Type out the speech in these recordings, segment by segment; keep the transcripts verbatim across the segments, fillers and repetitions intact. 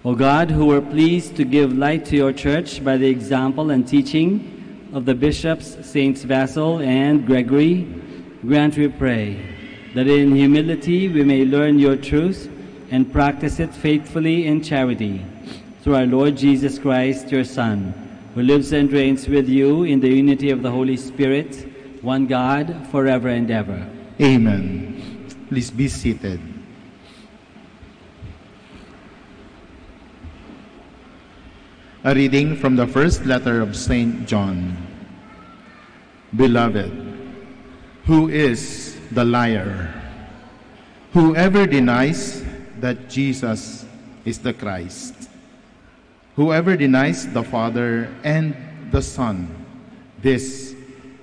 O God, who were pleased to give light to your church by the example and teaching of the bishops Saints Basil and Gregory, grant, we pray, that in humility we may learn your truth and practice it faithfully in charity. Through our Lord Jesus Christ, your Son, who lives and reigns with you in the unity of the Holy Spirit, one God, forever and ever. Amen. Please be seated. A reading from the first letter of Saint John. Beloved, who is the liar? Whoever denies that Jesus is the Christ. Whoever denies the Father and the Son, this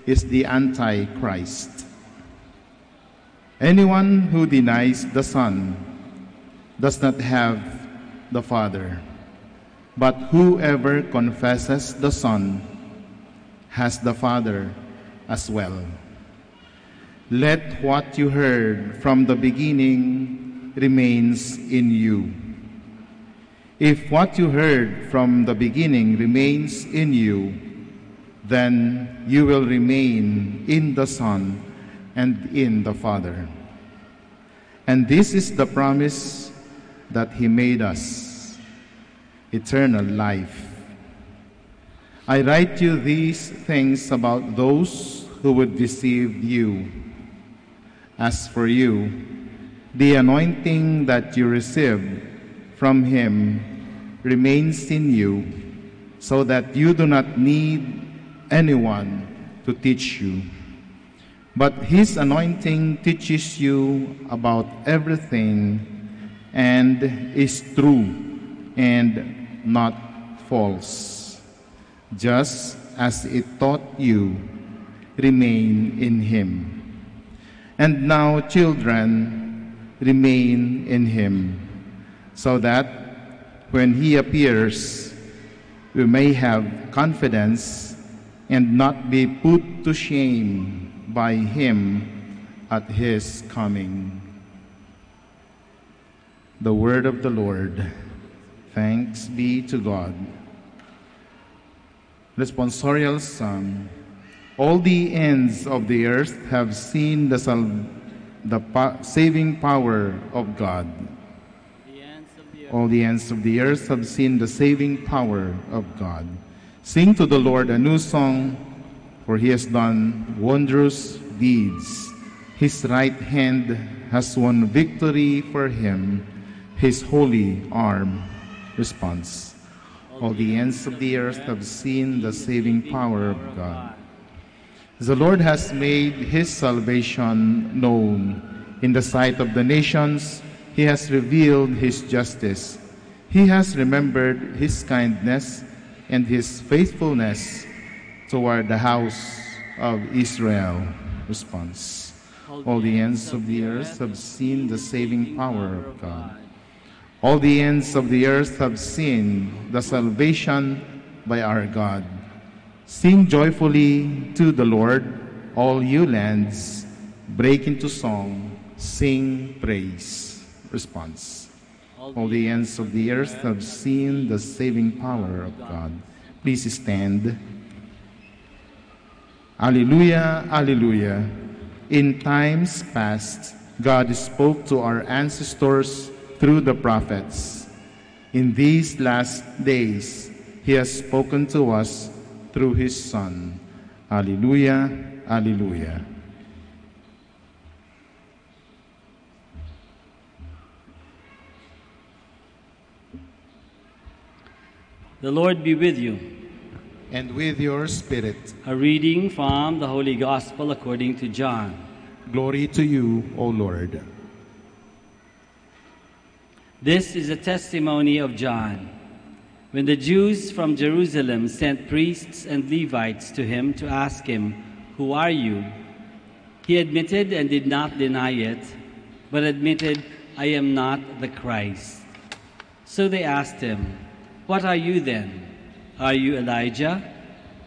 is the Antichrist. Anyone who denies the Son does not have the Father, but whoever confesses the Son has the Father as well. Let what you heard from the beginning remains in you. If what you heard from the beginning remains in you, then you will remain in the Son and in the Father. And this is the promise that He made us, eternal life. I write you these things about those who would deceive you. As for you, the anointing that you received from Him remains in you, so that you do not need anyone to teach you. But His anointing teaches you about everything and is true and not false. Just as it taught you, remain in Him. And now, children, remain in Him, so that when He appears, we may have confidence and not be put to shame by Him at His coming. The word of the Lord. Thanks be to God. Responsorial Psalm. All the ends of the earth have seen the, sal- the pa- saving power of God. All the ends of the earth have seen the saving power of God. Sing to the Lord a new song, for He has done wondrous deeds. His right hand has won victory for Him, His holy arm responds. All the ends of the earth have seen the saving power of God. The Lord has made His salvation known. In the sight of the nations, He has revealed His justice. He has remembered His kindness and His faithfulness toward the house of Israel. Response. All the ends of the earth have seen the saving power of God. All the ends of the earth have seen the salvation by our God. Sing joyfully to the Lord, all you lands. Break into song, sing praise. Response. All the ends of the earth have seen the saving power of God. Please stand. Alleluia, Alleluia. In times past, God spoke to our ancestors through the prophets. In these last days, He has spoken to us through His Son. Alleluia, Alleluia. The Lord be with you. And with your spirit. A reading from the Holy Gospel according to John. Glory to you, O Lord. This is the testimony of John. When the Jews from Jerusalem sent priests and Levites to him to ask him, "Who are you?" he admitted and did not deny it, but admitted, "I am not the Christ." So they asked him, "What are you then? Are you Elijah?"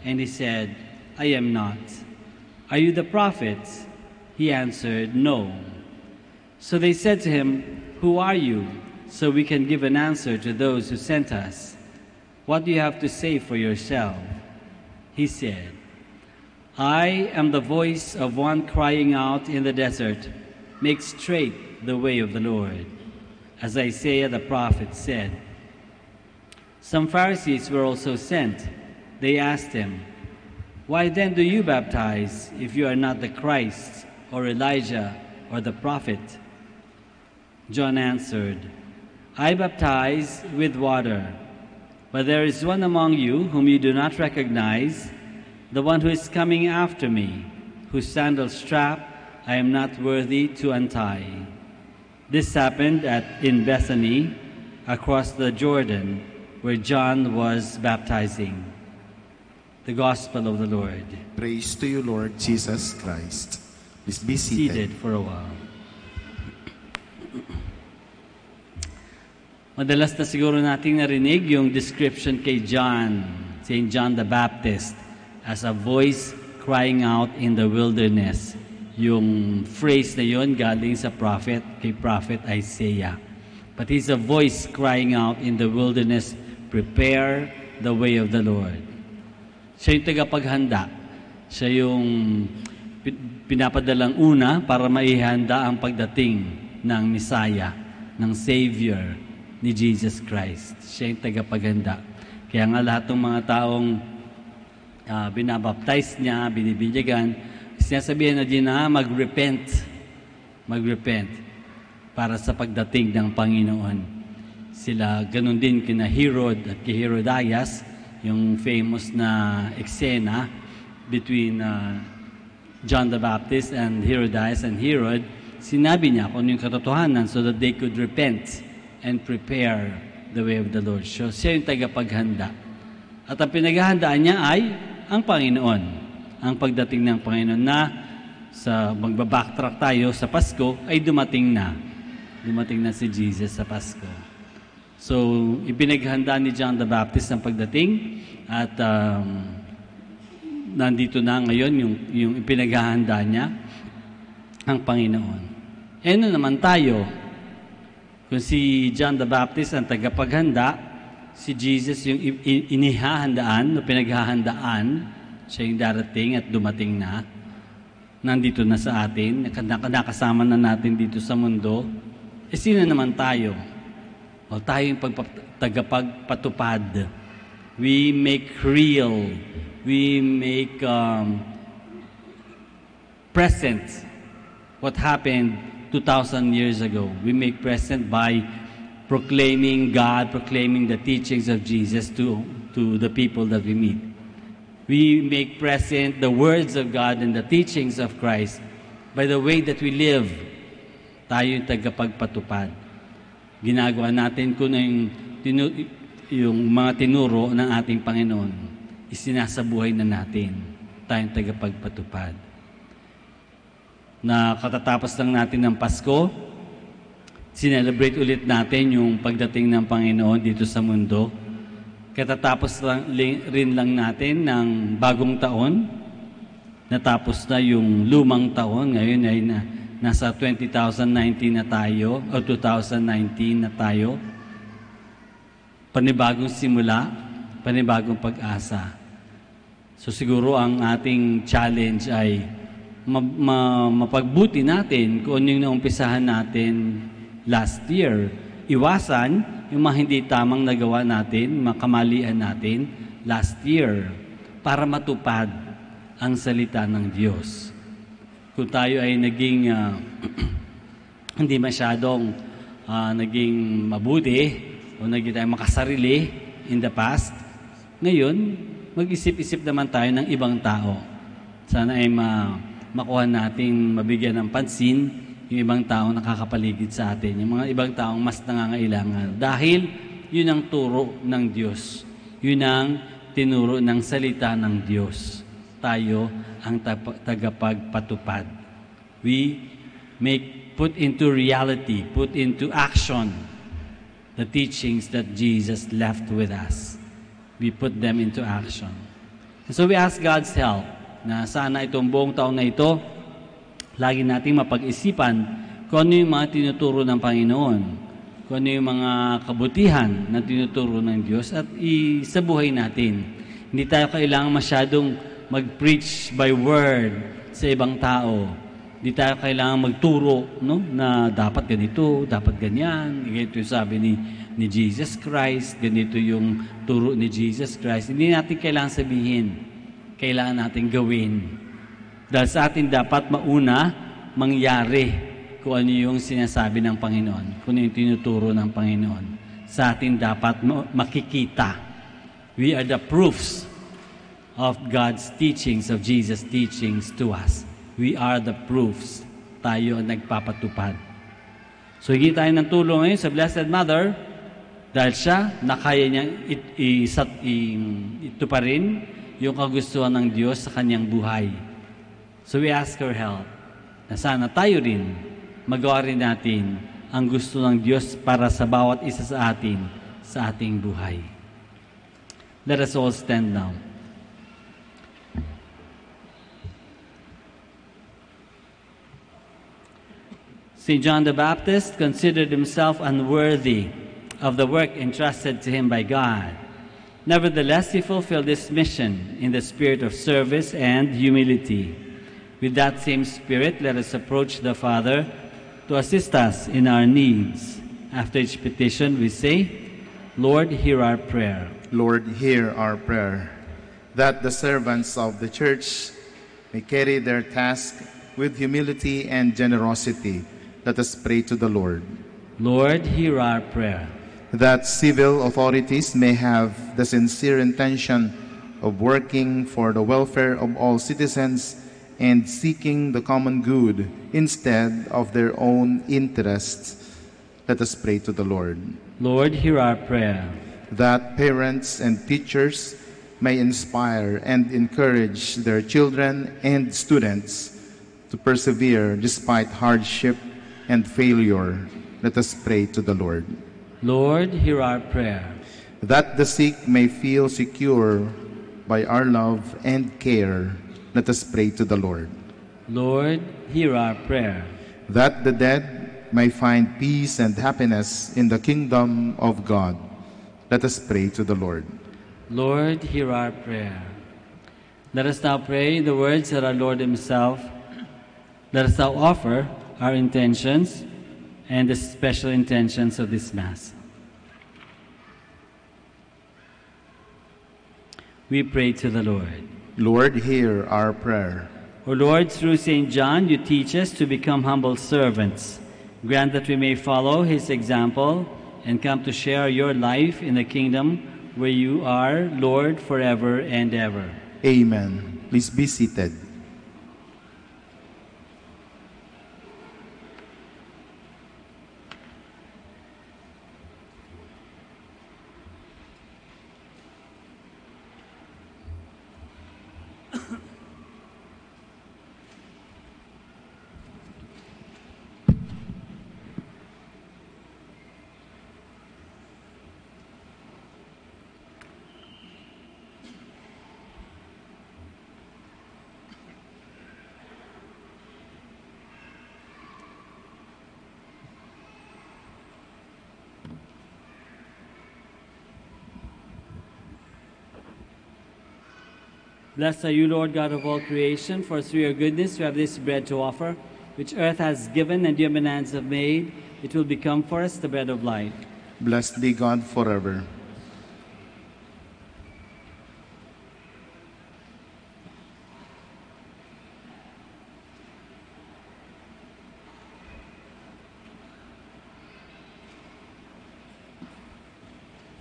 And he said, "I am not." "Are you the prophet?" He answered, "No." So they said to him, "Who are you? so we can give an answer to those who sent us. What do you have to say for yourself?" He said, "I am the voice of one crying out in the desert, 'Make straight the way of the Lord,' as Isaiah the prophet said." Some Pharisees were also sent. They asked him, "Why then do you baptize if you are not the Christ, or Elijah, or the prophet?" John answered, "I baptize with water, but there is one among you whom you do not recognize, the one who is coming after me, whose sandal strap I am not worthy to untie." This happened at, in Bethany, across the Jordan, where John was baptizing. The Gospel of the Lord. Praise to you, Lord Jesus Christ. Please be seated. Seated for a while. Madalas na siguro nating narinig yung description kay John, Saint John the Baptist, as a voice crying out in the wilderness. Yung phrase na yon galing sa prophet, kay Prophet Isaiah. "But he's a voice crying out in the wilderness, 'Prepare the way of the Lord.'" Siya yung tagapaghanda. Siya yung pi-, pinapadalang una para maihanda ang pagdating ng Messiah, ng Savior ni Jesus Christ. Siya yung tagapaghanda. Kaya nga lahat ng mga taong, ah, binabaptize niya, binibinyagan, sinasabihan na din na mag-repent. Mag-repent para sa pagdating ng Panginoon. Sila, ganun din kina Herod at kay Herodias, yung famous na eksena between, uh, John the Baptist and Herodias and Herod. Sinabi niya kung ano yung katotohanan so that they could repent and prepare the way of the Lord. So, siya yung tagapaghanda. At ang pinaghahandaan niya ay ang Panginoon. Ang pagdating ng Panginoon na sa magba-backtrack tayo sa Pasko ay dumating na. Dumating na si Jesus sa Pasko. So, ipinaghanda ni John the Baptist ang pagdating at, um, nandito na ngayon yung, yung ipinaghahanda niya, ang Panginoon. E ano naman tayo? Kung si John the Baptist ang tagapaghanda, si Jesus yung i-, i-, inihahandaan o pinaghahandaan, siya yung darating at dumating na, nandito na sa atin, naka-, naka-, nakasama na natin dito sa mundo, e sino naman tayo? O tayo yung pagpa-, tagapagpatupad. We make real, we make, um, present what happened two thousand years ago. We make present by proclaiming God, proclaiming the teachings of Jesus to, to the people that we meet. We make present the words of God and the teachings of Christ by the way that we live. Tayo yung tagapagpatupad. Ginagawa natin kung ano yung tinu-, yung mga tinuro ng ating Panginoon. Isinasabuhay na natin. Tayong tagapagpatupad. Na katatapos lang natin ng Pasko, sinelebrate ulit natin yung pagdating ng Panginoon dito sa mundo. Katatapos lang, li-, rin lang natin ng bagong taon. Natapos na yung lumang taon, ngayon ay na, nasa twenty thousand nineteen na tayo, o two thousand nineteen na tayo. Panibagong simula, panibagong pag-asa. So siguro ang ating challenge ay ma-, ma-, mapagbuti natin kung ano yung naumpisahan natin last year. Iwasan yung mga hindi tamang nagawa natin, mga kamalian natin last year para matupad ang salita ng Diyos. Kung tayo ay naging, ah, hindi masyadong, ah, naging mabuti o naging tayo makasarili in the past, ngayon, mag-isip-isip naman tayo ng ibang tao. Sana ay ma-, makuha nating mabigyan ng pansin yung ibang taong nakakapaligid sa atin, yung mga ibang taong mas nangangailangan. Dahil yun ang turo ng Diyos. Yun ang tinuro ng salita ng Diyos. Tayo ang tap-, tagapagpatupad. We make, put into reality, put into action the teachings that Jesus left with us. We put them into action. And so we ask God's help na sana itong buong taon na ito, lagi nating mapag-isipan kung ano yung mga tinuturo ng Panginoon. kung ano yung mga kabutihan na tinuturo ng Diyos at i-, sa buhay natin. Hindi tayo kailangan masyadong mag-preach by word sa ibang tao. Hindi tayo kailangan magturo, no, na dapat ganito, dapat ganyan. Ganito yung sabi ni, ni Jesus Christ, ganito yung turo ni Jesus Christ. Hindi natin kailangan sabihin. Kailangan natin gawin. Dahil sa atin dapat mauna mangyari kung ano yung sinasabi ng Panginoon, kung ano yung tinuturo ng Panginoon. Sa atin dapat ma-, makikita. We are the proofs of God's teachings, of Jesus' teachings to us. We are the proofs. Tayo ang nagpapatupad. So, hingi tayo ng tulong ngayon sa Blessed Mother dahil siya, nakaya niyang it-, isat-, i-, ituparin yung kagustuhan ng Diyos sa kanyang buhay. So, we ask her help na sana tayo rin, magawa rin natin ang gusto ng Diyos para sa bawat isa sa atin sa ating buhay. Let us all stand now. Saint John the Baptist considered himself unworthy of the work entrusted to him by God. Nevertheless, he fulfilled this mission in the spirit of service and humility. With that same spirit, let us approach the Father to assist us in our needs. After each petition, we say, "Lord, hear our prayer." Lord, hear our prayer. That the servants of the church may carry their task with humility and generosity. Let us pray to the Lord. Lord, hear our prayer. That civil authorities may have the sincere intention of working for the welfare of all citizens and seeking the common good instead of their own interests. Let us pray to the Lord. Lord, hear our prayer. That parents and teachers may inspire and encourage their children and students to persevere despite hardship and failure. Let us pray to the Lord. Lord, hear our prayer. That the sick may feel secure by our love and care. Let us pray to the Lord. Lord, hear our prayer. That the dead may find peace and happiness in the kingdom of God. Let us pray to the Lord. Lord, hear our prayer. Let us now pray the words that our Lord Himself. Let us now offer our intentions and the special intentions of this Mass. We pray to the Lord. Lord, hear our prayer. O Lord, through Saint John, you teach us to become humble servants. Grant that we may follow his example and come to share your life in the kingdom where you are Lord forever and ever. Amen. Please be seated. Blessed are you, Lord God of all creation, for through your goodness we have this bread to offer, which earth has given and human hands have made. It will become for us the bread of life. Blessed be God forever.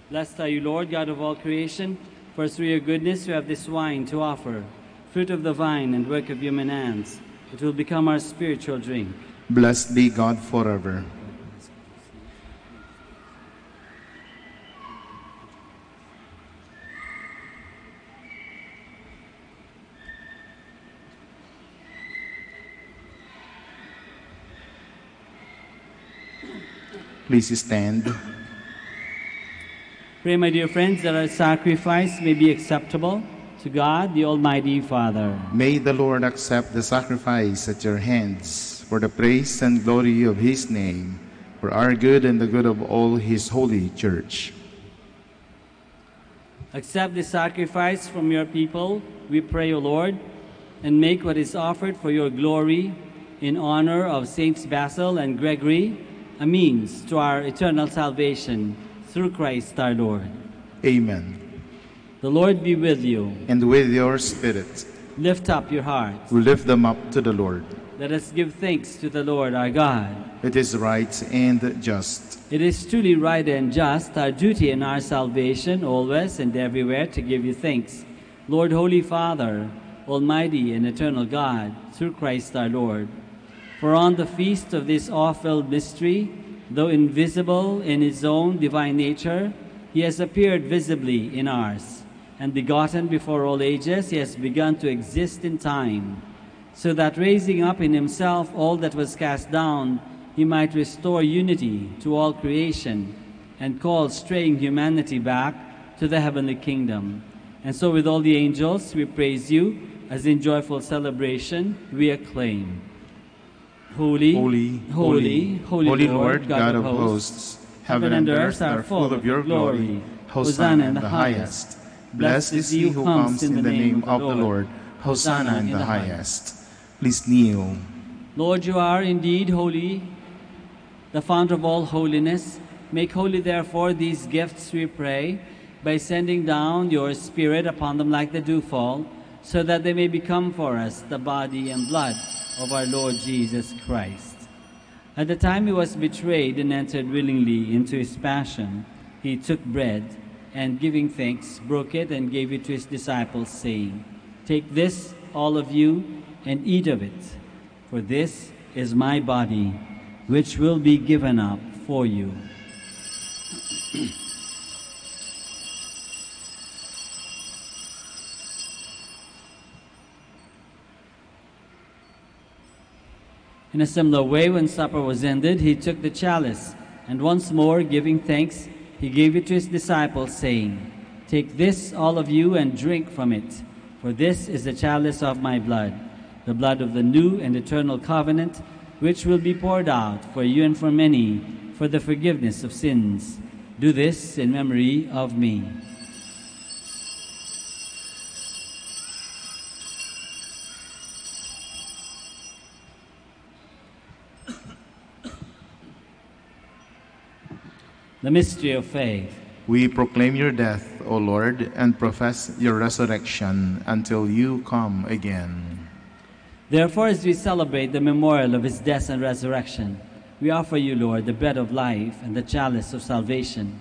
Blessed are you, Lord God of all creation, for through your goodness we have this wine to offer, fruit of the vine and work of human hands. It will become our spiritual drink. Blessed be God forever. Please stand. Pray, my dear friends, that our sacrifice may be acceptable to God, the Almighty Father. May the Lord accept the sacrifice at your hands for the praise and glory of his name. for our good and the good of all his holy church. Accept this sacrifice from your people, we pray, O Lord, and make what is offered for your glory in honor of Saints Basil and Gregory a means to our eternal salvation through Christ our Lord. Amen. The Lord be with you. And with your spirit. Lift up your hearts. We lift them up to the Lord. Let us give thanks to the Lord our God. It is right and just. It is truly right and just, our duty and our salvation, always and everywhere to give you thanks, Lord, Holy Father, Almighty and eternal God, through Christ our Lord. For on the feast of this awe-filled mystery, though invisible in his own divine nature, he has appeared visibly in ours, and begotten before all ages, he has begun to exist in time, so that raising up in himself all that was cast down, he might restore unity to all creation and call straying humanity back to the heavenly kingdom. And so, with all the angels, we praise you as in joyful celebration we acclaim. Holy, holy, holy, holy Lord, God of hosts, heaven and earth are full of your glory. Hosanna in the highest. Blessed is he who comes in the name of the Lord. Hosanna in the highest. Please kneel. Lord, you are indeed holy, the fount of all holiness. Make holy, therefore, these gifts, we pray, by sending down your Spirit upon them like the dewfall, so that they may become for us the body and blood of our Lord Jesus Christ. At the time he was betrayed and entered willingly into his passion, he took bread, and giving thanks, broke it and gave it to his disciples, saying, "Take this, all of you, and eat of it, for this is my body, which will be given up for you." In a similar way, when supper was ended, he took the chalice, and once more, giving thanks, he gave it to his disciples, saying, "Take this, all of you, and drink from it, for this is the chalice of my blood, the blood of the new and eternal covenant, which will be poured out for you and for many for the forgiveness of sins. Do this in memory of me." The mystery of faith. We proclaim your death, O Lord, and profess your resurrection until you come again. Therefore, as we celebrate the memorial of his death and resurrection, we offer you, Lord, the bread of life and the chalice of salvation,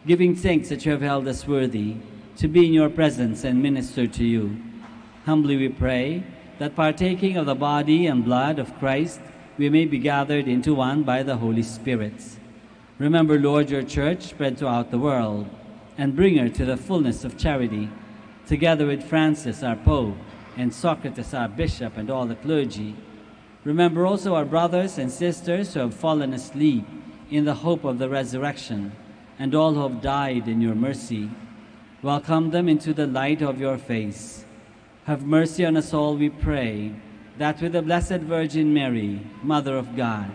giving thanks that you have held us worthy to be in your presence and minister to you. Humbly we pray that, partaking of the body and blood of Christ, we may be gathered into one by the Holy Spirit. Remember, Lord, your church spread throughout the world, and bring her to the fullness of charity, together with Francis, our Pope, and Socrates, our Bishop, and all the clergy. Remember also our brothers and sisters who have fallen asleep in the hope of the resurrection, and all who have died in your mercy. Welcome them into the light of your face. Have mercy on us all, we pray, that with the Blessed Virgin Mary, Mother of God,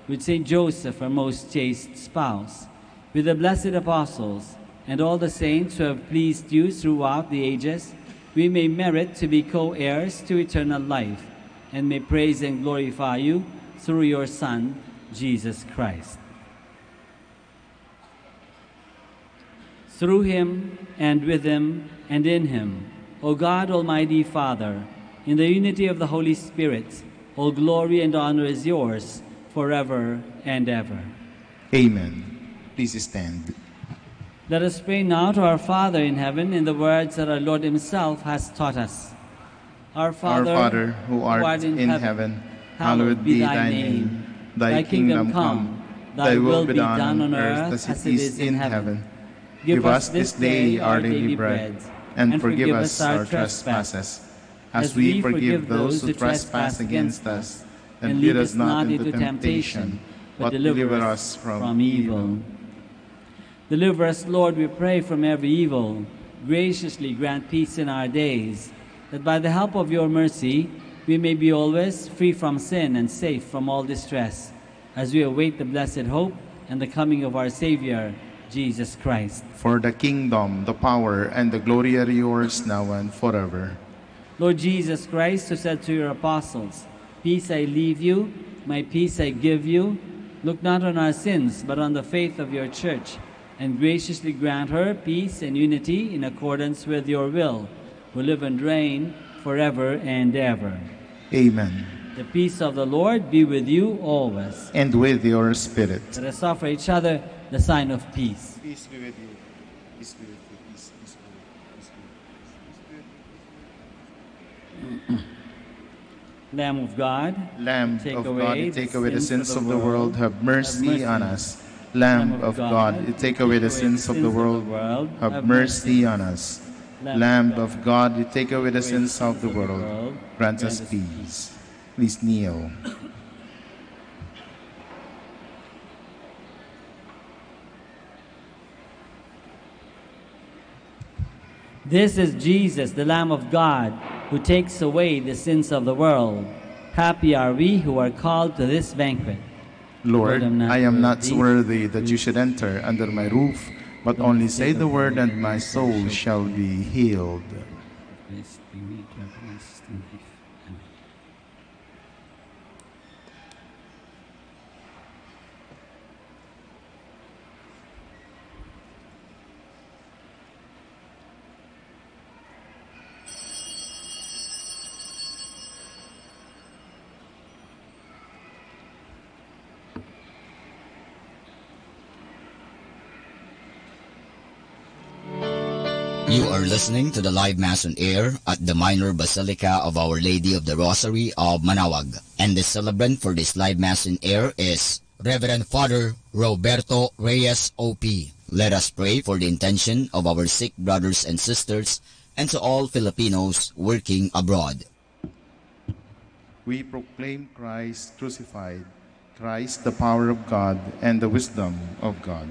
with Saint Joseph, her most chaste spouse, with the blessed apostles, and all the saints who have pleased you throughout the ages, we may merit to be co-heirs to eternal life, and may praise and glorify you through your Son, Jesus Christ. Through him, and with him, and in him, O God, Almighty Father, in the unity of the Holy Spirit, all glory and honor is yours forever and ever. Amen. Please stand. Let us pray now to our Father in heaven in the words that our Lord himself has taught us. Our Father, who art in heaven, hallowed be thy name. Thy kingdom come, thy will be done on earth as it is in heaven. Give us this day our daily bread, and forgive us our trespasses, as we forgive those who trespass against us. And lead us not into temptation, but deliver us from evil. Deliver us, Lord, we pray, from every evil. Graciously grant peace in our days, that by the help of your mercy we may be always free from sin and safe from all distress, as we await the blessed hope and the coming of our Savior, Jesus Christ. For the kingdom, the power, and the glory are yours now and forever. Lord Jesus Christ, who said to your apostles, "Peace I leave you, my peace I give you," look not on our sins, but on the faith of your church, and graciously grant her peace and unity in accordance with your will, who live and reign forever and ever. Amen. The peace of the Lord be with you always. And with your spirit. Let us offer each other the sign of peace. Peace be with you. Peace be with you. Peace, peace be with you. Peace be with you. Peace be with you. Lamb of God, Lamb take of away God, you the take away the sins sins of of the the world, world, have have mercy mercy on on us. Lamb of God, you take away the sins of the world, have mercy on us. Lamb of God, you take away the sins of the world, grant us peace. Please kneel. This is Jesus, the Lamb of God, who takes away the sins of the world. Happy are we who are called to this banquet. Lord, I am not worthy that you should enter under my roof, but only say the word and my soul shall be healed. Christ, be made manifest in life. Amen. You are listening to the live mass on air at the Minor Basilica of Our Lady of the Rosary of Manaoag, and the celebrant for this live mass on air is Reverend Father Roberto Reyes, O P. Let us pray for the intention of our sick brothers and sisters and to all Filipinos working abroad. We proclaim Christ crucified, Christ the power of God and the wisdom of God.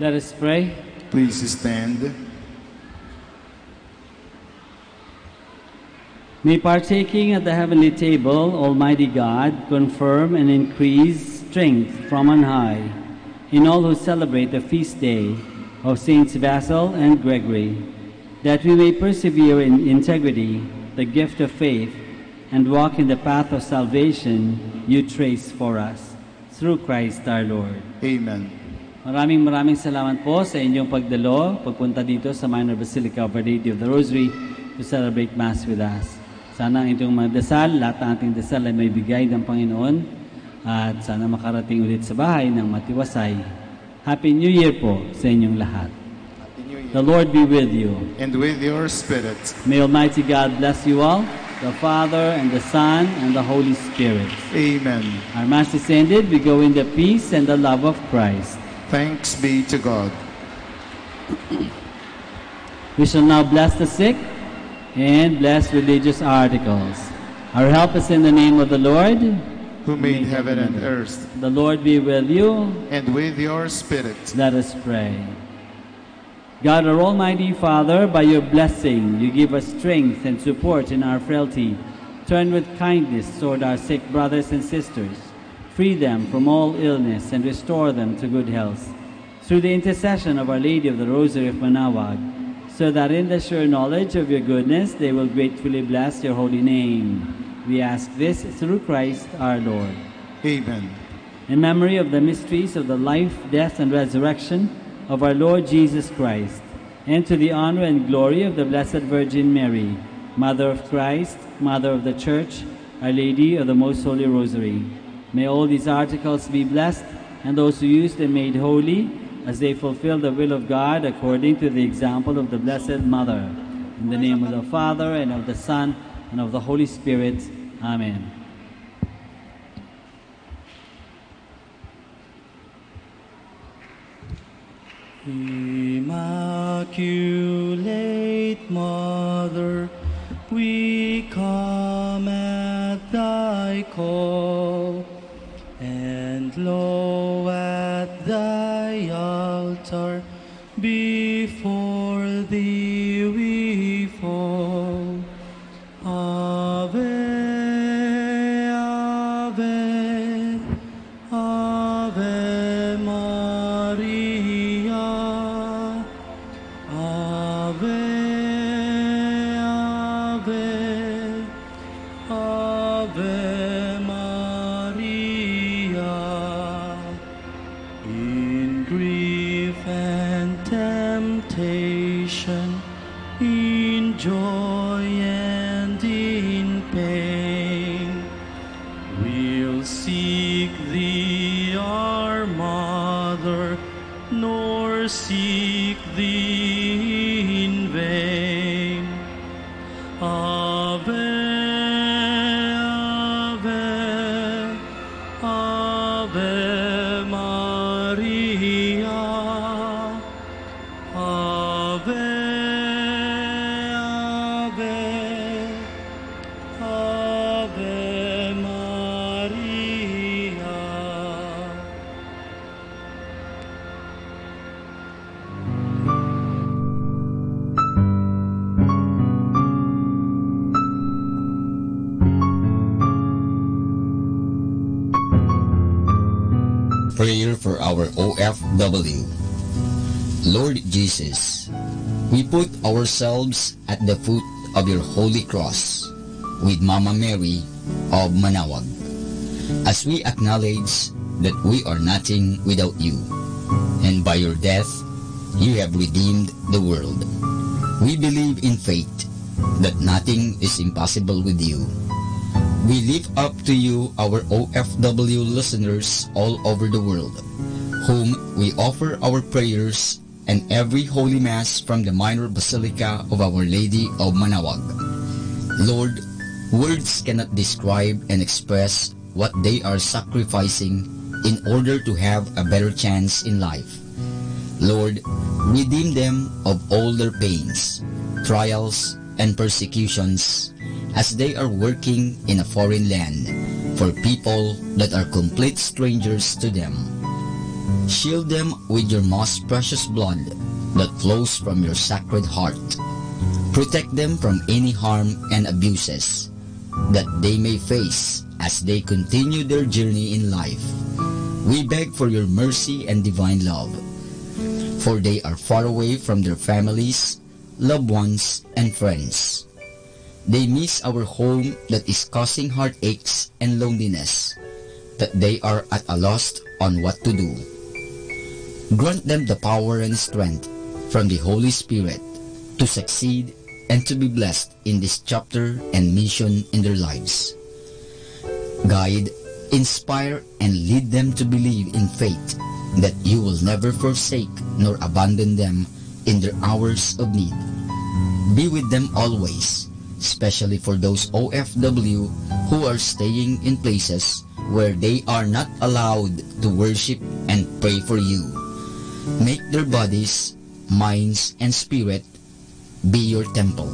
Let us pray. Please stand. May partaking at the heavenly table, Almighty God, confirm and increase strength from on high in all who celebrate the feast day of Saints Basil and Gregory, that we may persevere in integrity, the gift of faith, and walk in the path of salvation you trace for us. Through Christ our Lord. Amen. Maraming, maraming salamat po sa inyong pagdalo, pagpunta dito sa Minor Basilica of Our Lady of the Rosary to celebrate Mass with us. Sana ang inyong mga dasal, lahat ng ating dasal ay maibigay ng Panginoon at sana makarating ulit sa bahay ng matiwasay. Happy New Year po sa inyong lahat. Happy New Year. The Lord be with you. And with your spirit. May Almighty God bless you all, the Father and the Son and the Holy Spirit. Amen. Our Mass is ended. We go in the peace and the love of Christ. Thanks be to God. We shall now bless the sick and bless religious articles. Our help is in the name of the Lord, who made heaven and earth. The Lord be with you. And with your spirit. Let us pray. God, our Almighty Father, by your blessing, you give us strength and support in our frailty. Turn with kindness toward our sick brothers and sisters. Free them from all illness and restore them to good health. Through the intercession of Our Lady of the Rosary of Manaoag, so that in the sure knowledge of your goodness they will gratefully bless your holy name. We ask this through Christ our Lord. Amen. In memory of the mysteries of the life, death, and resurrection of our Lord Jesus Christ, and to the honor and glory of the Blessed Virgin Mary, Mother of Christ, Mother of the Church, Our Lady of the Most Holy Rosary. May all these articles be blessed, and those who use them made holy, as they fulfill the will of God according to the example of the Blessed Mother. In the name of the Father, and of the Son, and of the Holy Spirit. Amen. Immaculate Mother, we come at thy call, and lo, at thy altar before thee we fall. Ave, Ave, Ave Maria. Ave, Ave, Ave Maria. In grief and temptation, in joy and in pain, we'll seek thee, our Mother, nor seek thee in vain. Ave, Ave, Ave Maria. Ave, Ave, Ave Maria. Prayer for our O F W. Lord Jesus, we put ourselves at the foot of your holy cross with Mama Mary of Manaoag, as we acknowledge that we are nothing without you, and by your death, you have redeemed the world. We believe in faith that nothing is impossible with you. We lift up to you our O F W listeners all over the world, whom we offer our prayers and every Holy Mass from the Minor Basilica of Our Lady of Manaoag. Lord, words cannot describe and express what they are sacrificing in order to have a better chance in life. Lord, redeem them of all their pains, trials, and persecutions as they are working in a foreign land for people that are complete strangers to them. Shield them with your most precious blood that flows from your sacred heart. Protect them from any harm and abuses that they may face as they continue their journey in life. We beg for your mercy and divine love, for they are far away from their families, loved ones, and friends. They miss our home that is causing heartaches and loneliness, that they are at a loss on what to do. Grant them the power and strength from the Holy Spirit to succeed and to be blessed in this chapter and mission in their lives. Guide, inspire, and lead them to believe in faith that you will never forsake nor abandon them in their hours of need. Be with them always, especially for those O F W who are staying in places where they are not allowed to worship and pray for you. Make their bodies, minds, and spirit be your temple.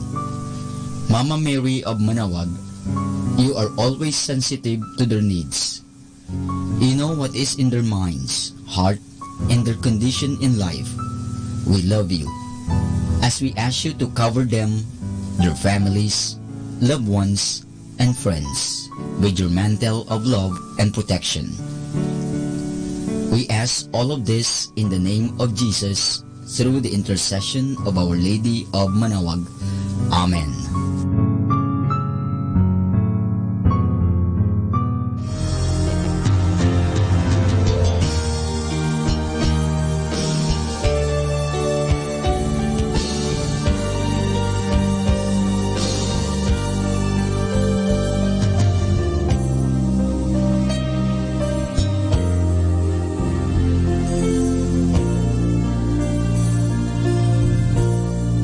Mama Mary of Manawag, you are always sensitive to their needs. You know what is in their minds, heart, and their condition in life. We love you. As we ask you to cover them, their families, loved ones, and friends with your mantle of love and protection. We ask all of this in the name of Jesus, through the intercession of Our Lady of Manawag. Amen.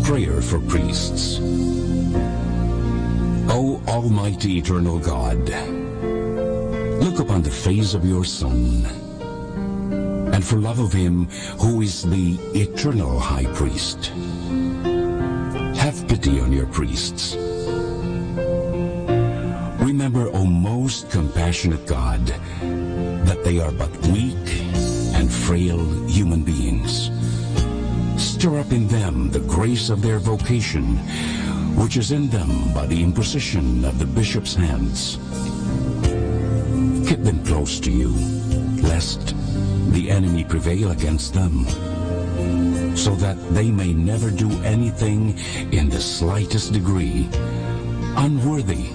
Prayer for priests. O Almighty Eternal God, look upon the face of your Son, and for love of him who is the eternal high priest, have pity on your priests. Remember, O most compassionate God, that they are but weak and frail human beings. Stir up in them the grace of their vocation, which is in them by the imposition of the bishop's hands. Keep them close to you, lest the enemy prevail against them, so that they may never do anything in the slightest degree unworthy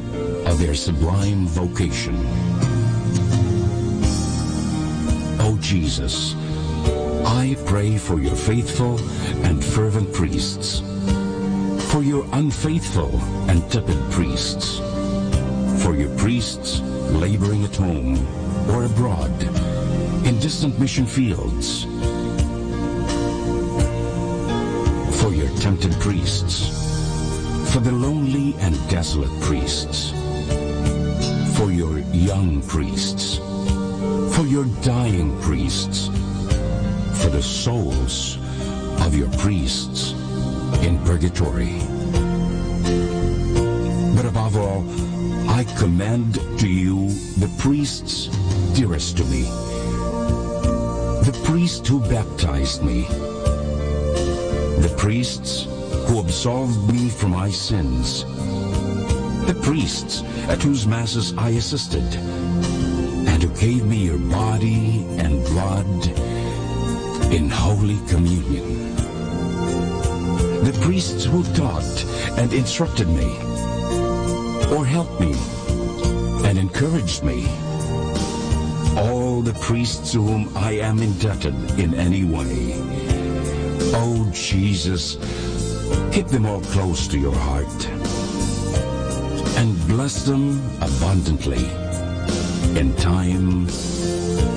of their sublime vocation. O Jesus, I pray for your faithful and fervent priests, for your unfaithful and tepid priests, for your priests laboring at home or abroad, in distant mission fields, for your tempted priests, for the lonely and desolate priests, for your young priests, for your dying priests, for the souls of your priests in purgatory. But above all, I commend to you the priests dearest to me, the priest who baptized me, the priests who absolved me from my sins, the priests at whose masses I assisted, and who gave me your body and blood in holy communion, the priests who taught and instructed me, or helped me and encouraged me, all the priests to whom I am indebted in any way. Oh, Jesus, keep them all close to your heart and bless them abundantly in time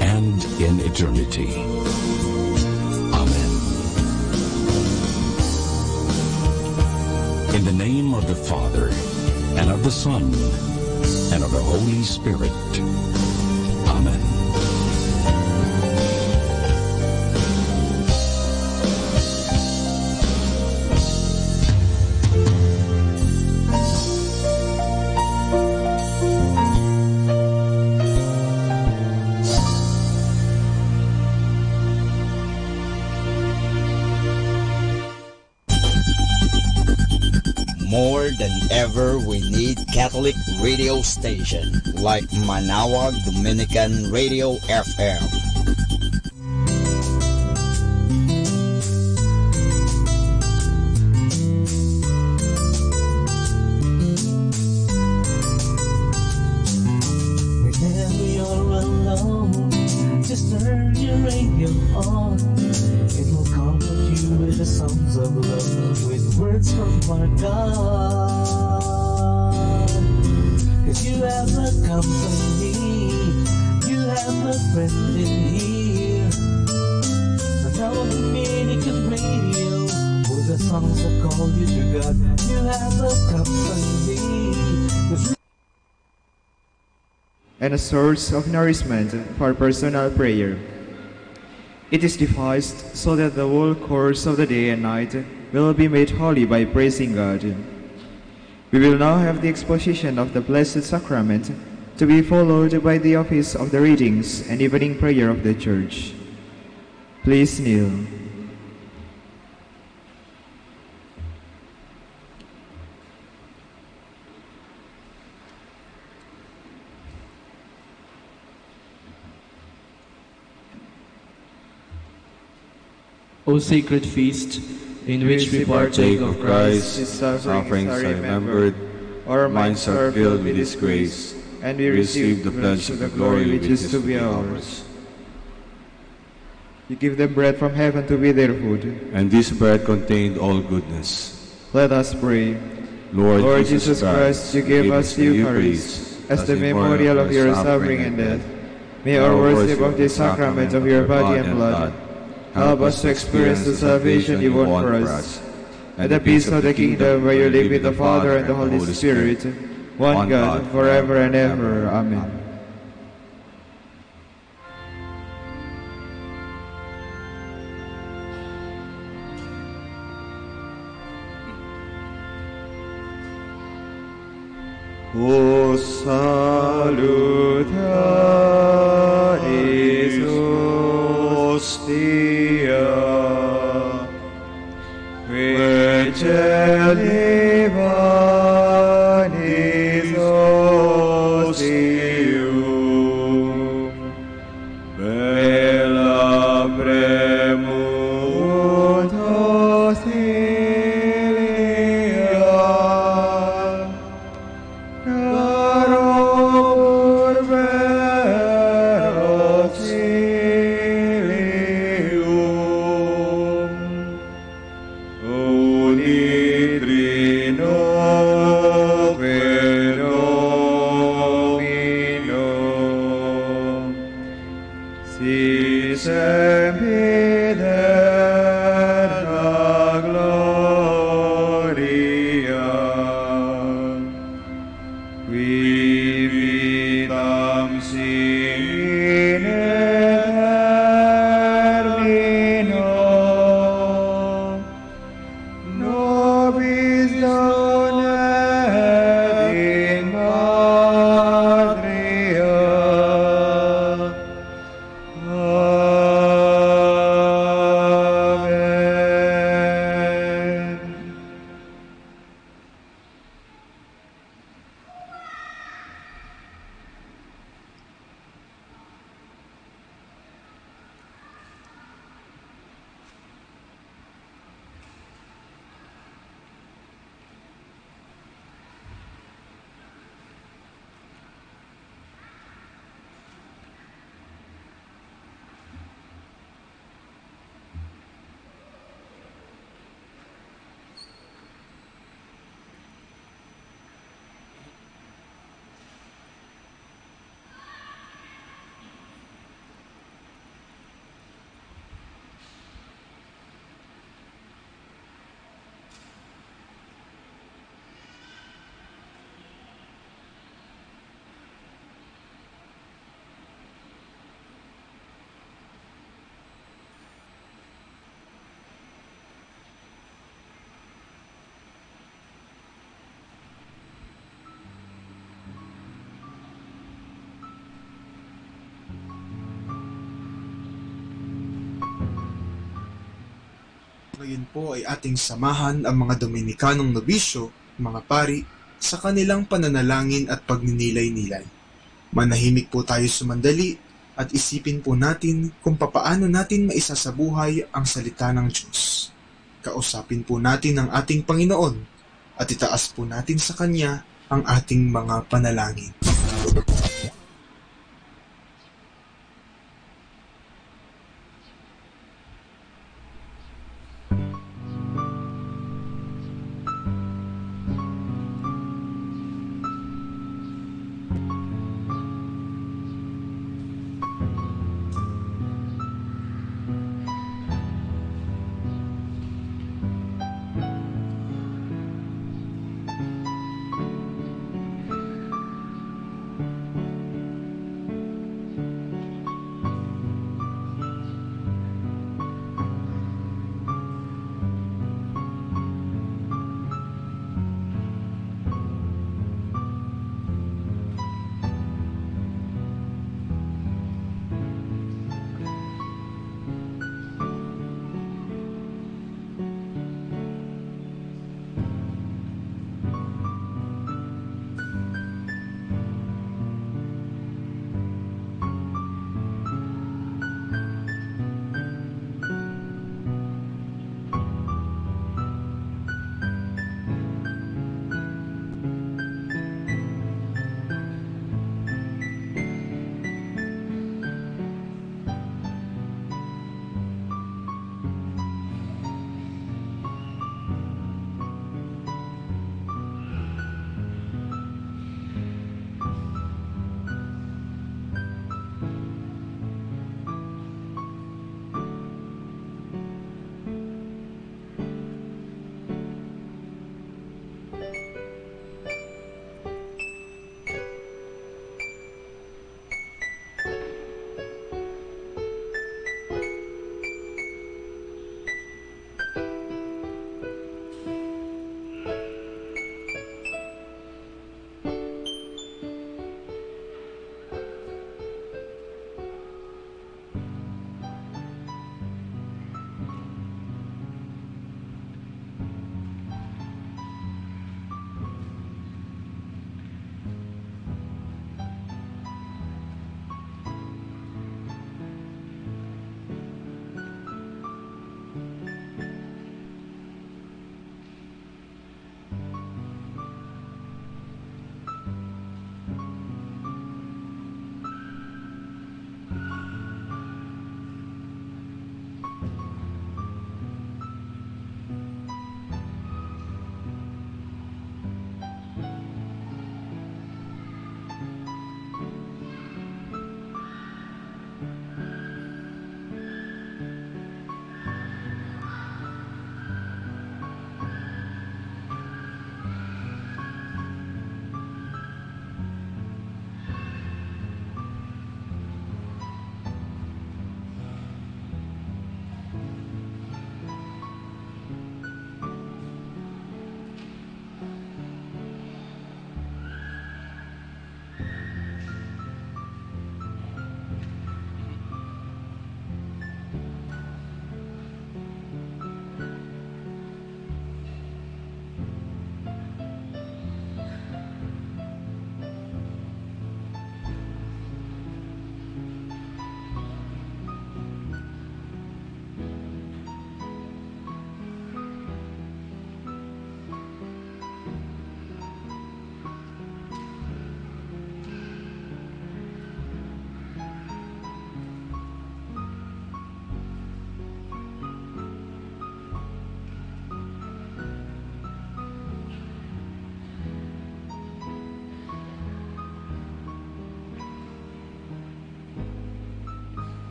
and in eternity. Amen. In the name of the Father, and of the Son, and of the Holy Spirit. Amen. ever we need Catholic radio station like Manaoag Dominican Radio F M. Whenever you're alone, just turn your radio on. It will comfort you with the songs of love, with words from our God. 'Cause you have a company, you have a friend in here. Now Dominican Radio, with the songs that call you to God. You have a company. And a source of nourishment for personal prayer. It is devised so that the whole course of the day and night will be made holy by praising God. We will now have the exposition of the Blessed Sacrament, to be followed by the office of the readings and evening prayer of the Church. Please kneel. O sacred feast, in which we partake of Christ, his sufferings are remembered, our minds are filled with his grace, and we receive the pledge of the glory which is to be ours. You give them bread from heaven to be their food. And this bread contained all goodness. Let us pray. Lord Jesus Christ, you gave us the Eucharist as the memorial of your suffering and death. May our worship of this sacrament of your body and blood help us to experience the salvation you won for us, and the peace of the kingdom where you live with the Father and the Holy Spirit, one God, forever and ever. Amen. O saluta is hostia, which el divinis ostium, bella premuta cilia, caro purpura cilium. Unit Trino que Domino, si sempiter na gloria. Qui vitam sine termino, nobis donet in patria. Amen. Ngayon po ay ating samahan ang mga Dominikanong nobisyo, mga pari, sa kanilang pananalangin at pagninilay-nilay. Manahimik po tayo sumandali at isipin po natin kung papaano natin maisasabuhay ang salita ng Diyos. Kausapin po natin ang ating Panginoon at itaas po natin sa Kanya ang ating mga panalangin.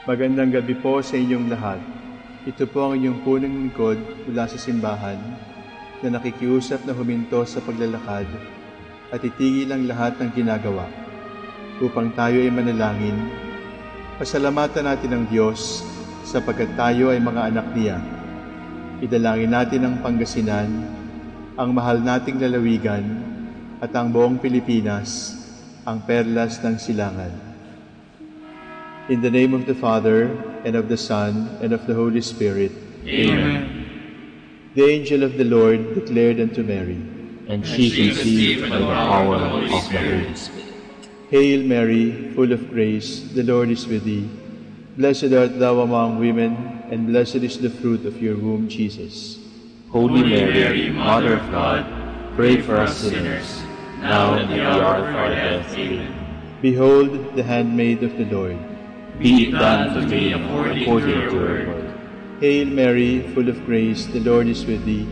Magandang gabi po sa inyong lahat. Ito po ang inyong punong lingkod mula sa simbahan na nakikiusap na huminto sa paglalakad at itigil ang lahat ng ginagawa upang tayo ay manalangin. Pasalamatan natin ang Diyos sapagkat tayo ay mga anak niya. Idalangin natin ang Pangasinan, ang mahal nating lalawigan, at ang buong Pilipinas, ang perlas ng silangan. In the name of the Father, and of the Son, and of the Holy Spirit. Amen. The angel of the Lord declared unto Mary, and she conceived by the power of the Holy Spirit. Hail Mary, full of grace, the Lord is with thee. Blessed art thou among women, and blessed is the fruit of your womb, Jesus. Holy Mary, Mother of God, pray for us sinners, now and at the hour of our death. Amen. Behold the handmaid of the Lord. Be it done to me according to your word. Hail Mary, full of grace, the Lord is with thee.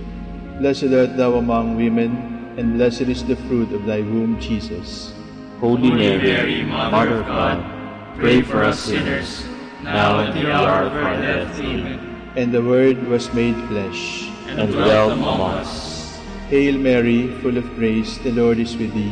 Blessed art thou among women, and blessed is the fruit of thy womb, Jesus. Holy Mary, Mother of God, pray for us sinners, now and at the hour of our death. Amen. And the Word was made flesh and dwelt among us. Hail Mary, full of grace, the Lord is with thee.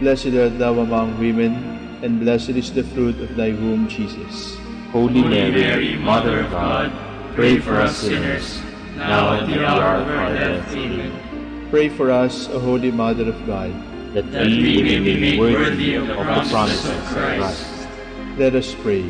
Blessed art thou among women, and blessed is the fruit of thy womb, Jesus. Holy Mary, Mother of God, pray for us sinners, now and at the hour of our death. Amen. Pray for us, O Holy Mother of God, that we may be made worthy of the promises of Christ. Let us pray.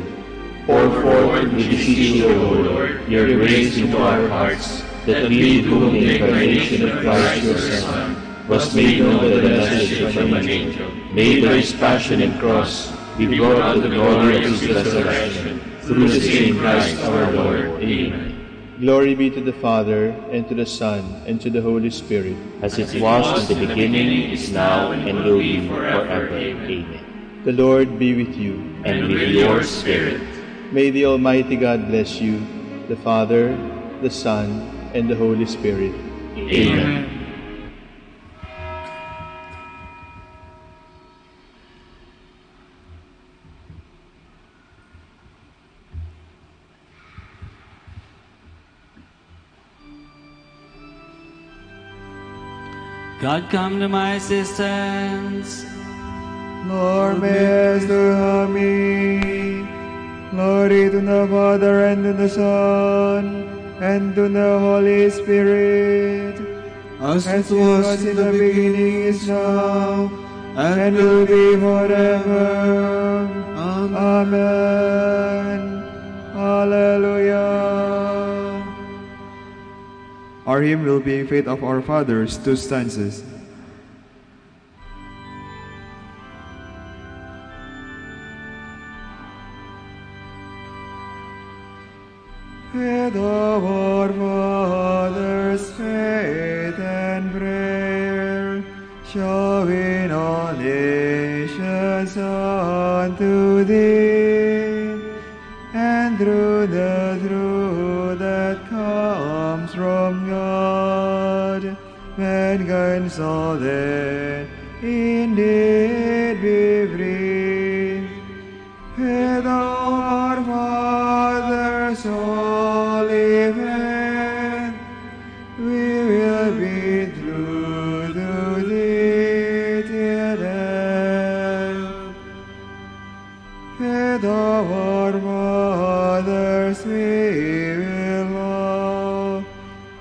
Pour forth, we beseech you, O Lord, your grace into our hearts, that we, to whom the incarnation of Christ your Son was made known by the message of an angel, may by his passion and cross be brought to the glory of his resurrection, through the same Christ our Lord. Amen. Glory be to the Father, and to the Son, and to the Holy Spirit. As it was in the beginning, is now, and will be forever. Amen. The Lord be with you. And with your spirit. May the Almighty God bless you, the Father, the Son, and the Holy Spirit. Amen. God come to my assistance. Lord, may to help me. Glory to the Father, and to the Son, and to the Holy Spirit. As it was in the beginning, is now, and will be forever. Amen. Alleluia. Our hymn will be in Faith of Our Fathers, two stanzas. With our fathers' faith and prayer, showing all nations unto thee, and through the truth that comes from God, mankind shall then indeed be free. With our fathers' holy faith, we will be true to thee till death. With our fathers we will love,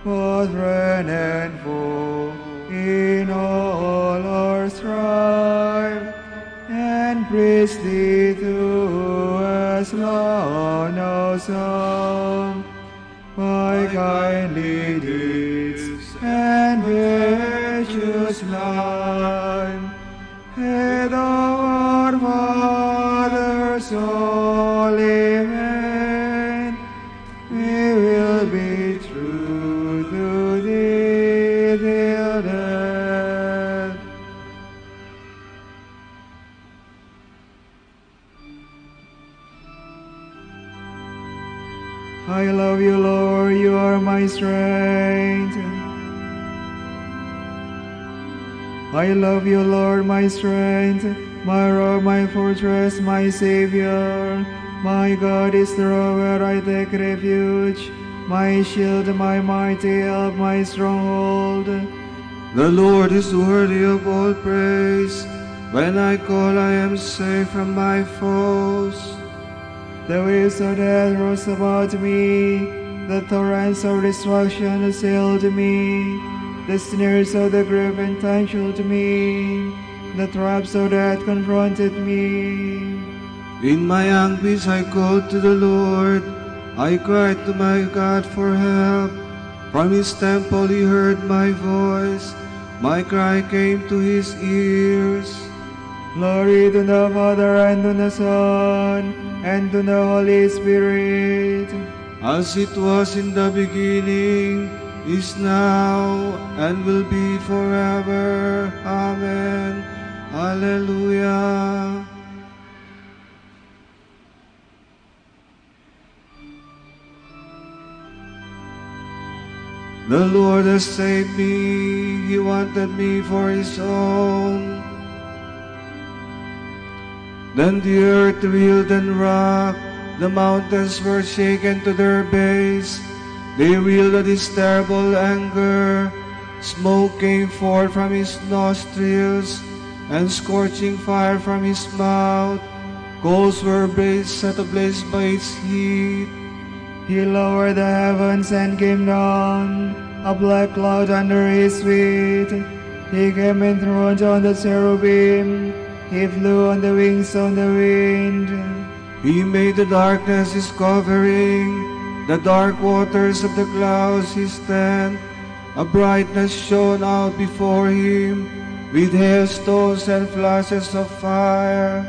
both friend and foe, in all our strife, and preach thee to as long now some, by kindly deeds and virtuous life. With our fathers' holy faith, we will be true to thee till death. I love you, Lord, you are my strength. I love you, Lord, my strength, my rock, my fortress, my Savior. My God is the rock where I take refuge, my shield, my mighty help, my stronghold. The Lord is worthy of all praise. When I call, I am safe from my foes. The waves of death rose about me, the torrents of destruction assailed me, the snares of the grave entangled me, the traps of death confronted me. In my anguish, I called to the Lord. I cried to my God for help. From his temple, he heard my voice. My cry came to his ears. Glory to the Father, and to the Son, and to the Holy Spirit. As it was in the beginning, is now, and will be forever. Amen. Alleluia. The Lord has saved me. He wanted me for his own. Then the earth reeled and rocked. The mountains were shaken to their base. They reeled at his terrible anger. Smoke came forth from his nostrils, and scorching fire from his mouth. Coals were blazed, set ablaze by its heat. He lowered the heavens and came down, a black cloud under his feet. He came enthroned on the cherubim. He flew on the wings of the wind. He made the darkness his covering, the dark waters of the clouds his tent. A brightness shone out before him, with hailstones and flashes of fire.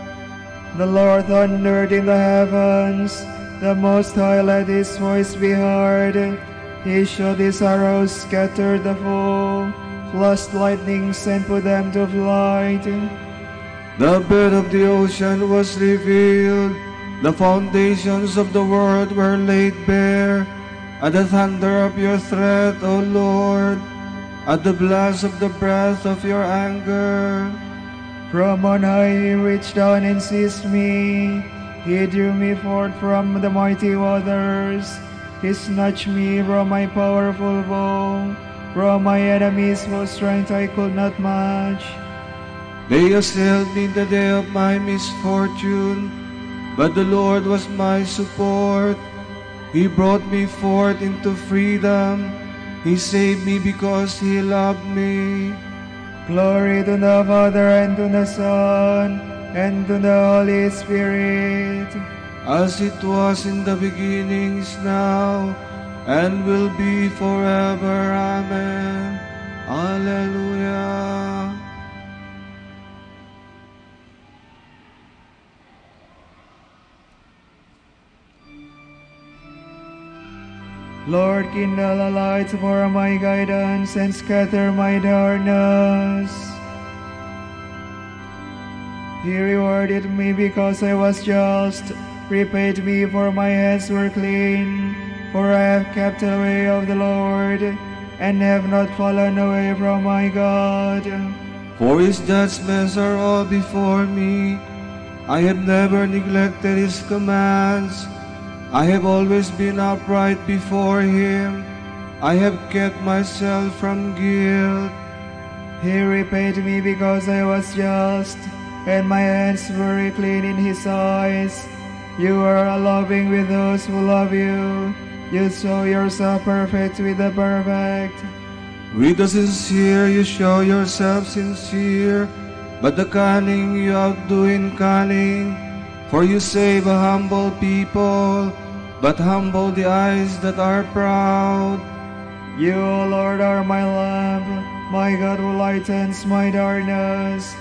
The Lord thundered in the heavens. The Most High let his voice be heard. He shot his arrows, scattered the foe, flashed lightnings, and put them to flight. The bed of the ocean was revealed. The foundations of the world were laid bare at the thunder of your threat, O Lord, at the blast of the breath of your anger. From on high he reached down and seized me. He drew me forth from the mighty waters. He snatched me from my powerful foe, from my enemies whose strength I could not match. They assailed me in the day of my misfortune, but the Lord was my support. He brought me forth into freedom. He saved me because he loved me. Glory to the Father, and to the Son, and to the Holy Spirit. As it was in the beginning, is now, and will be forever. Amen. Alleluia. Lord, kindle a light for my guidance and scatter my darkness. He rewarded me because I was just, repaid me for my hands were clean, for I have kept the way of the Lord, and have not fallen away from my God. For his judgments are all before me. I have never neglected his commands. I have always been upright before him. I have kept myself from guilt. He repaid me because I was just, and my hands were clean in his eyes. You are loving with those who love you. You show yourself perfect with the perfect. With the sincere, you show yourself sincere, but the cunning, you outdo in cunning. For you save a humble people, but humble the eyes that are proud. You, O Lord, are my lamp, my God who lightens my darkness.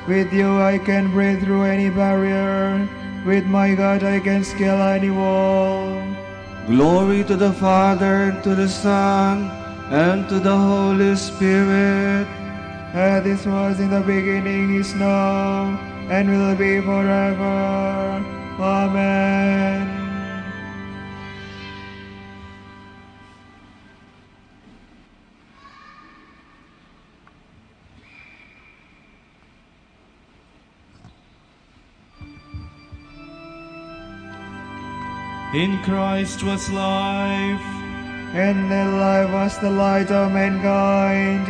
With you I can break through any barrier. With my God I can scale any wall. Glory to the Father, and to the Son, and to the Holy Spirit. As it was in the beginning, is now, and will be forever. Amen. In Christ was life. And the life was the light of mankind.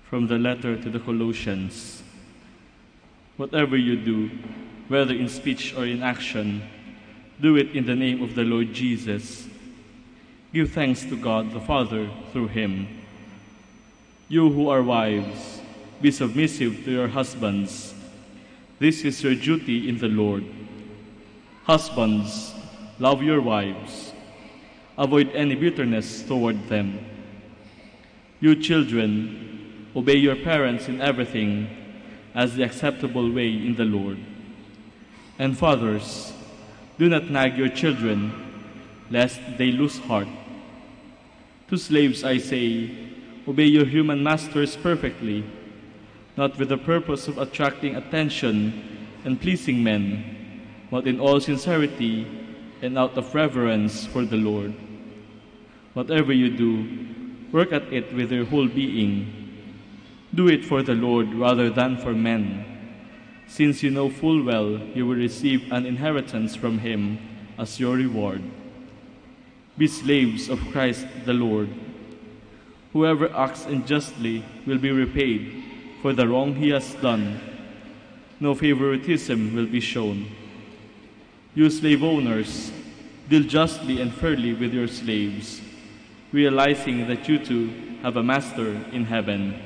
From the letter to the Colossians. Whatever you do, whether in speech or in action, do it in the name of the Lord Jesus. Give thanks to God the Father through him. You who are wives, be submissive to your husbands. This is your duty in the Lord. Husbands, love your wives. Avoid any bitterness toward them. You children, obey your parents in everything, as the acceptable way in the Lord. And fathers, do not nag your children, lest they lose heart. To slaves I say, obey your human masters perfectly, not with the purpose of attracting attention and pleasing men, but in all sincerity and out of reverence for the Lord. Whatever you do, work at it with your whole being. Do it for the Lord rather than for men, since you know full well you will receive an inheritance from him as your reward. Be slaves of Christ the Lord. Whoever acts unjustly will be repaid for the wrong he has done. No favoritism will be shown. You slave owners, deal justly and fairly with your slaves, realizing that you too have a master in heaven.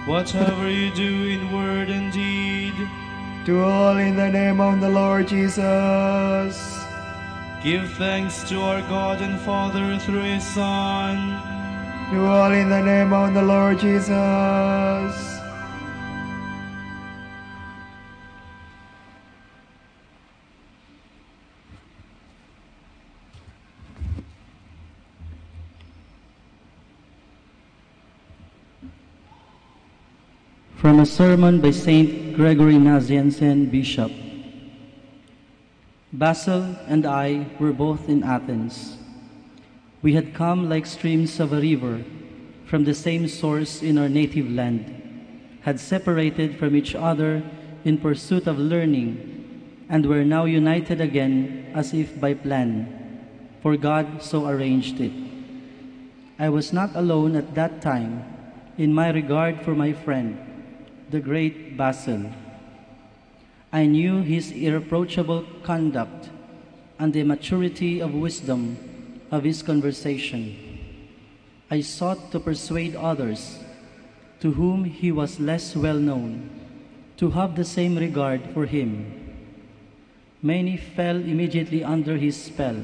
Whatever you do in word and deed, do all in the name of the Lord Jesus. Give thanks to our God and Father through His Son. Do all in the name of the Lord Jesus. From a sermon by Saint Gregory Nazianzen, Bishop. Basil and I were both in Athens. We had come like streams of a river from the same source in our native land, had separated from each other in pursuit of learning, and were now united again as if by plan, for God so arranged it. I was not alone at that time in my regard for my friend, the great Basil. I knew his irreproachable conduct and the maturity of wisdom of his conversation. I sought to persuade others, to whom he was less well known, to have the same regard for him. Many fell immediately under his spell,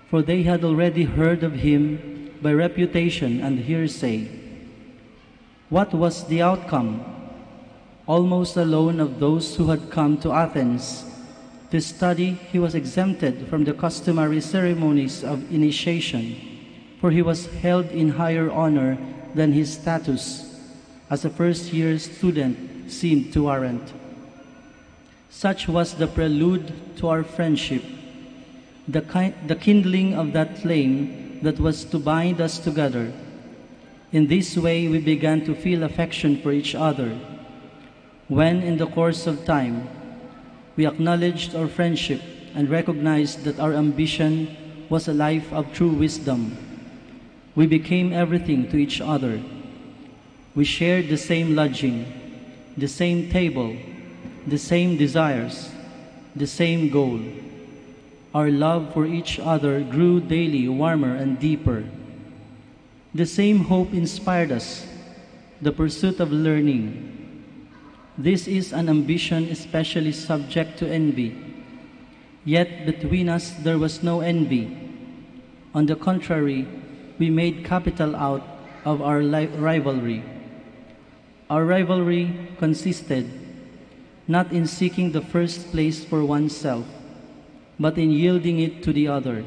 for they had already heard of him by reputation and hearsay. What was the outcome? Almost alone of those who had come to Athens to study, he was exempted from the customary ceremonies of initiation, for he was held in higher honor than his status as a first year student seemed to warrant. Such was the prelude to our friendship, the, ki- the kindling of that flame that was to bind us together. In this way, we began to feel affection for each other. When, in the course of time, we acknowledged our friendship and recognized that our ambition was a life of true wisdom, we became everything to each other. We shared the same lodging, the same table, the same desires, the same goal. Our love for each other grew daily warmer and deeper. The same hope inspired us, the pursuit of learning. This is an ambition especially subject to envy. Yet between us there was no envy. On the contrary, we made capital out of our li- rivalry. Our rivalry consisted not in seeking the first place for oneself, but in yielding it to the other.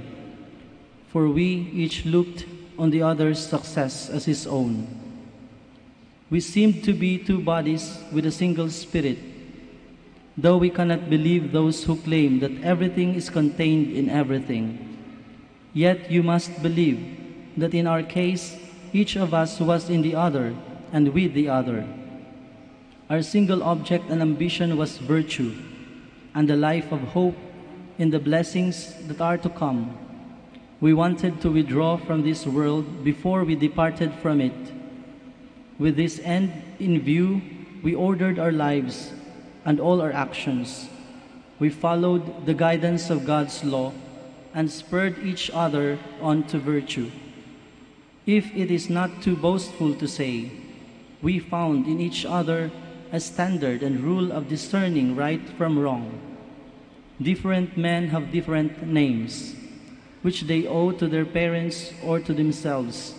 For we each looked on the other's success as his own. We seem to be two bodies with a single spirit, though we cannot believe those who claim that everything is contained in everything. Yet you must believe that in our case, each of us was in the other and with the other. Our single object and ambition was virtue, and the life of hope in the blessings that are to come. We wanted to withdraw from this world before we departed from it. With this end in view, we ordered our lives and all our actions. We followed the guidance of God's law and spurred each other on to virtue. If it is not too boastful to say, we found in each other a standard and rule of discerning right from wrong. Different men have different names, which they owe to their parents or to themselves,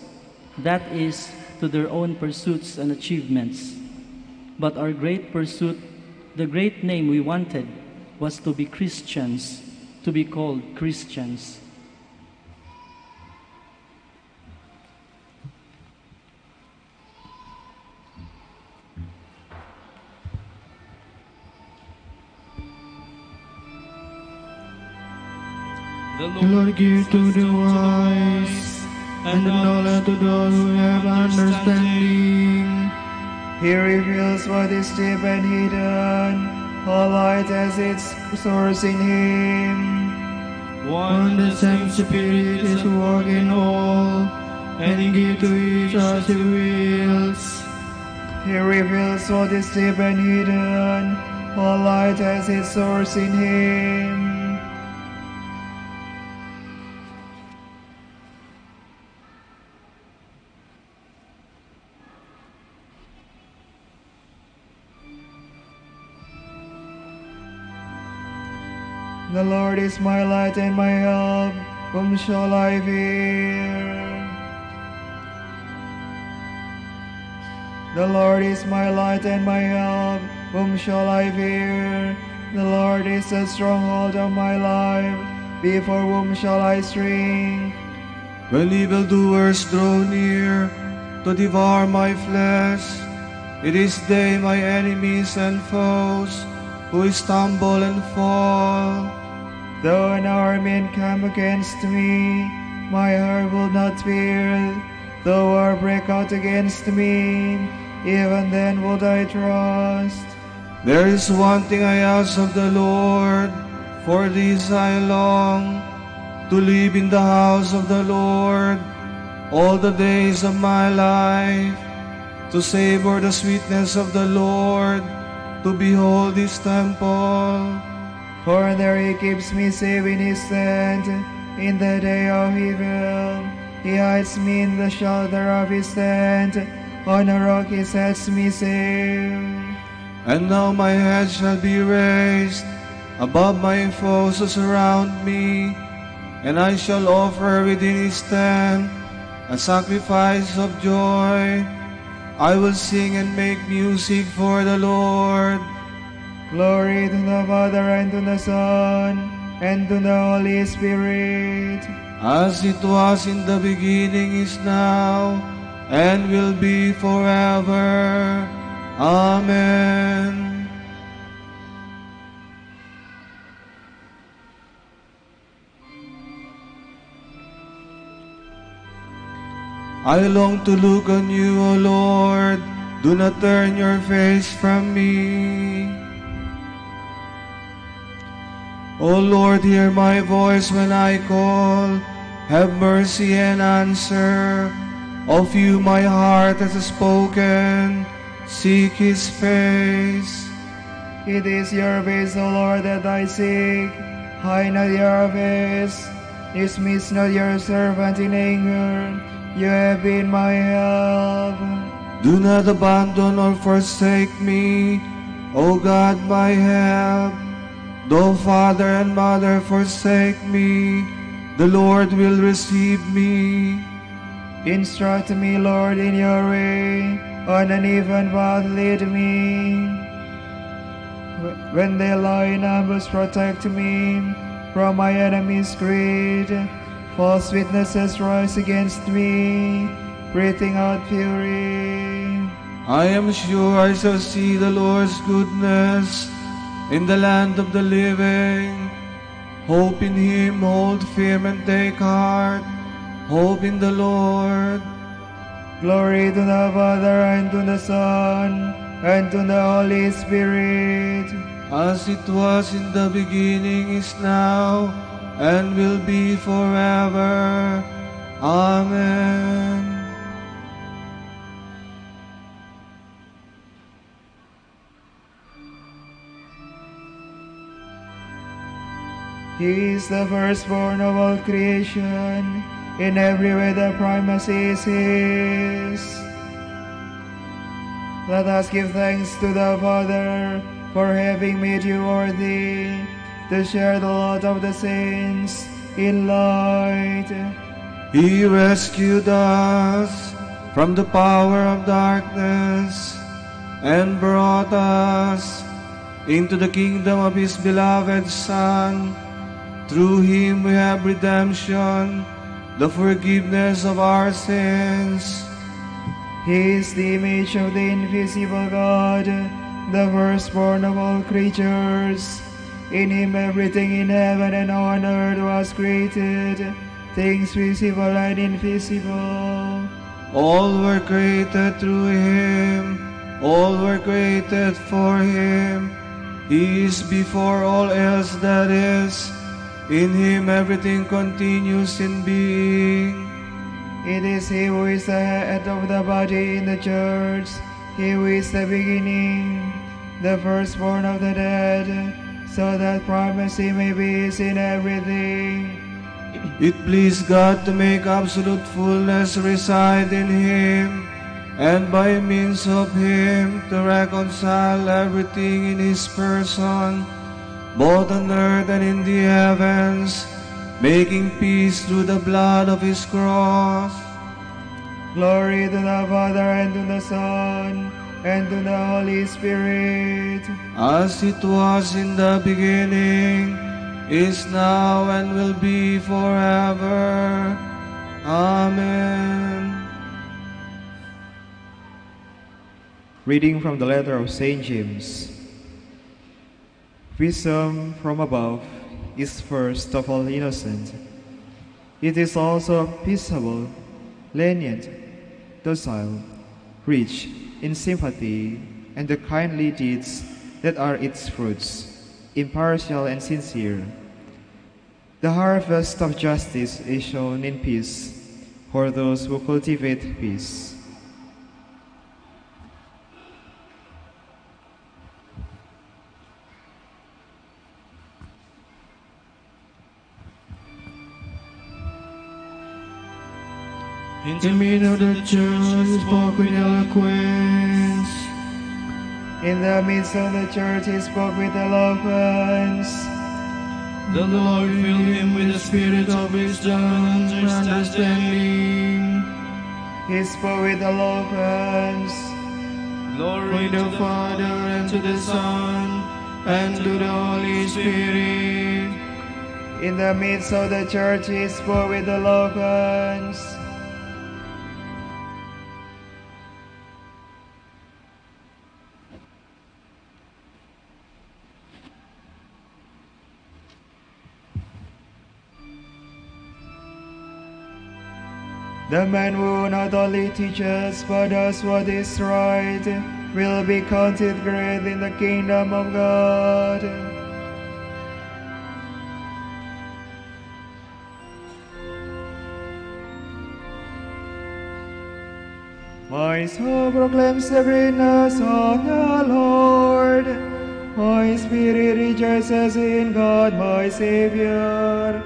that is, to their own pursuits and achievements. But our great pursuit, the great name we wanted, was to be Christians, to be called Christians. The Lord gives to the wise, and the knowledge to those who have understanding. He reveals what is deep and hidden. All light has its source in Him. One the same Spirit is working all, and He gives to each as He wills. He reveals what is deep and hidden. All light has its source in Him. The Lord is my light and my help. Whom shall I fear? The Lord is my light and my help. Whom shall I fear? The Lord is the stronghold of my life. Before whom shall I shrink? When evildoers draw near to devour my flesh, it is they, my enemies and foes, who stumble and fall. Though an army encamp against me, my heart will not fear. Though war break out against me, even then will I trust. There is one thing I ask of the Lord, for this I long, to live in the house of the Lord all the days of my life, to savor the sweetness of the Lord, to behold his temple. For there he keeps me safe in his tent in the day of evil. He hides me in the shelter of his tent. On a rock he sets me safe. And now my head shall be raised above my foes who surround me, and I shall offer within his tent a sacrifice of joy. I will sing and make music for the Lord. Glory to the Father, and to the Son, and to the Holy Spirit. As it was in the beginning, is now, and will be forever. Amen. I long to look on you, O Lord. Do not turn your face from me. O Lord, hear my voice when I call. Have mercy and answer. Of you my heart has spoken. Seek his face. It is your face, O Lord, that I seek. Hide not your face. Dismiss not your servant in anger. You have been my help. Do not abandon or forsake me, O God, my help. Though father and mother forsake me, the Lord will receive me. Instruct me, Lord, in your way. On an even path lead me. Wh-, when they lie in ambush, protect me from my enemies' greed. False witnesses rise against me, breathing out fury. I am sure I shall see the Lord's goodness in the land of the living. Hope in him, hold firm and take heart. Hope in the Lord. Glory to the Father, and to the Son, and to the Holy Spirit. As it was in the beginning, is now, and will be forever. Amen. He is the firstborn of all creation. In every way, the primacy is his. Let us give thanks to the Father for having made you worthy to share the lot of the saints in light. He rescued us from the power of darkness and brought us into the kingdom of his beloved Son. Through him we have redemption, the forgiveness of our sins. He is the image of the invisible God, the firstborn of all creatures. In him everything in heaven and on earth was created, things visible and invisible. All were created through him. All were created for him. He is before all else that is. In him everything continues in being. It is he who is the head of the body, in the church. He who is the beginning, the firstborn of the dead, so that primacy may be his in everything. It pleased God to make absolute fullness reside in him, and by means of him to reconcile everything in his person, both on earth and in the heavens, making peace through the blood of his cross. Glory to the Father, and to the Son, and to the Holy Spirit. As it was in the beginning, is now, and will be forever. Amen. Reading from the letter of Saint James. Wisdom from above is first of all innocent. It is also peaceable, lenient, docile, rich in sympathy and the kindly deeds that are its fruits, impartial and sincere. The harvest of justice is sown in peace for those who cultivate peace. In the midst of the church, he spoke with eloquence. In the midst of the church, he spoke with eloquence. Then the Lord filled him with the spirit of wisdom and understanding. He spoke with eloquence. Glory to the Father, and to the Son, and to the Holy Spirit. In the midst of the church, he spoke with eloquence. The man who not only teaches but does what is right will be counted great in the kingdom of God. My soul proclaims the greatness of the Lord. My spirit rejoices in God my Savior,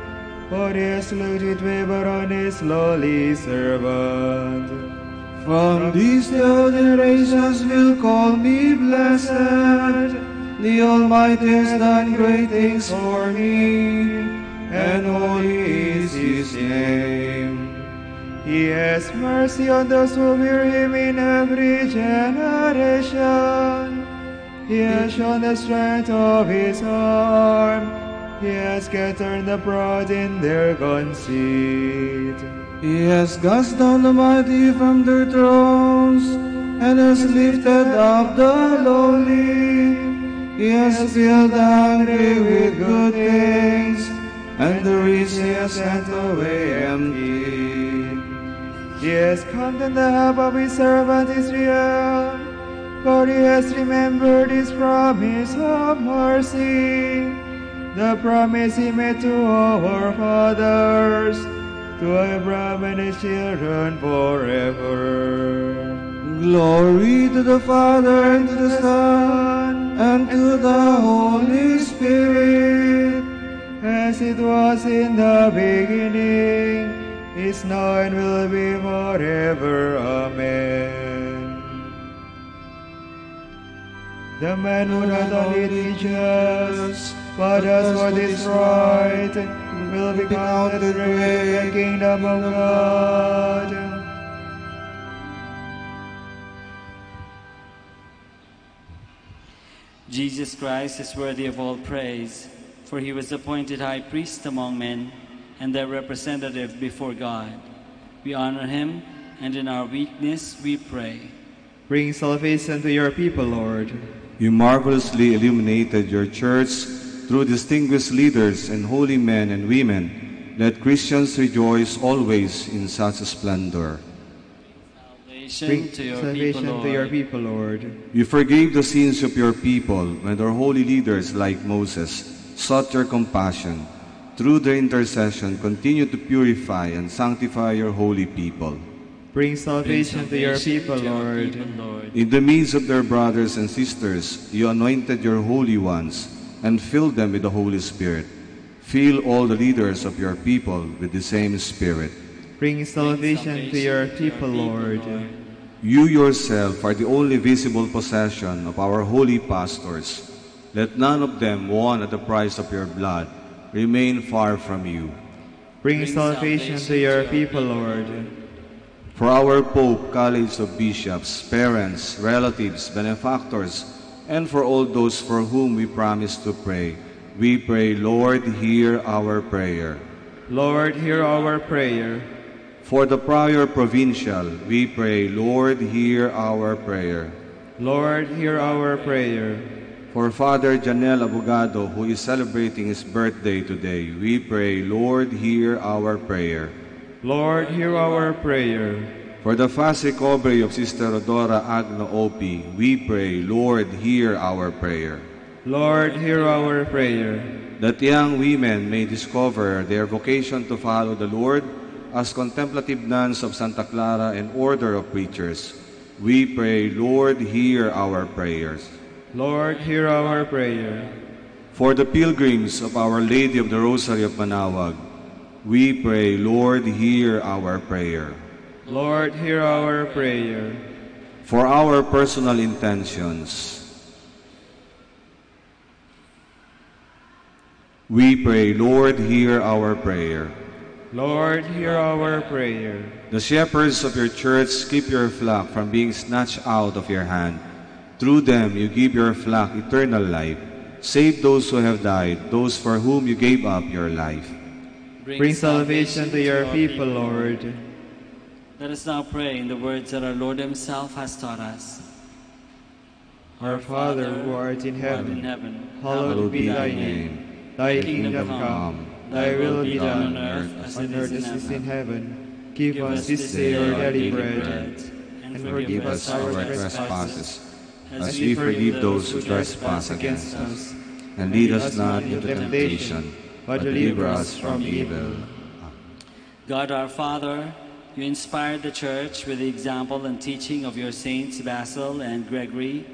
for he has looked with favor on his lowly servant. From this day all generations will call me blessed. The Almighty has done great things for me, and holy is his name. He has mercy on those who fear him in every generation. He has shown the strength of his arm. He has scattered the proud in their conceit. He has cast down the mighty from their thrones. and has lifted up the lowly. He has filled the hungry with good things, and the rich he has sent away empty. He has come in the help of his servant Israel, for he has remembered his promise of mercy, the promise he made to our fathers, to Abraham and his children forever. Glory to the Father, and to the Son, and to the Holy Spirit, as it was in the beginning, is now, and will be forever. Amen. The man who not only teaches, but does what is right, will be counted worthy of the kingdom of God. Jesus Christ is worthy of all praise, for he was appointed high priest among men and their representative before God. We honor him, and in our weakness we pray. Bring salvation to your people, Lord. You marvelously illuminated your church through distinguished leaders and holy men and women. Let Christians rejoice always in such splendor. Salvation Bring to your salvation people, to your Lord. People, Lord. You forgave the sins of your people when their holy leaders, like Moses, sought your compassion. Through their intercession, continue to purify and sanctify your holy people. Bring salvation to your people, Lord. In the midst of their brothers and sisters, you anointed your holy ones and filled them with the Holy Spirit. Fill all the leaders of your people with the same Spirit. Bring salvation to your people, Lord. You yourself are the only visible possession of our holy pastors. Let none of them won at the price of your blood remain far from you. Bring salvation to your people, Lord. For our Pope, College of Bishops, parents, relatives, benefactors, and for all those for whom we promise to pray, we pray, Lord, hear our prayer. Lord, hear our prayer. For the Prior Provincial, we pray, Lord, hear our prayer. Lord, hear our prayer. For Father Janel Abogado, who is celebrating his birthday today, we pray, Lord, hear our prayer. Lord, hear our prayer. For the fast recovery of Sister Rodora Agno Opie, we pray, Lord, hear our prayer. Lord, hear our prayer. That young women may discover their vocation to follow the Lord as contemplative nuns of Santa Clara and Order of Preachers. We pray, Lord, hear our prayers. Lord, hear our prayer. For the pilgrims of Our Lady of the Rosary of Manaoag, we pray, Lord, hear our prayer. Lord, hear our prayer. For our personal intentions, we pray, Lord, hear our prayer. Lord, hear our prayer. The shepherds of your church, keep your flock from being snatched out of your hand. Through them, you give your flock eternal life. Save those who have died, those for whom you gave up your life. Bring salvation to your people, Lord. Let us now pray in the words that our Lord himself has taught us. Our Father, who art in heaven, hallowed be thy name. Thy kingdom come, thy will be done on earth as it is in heaven. Give us this day our daily bread, and forgive us our trespasses, as we forgive those who trespass against us. And lead us not into temptation, but deliver us from evil. God our Father, you inspired the Church with the example and teaching of your saints Basil and Gregory.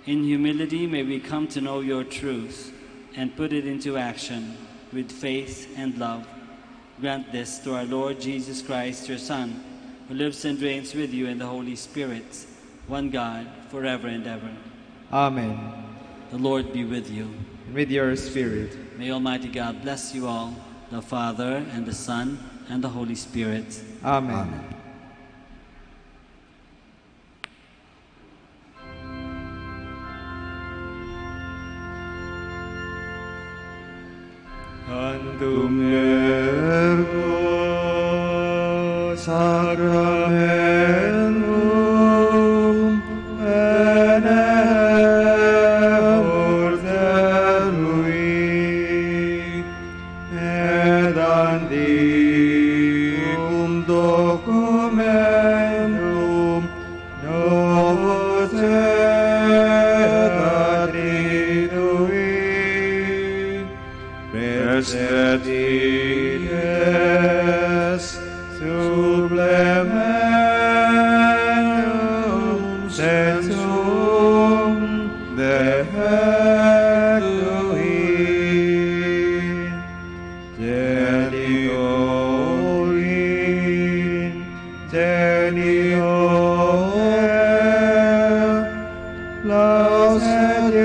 In humility, may we come to know your truth and put it into action with faith and love. Grant this through our Lord Jesus Christ, your Son, who lives and reigns with you in the Holy Spirit, one God, forever and ever. Amen. The Lord be with you. And with your spirit. May Almighty God bless you all, the Father, and the Son, and the Holy Spirit. Amen. Amen. Antum ergo sacramentum. Laudetur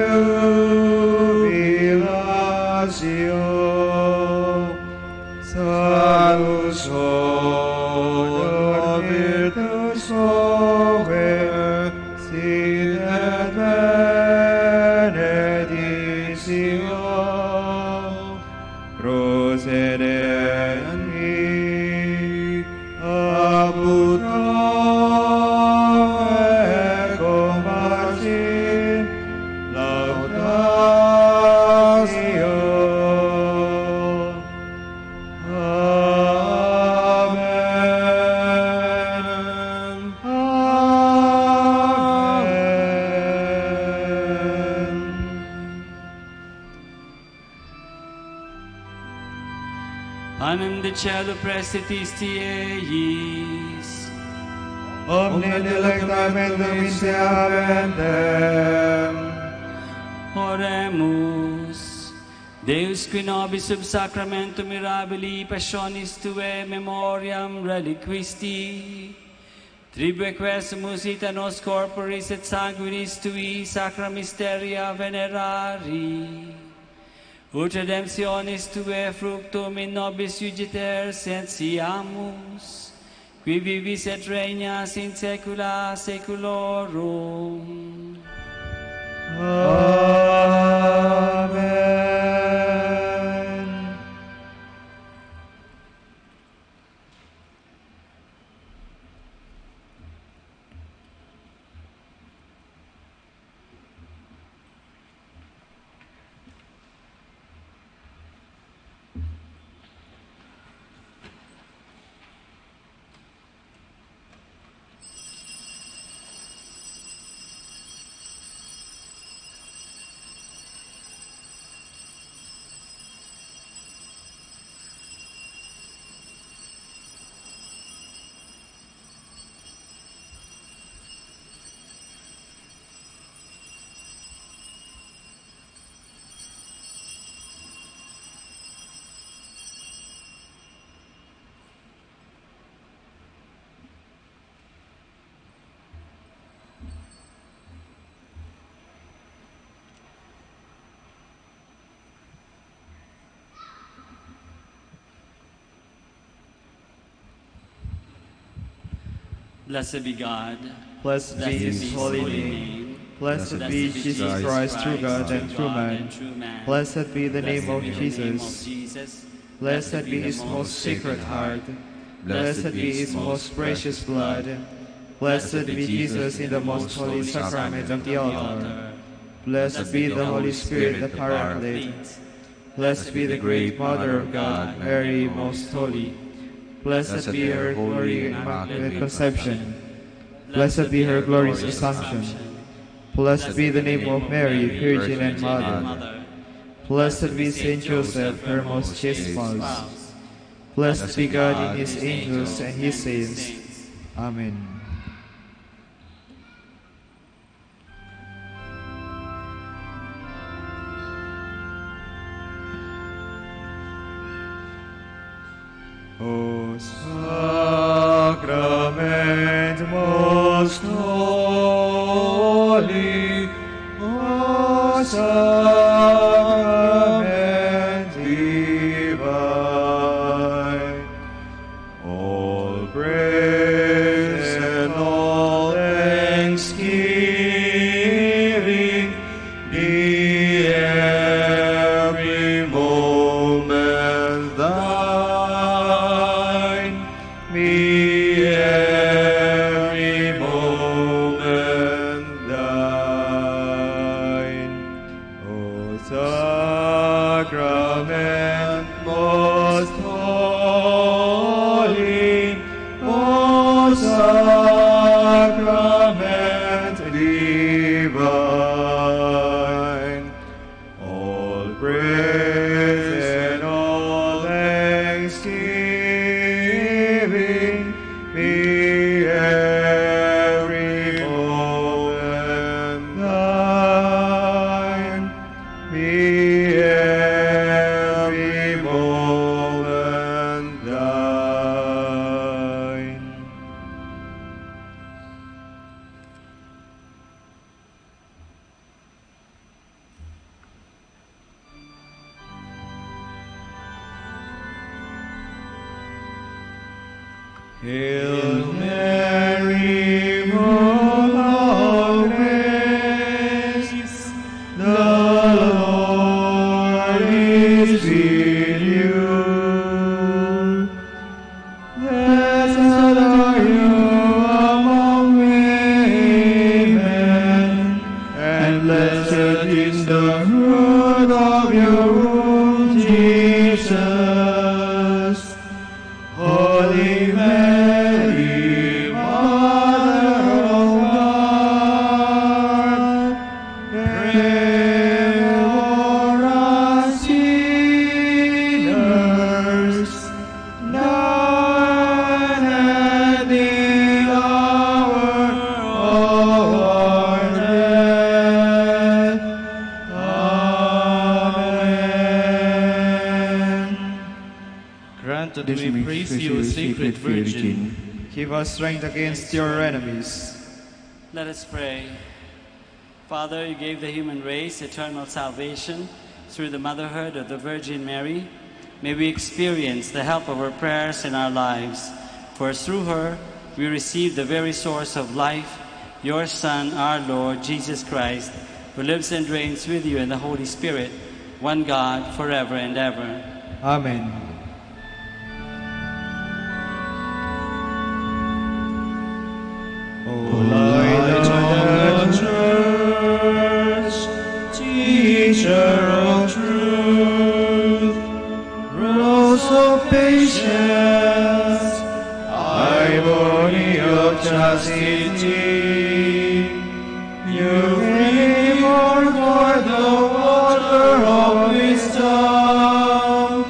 jubilatio, Salus Hoc virtus Bonae, sit et benedictio, procedent hic apud Tuam et compasim, laudatio. Amen. Amen. Panem ed sielo, prestitis ti eis. Omne delectamente inseabentem. Oremus. Deus, qui nobis sub sacramentum mirabilii passionis tuae, memoriam reliquisti, tribuequesemus ita nos corporis et sanguinis tui, sacra mysteria venerari, ut redemptionis tuae fructum in nobis iugiter, sed siamus, qui vivis et regnas in saecula saeculorum. Amen. Blessed be God. Blessed be his holy name. Blessed be Jesus Christ, true God and true man. Blessed be the name of Jesus. Blessed be his most sacred heart. Blessed be his most precious blood. Blessed be Jesus in the most holy sacrament of the altar. Blessed be the Holy Spirit, the Paraclete. Blessed be the great Mother of God, Mary, most holy. Blessed be her holy Immaculate Conception. Blessed be her glorious Assumption. Blessed be the name of Mary, Virgin and Mother. Blessed be Saint Joseph, her most chaste spouse. Blessed be God in his angels and his saints. Amen. O sacrament most holy, O sacrament divine, all praise and all thanksgiving be every moment thine, be every moment thine. O sacrament most holy, O Hail Mary, full of grace, the Lord is with you. Blessed are you among women, and blessed is the fruit of your womb, Jesus. Holy Mary, Mother of God, pray for us sinners, now and at the hour of our death. Amen. Grant that we praise you, Sacred Virgin. Give us strength against your enemies. Let us pray. Father, you gave the human race eternal salvation through the motherhood of the Virgin Mary. May we experience the help of her prayers in our lives, for through her we receive the very source of life, your Son, our Lord Jesus Christ, who lives and reigns with you in the Holy Spirit, one God, forever and ever. Amen. O Light of the Church, Teacher of Truth, Rose of Patience, Ivory of Chastity, you bring forth the water of wisdom,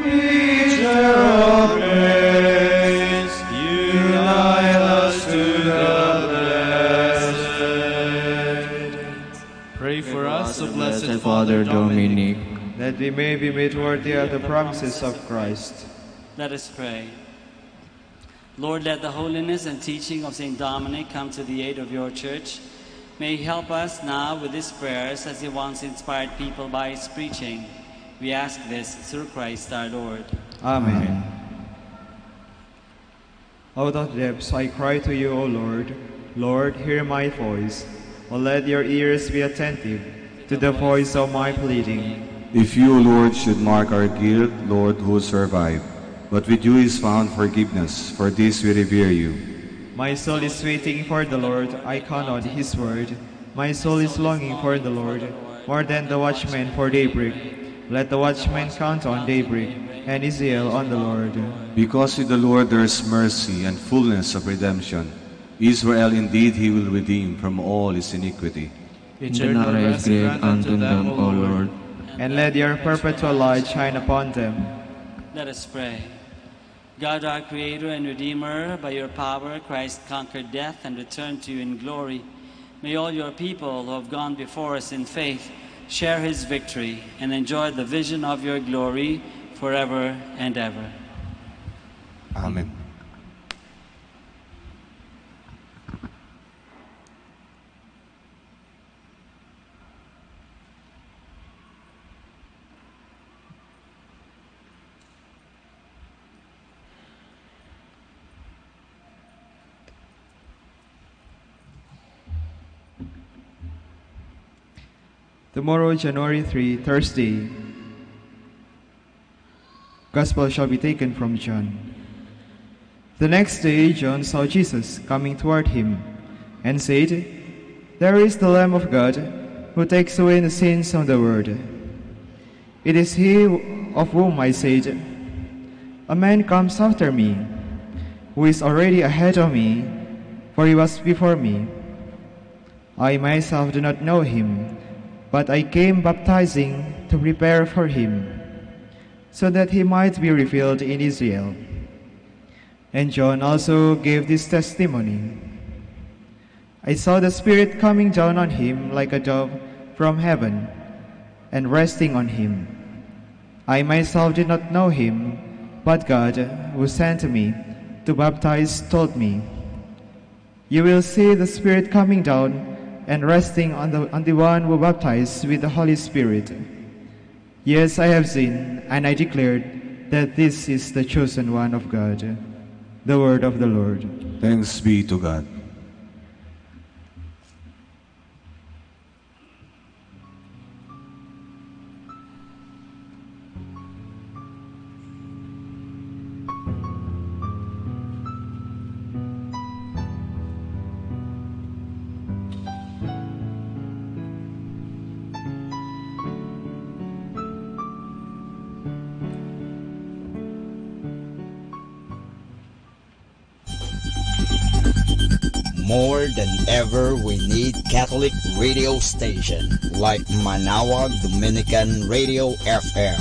Preacher of grace, unite us to the blessed. Pray for us, O blessed Father Dominic, that we may be made worthy of the promises of Christ. Let us pray. Lord, let the holiness and teaching of Saint Dominic come to the aid of your church. May he help us now with his prayers as he once inspired people by his preaching. We ask this through Christ our Lord. Amen. Out of depths I cry to you, O Lord. Lord, hear my voice. O let your ears be attentive to the voice of my pleading. If you, O Lord, should mark our guilt, Lord, who'll survive? But with you is found forgiveness. For this we revere you. My soul is waiting for the Lord. I count on his word. My soul is longing for the Lord, more than the watchmen for daybreak. Let the watchman count on daybreak, and his zeal on the Lord. Because with the Lord there is mercy and fullness of redemption. Israel indeed he will redeem from all his iniquity. Eternal rest grant unto them, O Lord. And let your perpetual light shine upon them. Let us pray. God, our Creator and Redeemer, by your power Christ conquered death and returned to you in glory. May all your people who have gone before us in faith share his victory and enjoy the vision of your glory forever and ever. Amen. Tomorrow, January three, Thursday. Gospel shall be taken from John. The next day, John saw Jesus coming toward him and said, "There is the Lamb of God who takes away the sins of the world." It is he of whom I said, "A man comes after me, who is already ahead of me, for he was before me." I myself do not know him, but I came baptizing to prepare for him, so that he might be revealed in Israel. And John also gave this testimony. I saw the Spirit coming down on him like a dove from heaven and resting on him. I myself did not know him, but God, who sent me to baptize, told me, "You will see the Spirit coming down and resting on the, on the one who baptizes with the Holy Spirit." Yes, I have seen, and I declared that this is the chosen one of God. The word of the Lord. Thanks be to God. More than ever, we need Catholic radio station like Manaoag Dominican Radio F M.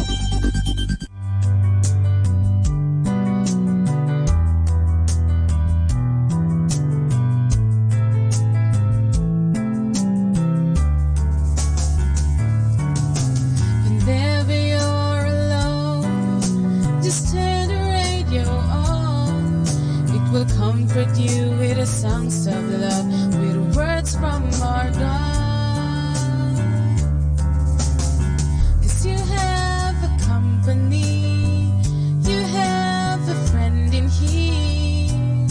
Whenever you're alone, just turn the radio on. It will comfort you with the songs of love, with words from our God. 'Cause you have a company, you have a friend in here.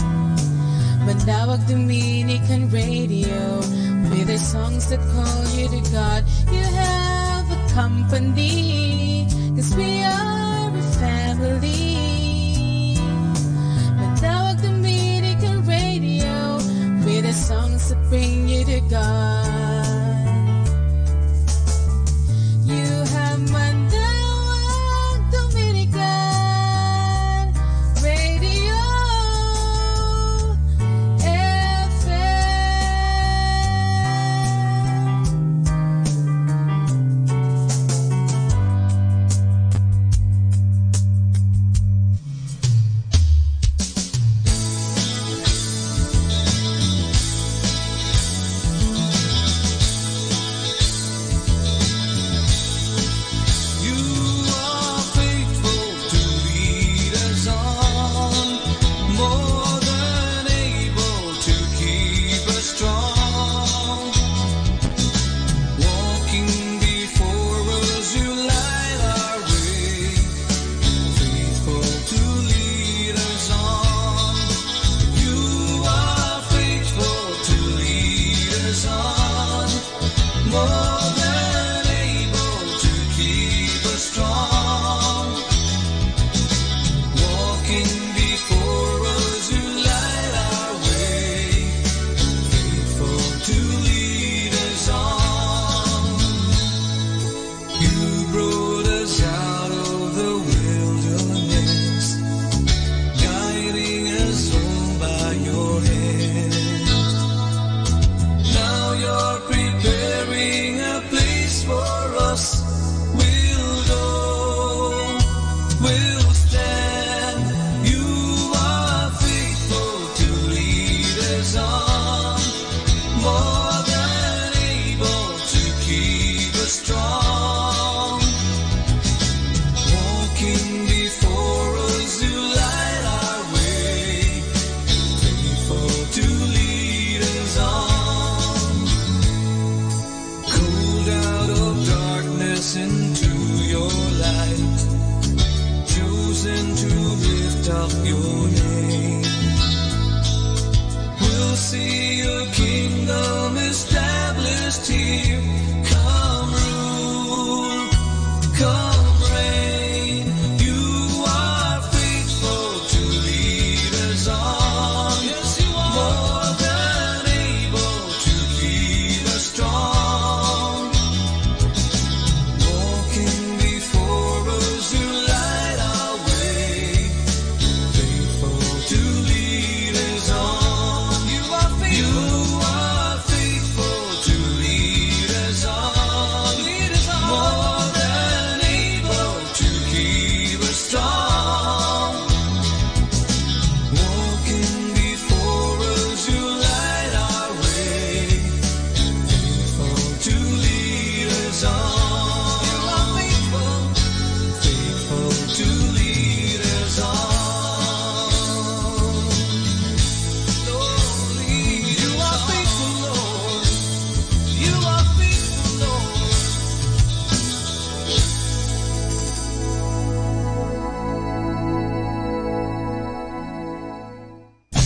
Manaoag Dominican Radio, with the songs that call you to God. You have a company, 'cause we are a family. Manaoag Dominican Radio, with the songs that bring you to God. You have Manaoag Dominican Radio F M.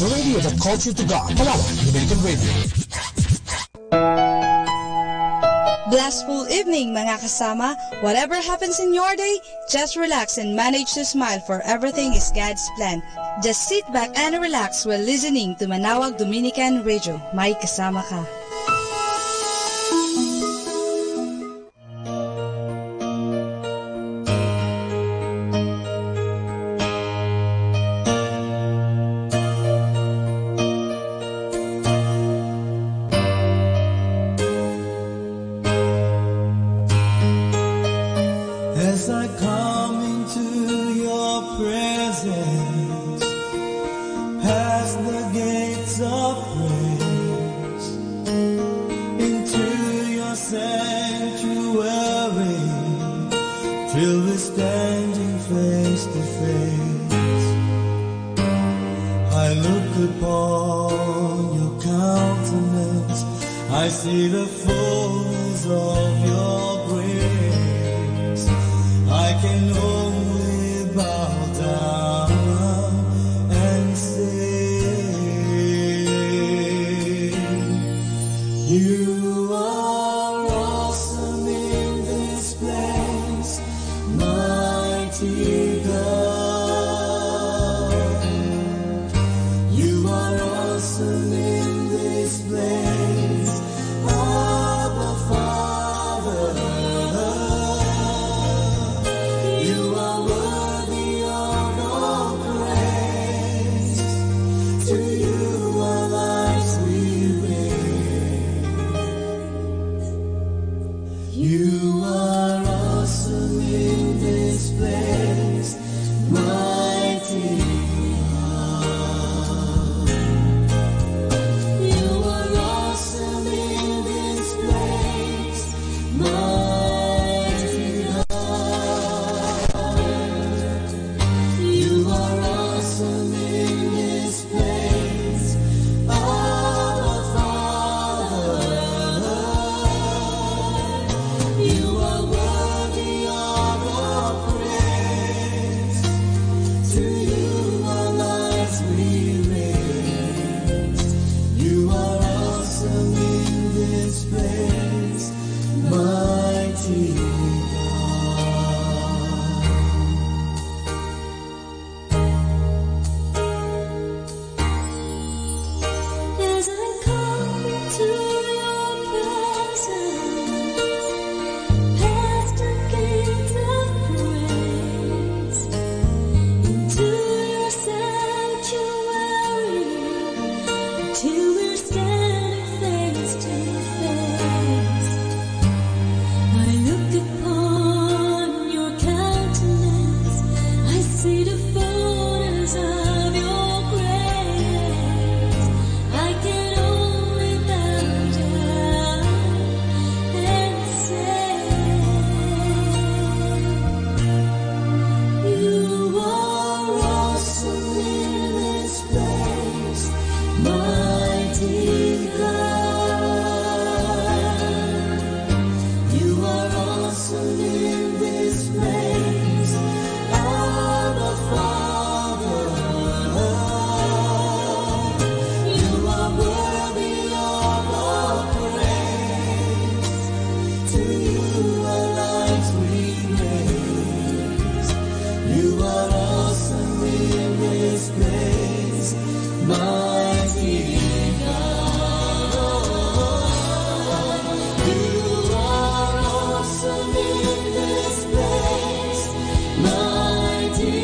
The radio that calls you to God. Palawak, Dominican Radio. Blissful evening, mga kasama. Whatever happens in your day, just relax and manage to smile, for everything is God's plan. Just sit back and relax while listening to Manawag Dominican Radio. May kasama ka. As I come into your presence, past the gates of praise, into your sanctuary, till we're standing face to face. I look upon your countenance, I see the fullness of your grace. I can only bow down and say, you are awesome in this place, mighty God. You are awesome in this place, Abba Father. You are worthy of all praise. To you our lives we bring. You are awesome in this place, mighty God. You are awesome in this place, mighty God. You are awesome in this place, Abba Father. You are worthy of all praise. To you our lives we raise. You are awesome in this place, mighty God. As I come into your presence, past the gates of praise, into your sanctuary, till we're standing face to face. I look upon your countenance, I see the fullness of your grace. I can only bow down and say, you are awesome in this place, mighty God. You are awesome in this place, Abba Father. You are worthy of all praise. To you our lives we raise. You are awesome in this place, mighty God. You are awesome in this place, mighty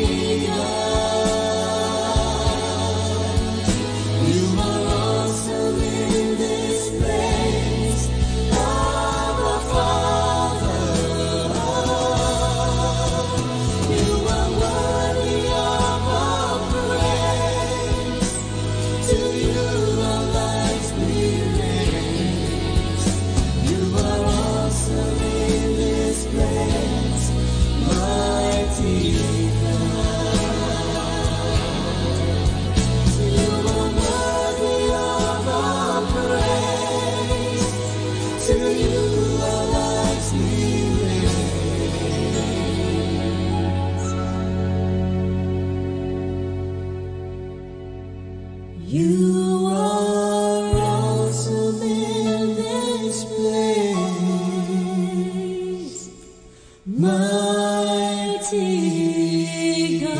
God. You are awesome in this place, Abba Father. You are worthy of all praise. You are awesome in this place, mighty God.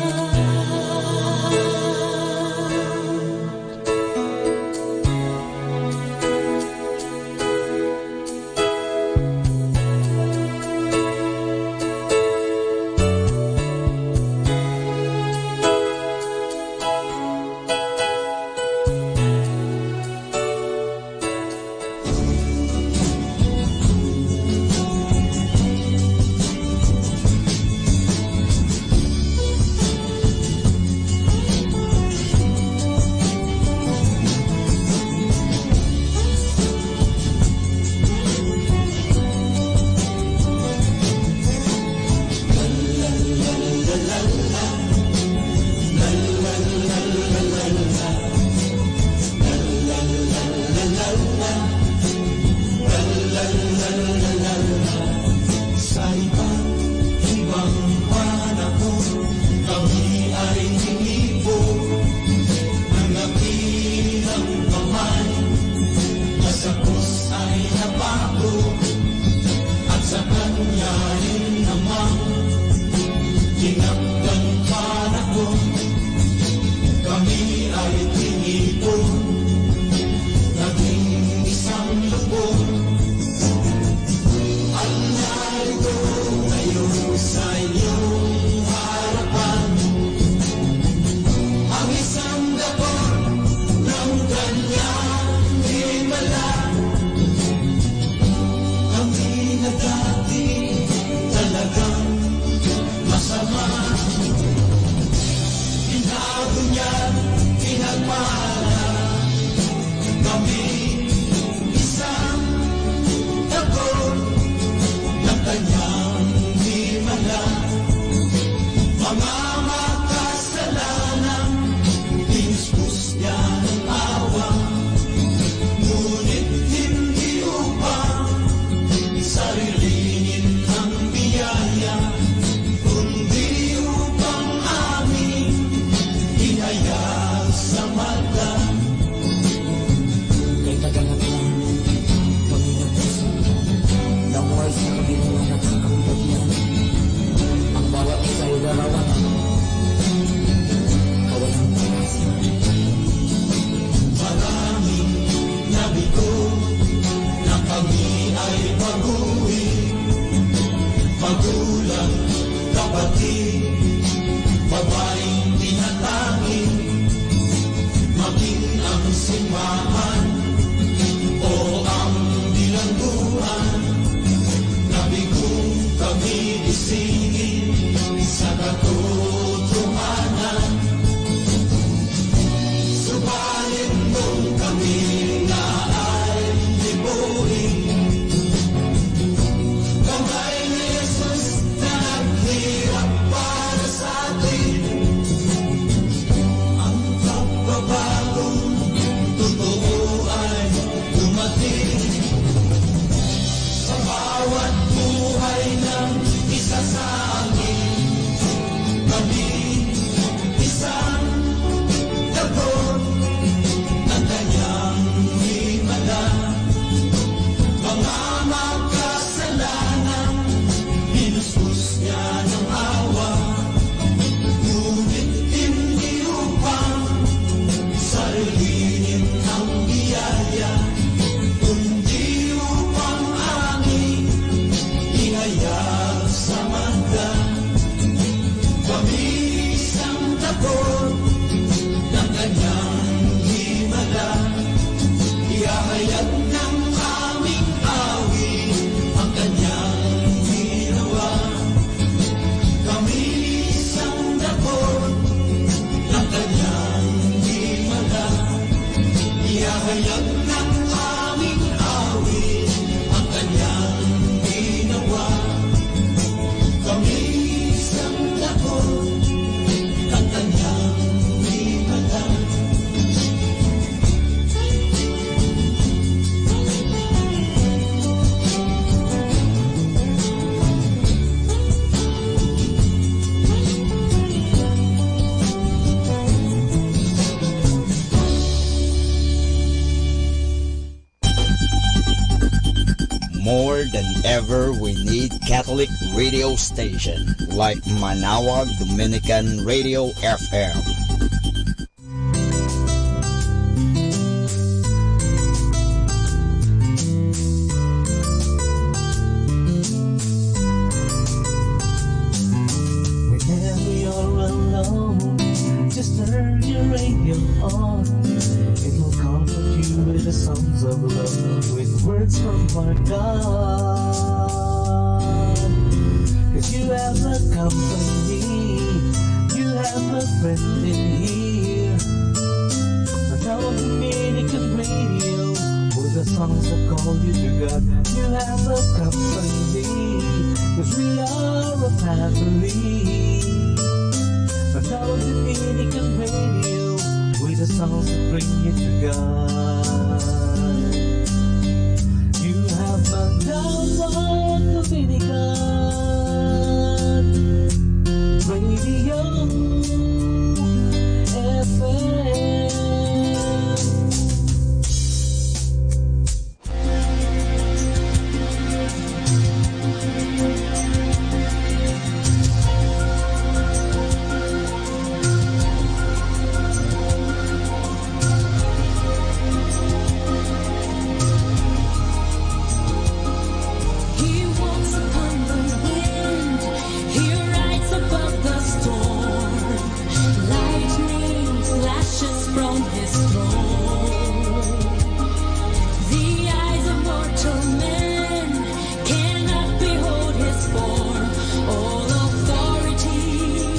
Say iba't ibang panahon, kami ay tinipon, nangakilangkamay, masakos ay napako, at sa kanya rin namang tinakdang panahon, kami ay tinipon, naging isang lubong. Anyari ko ngayon sa iyong harapan, ang isang dakor ng kanyang himala. Kami na dati talagang masama, binago niya, pinagpala kami. Isang dakor ng kanyang himala, mga makasalanan, pinuspos niya ng awa, ngunit hindi upang sarilinin ang biyaya, kundi upang amin ihayag sa mata. Kay taga na kami, kami na puso, nabuhay sa kami ng anak ang kami bagian. Ang bawat isa'y larawan, kawalan ng pag-asa. Maraming nabigo na kami ay baguhin, magulang, kapatid, babaeng pinatangi, maging ang simbahan o ang bilangguan. Nabigong kami isingin sa katotohanan. Subalit nung kami nga ay libuin, kamay ni Jesus na naghirap para sa atin. Ang pagbabagong totoo ay dumating sa bawat buhay ng isa sa amin. Kami isang dakor ng kanyang himala. Mga makasalanan, pinuspos niya ng awa, ngunit hindi upang sarilinin ang biyaya, kundi upang amin ihayag sa mata. Kami isang dakor ng kanyang himala, ihahayag ng aming awit ang kanyang ginawa. Kami isang dakor ng kanyang himala, ihahayag ng aming awit ang kanyang ginawa. Kami isang dakor ng kanyang himala. Whenever we need Catholic radio station like Manawag Dominican Radio F M. Whenever you're alone, just turn your radio on. It will comfort you with the songs of love, with words from our God. 'Cause you have a company, you have a friend in here. Manawag Dominican Radio, with the songs that call you to God. You have a company, 'cause we are a family. Manawag Dominican Radio, with the songs that bring you to God. You have Manawag Dominican Radio F M. He walks upon the wind, he rides above the storm. Lightning flashes from his throne. The eyes of mortal men cannot behold his form. All authority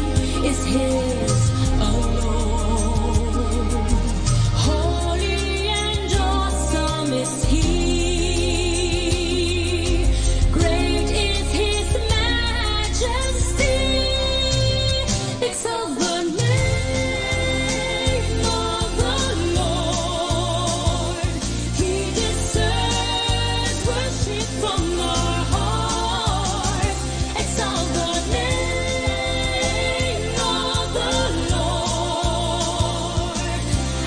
is his alone. Holy and awesome is he. Great is his majesty. Exalt the name of the Lord. He deserves worship from our heart. Exalt the name of the Lord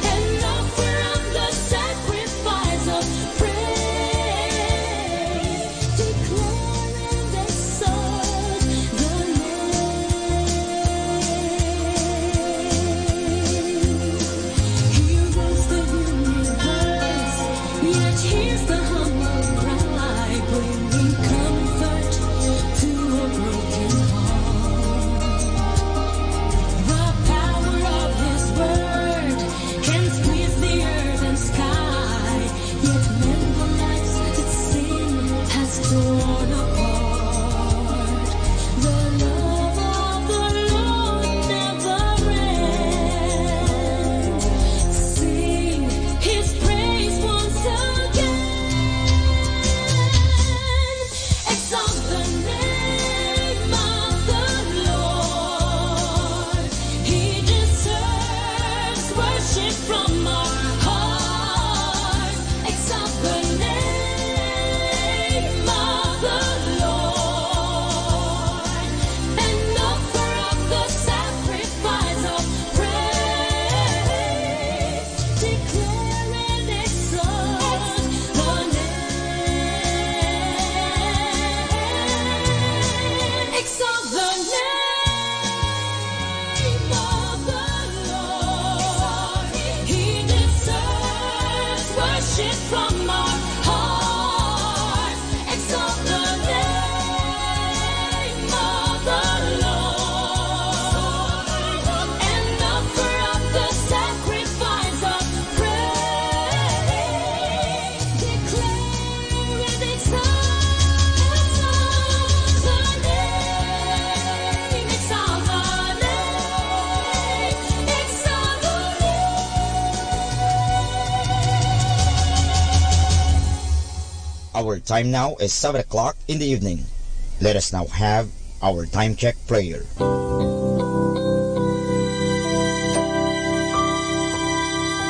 and offer up the sacrifice of praise. Declare and exalt the name. He rules the universe, yet hears the humble cry, bringing comfort to a broken heart. The power of his word can squeeze the earth and sky, yet mend the lives that sin has torn apart. The love of the Lord never ends. Sing his praise once again. Exalt the name of the Lord. He deserves worship from our hearts. Exalt the name of the Lord and offer up the sacrifice of praise. Declare and exalt the name. Exalt the name of the Lord. He deserves worship from our hearts. Exalt the name of the Lord and offer up the sacrifice of praise. Declare and exalt the name, exalt the name, exalt the name. Our time now is seven o'clock in the evening. Let us now have our time check prayer.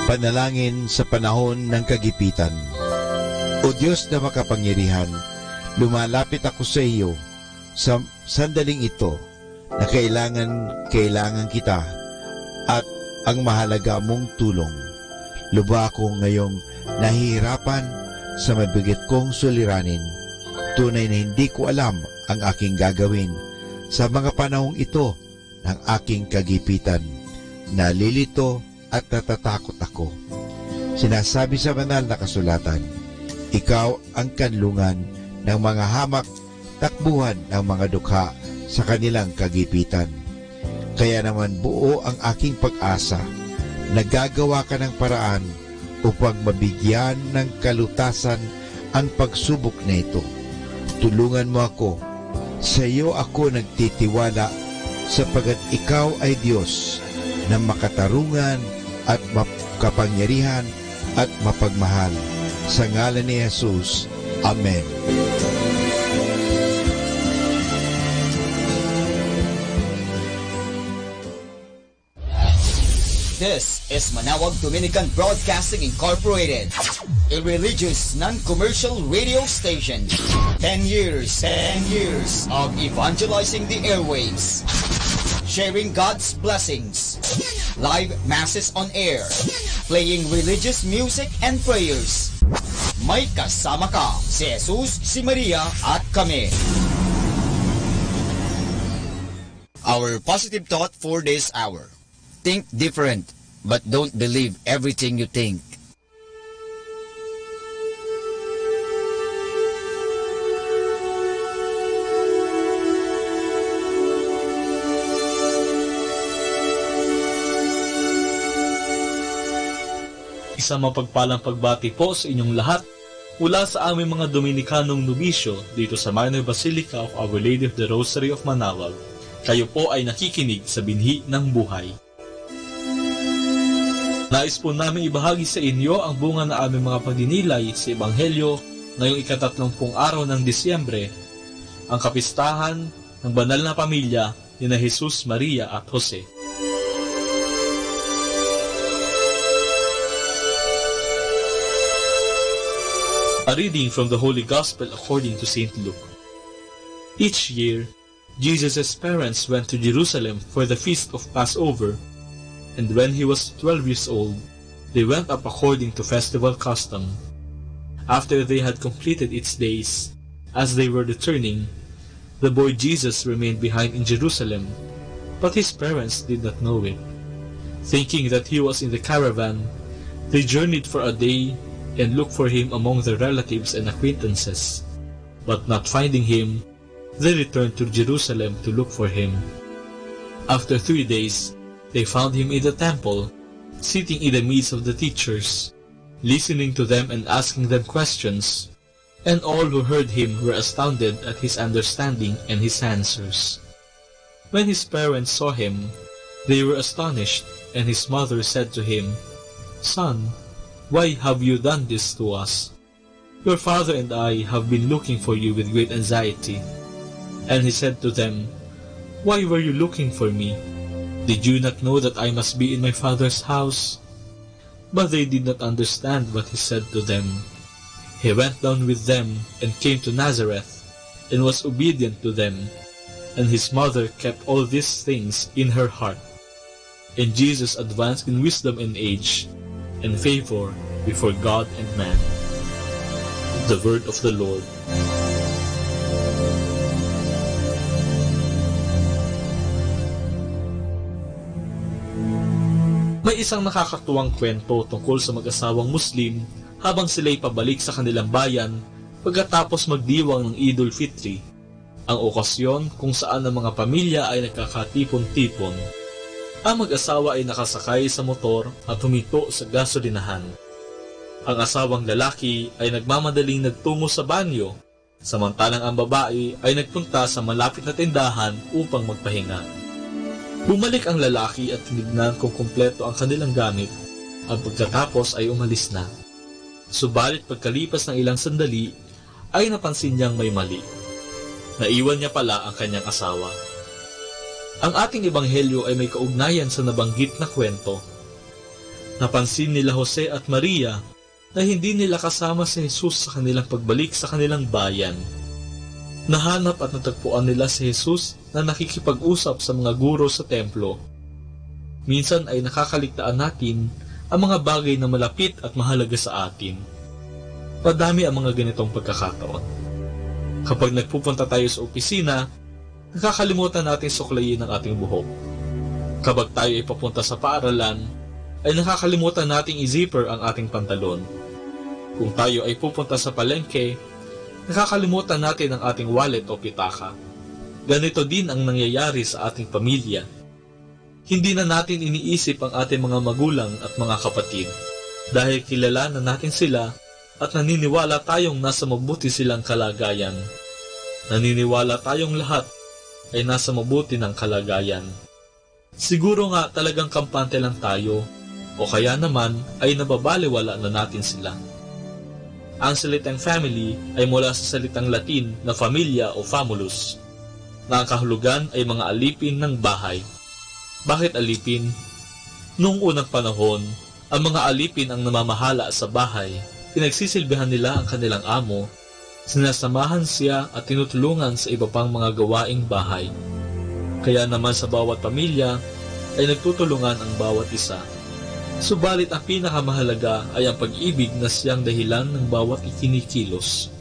Panalangin sa panahon ng kagipitan. O Diyos na makapangyarihan, lumalapit ako sa iyo sa sandaling ito na kailangan, kailangan kita at ang mahalaga mong tulong. Lubha ako ngayong nahihirapan sa mabigat kong suliranin. Tunay na hindi ko alam ang aking gagawin sa mga panahong ito ng aking kagipitan. Nalilito at natatakot ako. Sinasabi sa banal na kasulatan, "Ikaw ang kanlungan ng mga hamak, takbuhan ng mga dukha sa kanilang kagipitan." Kaya naman buo ang aking pag-asa. Nagagawa ka ng paraan upang mabigyan ng kalutasan ang pagsubok na ito. Tulungan mo ako. Sa iyo ako nagtitiwala, sapagat ikaw ay Dios na makatarungan at makapangyarihan at mapagmahal. Sa ngalan ni Jesus, amen. This is Manawag Dominican Broadcasting Incorporated, a religious, non-commercial radio station. Ten years, ten years of evangelizing the airwaves, sharing God's blessings, live masses on air, playing religious music and prayers. May kasama ka, si Jesus, si Maria, at kami. Our positive thought for this hour. Think different, but don't believe everything you think. Isang mapagpalang pagbati po sa inyong lahat mula sa aming mga Dominikanong nobisyo dito sa Minor Basilica of Our Lady of the Rosary of Manawag. Kayo po ay nakikinig sa Binhi ng Buhay. Nais po namin ibahagi sa inyo ang bunga na aming mga pagdinilay sa Ebanghelyo ngayong ikatatlongpung araw ng Disyembre, ang kapistahan ng banal na pamilya ni na Jesus, Maria, at Jose. A reading from the Holy Gospel according to Saint Luke. Each year, Jesus' parents went to Jerusalem for the feast of Passover, and when he was twelve years old, they went up according to festival custom. After they had completed its days, as they were returning, the boy Jesus remained behind in Jerusalem, but his parents did not know it. Thinking that he was in the caravan, they journeyed for a day and looked for him among their relatives and acquaintances. But not finding him, they returned to Jerusalem to look for him. After three days, they found him in the temple, sitting in the midst of the teachers, listening to them and asking them questions. And all who heard him were astounded at his understanding and his answers. When his parents saw him, they were astonished, and his mother said to him, "Son, why have you done this to us? Your father and I have been looking for you with great anxiety." And he said to them, "Why were you looking for me? Did you not know that I must be in my father's house?" But they did not understand what he said to them. He went down with them and came to Nazareth and was obedient to them. And his mother kept all these things in her heart. And Jesus advanced in wisdom and age and favor before God and man. The word of the Lord. May isang nakakatuwang kwento tungkol sa mag-asawang Muslim habang sila'y pabalik sa kanilang bayan pagkatapos magdiwang ng Eid ul-Fitri, ang okasyon kung saan ang mga pamilya ay nagkakatipon-tipon. Ang mag-asawa ay nakasakay sa motor at huminto sa gasolinahan. Ang asawang lalaki ay nagmamadaling nagtungo sa banyo, samantalang ang babae ay nagpunta sa malapit na tindahan upang magpahinga. Bumalik ang lalaki at tinignan kung kumpleto ang kanilang gamit, at pagkatapos ay umalis na. Subalit pagkalipas ng ilang sandali, ay napansin niyang may mali. Naiwan niya pala ang kanyang asawa. Ang ating ebanghelyo ay may kaugnayan sa nabanggit na kwento. Napansin nila Jose at Maria na hindi nila kasama si Jesus sa kanilang pagbalik sa kanilang bayan. Nahanap at natagpuan nila si Jesus na nakikipag-usap sa mga guro sa templo. Minsan ay nakakaligtaan natin ang mga bagay na malapit at mahalaga sa atin. Madami ang mga ganitong pagkakataon. Kapag nagpupunta tayo sa opisina, nakakalimutan natin suklayin ang ating buhok. Kapag tayo ay papunta sa paaralan, ay nakakalimutan nating i-zipper ang ating pantalon. Kung tayo ay pupunta sa palengke, nakakalimutan natin ang ating wallet o pitaka. Ganito din ang nangyayari sa ating pamilya. Hindi na natin iniisip ang ating mga magulang at mga kapatid dahil kilala na natin sila at naniniwala tayong nasa mabuti silang kalagayan. Naniniwala tayong lahat ay nasa mabuti ng kalagayan. Siguro nga talagang kampante lang tayo, o kaya naman ay nababaliwala na natin sila. Ang salitang family ay mula sa salitang Latin na familia o famulus, na ang kahulugan ay mga alipin ng bahay. Bakit alipin? Noong unang panahon, ang mga alipin ang namamahala sa bahay. Pinagsisilbihan nila ang kanilang amo, sinasamahan siya at tinutulungan sa iba pang mga gawaing bahay. Kaya naman sa bawat pamilya ay nagtutulungan ang bawat isa. Subalit ang pinakamahalaga ay ang pag-ibig na siyang dahilan ng bawat ikinikilos.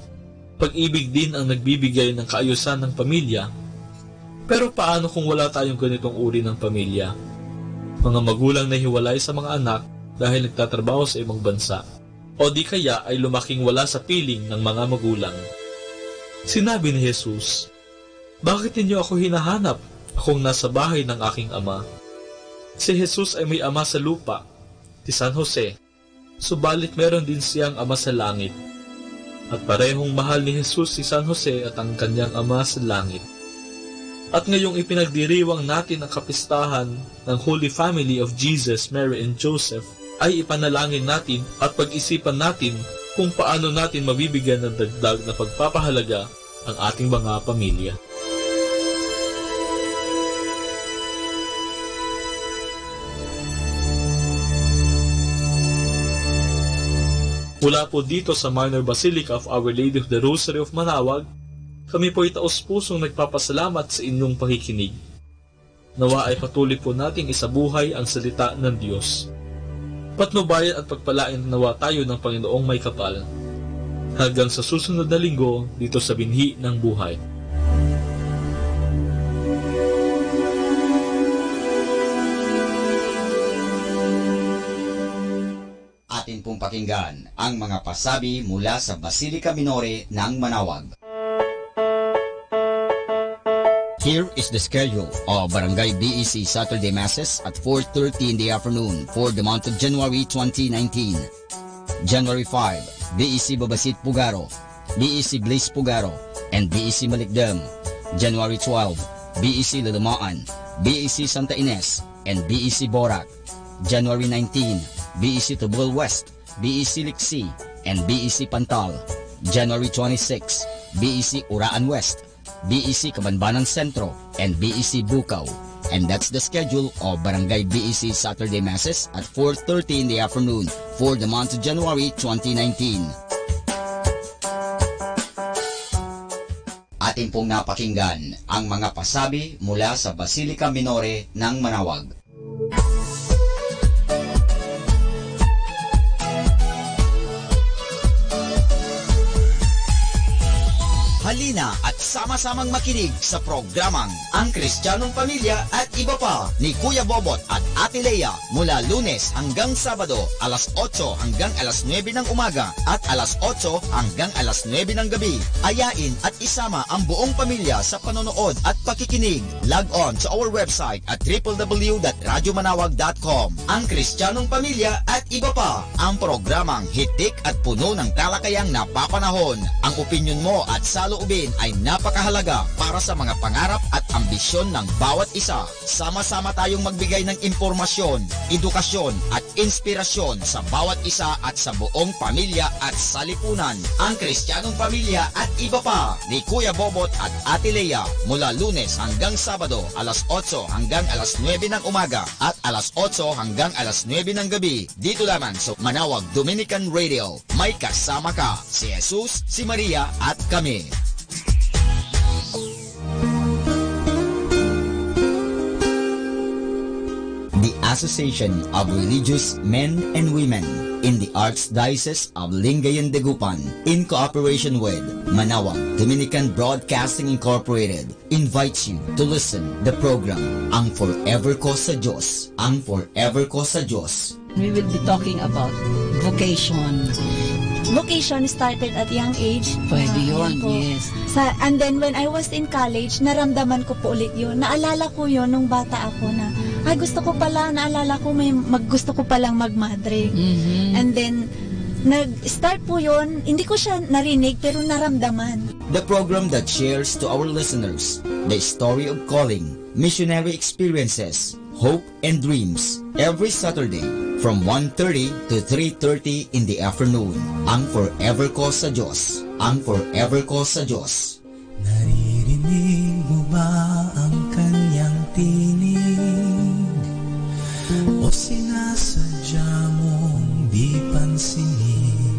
Pag-ibig din ang nagbibigay ng kaayusan ng pamilya. Pero paano kung wala tayong ganitong uri ng pamilya? Mga magulang na hiwalay sa mga anak dahil nagtatrabaho sa ibang bansa. O di kaya ay lumaking wala sa piling ng mga magulang. Sinabi ni Jesus, "Bakit ninyo ako hinahanap? Akong nasa bahay ng aking Ama." Si Jesus ay may ama sa lupa, si San Jose. Subalit meron din siyang Ama sa Langit. At parehong mahal ni Jesus si San Jose at ang kanyang Ama sa Langit. At ngayong ipinagdiriwang natin ang kapistahan ng Holy Family of Jesus, Mary, and Joseph, ay ipanalangin natin at pag-isipan natin kung paano natin mabibigyan ng dagdag na pagpapahalaga ang ating mga pamilya. Mula po dito sa Minor Basilica of Our Lady of the Rosary of Manaoag, kami po'y taus-pusong nagpapasalamat sa inyong pakikinig. Nawa ay patuloy po nating isabuhay ang salita ng Diyos. Patnubayan at pagpalain nawa tayo ng Panginoong may kapal. Hanggang sa susunod na linggo dito sa Binhi ng Buhay. Atin pong pakinggan ang mga pasabi mula sa Basilica Minore ng Manaoag. Here is the schedule of Barangay B E C Saturday Masses at four thirty in the afternoon for the month of January twenty nineteen. January five, B E C Babasit Pugaro, B E C Bliss Pugaro, and B E C Malikdem. January twelve, B E C Lalamaan, B E C Santa Ines, and B E C Borac. January nineteen, B E C Tubol West, B E C Liksi, and B E C Pantal. January twenty-six, B E C Uraan West, B E C Kabanbanan Sentro, and B E C Bukaw. And that's the schedule of Barangay B E C Saturday Masses at four thirty in the afternoon for the month of January twenty nineteen. Atin pong napakinggan ang mga pasabi mula sa Basilica Minore ng Manaoag. Halina at sama-samang makinig sa programang Ang Kristiyanong Pamilya at Iba Pa ni Kuya Bobot at Ate Lea mula Lunes hanggang Sabado, alas otso hanggang alas nuebe ng umaga at alas otso hanggang alas nuebe ng gabi. Ayain at isama ang buong pamilya sa panonood at pakikinig. Log on to our website at triple W dot radyo manawag dot com. Ang Kristiyanong Pamilya at Iba Pa, ang programang hitik at puno ng talakayang napapanahon. Ang opinyon mo at saloobin ay napakahalaga para sa mga pangarap at ambisyon ng bawat isa. Sama-sama tayong magbigay ng impormasyon, edukasyon, at inspirasyon sa bawat isa at sa buong pamilya at salipunan. Ang Kristiyanong Pamilya at Iba Pa ni Kuya Bobot at Ate Lea, mula Lunes hanggang Sabado, alas otso hanggang alas nuebe ng umaga at alas otso hanggang alas nuebe ng gabi, dito lamang sa Manaoag Dominican Radio. May kasama ka, si Jesus, si Maria, at kami. The Association of Religious Men and Women in the Archdiocese of Lingayen Dagupan, in cooperation with Manaoag Dominican Broadcasting Incorporated, invites you to listen the program Ang Forever Ko sa Diyos. Ang Forever Ko sa Diyos. We will be talking about vocation. Vocation started at young age. Pwede Ah, yun, yun po. Yes. Sa, and then when I was in college, naramdaman ko po ulit yun. Naalala ko yun nung bata ako na, "Ay, gusto ko pala," naalala ko may mag-, gusto ko palang magmadre. Mhm. And then, nag-start po yun, hindi ko siya narinig, pero naramdaman. The program that shares to our listeners the story of calling, missionary experiences, hope, and dreams every Saturday from one thirty to three thirty in the afternoon. Ang Forever Ko sa Diyos. Ang Forever Ko sa Diyos. Naririnig mo ba ang kanyang tinig? O sinasadya mong di pansinin?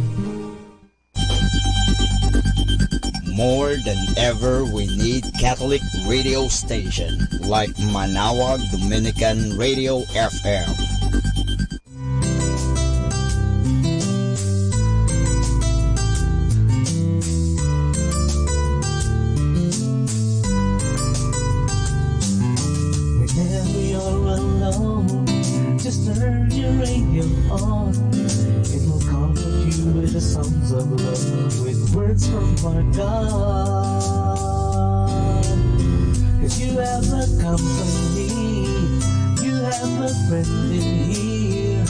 More than ever, we need Catholic radio station like Manaoag Dominican Radio F M. Whenever you're alone, just turn your radio on. It will comfort you with the songs of love, with words from our God. 'Cause you have a company, you have a friend in here.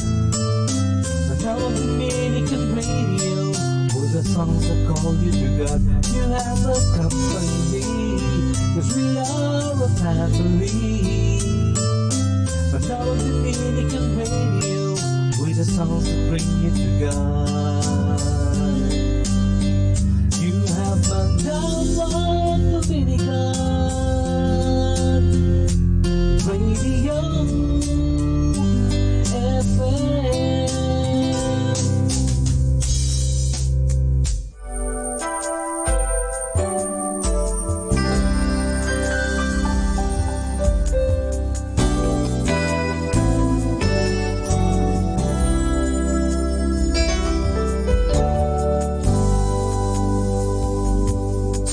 Manaoag Dominican Radio, with the songs that call you to God. You have a company, 'cause we are a family. Manaoag Dominican Radio, with the songs that bring you to God. You have Manaoag Dominican Radio F M.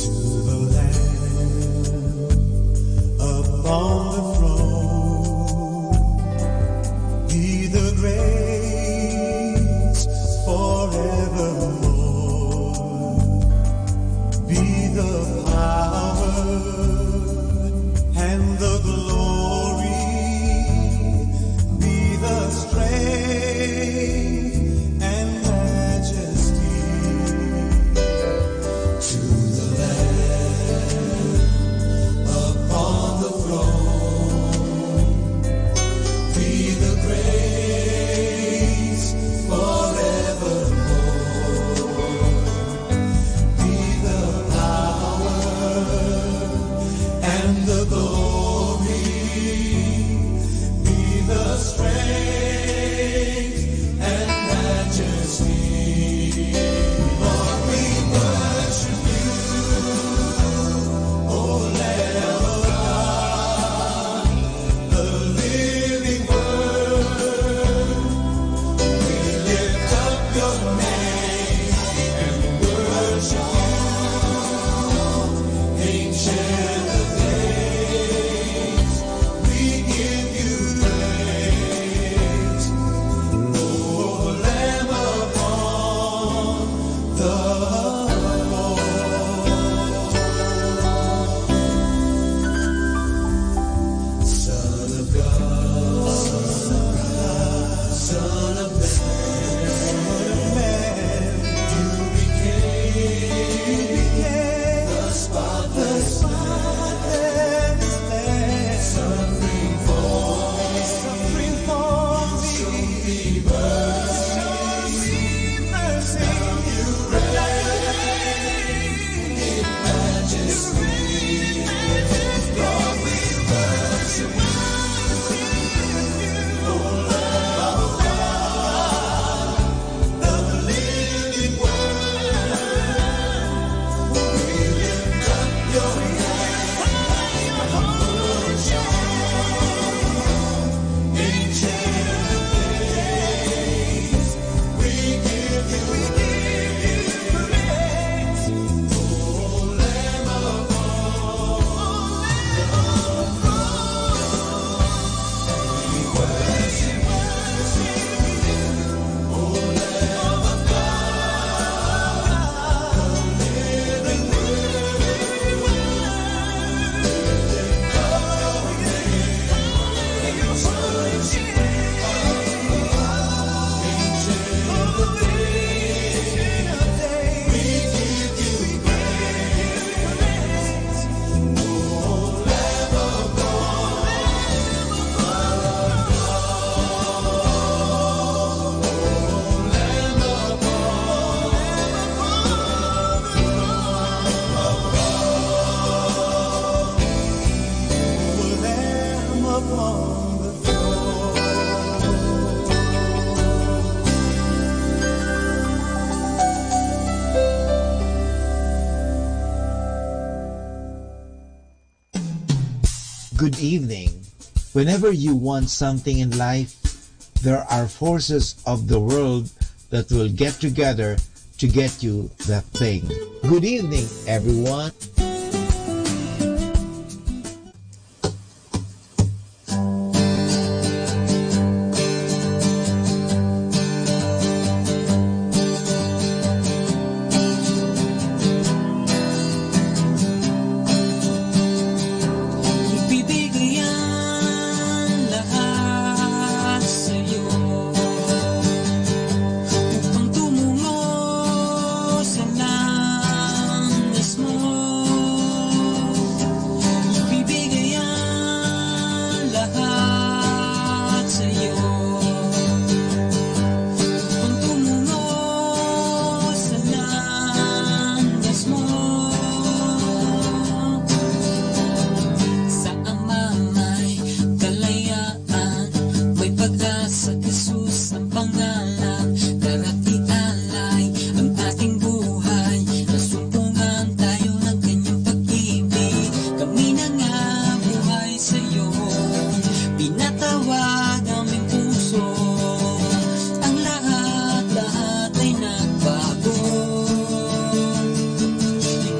To the Lamb upon the throne, be the grace Good evening. Whenever you want something in life, there are forces of the world that will get together to get you that thing. Good evening, everyone. Ibibigay ang lahat sa'yo upang tumungo sa landas mo. Ibibigay ang lahat sa'yo upang tumungo sa landas mo. Sa Ama may kalayaan, may pag-asa, Jesus ang pangalan. Darat ialay ang ating buhay, nasumpungan tayo ng kanyang pag-ibig. Kami nangabuhay sa'yo, pinatawag aming puso. Ang lahat-lahat ay nagbago.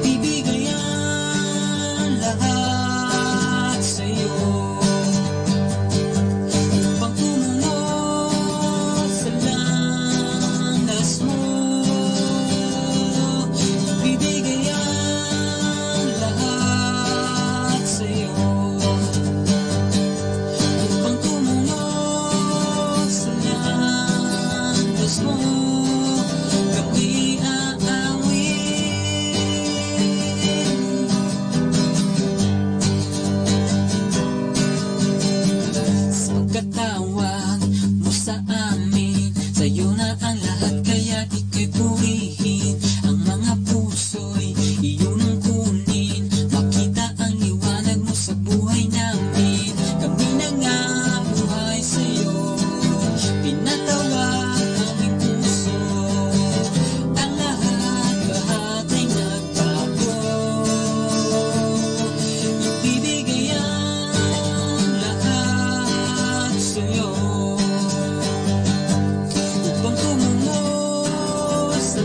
Ibibigay ang lahat sa'yo upang tumungo sa landas mo. Ibibigay ang lahat sa'yo upang tumungo sa landas mo. Kami aawit sa pagkatawag mo sa amin. Sa'yo na ang lahat, kaya ika'y purihin. Ang mga puso'y iyong kunin. Makita ang liwanag mo sa buhay namin. Kami nangabuhay sa'yo, pinatawag aming puso. Ang lahat-lahat ay nagbago. Ibibigay ang lahat sa'yo upang tumungo sa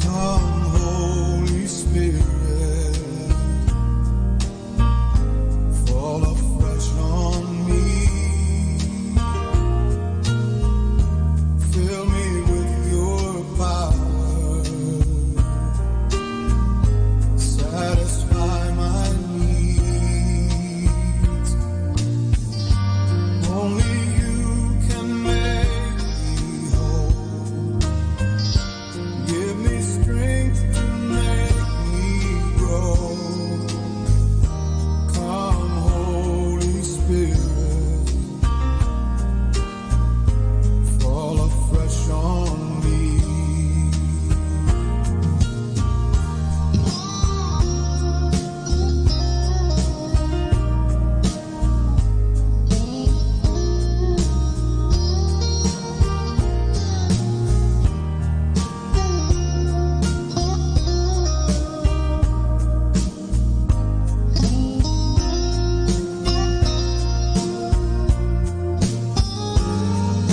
Come, Holy Spirit, fall afresh on me. Fill me with your power. Satisfy my needs. Only you can make me whole. Give me strength to make me grow. Come, Holy Spirit, fall afresh on me.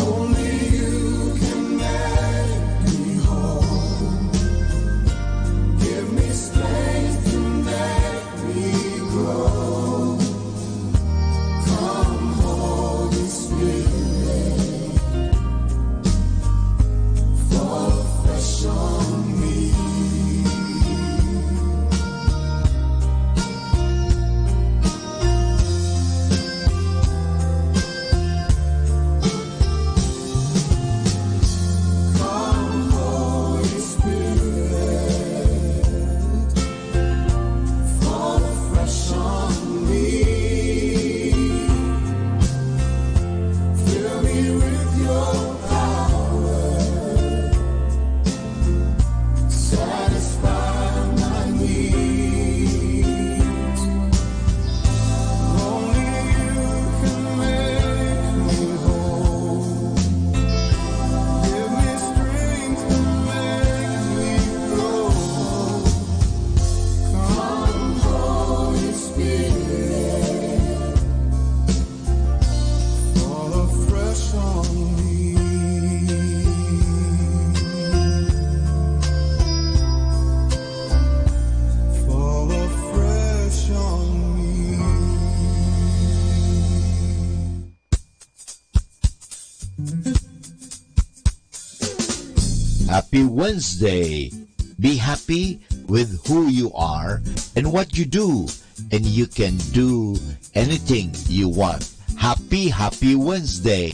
Only you can make me whole. Give me strength to make me grow. Come, Holy Spirit, fall fresh on me. Come, Holy Spirit, fall fresh on me. Fill me with your power. Satisfy my needs. Only you can make me whole. Give me strength to make me grow. Come, Holy Spirit, fall afresh on me. Fall afresh on me. Happy Wednesday! Be happy with who you are and what you do, and you can do anything you want. Happy, happy Wednesday!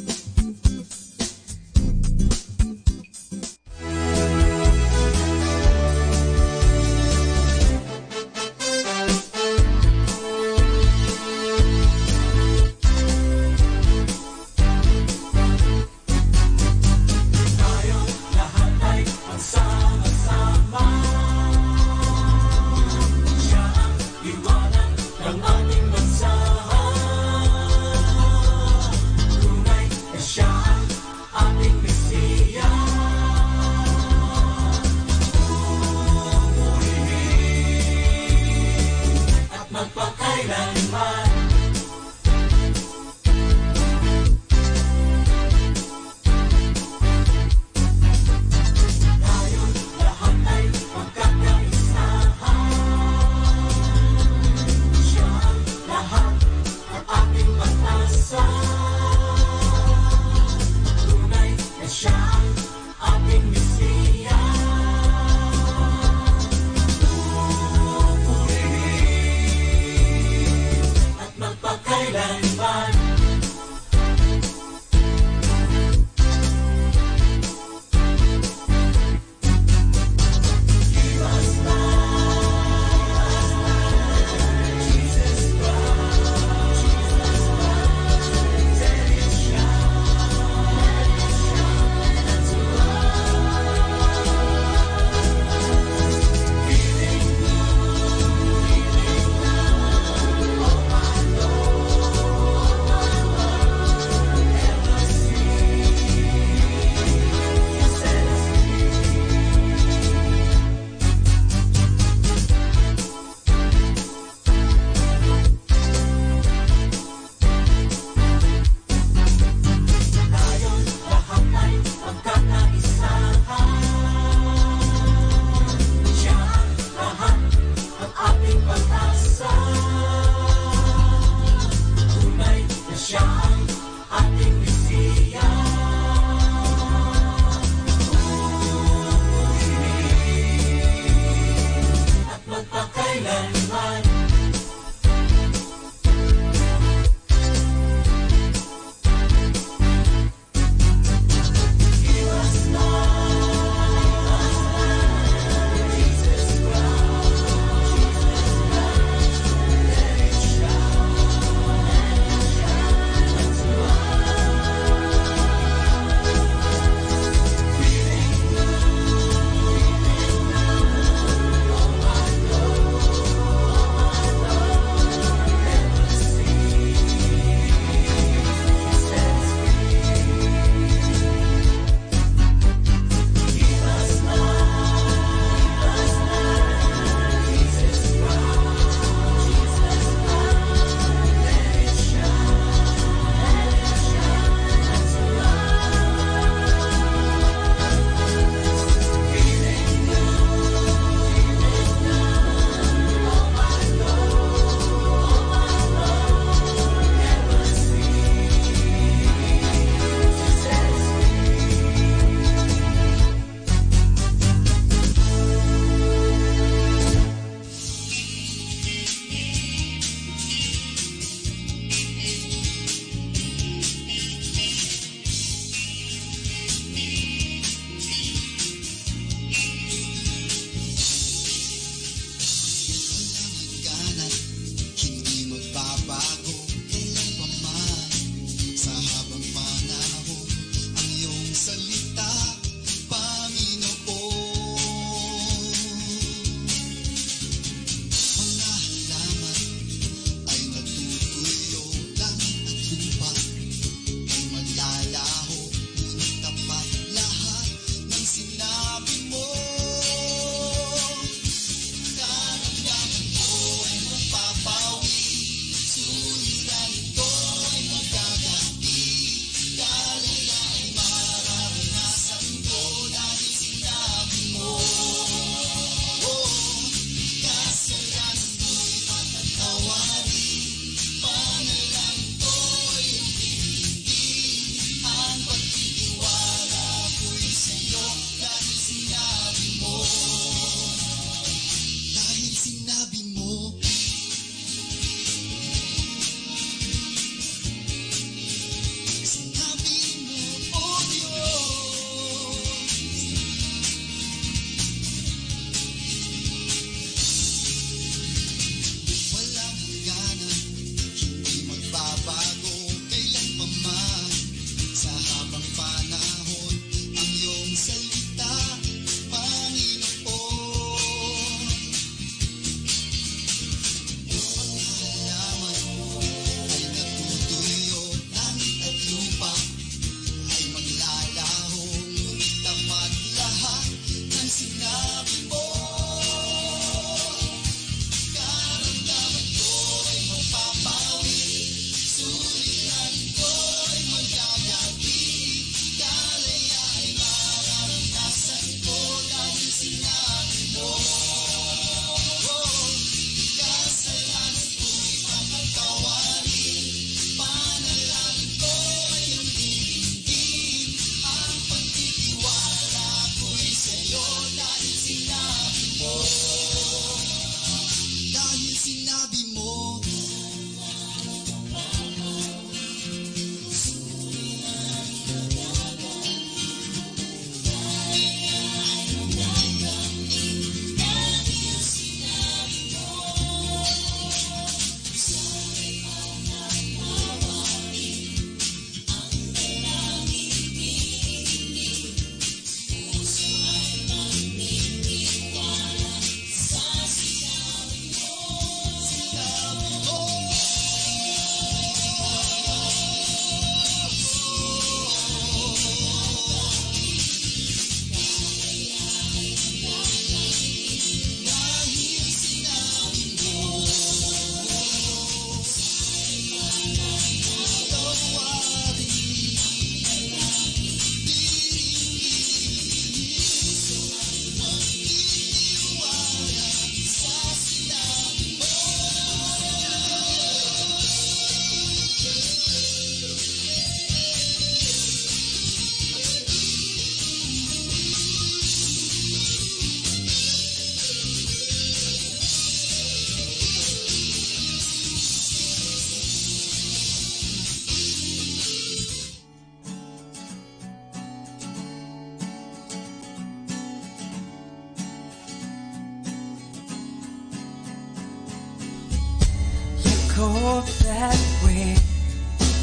Cold that way,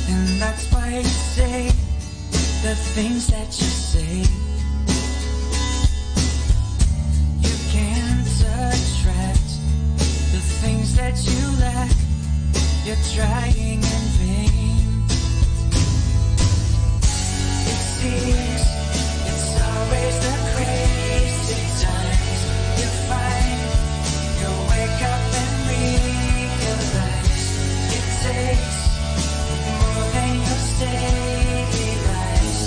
and that's why you say the things that you say. You can't attract the things that you lack. You're trying in vain. It seems it's always the crazy times you find. You wake up and realize it takes more than your steady lies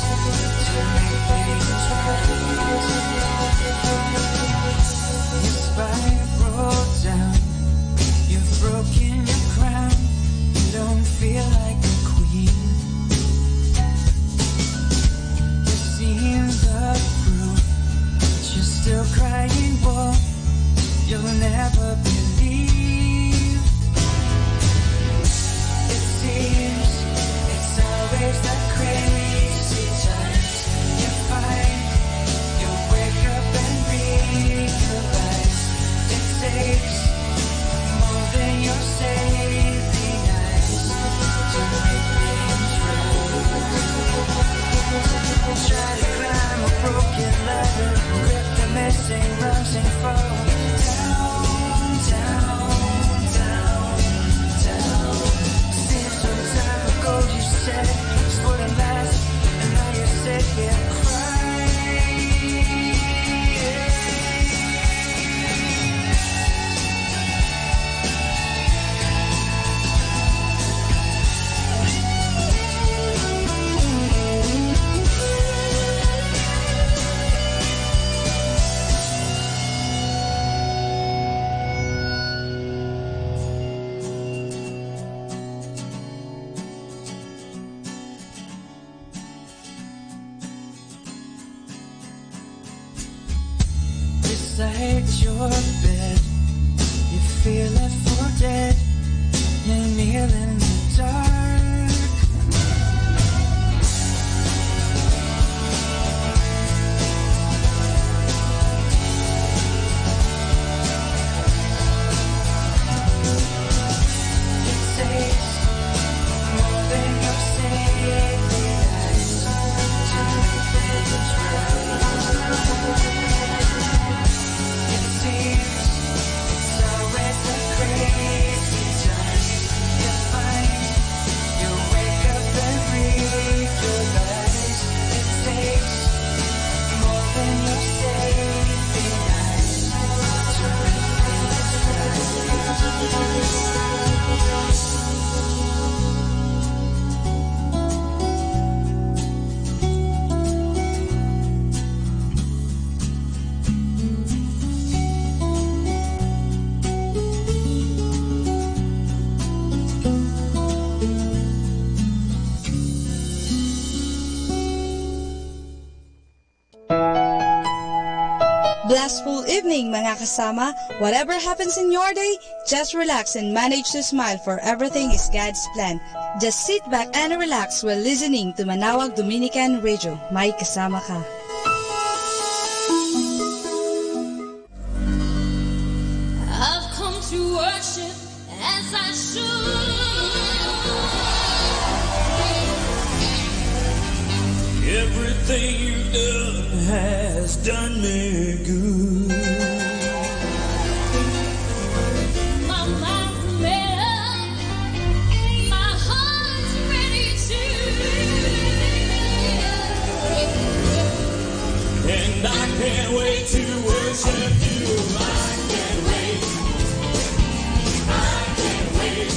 to make things right. You spiral down, you've broken your crown, you don't feel like a queen. You've seen the proof, but you're still crying wolf. You'll never believe. It seems it's always the crazy times you find. You wake up and realize it takes more than your saving eyes to make things right. Try to climb a broken ladder, grip the missing rungs and fall down, down, down, down. Seems some time ago you said this wouldn't last, and now you sit here crying. Beside your bed, you feel left for dead. You kneel in the dark. It takes more than your saving eyes to make things right. It seems it's always the crazy time you find. You wake up and realize it takes more than your saving eyes to make things right. Blissful evening, mga kasama. Whatever happens in your day, just relax and manage to smile, for everything is God's plan. Just sit back and relax while listening to Manawag Dominican Radio. May kasama ka. I've come to worship as I should. Everything you've done has done me good. My mind's made up, my heart's ready to. And I can't wait to worship you. I can't wait. I can't wait.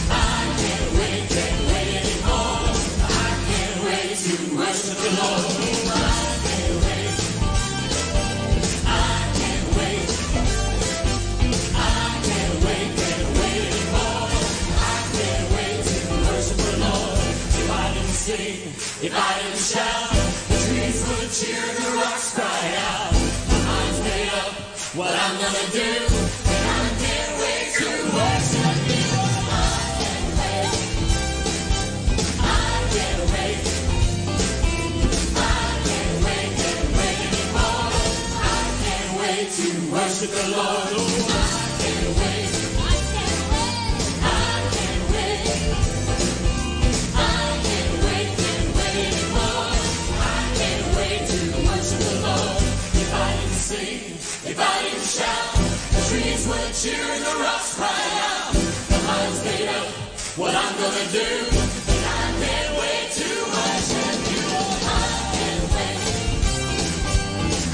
I can't wait, can't wait anymore. I can't wait to worship the Lord. I can't wait. I can't wait. I can't wait, can't wait anymore. I can't wait to worship the Lord. If I didn't sing, if I didn't shout, the trees would cheer, the rocks cry out. My mind's made up what I'm gonna do, and I can't wait to worship you. I can't wait. I can't wait. I can't wait, can't wait anymore. I can't wait to worship the Lord. Oh, I can't wait. I can't wait. Hear the rocks cry out, the lion's made up. What I'm gonna do, I can't wait to worship you. I can't wait.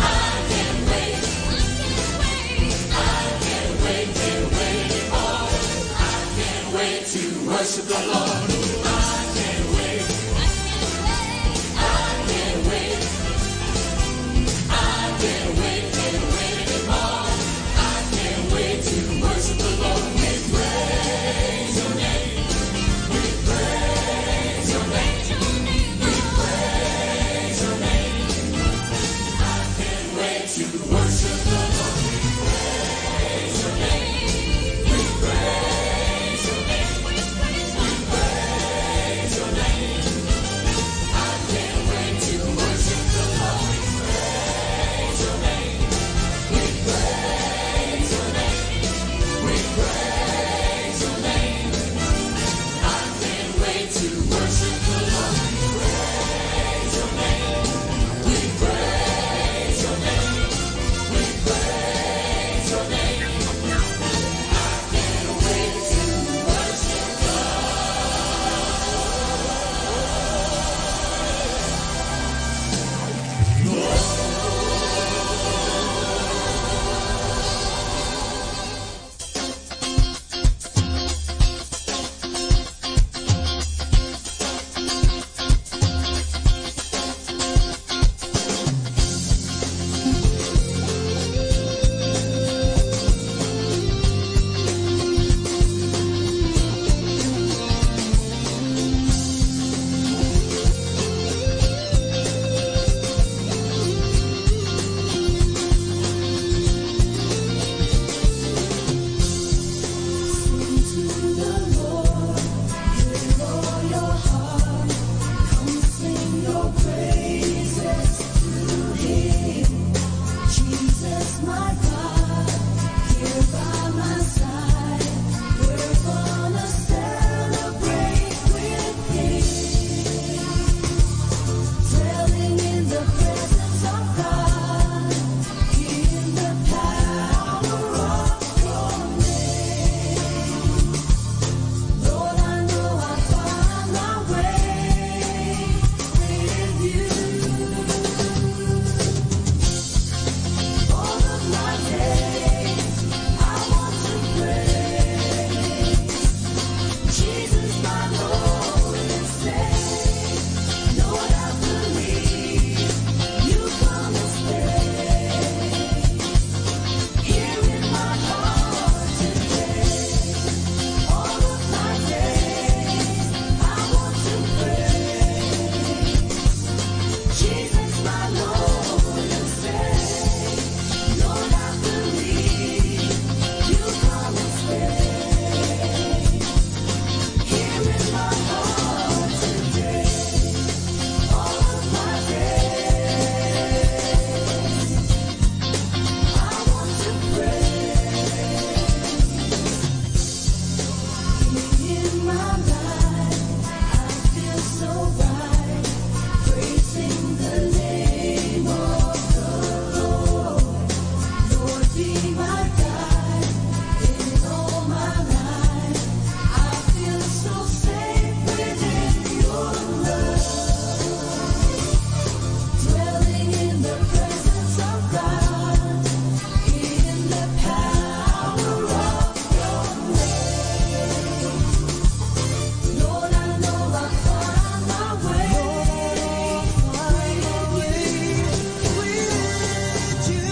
I can't wait. I can't wait, can't wait anymore. I can't wait to worship the Lord. I can't wait. I can't wait. I can't wait, can't wait anymore. I can't wait to worship the Lord. We praise your name. We praise your name. We praise your name. I can't wait to worship the Lord. We praise your name. We praise your name. We praise your name. I can't wait to worship the Lord. We praise your name. We praise your name. We praise your name. I can't wait to worship the Lord. We praise your name. We praise your name. We praise your name. I can't wait to worship the Lord. Jesus, my God, here by my side, we're gonna celebrate with Him. Dwelling in the presence of God, in the power of your name. Lord, I know I found my way with you. All of my days, I want to praise Jesus, my Lord and Savior. Lord, I believe you come and stay here in my heart today. All of my days, I want to praise Jesus, my Lord and Savior. Lord, I believe you come and stay here in my heart today. All of my days, I want to praise in my life, I feel so right, praising the name of the Lord. Lord, be my guide in all my life. I feel so safe within your love. Dwelling in the presence of God, in the power of your name. Lord, I know I found my way with you.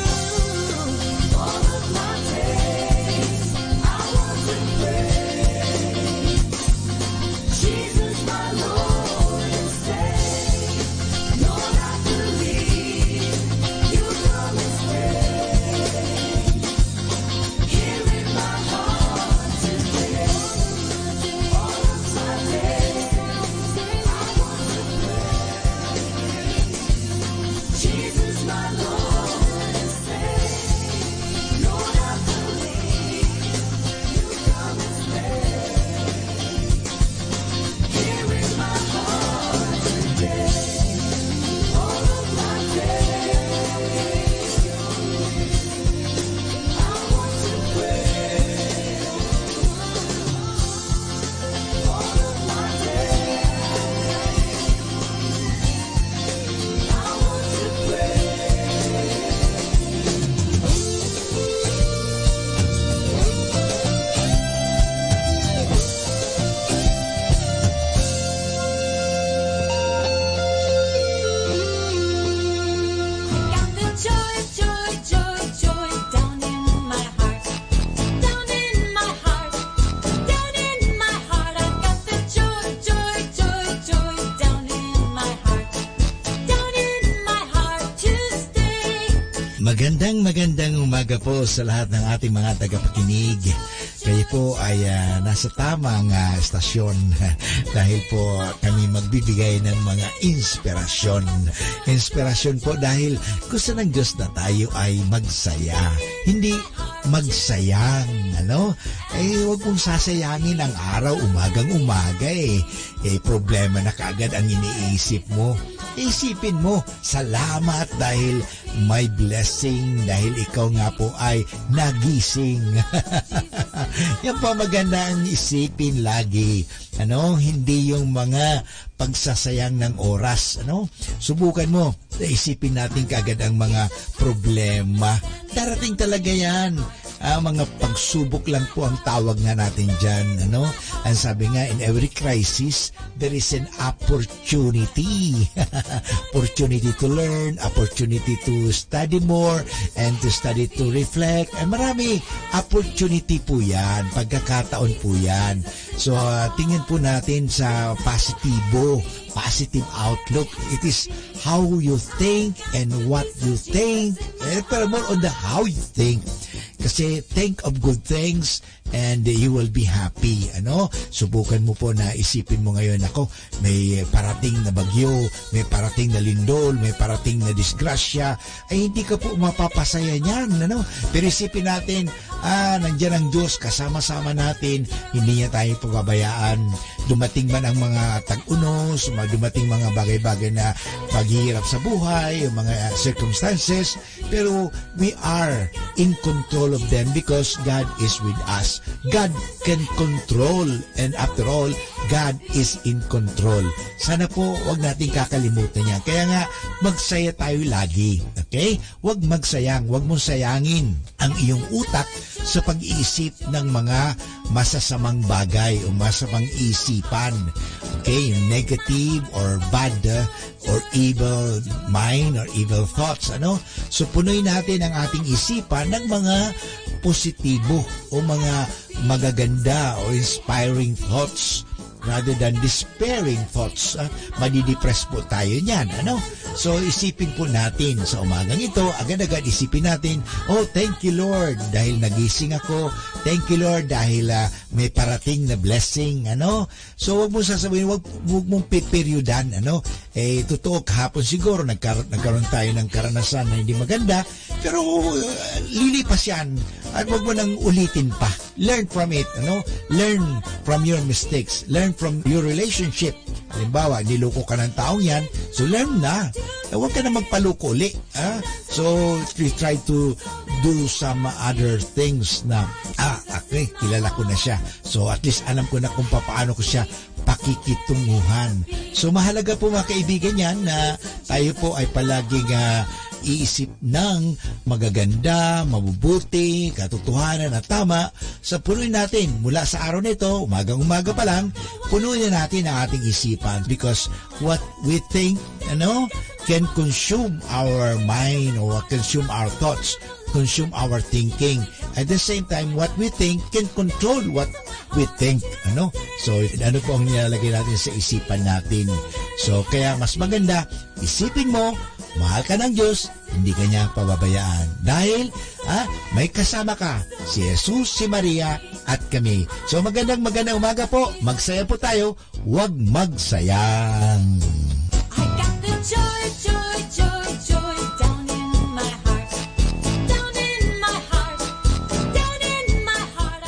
All of my days, I want to praise Jesus, my Lord and Savior. Lord, I believe you come and stay here in my heart today. All of my days, I want to praise Jesus, my Lord and Savior. Lord, I believe you come and stay here in my heart today. All of my days, I want to praise Magandang, magandang umaga po sa lahat ng ating mga tagapakinig. Kayo po ay, ah, nasa tamang, ah, estasyon dahil po kami magbibigay ng mga inspirasyon. Inspirasyon po dahil gusto ng Diyos na tayo ay magsaya, hindi magsayang, ano? Eh, huwag mong sasayangin ang araw umagang umaga, eh. Eh, problema na kaagad ang iniisip mo. Isipin mo, salamat dahil may blessing, dahil ikaw nga po ay nagising. Yan po maganda ang isipin lagi. Ano, hindi yung mga pagsasayang ng oras, ano? Subukan mo, isipin natin kaagad ang mga problema. Darating talaga yan. Ah, mga pagsubok lang po ang tawag nga natin dyan, ano? Ang sabi nga, in every crisis, there is an opportunity. Opportunity to learn, opportunity to study more, and to study, to reflect. Eh, marami, opportunity po yan, pagkakataon po yan. So, ah, tingnan po natin sa positibo, positive outlook. It is how you think and what you think. Eh, pero more on the how you think. Kasi think of good things and you will be happy. Ano? Subukan mo po na isipin mo ngayon, "Ako, may parating na bagyo, may parating na lindol, may parating na disgrasya." Ay, hindi ka po mapapasaya niyan, ano? Pero isipin natin, ah, nandiyan ang Diyos, kasama-sama natin, hindi niya tayo pababayaan. Dumating man ang mga tag-unos, ma-, dumating mga bagay-bagay na paghihirap sa buhay, yung mga circumstances, pero we are in control of them because God is with us. God can control, and after all, God is in control. Sana po, wag natin kakalimutan yan. Kaya nga, magsaya tayo lagi. Okay? Wag magsayang, wag mong sayangin ang iyong utak sa pag-iisip ng mga masasamang bagay o masamang isipan. Okay? Yung negative or bad, uh, or evil mind or evil thoughts, ano? So, punoy natin ang ating isipan ng mga positibo o mga magaganda o inspiring thoughts rather than despairing thoughts. Ah, madidepress po tayo niyan, ano? So, isipin po natin sa umagang ito, agad-agad isipin natin, "Oh, thank you, Lord, dahil nagising ako. Thank you, Lord, dahil, ah, may parating na blessing," ano? So, wag mong sasabihin, wag, wag mong peperyodan, ano? Eh, totoo, kahapon siguro, nagkar-, nagkaroon tayo ng karanasan na hindi maganda, pero, uh, lilipas yan at wag mo nang ulitin pa. Learn from it, ano? Learn from your mistakes. Learn from your relationship. Halimbawa, niloko ka ng taong yan, so learn na. Eh, huwag ka na magpaloko uli, ah. So, we try to do some other things na, ah, okay, kilala ko na siya. So, at least alam ko na kung papaano ko siya pakikitunguhan. So, mahalaga po, mga kaibigan, yan na tayo po ay palaging, ah, iisip ng magaganda, mabubuti, katotohanan at tama. Sa punoy natin, mula sa araw na ito, umagang-umaga pa lang, punuin na natin ang ating isipan because what we think, ano, can consume our mind or consume our thoughts, consume our thinking. At the same time, what we think can control what we think, ano? So, ano po ang nilalagay natin sa isipan natin? So, kaya mas maganda, isipin mo, mahal ka ng Diyos, hindi ka niya pababayaan. Dahil, ah, may kasama ka, si Jesus, si Maria, at kami. So, magandang, magandang umaga po. Magsaya po tayo. Huwag magsayang. I got the joy, joy, joy, joy down in my heart. Down in my heart. Down in my heart.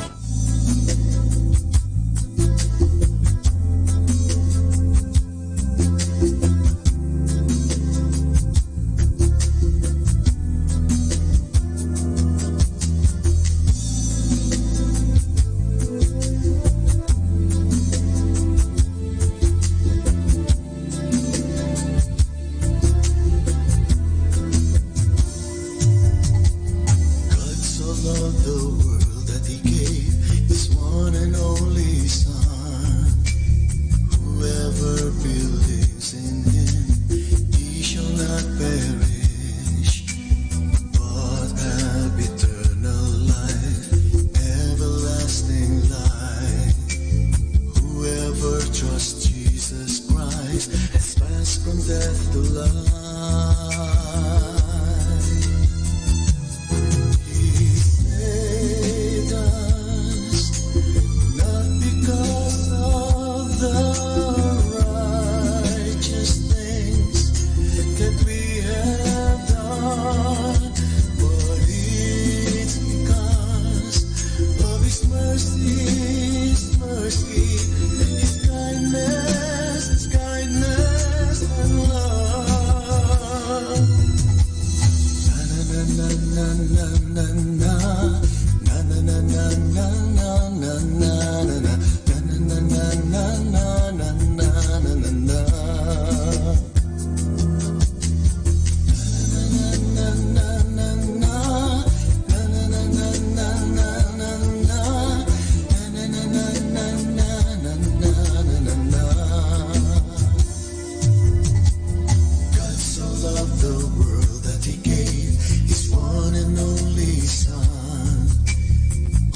God so loved the world that he gave his one and only Son.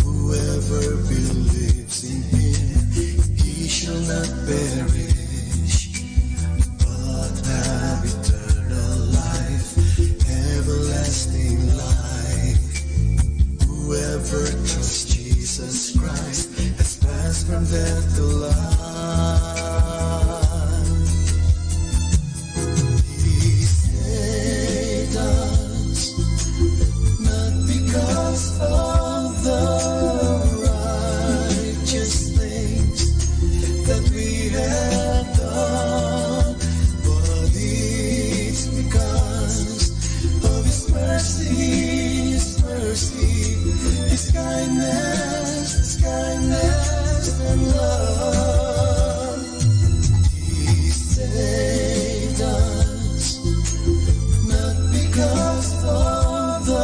Whoever believes in him, he shall not perish, but have eternal life, everlasting life. Whoever trusts Jesus Christ has passed from death to life. He saved us, not because of the righteous things that we have done, but it's because of his mercy, his mercy, his kindness, his kindness and love. He saved us, not because of the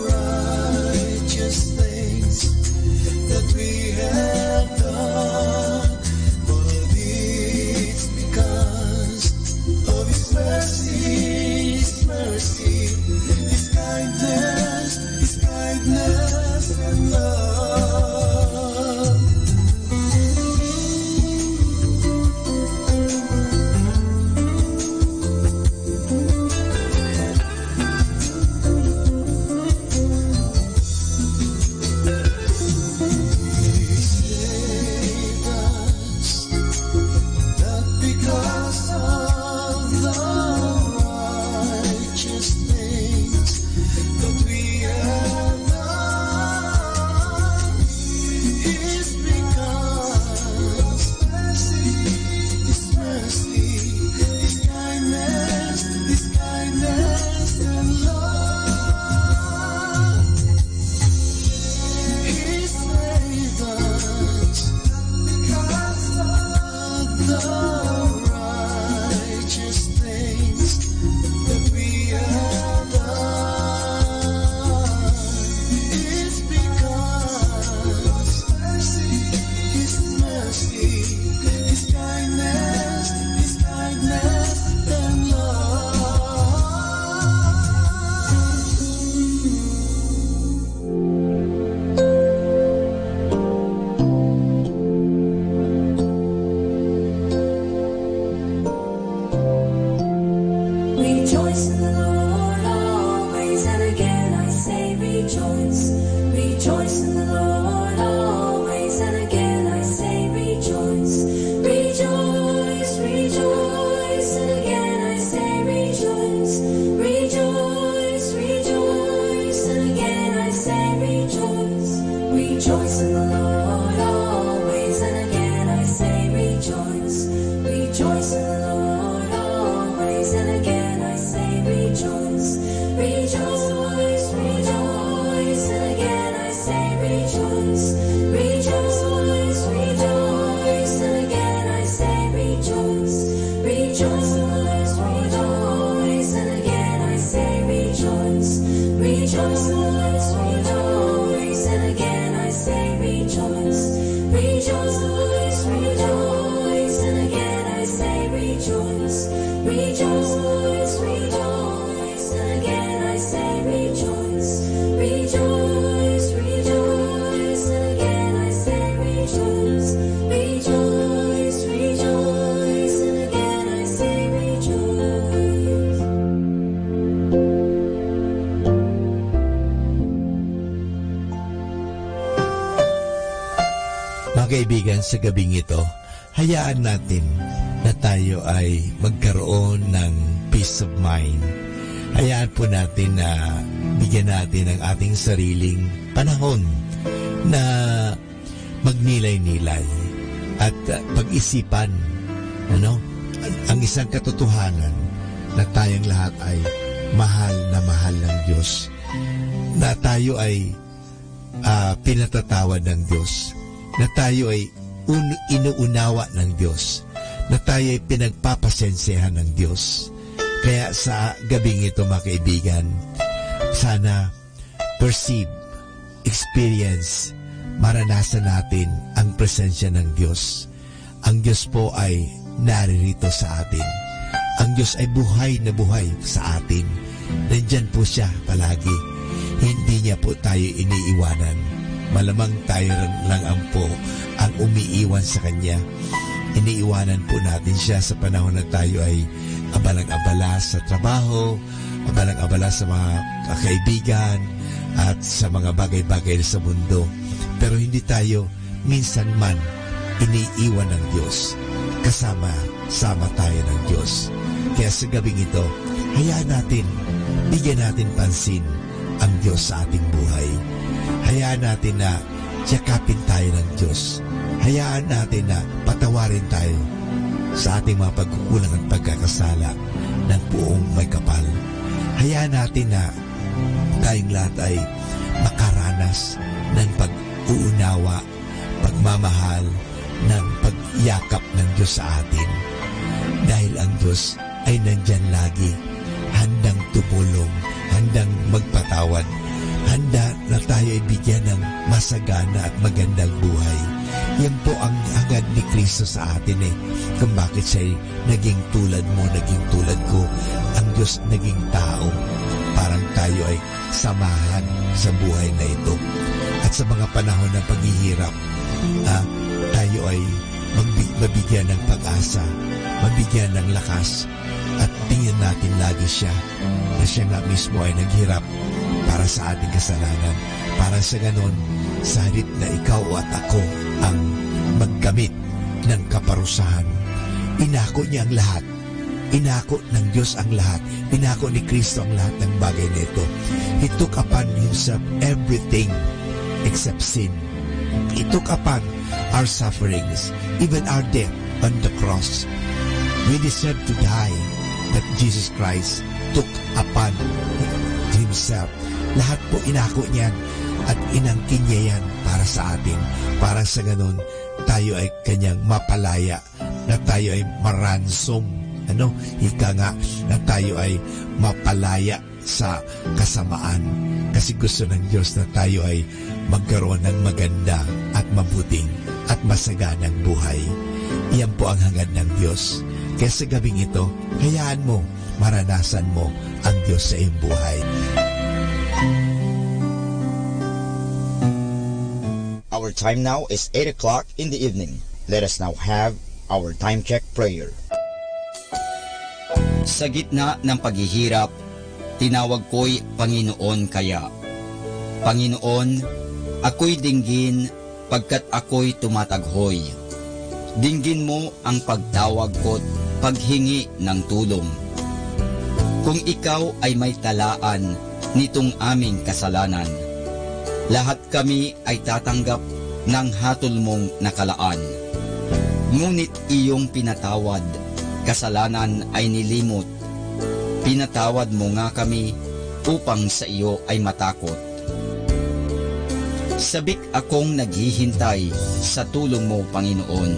righteous things that we have done, but it's because of his mercy, his mercy, his kindness, his kindness and love. He saved us, not because of the righteous things that we have done. It's because mercy, His mercy, His kindness, His kindness and love. He saved us because of the righteous things that we have done. It's because mercy, His mercy, His kindness, His kindness and love. Rejoice in the Lord always, and again I say rejoice. Rejoice in the Lord always, and again I say rejoice. Rejoice, rejoice, and again I say rejoice. Rejoice, rejoice, and again I say rejoice. Rejoice in the Lord always, and again I say rejoice. Rejoice in the Lord always, and again I say rejoice. Rejoice, rejoice, and again I say rejoice. Rejoice, rejoice, and again I say rejoice. Rejoice, rejoice, and again I say rejoice. Rejoice, rejoice, and again I say rejoice. Rejoice, rejoice, and again I say rejoice. Rejoice, rejoice, and again I say rejoice. Rejoice, rejoice, and again I say rejoice. Rejoice, rejoice, and again I say rejoice. Mga kaibigan, sa gabing ito, hayaan natin na tayo ay magkaroon ng peace of mind. Hayaan po natin na bigyan natin ang ating sariling panahon na magnilay-nilay at, uh, pag-isipan, ano, ang isang katotohanan na tayong lahat ay Mahal na mahal ng Diyos, na tayo ay, ah, pinatatawad ng Diyos, na tayo ay un-, inuunawa ng Diyos, na tayo ay pinagpapasensyahan ng Diyos. Kaya sa gabing ito, mga kaibigan, sana perceive, experience, maranasan natin ang presensya ng Diyos. Ang Diyos po ay naririto sa atin. Ang Diyos ay buhay na buhay sa atin. Nandiyan po siya palagi. Hindi niya po tayo iniiwanan. Malamang tayo lang, lang ang po ang umiiwan sa Kanya. Iniiwanan po natin siya sa panahon na tayo ay abalang-abala sa trabaho, abalang-abala sa mga kaibigan, at sa mga bagay-bagay sa mundo. Pero hindi tayo minsan man iniiwan ng Diyos. Kasama-sama tayo ng Diyos. Kaya sa gabing ito, hayaan natin, bigyan natin pansin ang Diyos sa ating buhay. Hayaan natin na yakapin tayo ng Diyos. Hayaan natin na patawarin tayo sa ating mga pagkukulang at pagkakasala ng buong may kapal. Hayaan natin na tayong lahat ay makaranas ng pag-uunawa, pagmamahal, ng pagyakap ng Diyos sa atin. Dahil ang Diyos ay nandyan lagi, handang tumulong, handang magpatawad, handa na tayo ay bigyan ng masagana at magandang buhay. Yan po ang hangad ni Cristo sa atin eh, kung bakit siya'y naging tulad mo, naging tulad ko. Ang Diyos naging tao. Parang tayo ay samahan sa buhay na ito. At sa mga panahon ng paghihirap, ah, tayo ay magbi-, mabigyan ng pag-asa, mabigyan ng lakas, at tingnan natin lagi siya, na siya nga mismo ay naghirap para sa ating kasalanan. Para sa ganon, sa halip na ikaw at ako ang magkamit ng kaparusahan, inako niya ang lahat. Inako ng Diyos ang lahat. Inako ni Cristo ang lahat ng bagay na ito. He took upon himself everything except sin. He took upon our sufferings, even our death on the cross. We deserve to die, but Jesus Christ took upon himself. Lahat po inako niyan at inangkin niya yan para sa atin. Para sa ganun, tayo ay kanyang mapalaya, na tayo ay maransom. Ano? Ika nga, na tayo ay mapalaya sa kasamaan. Kasi gusto ng Diyos na tayo ay magkaroon ng maganda at mabuting at masaganang buhay. Iyan po ang hangad ng Diyos. Kaya sa gabing ito, hayaan mo, maranasan mo ang Diyos sa iyong buhay. Our time now is eight o'clock in the evening. Let us now have our time check prayer. Sa gitna ng paghihirap, tinawag ko'y Panginoon kaya. Panginoon, ako'y dinggin pagkat ako'y tumataghoy. Dinggin mo ang pagtawag ko't paghingi ng tulong. Kung ikaw ay may talaan nitong aming kasalanan, lahat kami ay tatanggap ng hatol mong nakalaan. Ngunit iyong pinatawad, kasalanan ay nilimot. Pinatawad mo nga kami upang sa iyo ay matakot. Sabik akong naghihintay sa tulong mo, Panginoon,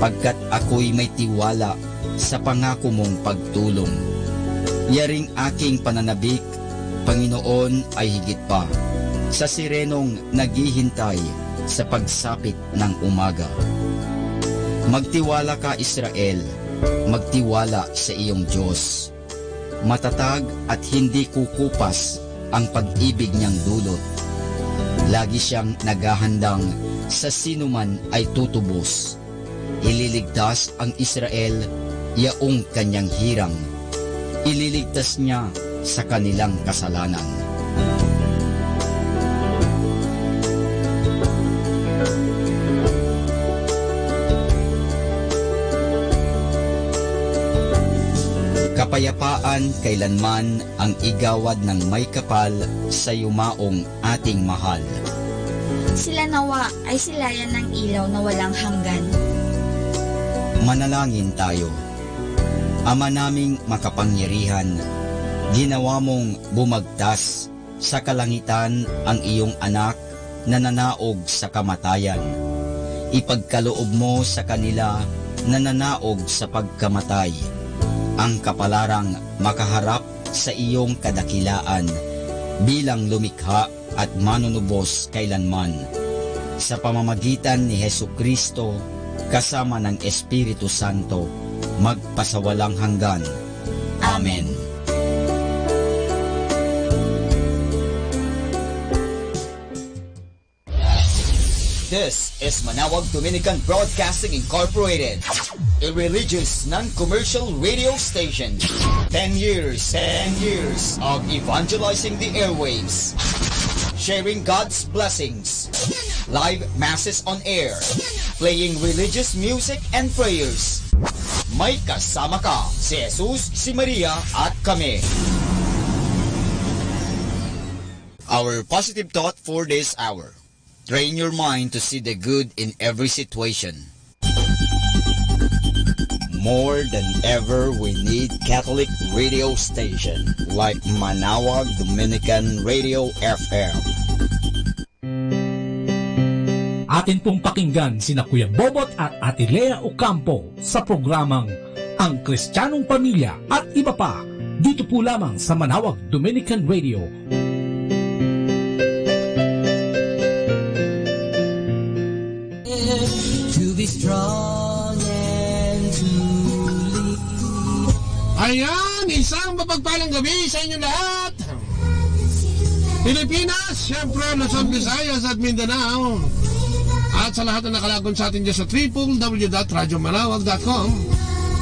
pagkat ako'y may tiwala sa pangako mong pagtulong. Yaring aking pananabik, Panginoon, ay higit pa sa sirenong naghihintay sa pagsapit ng umaga. Magtiwala ka, Israel, magtiwala sa iyong Diyos. Matatag at hindi kukupas ang pag-ibig niyang dulot. Lagi siyang naghahandang sa sinoman ay tutubos. Ililigtas ang Israel, yaong kanyang hirang. Ililigtas niya sa kanilang kasalanan. Kapayapaan kailanman ang igawad ng may kapal sa yumaong ating mahal. Sila nawa ay silayan ng ilaw na walang hanggan. Manalangin tayo. Ama naming makapangyarihan, Ginawa mong bumagtas sa kalangitan ang iyong anak na nanaog sa kamatayan. Ipagkaloob mo sa kanila na nanaog sa pagkamatay ang kapalarang makaharap sa iyong kadakilaan bilang lumikha at manunubos kailanman. Sa pamamagitan ni Jesu-Cristo, kasama ng Espiritu Santo, magpasawalang hanggan. Amen. This is Manawag Dominican Broadcasting Incorporated, a religious non-commercial radio station. Ten years, ten years of evangelizing the airwaves, sharing God's blessings, live masses on air, playing religious music and prayers. May kasama ka, si Jesus, si Maria, at kami. Our positive thought for this hour. Train your mind to see the good in every situation. More than ever, we need Catholic radio station like Manawag Dominican Radio F M. Atin pong pakinggan sina Kuya Bobot at Ate Lea Ocampo sa programang Ang Kristiyanong Pamilya at iba pa, dito po lamang sa Manawag Dominican Radio. To be strong and to live. Ayan, isang mapagpalang gabi sa inyo lahat. Pilipinas, siyempre, Luzon, Visayas, at Mindanao. At sa lahat na nakalagon sa atin dyan sa triple W dot radyo manawag dot com.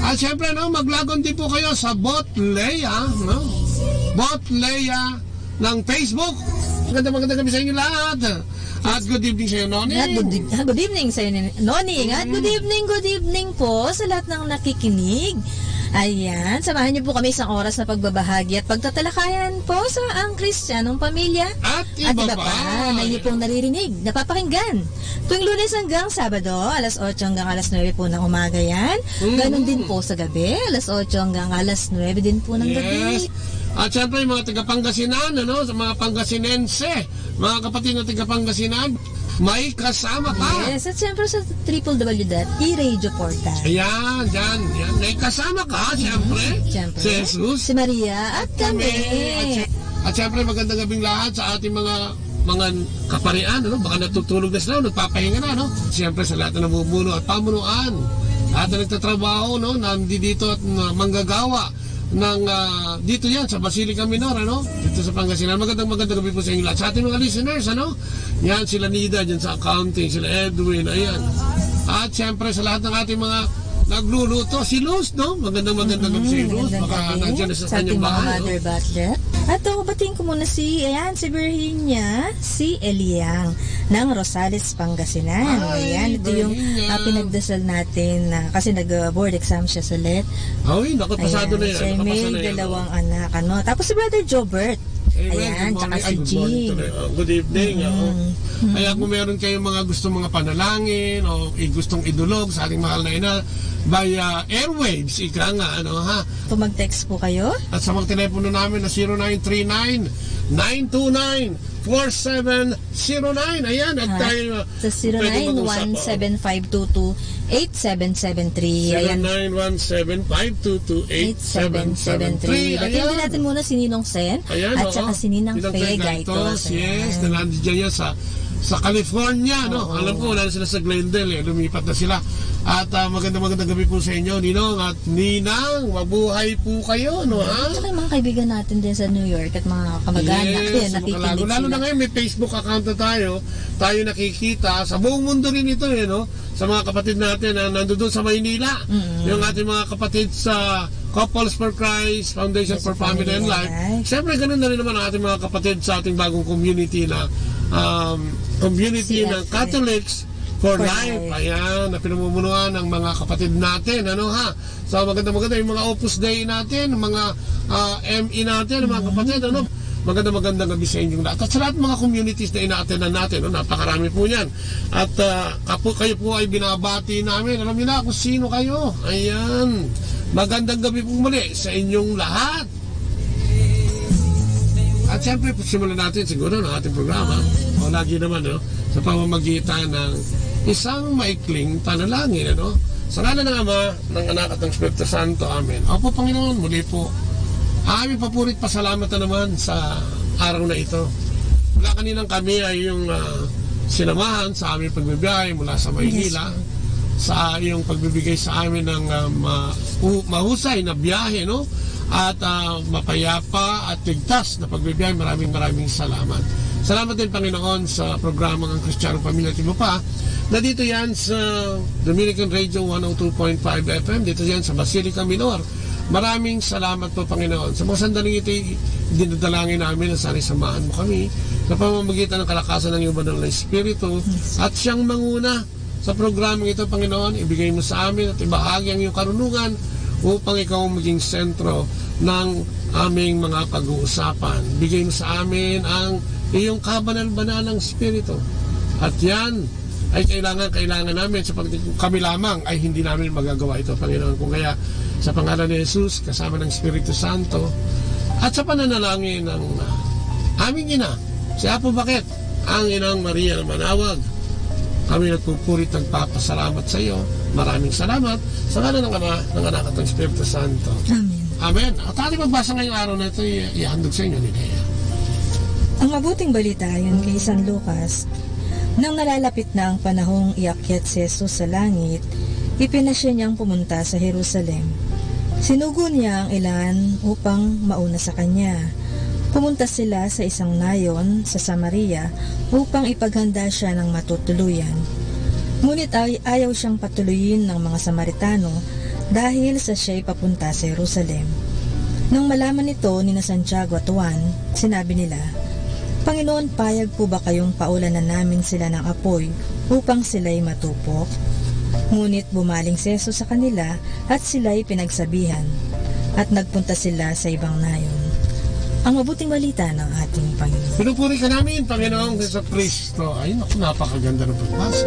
At siyempre, no, maglagon din po kayo sa Bot Lea, no? Bot Lea ng Facebook. Maganda, maganda gabi sa inyo lahat. At good evening sa iyo, Noni. At good eve-, ah, good evening sa iyo, Noning. At good evening, good evening po sa lahat ng nakikinig. Ayan, samahan niyo po kami isang oras na pagbabahagi at pagtatalakayan po sa Ang Kristiyanong Pamilya. At iba pa. Na inyo pong naririnig, napapakinggan. Tuwing Lunes hanggang Sabado, alas otso hanggang alas nuebe po ng umaga yan. Ganun din po sa gabi, alas otso hanggang alas nuebe din po ng gabi. Yes. At syempre, yung mga taga Pangasinan, ano, sa mga Pangasinense, mga kapatid na taga Pangasinan, may kasama ka. Yes, at syempre sa triple W dot e radio portal. Ayan, dyan, yan. May kasama ka, syempre. Syempre. Si Jesus. Si Maria at kami. At sy-, at syempre, magandang gabing lahat sa ating mga, mga kaparian, ano? Baka natutulog na sila, nagpapahinga na, no? Syempre, sa lahat na namumuno at pamunuan, lahat na nagtatrabaho, no? Nandito at, uh, manggagawa ng, ah, dito yan sa Basilica Minor, ano? Dito sa Pangasinan. Magandang, magandang gabi po sa inyo lahat. Sa ating mga listeners, ano? Yan, sila Nida dyan sa accounting, sila Edwin, ayan. At syempre sa lahat ng ating mga nagluluto, si Luz, no? Magandang, magandang gabi sa iyo, Luz. Baka nandiyan na sa kanyang bahay, no? Sa ating mga mother butler. At ako, batiin ko muna si, ayan, si Virginia, si Eliang ng Rosales, Pangasinan. Ay, ayan, ito yung, Virginia, ah, pinagdasal natin, ah, kasi nag, ah, board exam siya sa let. Ay, naku, pasado na yan. Ayan, siya may dalawang anak, ano. Tapos si Brother Jobert. Ayan, tsaka si Jean. Good morning. Ay, good morning tuloy. Oh, good evening, oh. Mm. Kaya kung meron kayong mga gusto, mga panalangin o i-, gustong idulog sa ating mahal na ina via airwaves, ika nga, ano, ha? Kung mag-text po kayo. At sa mga telepono namin na zero nine three nine, nine two nine, four seven zero nine. Ayan, at tayo, ah, pwede mag-usap, oh. Sa zero nine one seven five two two eight seven seven three. Ayan. Zero nine one seven five two two eight seven seven three. Eight seven seven three. Ayan. Batiin din natin muna si Ninong Sen at saka si Ninang Faye Gaitos. Ayan, oo. Ninang Faye Gaitos, yes, na nandiyan yan sa, sa California, no? Oo. Alam ko, wala na sila sa Glendale, eh. Lumipat na sila. At, ah, magandang, magandang gabi po sa inyo, Ninong at Ninang. Mabuhay po kayo, no, ha? At saka yung mga kaibigan natin din sa New York at mga kamag-anak din, nakikinig sila. Yes, sa Makalago. Lalo na ngayon, may Facebook account na tayo. Tayo nakikita. Sa buong mundo rin ito, eh, no? Sa mga kapatid natin na nandoon sa Maynila. Mm. Yung ating mga kapatid sa Couples for Christ, Foundation for Family and Life. Siyempre, ganun na rin naman ang ating mga kapatid sa ating bagong community na, um, community ng Catholics for Life. Ayan, na pinamumunuan ng mga kapatid natin, ano ha? So, maganda, maganda yung mga Opus Dei natin, mga, ah, M E natin, mga kapatid, ano? Maganda, magandang gabi sa inyong lahat. At sa lahat ng mga communities na ina-attendan natin, no? Napakarami po niyan. At, ah, kapo-, kayo po ay binabati namin. Alam niyo na kung sino kayo. Ayan. Magandang gabi po muli sa inyong lahat. At siyempre, simulan natin siguro ng ating programa. O lagi naman, no? Sa pamamagitan ng isang maikling panalangin, ano? Sa ngalan ng Ama, ng Anak, at ng Espiritu Santo. Amen. Opo, Panginoon, muli po. Aming papuri't pasalamat na naman sa araw na ito. Mula kaninang kami ay yung, ah, sinamahan sa aming pagbibiyahe mula sa Maynila, sa iyong pagbibigay sa amin ng, ah, ma-, u-, mahusay na biyahe, no? At, ah, mapayapa at ligtas na pagbibiyahe. Maraming, maraming salamat. Salamat din, Panginoon, sa programang Ang Kristiyano Pamilya at Iba Pa, na dito yan sa Dominican Radio one oh two point five F M, dito yan sa Basilica Minor. Maraming salamat po, Panginoon. Sa mga sandaling ito, dinadalangin namin na sana'y samahan mo kami sa pamamagitan ng kalakasan ng iyong banal na Espiritu at siyang manguna sa programang ito, Panginoon. Ibigay mo sa amin at ibahagi ang iyong karunungan upang ikaw ang maging sentro ng aming mga pag-uusapan. Bigay mo sa amin ang iyong kabanal-banalang Espiritu. At yan ay kailangan, kailangan namin sapagkat kung kami lamang ay hindi namin magagawa ito, Panginoon. Kung kaya, sa pangalan ni Jesus, kasama ng Espiritu Santo, at sa pananalangin ng, ah, aming ina, si Apo Baket, ang Inang Maria na manawag, kami nagpupuri't nagpapasalamat sa iyo. Maraming salamat sa ngalan ng Ama, ng Anak, at ng Espiritu Santo. Amen. Amen. At ating magbasa ngayong araw na ito, i-, ihandog sa inyo ni Lea. Ang mabuting balita ayon kay San Lucas, nang nalalapit na ang panahong iakyat si Jesus sa langit, ipinasya niyang pumunta sa Jerusalem. Sinugo niya ang ilan upang mauna sa kanya. Pumunta sila sa isang nayon sa Samaria upang ipaghanda siya ng matutuluyan. Ngunit ay-, ayaw siyang patuloyin ng mga Samaritano dahil sa siyay papunta sa Jerusalem. Nang malaman ito nina Santiago at Juan, sinabi nila, "Panginoon, payag po ba kayong paulanan namin sila ng apoy upang silay matupok?" Ngunit bumaling si Jesus sa kanila at silay pinagsabihan, at nagpunta sila sa ibang nayon. Ang mabuting balita ng ating Panginoon. Pinupuri ka namin, Panginoong Heso Kristo. Ay, naku, napakaganda ng pagbasa.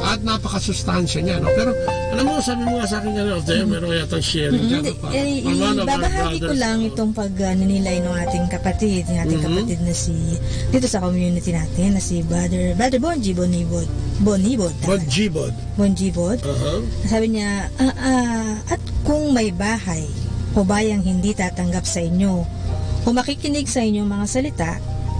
At napakasustansya niya, no? Pero, alam mo, sabi mo nga sa akin, ano, Jay, meron yatang sharing Mm, ka, hindi, ano pa? Eh, Or one of our ibabahagi ko brothers. lang itong pag, ah, ninilay ng ating kapatid, ng ating Mhm. kapatid na si, dito sa community natin, na si Brother, Brother Bonji Bonibod. Bonibod, tama. Bonjibod. Bonjibod. Aha. Sabi niya, "Ah, ah, at kung may bahay o bayang hindi tatanggap sa inyo, o makikinig sa inyong mga salita,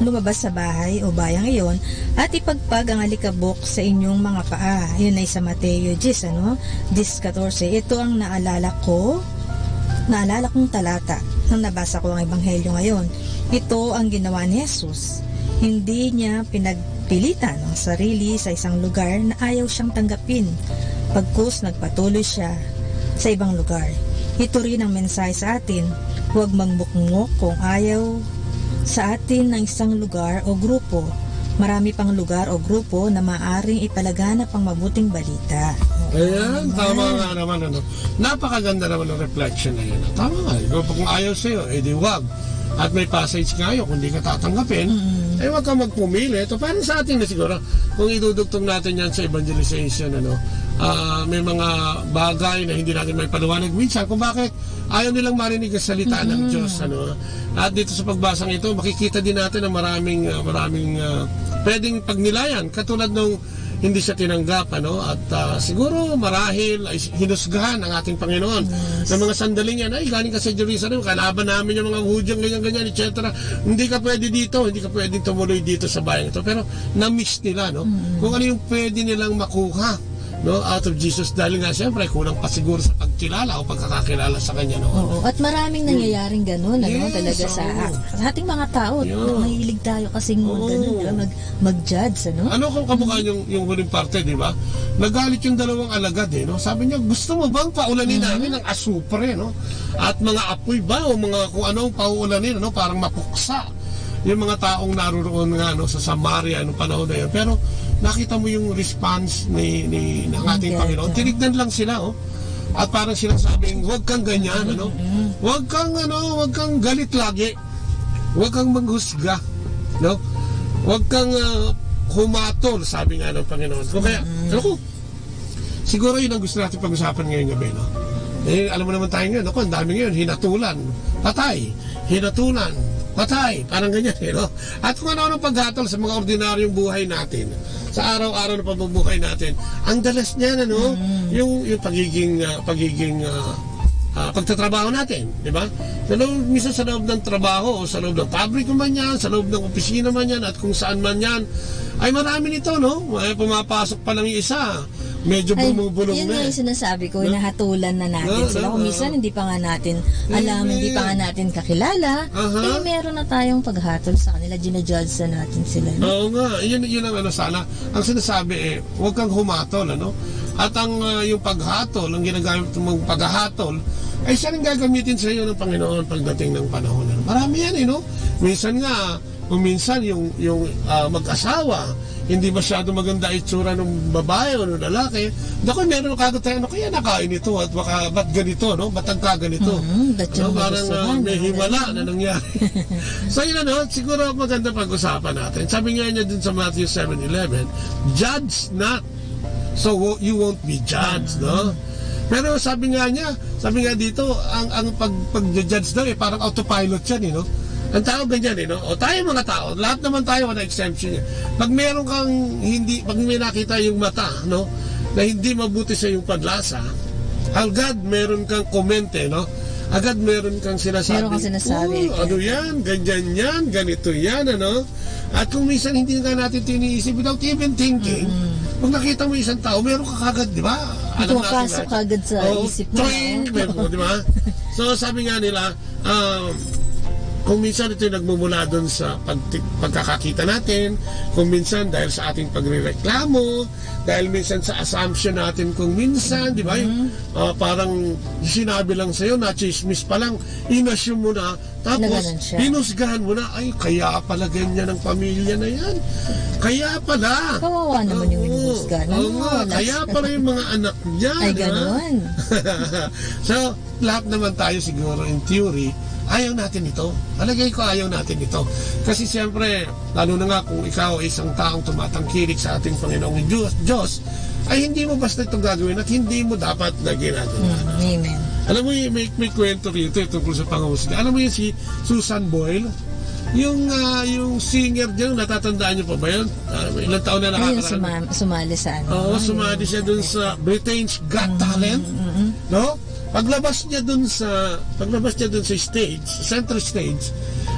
lumabas sa bahay o bayang iyon, at ipagpag ang alikabok sa inyong mga paa." Yun ay sa Mateo diyes, ano? Diyes katorse. Ito ang naalala ko, naalala kong talata nang nabasa ko ang Ebanghelyo ngayon. Ito ang ginawa ni Jesus. Hindi niya pinagpilitan ang sarili sa isang lugar na ayaw siyang tanggapin. Pagkus nagpatuloy siya sa ibang lugar. Ito rin ang mensahe sa atin, huwag magmukmok kung ayaw sa atin ng isang lugar o grupo. Marami pang lugar o grupo na maaaring ipalaganap ang mabuting balita. Ayan, tama nga naman, ano. Napakaganda naman ng reflection na yun. Tama nga, ikaw, kung ayaw sa'yo, eh di wag. At may passage nga yun, kung di ka tatanggapin, Mm. eh, wag kang magpumili. Ito, parang sa atin na siguro, kung idudugtong natin yan sa evangelization, ano, ah, may mga bagay na hindi natin maipaliwanag minsan kung bakit ayaw nilang marinig ang salita ng Mm. Diyos, ano. At dito sa pagbasang ito, makikita din natin ang maraming, ah, maraming, ah, pwedeng pagnilayan, katulad nung hindi siya tinanggap, ano, at, ah, siguro marahil ay hinusgahan ng ating Panginoon Yes. ng mga sandaling yan, "Ay, galing ka sa Jerusalem, kalaban namin yung mga Hudyong ganyan-ganyan, et cetera" Hindi ka pwede dito, hindi ka pwedeng tumuloy dito sa bayang ito. Pero na-miss nila, no? Mm. Kung ano yung pwede nilang makuha, no, out of Jesus. Dahil nga, siyempre, kulang pa siguro sa pagkilala o pagkakakilala sa kanya noon. Oo, at maraming Hmm. nangyayaring ganun, ano, Yes, talaga sa, oo. sa ating mga tao. Yeah. Mahilig tayo kasing mag-, Oo. ano, mag-, mag-judge, ano? Ano kung kamukha Mm. yung, yung huling parte, di ba? Nagalit yung dalawang alagad, eh, no? Sabi niya, "Gusto mo bang paulanin Mm. namin ng asupre, no? At mga apoy ba, o mga kung anong pauulanin, ano? Parang mapuksa." Yung mga taong naroroon nga, no, sa Samaria nung panahon na yun. Pero nakita mo yung response ni, ni, ng ating Ang Panginoon. ganda. Tinignan lang sila, oh. At parang sinasabing, "Huwag kang ganyan, ano? Mm-mm. Huwag kang, ano, huwag kang galit lagi. Huwag kang maghusga, no? Huwag kang, ah, humatol," sabi nga ng Panginoon. O kaya, Mm-mm. ano ko, Siguro yun ang gusto natin pag-usapan ngayong gabi, no? Eh, alam mo naman tayo ngayon, ako, ang dami ngayon, hinatulan, patay, hinatulan, patay, parang ganyan, eh, no? At kung ano-ano paghatol sa mga ordinaryong buhay natin, sa araw-araw na pamumuhay natin, ang dalas niyan, ano, Mm. yung, yung pagiging, ah, pagiging, ah, ah, pagtatrabaho natin, di ba? Sa loob, minsan sa loob ng trabaho, o sa loob ng pabriko man yan, sa loob ng opisina man yan, at kung saan man yan, ay marami nito, no? Ay, pumapasok pa lang yung isa, medyo Ay, bumubulong yun na nga eh. yung sinasabi ko, No? hinahatulan na natin No, sila. no, Kung no. minsan, hindi pa nga natin alam, Hindi. hindi pa nga natin kakilala, Aha. eh, meron na tayong paghatol sa kanila, ginajudge na natin sila, no? Oo nga, yun, yun ang ano sana. Ang sinasabi eh, huwag kang humatol, ano? At ang, ah, yung paghatol, ang ginagamit mong paghahatol, ay siya rin gagamitin sa iyo ng Panginoon pagdating ng panahon. Marami yan eh, no? Minsan nga, kung minsan yung, yung, ah, mag-asawa, hindi masyado maganda itsura ng babae o ng lalaki, naku, meron kagad tayo, "Ano kaya nakain ito? At baka, ba't ganito, no? Ba't nagkaganito?" Mm, ba't Ano, yung parang, nagustuhan, ah, may ano, himala ganun? na nangyari. So, yun, ano, siguro maganda pag-usapan natin. Sabi nga niya dun sa Matthew seven eleven, "Judge not, so wo-, you won't be judged," no? Pero sabi nga niya, sabi nga dito, ang, ang pag-, pag-judge daw, eh, parang autopilot yan, eh, no? Ang tao ganyan, eh, no? O tayo mga tao, lahat naman tayo wala exemption yan. Pag meron kang hindi, pag may nakita yung mata, no, na hindi mabuti sa iyong panlasa, agad meron kang comment, eh, no? Agad meron kang sinasabi, Meron kang sinasabi, "Oh, kaya ano yan? Ganyan yan, ganito yan," ano? At kung minsan hindi nga natin ito iniisip, without even thinking, Mm. pag nakita mo isang tao, meron ka kagad, di ba? Alam natin Pumapasok lahat. kagad sa Oo, isip mo, tring, no? meron, di ba? So, sabi nga nila, um, kung minsan ito'y nagmumula dun sa pagti-, pagkakakita natin, kung minsan dahil sa ating pagrereklamo, dahil minsan sa assumption natin kung minsan, di ba? Yung, Mm. ah, parang sinabi lang sa'yo, na-chismis pa lang, inassume mo na, Tapos, Naganon siya. hinusgahan mo na, "Ay, kaya pala ganyan ang pamilya na yan. Kaya pala." Kawawa naman yung Oo. hinuhusgahan. Oo Ano, nga, last kaya pala yung mga anak niya, Ay, di ba? ganon. So, lahat naman tayo siguro, in theory, ayaw natin ito. Palagay ko, ayaw natin ito. Kasi siyempre, lalo na nga kung ikaw ay isang taong tumatangkilik sa ating Panginoong Diyos, Diyos, ay hindi mo basta itong gagawin at hindi mo dapat na ginagawa. Mm, amen. Alam mo, may, may kwento rito, eh, tungkol sa panghusga. Alam mo yun, si Susan Boyle? Yung, ah, yung singer dyan, natatandaan niyo pa ba yun? Ah, ilang taon na Ayun, nakakaraan? suma-, sumali sa ano, Oo, yung sumali siya dun sa Britain's Got Mm, Talent. mm, mm. No? Paglabas niya dun sa, paglabas niya dun sa stage, center stage,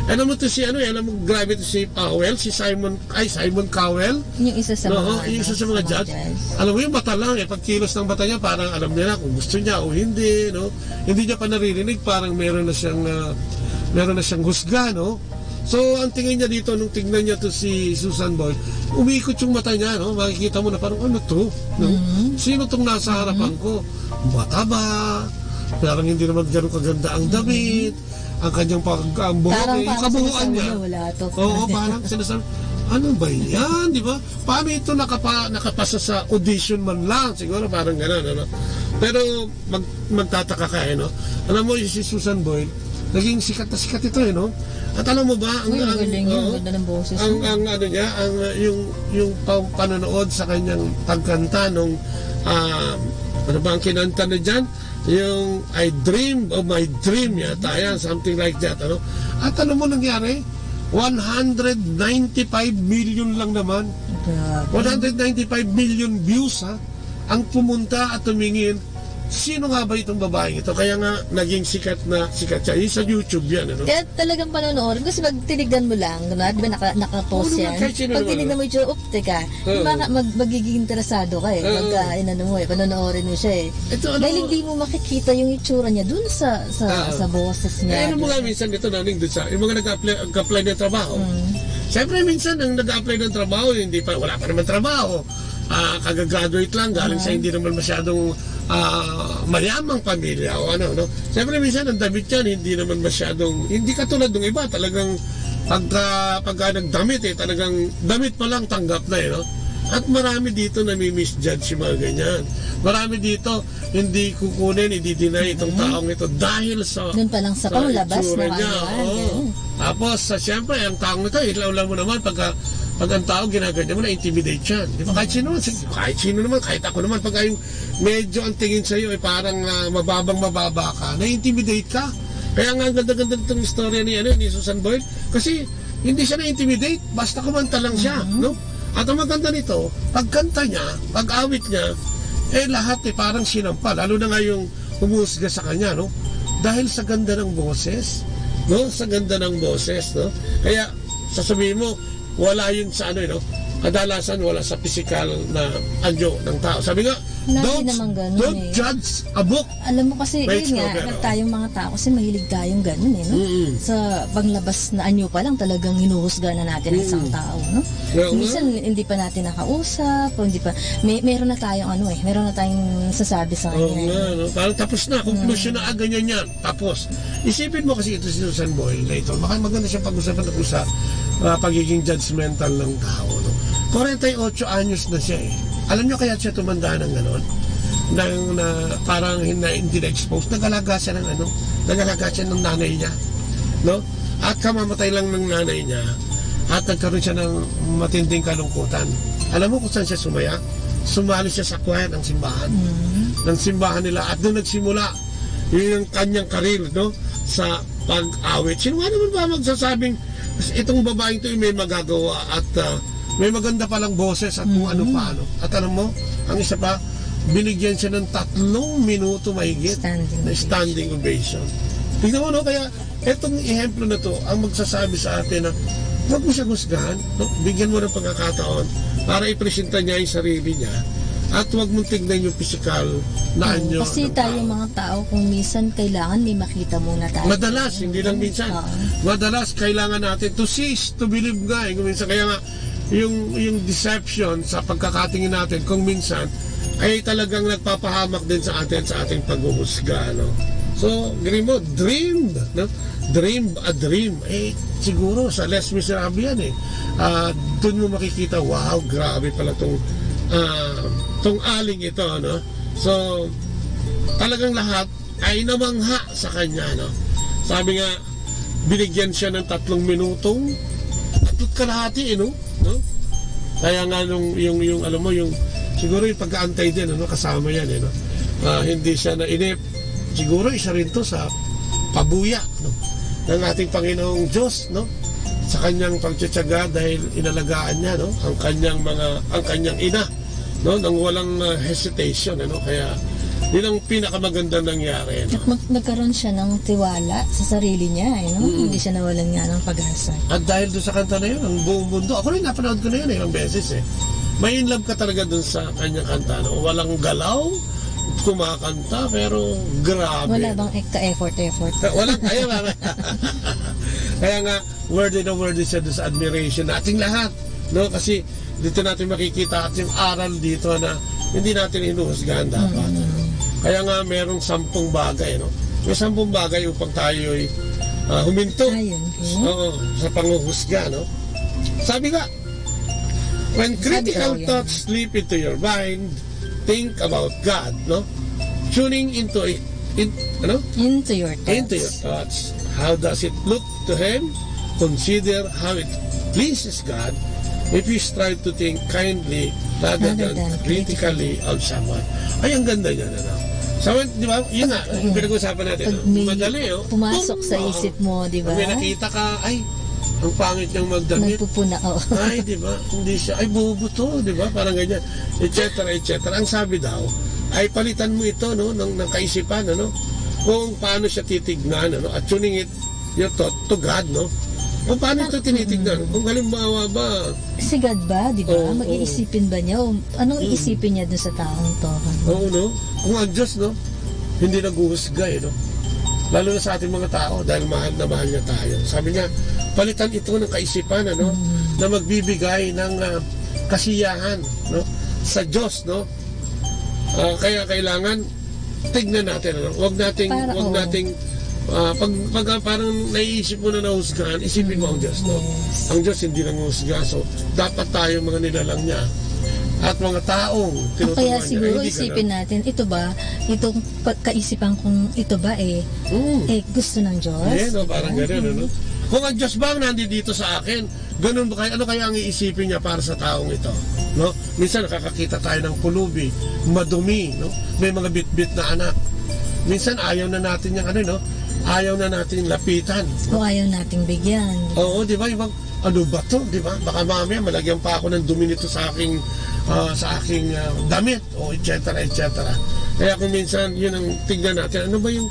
alam mo to si ano, eh, alam mo, grabe to si Powell, si Simon, ay, Simon Cowell? Yung isa sa No, mga, yung isa ano, sa mga sa mga judge. judge. Alam mo yung mata lang, eh, pagkilos ng mata niya, parang alam niya na kung gusto niya o hindi, no? Hindi niya pa naririnig, parang meron na siyang, ah, meron na siyang husga, no? So, ang tingin niya dito, nung tignan niya to si Susan Boyle, umiikot yung mata niya, no? Makikita mo na parang, "Ano to?" No? Mm. "Sino tong nasa harapan Mm. ko? Mataba, parang hindi naman ganun kaganda ang Mm. damit, ang kanyang pag-, ang buhok, Parang, eh, yung parang kabuuan sinasabi niya." niya, "Wala to." Oo, parang sinasabi, "Ano ba yan?" Di ba? Paano ito nakapa-, nakapasa sa audition man lang? Siguro parang ganun, ano? Pero mag-, magtataka ka, eh, no? Alam mo, si Susan Boyle, naging sikat na sikat ito, eh, no? At alam mo ba, ang, Uy, ang, magaling yun. oo, Ganda ng boses ang, mo. ang ano niya, ang, uh, yung, yung pa-, panonood sa kanyang pagkanta nung, ah, ano ba ang kinanta na dyan? Yung I Dream of My Dream yata yan, something like that, ano? At alam mo nangyari? One hundred ninety-five million lang naman. Grabe. One hundred ninety-five million views, ha? Ang pumunta at tumingin, sino nga ba itong babaeng ito? Kaya nga, naging sikat na sikat siya. Yung sa YouTube yan, ano? Kaya talagang panonood. Kasi pag tinignan mo lang, di ba, naka-, naka-pause Oo naman, yan. kahit sino Pag naman, tinignan ano? mo yung, "Op, teka," Oo. maka-, mag-, magiging interesado ka eh. Oo. Pagka, inano mo eh, panonoodin mo siya eh. Ito, ano? Dahil hindi mo makikita yung itsura niya dun sa, sa, Ah. sa boses niya. Eh, ano mo nga minsan ito, Naning, dun sa, yung mga nag-apply, nag-apply ng trabaho. Mm. Siyempre, minsan, ang nag-apply ng trabaho, hindi pa, wala pa naman trabaho. Ah, kagagraduate lang, galing sa Ah. hindi naman masyadong, ah, mayamang pamilya o ano, no? Siyempre, minsan, ang damit yan, hindi naman masyadong, hindi katulad ng iba, talagang pagka, pagka nagdamit, eh, talagang damit pa lang, tanggap na, eh, no? At marami dito nami-misjudge yung mga ganyan. Marami dito, hindi kukunin, i-deny itong Mhm. taong ito dahil sa, Doon pa lang sa sa panglabas itsura na niya. kanya, Oo. eh. Tapos, sa, siyempre, ang taong ito, ilaw-law mo naman, pagka, pag ang tao, ginaganyan mo, na-intimidate siya. Di ba? Kahit sino, Yes. kahit sino naman, kahit ako naman, pag yung medyo ang tingin sa'yo, eh, parang, ah, mababang mababa ka, na-intimidate ka. Kaya nga ang ganda-ganda nitong istorya ni, ano, ni Susan Boyle. Kasi hindi siya na-intimidate, basta kumanta lang siya, Mhm. no? At ang maganda nito, pagkanta niya, pag-awit niya, eh, lahat, eh, parang sinampa. Lalo na nga yung humuhusga sa kanya, no? Dahil sa ganda ng boses, no? Sa ganda ng boses, no? Kaya, sasabihin mo, wala yun sa ano, eh, no? Kadalasan wala sa pisikal na anyo ng tao. Sabi nga, Lagi "Don't, naman ganun, don't eh. judge a book." Alam mo kasi, Wait, yun nga, no, pero tayong mga tao kasi mahilig tayong ganun, eh, no? Mm-mm. Sa panglabas na anyo pa lang, talagang hinuhusga na natin ang isang Mm. tao, no? Kaya nga. Minsan, hindi pa natin nakausap, o hindi pa, may, meron na tayong ano, eh, meron na tayong sasabi sa Oo kanya, nga, eh. no? Parang tapos na, konklusyon Mm. na, ah, ganyan yan. Tapos, isipin mo kasi ito si Susan Boyle na ito. Baka maganda siyang pag-usapan tungkol sa, ah, pagiging judgmental ng tao, no? Kwarenta y otso anyos na siya, eh. Alam niyo kaya siya tumanda ng ganon? Ng, na, parang hin-, na, hindi na-expose. Nag-alaga siya ng ano, nag-alaga siya ng nanay niya, no? At kamamatay lang ng nanay niya, at nagkaroon siya ng matinding kalungkutan. Alam mo kung saan siya sumaya? Sumali siya sa choir ng simbahan. Mm. Ng simbahan nila. At doon nagsimula yung kanyang karir, no? Sa pag-awit. Sino nga naman ba magsasabing itong babaeng to ay may magagawa at, ah, may maganda palang boses at kung ano Mhm. pa, ano? At alam mo, ang isa pa, binigyan siya ng tatlong minuto mahigit Standing na ovation. standing ovation. Tingnan mo, no? Kaya etong ehemplo na to, ang magsasabi sa atin na huwag mo siyang husgahan, no? Bigyan mo ng pagkakataon para ipresenta niya yung sarili niya at huwag mong tignan yung pisikal na Oo, anyo kasi ng tayo tao. mga tao, kung minsan kailangan may makita muna tayo. Madalas, hindi lang minsan. Oo. Madalas, kailangan natin to see is to believe nga, eh, kung minsan. Kaya nga, yung, yung deception sa pagkakatingin natin, kung minsan, ay talagang nagpapahamak din sa atin, sa ating paghuhusga, no? So, agree mo, dream, no? Dream a dream. Eh, siguro sa Les Miserables yan, eh. Ah, dun mo makikita, "Wow, grabe pala tong, ah, tong aling ito," no? So, talagang lahat ay namangha sa kanya, no? Sabi nga, binigyan siya ng tatlong minutong, tatlo't kalahati, eh, no? No? Kaya nga nung, yung, yung, alam mo, yung, siguro yung pag-aantay din, ano, kasama yan, eh, no? Ah, hindi siya nainip. Siguro isa rin to sa pabuya, no? Ng ating Panginoong Diyos, no? Sa kanyang pagtsatsaga dahil inalagaan niya, no? Ang kanyang mga, ang kanyang ina, no? Nang walang, ah, hesitation, ano? Kaya, yun ang pinakamagandang nangyari, no? At mag-, nagkaroon siya ng tiwala sa sarili niya, eh, no? Mm. Hindi siya nawalan nga ng pag-asa. At dahil doon sa kanta na yun, ang buong mundo, ako rin, napanood ko na yun, eh, ilang beses, eh. May in love ka talaga doon sa kanyang kanta, no? Walang galaw, kumakanta, pero grabe. Wala bang ek-, ka-effort-effort? Wala, ayun, mama. Kaya nga, worthy na worthy siya doon sa admiration nating lahat, no? Kasi dito natin makikita at yung aral dito na hindi natin hinuhusgahan dapat. Mm. Kaya nga merong sampung bagay, no? May sampung bagay upang tayo'y, ah, huminto. Ayun, okay. Oo, sa panghuhusga, no? Sabi nga, "When Sabi critical daw yan. thoughts slip into your mind, think about God," no? Tuning into it, in, ano? Into your Into your thoughts. thoughts. How does it look to him? Consider how it pleases God if you strive to think kindly rather Rather than than critically critically. of someone. Ay, ang ganda niya, ano? So, di ba? Yun nga, yung Mm. pinag-usapan natin, Pag no? may Madali, oh. pumasok Pum! sa Oo. isip mo, di Pag may ba? nakita ka, "Ay, ang pangit niyang magdamit." Nagpupuna, oh. "Ay, di ba? Hindi siya. Ay, bobo to," di ba? Parang ganyan, et cetera, et cetera. Ang sabi daw, ay palitan mo ito, no, ng, ng kaisipan, ano? Kung paano siya titignan, ano? At tuning it your thought to God, no? Kung paano ito tinitignan? Mm. Kung halimbawa ba, Si God ba, di ba? Oo, Mag-iisipin ba niya? O anong Mm. iisipin niya dun sa taong to? Oo, no? Kung ang Diyos, no? Hindi naghuhusga, eh, no? Lalo na sa ating mga tao, dahil mahal na mahal niya tayo. Sabi niya, palitan ito ng kaisipan, ano? Mm. Na magbibigay ng, ah, kasiyahan, no? Sa Diyos, no? Ah, kaya kailangan tignan natin, ano? Huwag nating, Para, huwag oo. nating, ah, pag, pag, ah, parang naiisip mo na nahusgahan, isipin mo ang Diyos, no? Yes. Ang Diyos hindi nanguhusga, so dapat tayo mga nilalang niya at mga taong O tinuturuan kaya niya, siguro hindi isipin ganun. natin, ito ba, itong pagkaisipan kong ito ba eh, Mm. eh, gusto ng Diyos? Yeah, no, parang Diba? ganun, ano? Mm. Kung ang Diyos ba ang nandito sa akin, ganun ba kaya, ano kaya ang iisipin niya para sa taong ito? No? Minsan nakakakita tayo ng pulubi, madumi, no? May mga bitbit na anak. Minsan ayaw na natin yung ano, no? ayaw na natin lapitan. O ayaw nating bigyan. Oo, di ba? Ibang, ano ba to? Di ba? Baka mamaya malagyan pa ako ng dumi nito sa aking, ah, sa aking, ah, damit, o et cetera, et cetera. Kaya kung minsan, yun ang tignan natin. Ano ba yung,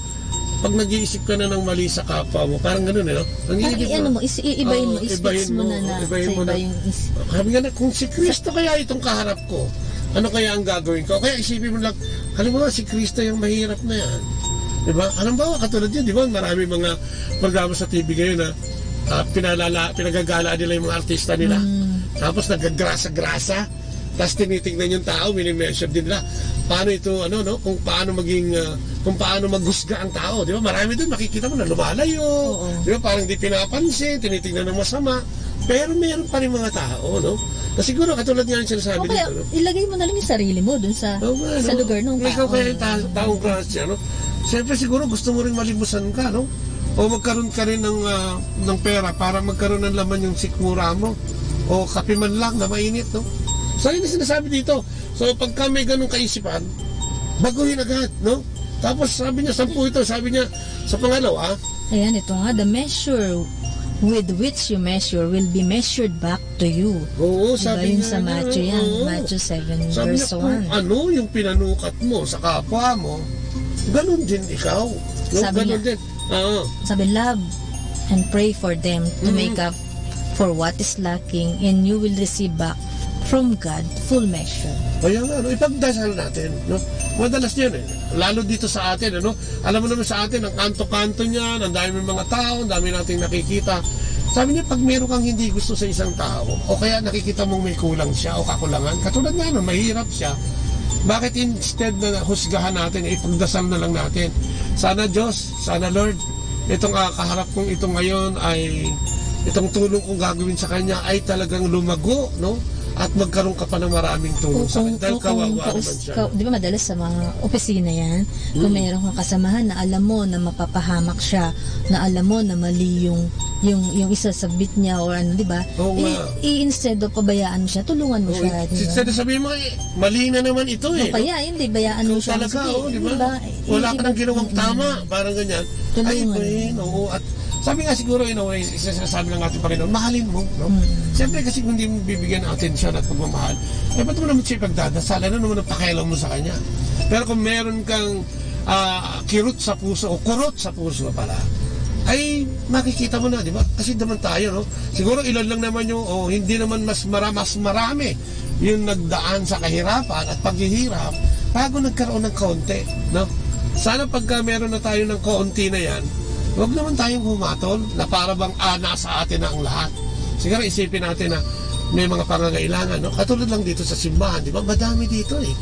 pag nag-iisip ka na ng mali sa kapwa mo, parang ganun, eh, no? Ang Ah, iisip i-ano mo, is-, i-, ibahin mo, Oo, i-switch ibahin mo mo, na na ibahin sa mo iba na. yung is- Sabi nga na, kung si Kristo kaya itong kaharap ko, ano kaya ang gagawin ko? Kaya isipin mo lang, halimbawa, si Kristo yung mahirap na yan. Di ba? Halimbawa, katulad yun, di ba? Marami mga programa sa T V ngayon na, ah, pinalala, pinagagala nila yung mga artista nila. Mm. Tapos nagagrasa-grasa. Tapos tinitignan yung tao, mini-measure din nila. Paano ito, ano, no? Kung paano maging, ah, kung paano maghusga ang tao, di ba? Marami din, makikita mo na lumalayo. Oo. Di ba? Parang di pinapansin, tinitignan ng masama. Pero meron pa rin mga tao, no? Na siguro, katulad nga ng sinasabi O kaya, dito, no? ilagay mo na lang yung sarili mo dun sa, Oo nga, sa no? lugar ng Kung ikaw tao. kaya yung ta-, taong grasya, no? Siyempre, siguro gusto mo rin malimusan ka, no? O magkaroon ka rin ng, ah, ng pera para magkaroon ng laman yung sikmura mo. O kape man lang na mainit, no? So, yun yung sinasabi dito. So, pagka may ganong kaisipan, baguhin agad, no? Tapos, sabi niya, sampu ito, sabi niya, sa pangalawa, Ayan, ito nga, "The measure with which you measure will be measured back to you." Oo, Diba sabi yun nga sa niya, Matthew yan? oo. Matthew seven, Sabi verse niya, "Kung one. ano yung pinanukat mo sa kapwa mo, ganun din ikaw." No? Sabi Ganun niya, din. Oo. sabi, "Love and pray for them to Mm. make up for what is lacking, and you will receive back from God full measure." Kaya nga, no, ipagdasal natin, no? Madalas yan, eh. Lalo dito sa atin, ano? Alam mo naman sa atin, ang kanto-kanto niyan, ang dami ng mga tao, ang dami nating nakikita. Sabi niya, pag meron kang hindi gusto sa isang tao, o kaya nakikita mong may kulang siya o kakulangan, katulad nga nun, mahirap siya, bakit instead na husgahan natin, ipagdasal na lang natin? Sana Diyos, sana Lord, itong, ah, kaharap kong ito ngayon ay, itong tulong kong gagawin sa kanya ay talagang lumago, no? At magkaroon ka pa ng maraming tulong sa Oo, kanya. Dahil oo, kawawa kaus-, naman siya. ka-, di ba madalas sa mga opisina yan? Kung Mm. meron kang kasamahan na alam mo na mapapahamak siya, na alam mo na mali yung, yung, yung isasabit niya or ano, di ba? Oo I-, nga. i-, instead of pabayaan mo siya, tulungan mo Oo, siya, di ba? instead of sabihin mo, "Eh, mali na naman ito eh." O kaya, hindi, bayaan mo Ikaw siya. talaga, Sige, oh, di ba? di ba? Wala I-, ka nang i-, ginawang mm. tama, parang ganyan. Tulungan Ay, mo. Ben, oo. At sabi nga siguro, in a way, isa sinasabi ng ating Panginoon, mahalin mo, no? Mm. Siyempre kasi kung hindi mo bibigyan ng atensyon at pagmamahal, eh, ba't mo naman siya ipagdadasal? Ano naman ang pakialam mo sa kanya? Pero kung meron kang, ah, kirot sa puso o kurot sa puso pala, ay makikita mo na, di ba? Kasi naman tayo, no? Siguro ilan lang naman yung, o hindi naman mas mara-, mas marami yung nagdaan sa kahirapan at paghihirap bago nagkaroon ng kaunti, no? Sana pagka meron na tayo ng kaunti na yan, huwag naman tayong humatol na para bang, ah, nasa atin na ang lahat. Siguro isipin natin na may mga pangangailangan, no? Katulad lang dito sa simbahan, di ba? Madami dito eh.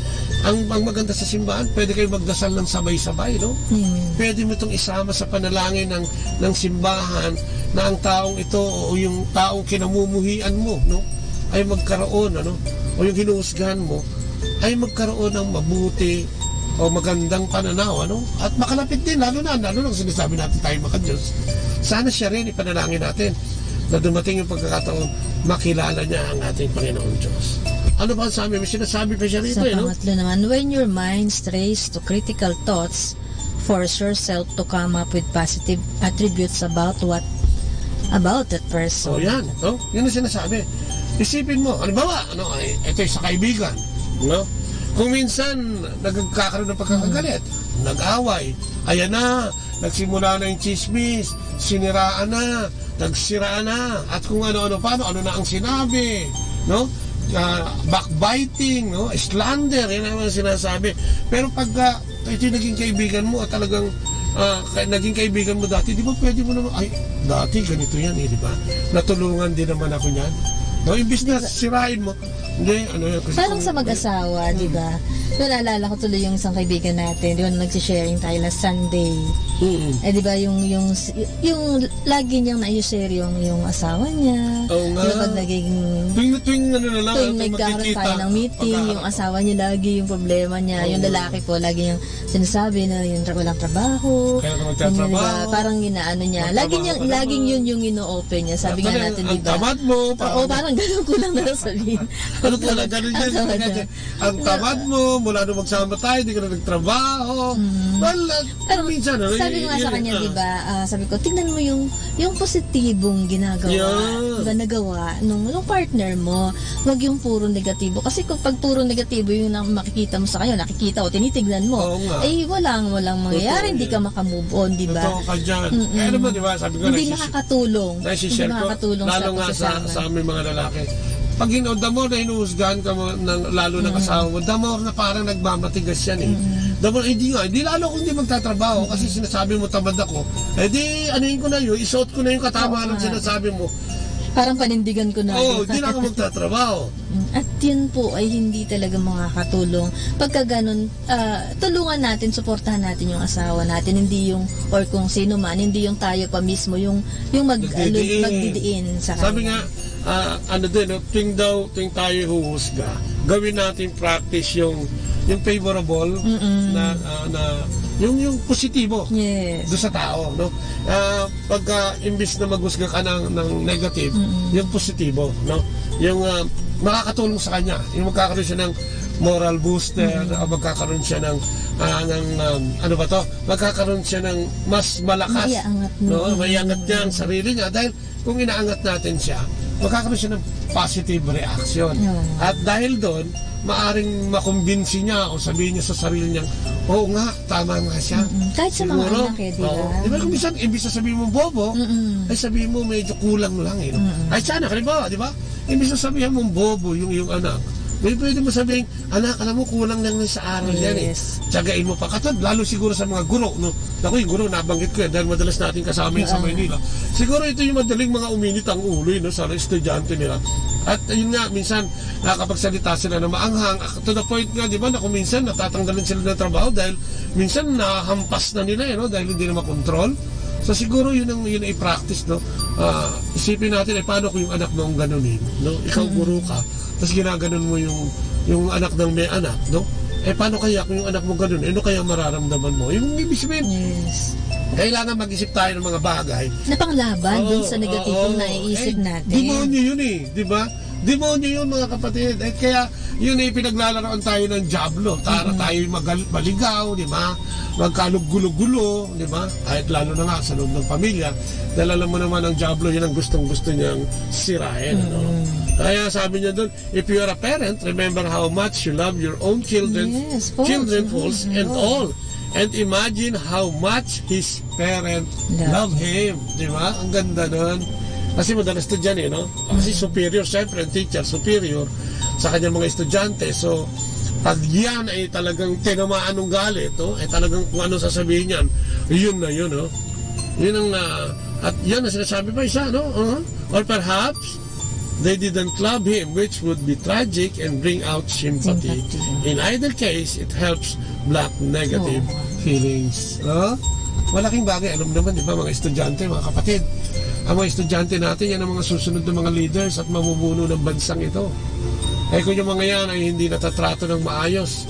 Ang, ang maganda sa simbahan, pwede kayo magdasal ng sabay-sabay, no? Amen. Pwede mo itong isama sa panalangin ng, ng simbahan na ang taong ito o yung taong kinamumuhian mo, no? Ay magkaroon, ano? O yung hinuhusgahan mo, ay magkaroon ng mabuti o magandang pananaw, ano? At makalapit din, lalo na, lalo na kung sinasabi natin tayo makadiyos. Sana siya rin, ipanalangin natin na dumating yung pagkakataon, makilala niya ang ating Panginoong Diyos. Ano ba ang sabi? May sinasabi pa siya rito, Sa eh, no? pangatlo naman, when your mind strays to critical thoughts, force yourself to come up with positive attributes about what, about that person. Oh, yan, no? Yun ang sinasabi. Isipin mo, halimbawa, ano, ay, ito sa kaibigan, no? Kung minsan, nagkakaroon ng pagkakagalit, nag-away, ayan na, nagsimula na yung chismis, siniraan na, nagsiraan na, at kung ano-ano pa, no? Ano na ang sinabi, no? Ah, backbiting, no? Slander, yan ang mga sinasabi. Pero pagka ito yung naging kaibigan mo at talagang, ah, ka-, naging kaibigan mo dati, di ba pwede mo naman, "Ay, dati ganito yan eh, di ba? Natulungan din naman ako niyan." No, imbis na Di ba? sirain mo, hindi, ano yan, kasi Parang kung sa mag-asawa, Hmm. di ba? Naalala ko tuloy yung isang kaibigan natin, di ba, nung nagsisharing tayo last Sunday. Mm. Eh, di ba, yung, yung, yung lagi niyang nai-share yung, yung asawa niya. Oo Kapag naging Tuwing, tuwing ano na lang, tuwing tuwing nagkakaroon magkikita, tayo ng meeting, pagkaharap. Yung asawa niya lagi yung problema niya, yung Oo. lalaki po lagi yung sinasabi na yung tra-, walang trabaho, Kaya ka ganyan, di ba? magtatrabaho. Parang inaano niya. Lagi Magtrabaho niya, ka laging naman. yun yung ino-open niya. Sabi nga Actually, natin, ang di ba? tamad mo, Oo, parang parang ganun ko lang na sabihin. Ano talaga, ganun Ang yan, tamad talaga niya. dyan. Ang Na tamad mo, mula nung magsama tayo, di ka na nagtrabaho. Mm. Well, uh, Pero minsan, ano, sabi ko nga sa yun, kanya, ah. di ba, ah, sabi ko, "Tingnan mo yung, yung positibong ginagawa, Yeah. di ba, nagawa nung, nung partner mo. Huwag yung puro negatibo." Kasi kung pag puro negatibo yung na-, makikita mo sa kanya, nakikita o tinitignan mo, Oo nga. eh, walang, walang mangyayari, Totoo hindi yan. ka makamove on, di ba? Totoo ka dyan. Mm-mm. Kaya naman, di ba, sabi ko, Hindi nagsisi-, makakatulong. Hindi naisishare ko, makakatulong sa lalo nga sa, pagsasama. sa aming mga lalaki. Pag hinu-, the more na hinuhusgahan ka mo, ng, lalo ng Mm. asawa mo, the more na parang nagmamatigas yan eh. Mm. The more, hindi nga, hindi lalo akong hindi magtatrabaho kasi Mm. sinasabi mo tamad ako. Eh di, anuhin ko na yun, isuot ko na yung katama Oo ng nga. sinasabi mo. Parang panindigan ko na Oo, yun. hindi na ako magtatrabaho. Mm, at yun po ay hindi talaga makakatulong. Pagka ganun, ah, tulungan natin, suportahan natin yung asawa natin, hindi yung, or kung sino man, hindi yung tayo pa mismo yung, yung mag-, Magdidiin. magdidiin sa Sabi kanila. nga, ah, ano din, no, tuwing daw, tuwing tayo huhusga, gawin natin practice yung, yung favorable Mm-mm. na, ah, na, yung, yung positibo Yes. doon sa tao, no? Ah, pagka imbis na maghusga ka ng, ng negative, Mm-mm. yung positibo, no? Yung, ah, makakatulong sa kanya, yung magkakaroon siya ng moral booster, Mm-mm. ah, magkakaroon siya ng, ah, ng, um, ano ba to? Magkakaroon siya ng mas malakas, Maiaangat mo. no? Mm. Maiangat niya ang sarili niya dahil kung inaangat natin siya, magkakaroon siya ng positive reaction. Oo. At dahil doon, maaring makumbinsi niya o sabihin niya sa sarili niya, "Oo nga, tama nga siya." Mm-mm. Kahit sa mga Siguro, anak eh, di ba? oo. Di ba kung minsan, imbis na sabihin mo bobo, Mm-mm. ay sabihin mo medyo kulang lang eh, no? Mm-mm. Ay, sana, halimbawa, di ba? Imbis na sabihin mong bobo yung, yung anak, may pwede mo sabihin, "Anak, alam mo, kulang lang sa aral yan eh." Yes. Tiyagain mo pa. Katulad, lalo siguro sa mga guro, no? Naku, yung guro, nabanggit ko yan dahil madalas natin kasama yan sa Oo. Maynila. Siguro ito yung madaling mga uminit ang ulo, eh, no, sa estudyante nila. At yun nga, minsan, nakakapagsalita sila na maanghang. To the point nga, di ba, na kung minsan natatanggalan sila ng trabaho dahil minsan nahampas na nila, eh, no, dahil hindi na makontrol. So, siguro yun ang, yun ang i-practice, no? Ah, isipin natin, eh, paano kung yung anak mo ang ganunin, no? Ikaw, Mm. guro ka, tas ginaganon mo yung, yung anak ng may anak, no? Eh, paano kaya kung yung anak mo ganun? Eh, ano kaya mararamdaman mo? Yung ibig sabihin, Yes. kailangan mag-isip tayo ng mga bagay. Na panglaban dun Oo, sa negatibong oo. naiisip Eh, natin. demonyo yun eh, di ba? Demonyo yun, mga kapatid. Eh, kaya yun ay pinaglalaroan tayo ng Diablo. Para Mm. tayo'y magal-, maligaw, di ba? Magkalugulo-gulo, di ba? Kahit lalo na nga sa loob ng pamilya. Dahil alam mo naman, ang Diablo, yun ang gustong-gusto niyang sirain, ano? Mm. Kaya sabi niya doon, "If you are a parent, remember how much you love your own children, Yes, false. children, Mm, false, and no. all. And imagine how much his parent Love. love him." Di ba? Ang ganda nun. Kasi madalas to dyan eh, no? Kasi Mm. superior, syempre, ang teacher, superior sa kanyang mga estudyante. So, pag yan ay talagang tinamaan ng galit, no? Eh, talagang kung ano sasabihin niyan, yun na yun, no? Yun ang, ah, at yan ang sinasabi pa isa, no? Uh-huh. Or perhaps, they didn't love him, which would be tragic and bring out sympathy. Sympathy. In either case, it helps block negative Oo. feelings. No? Malaking bagay. Alam naman, di ba, mga estudyante, mga kapatid, ang mga estudyante natin, yan ang mga susunod na mga leaders at mamumuno ng bansang ito. Eh, kung yung mga yan ay hindi natatrato ng maayos,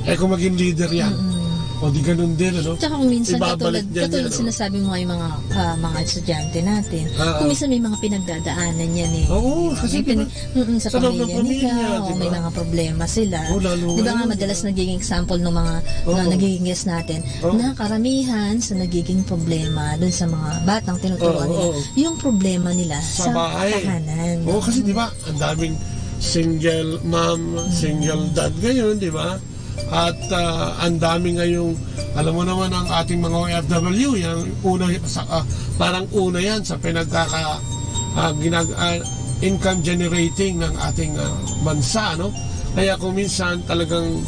eh, kung maging leader yan, Mm-mm. o di ganun din, ano? Tsaka kung minsan, Ibabalik katulad, niya katulad yan, ano? sinasabi mo nga yung mga, ah, mga estudyante natin, Ah, kung ah. minsan may mga pinagdadaanan yan eh. Oo, May kasi pinag-, di ba, mm-mm, sa sa loob ng pamilya nila, pamilya, di o may ba? mga problema sila. Oh, lalo Di ba nga ngayon, madalas di ba? nagiging example ng mga, Oo. na nagiging guest natin, Oo. na karamihan sa nagiging problema dun sa mga batang tinuturuan Oo, nila, oo. yung problema nila Sa sa bahay. tahanan. Oo, kasi di ba, ang daming single mom, Mm. single dad ngayon, di ba? At, ah, ang dami ngayong, alam mo naman, ang ating mga O F W, yung una sa, ah, parang una yan sa pinagkaka-, ah, ginag-, ah, income generating ng ating, ah, bansa, no? Kaya kung minsan talagang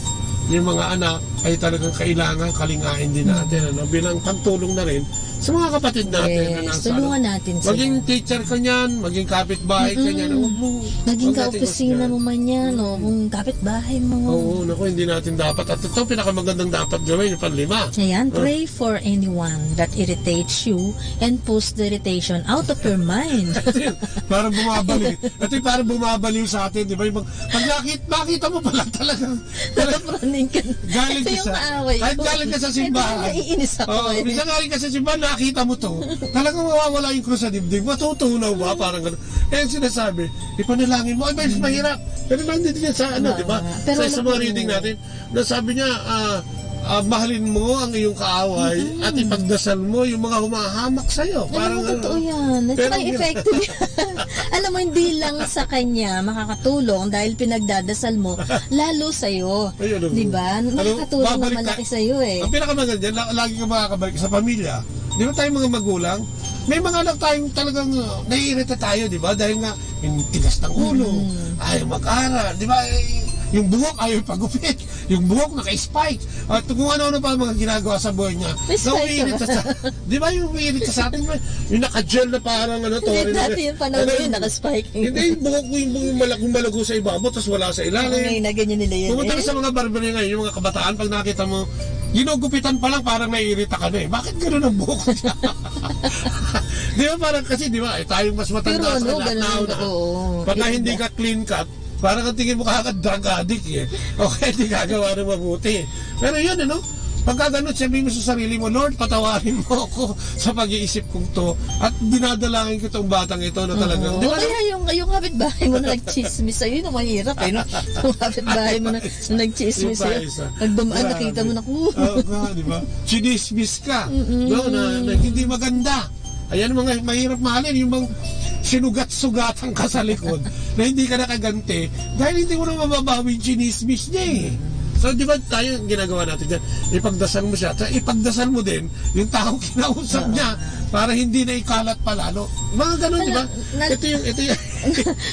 yung mga anak, ay talagang kailangan kalingain din natin, ano, bilang pagtulong na rin sa mga kapatid natin na Yes, nasa, tulungan ano, natin sila. Maging teacher ka niyan, maging kapitbahay ka niyan, Mm-mm. huwag mo, Maging huwag natin kaopisina gustuhan. mo man yan, o Mm. kung kapitbahay mo. Oo, naku, hindi natin dapat. At ito, pinakamagandang dapat gawin, yung panlima. Ayan, Ah. pray for anyone that irritates you and push the irritation out of your mind. Ito yun, parang bumabalik. Ito yung parang bumabaliw sa atin, di ba? Yung pag, pag nakit-, makita mo pala talagang Natapraning ka. Galing Ito ka yung sa, kaaway kahit ko. galing ka sa Ito yung simbahan. naiinis ako Oo, eh. minsan galing ka sa simbahan, nakita mo to. Talagang mawawala yung krus sa dibdib. Matutunaw ba? Parang gano'n. Kaya yung sinasabi, ipanalangin mo. Ay, mas Mm. mahirap. Pero nandito yan sa ano, Oo di ba? nga. Pero Sa, alam sa mga mo reading natin, na sabi niya, ah, ah, "Mahalin mo ang iyong kaaway Mm-mm. at ipagdasal mo yung mga humahamak sa'yo." Alam Parang mo, totoo ano. yan. At Pero saka yun effective yan. Alam mo, hindi lang sa kanya makakatulong dahil pinagdadasal mo, lalo sa'yo. Ay, alam Di mo. ba? Ano, Makakatulong na babalik malaki ka-, sa'yo eh. ang pinakamaganda, la-, lagi ka makakabalik sa pamilya. Di ba tayo mga magulang? May mga anak tayong talagang, uh, naiirita tayo, di ba? Dahil nga, yung tigas ng ulo, Mm. ayaw mag-aral, di ba? Eh, yung buhok, ayaw pagupit. Yung buhok, naka-spike. At kung ano-ano pa ang mga ginagawa sa buhay niya. May Na spike ka umiirita ba? sa, di ba yung umiirita sa atin, may, yung naka-gel na parang ano, Hindi, tori na dati yung panahon ano ko yun, yun? naka-spike. Hindi, yung buhok mo, yung, yung malak-, malago sa ibabaw, tas wala sa ilalim. Okay, na ganyan nila yun Pumunta eh. ka sa mga barber ngayon, yung mga kabataan, pag nakita mo, ginugupitan pa lang, parang naiirita ka na eh. Bakit ganun ang buhok niya? Di ba, parang kasi, di ba, eh, tayong mas matanda Pero sa ano, lahat ganun na ang, una. oo. Pagka Iba. hindi ka clean cut, parang ang tingin mo, "Kaka drug addict eh." O kaya hindi gagawa ng mabuti. Pero yun, ano? Pagka ganun, sabihin mo sa sarili mo, "Lord, patawarin mo ako sa pag-iisip kong to." At dinadalangin ko itong batang ito na talagang, Oo. di ba, O kaya yung, yung kapitbahay mo na nagchismis sa'yo, yun ang mahirap eh, no? Yung kapitbahay mo na, na nagchismis Yung sa'yo. pa isa. Pag dumaan, Grabe. nakita mo, naku. Oo nga, di ba? Chinismis ka, Mm-mm. no? Na, na hindi maganda. Ayan ang mga mahirap mahalin, yung bang sinugat-sugatan ka sa likod na hindi ka nakaganti dahil hindi mo na mababawi yung chinismis niya eh. So, di ba tayo, ang ginagawa natin dyan, ipagdasal mo siya, sa ipagdasal mo din yung taong kinausap Oo. niya para hindi na ikalat pa lalo. Mga ganun, di ba? Nal-, nal-, Ito yung, ito yung,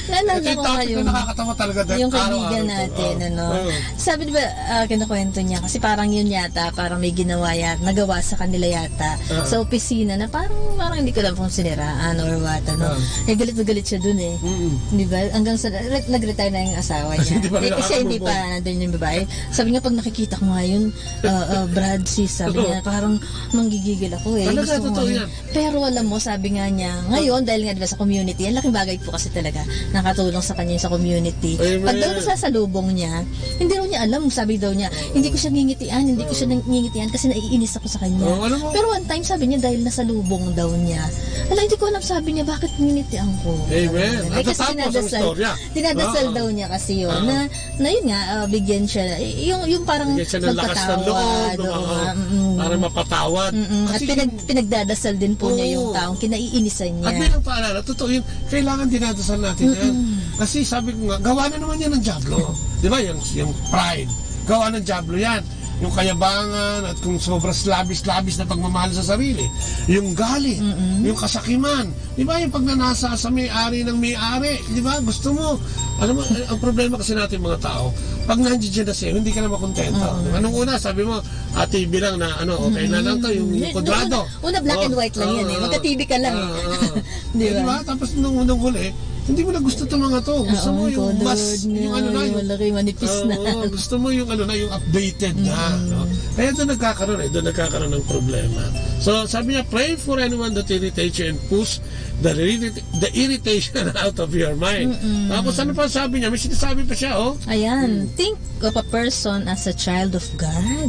Naalala ito yung ko topic ngayon, na nakakatawa talaga dahil yung kaibigan araw-araw ito. natin, Oo. ano. Oo. Sabi, di ba, ah, kinukwento niya, kasi parang yun yata, parang may ginawa yata, nagawa sa kanila yata, Ah. sa opisina na parang, parang hindi ko alam kung siniraan or what, ano. Ah. Eh, galit na galit siya dun eh. Mm-mm. Di ba? Hanggang sa, re-, nag-retire na yung asawa niya. Hindi pa Eh, siya hindi nakakamove on. pa, nandun yung babae. Sabi niya, "Pag nakikita ko nga yun, ah, ah, Brad, sis," sabi Oo. niya, "parang manggigigil ako eh. Talaga, Gusto ko totoo nga yun." yan. Pero alam mo, sabi nga niya, ngayon, dahil nga, di ba, sa community, ang laking bagay po kasi talaga, nakatulong sa kanya sa community. Amen. Pag daw nasasalubong niya, hindi raw niya alam, sabi daw niya, Oo. "Hindi ko siya ngingitian, hindi ko siya Oo. nang-, ngingitian kasi naiinis ako sa kanya." Oo, alam mo. Pero one time, sabi niya, dahil nasalubong daw niya, "Ala, hindi ko alam," sabi niya, "bakit nginitian ko?" Amen. Ay, At kasi tatapos ang dinadasal, istorya. dinadasal Oo. daw niya kasi yun, Oo. na Na yun nga, ah, bigyan siya, y-, yung, yung parang Bigyan siya ng lakas ng loob, magpatawad, no? oo Mga, nga, mm. para mapatawad. Mm-mm. At Kasi pinag-, yung pinagdadasal din po niya yung Oo. taong kinaiinisan niya. At bilang paalala, totoo yun, kailangan dinadasal natin yan. Mm-mm. Kasi sabi ko nga, gawa na naman yan ng Diablo. Di ba? Yung, yung pride, gawa ng Diablo yan. Yung kayabangan at kung sobras labis-labis na pagmamahal sa sarili. Yung galit, Mm-mm. yung kasakiman, Di ba, yung pagnanasa sa may-ari ng may-ari, di ba? Gusto mo, alam mo, eh, ang problema kasi natin mga tao, pag nandiyan na sa'yo, hindi ka na makontento. Oo. Di ba? Nung una, sabi mo, ah, T V lang na, ano, okay na lang to, yung, yung Hindi, kwadrado. nung una, una, black Oo, and white lang yan eh. oo. Magka-T V ka lang eh. Oo, oo. Di Eh, di ba? ba? Tapos nung unang huli, hindi mo na gusto itong mga to. Gusto Oo, mo yung yung mas, color yung niya, ano na, yung yung malaki, manipis na. Oo, gusto mo yung ano na, yung updated na, Mm. no? Kaya doon nagkakaroon eh, doon nagkakaroon ng problema. So, sabi niya, "Pray for anyone that irritates you and push the irrit-, the irritation out of your mind." Mm-mm. Tapos ano pa sabi niya? May sinasabi pa siya, oh. Ayan, Mm. think of a person as a child of God.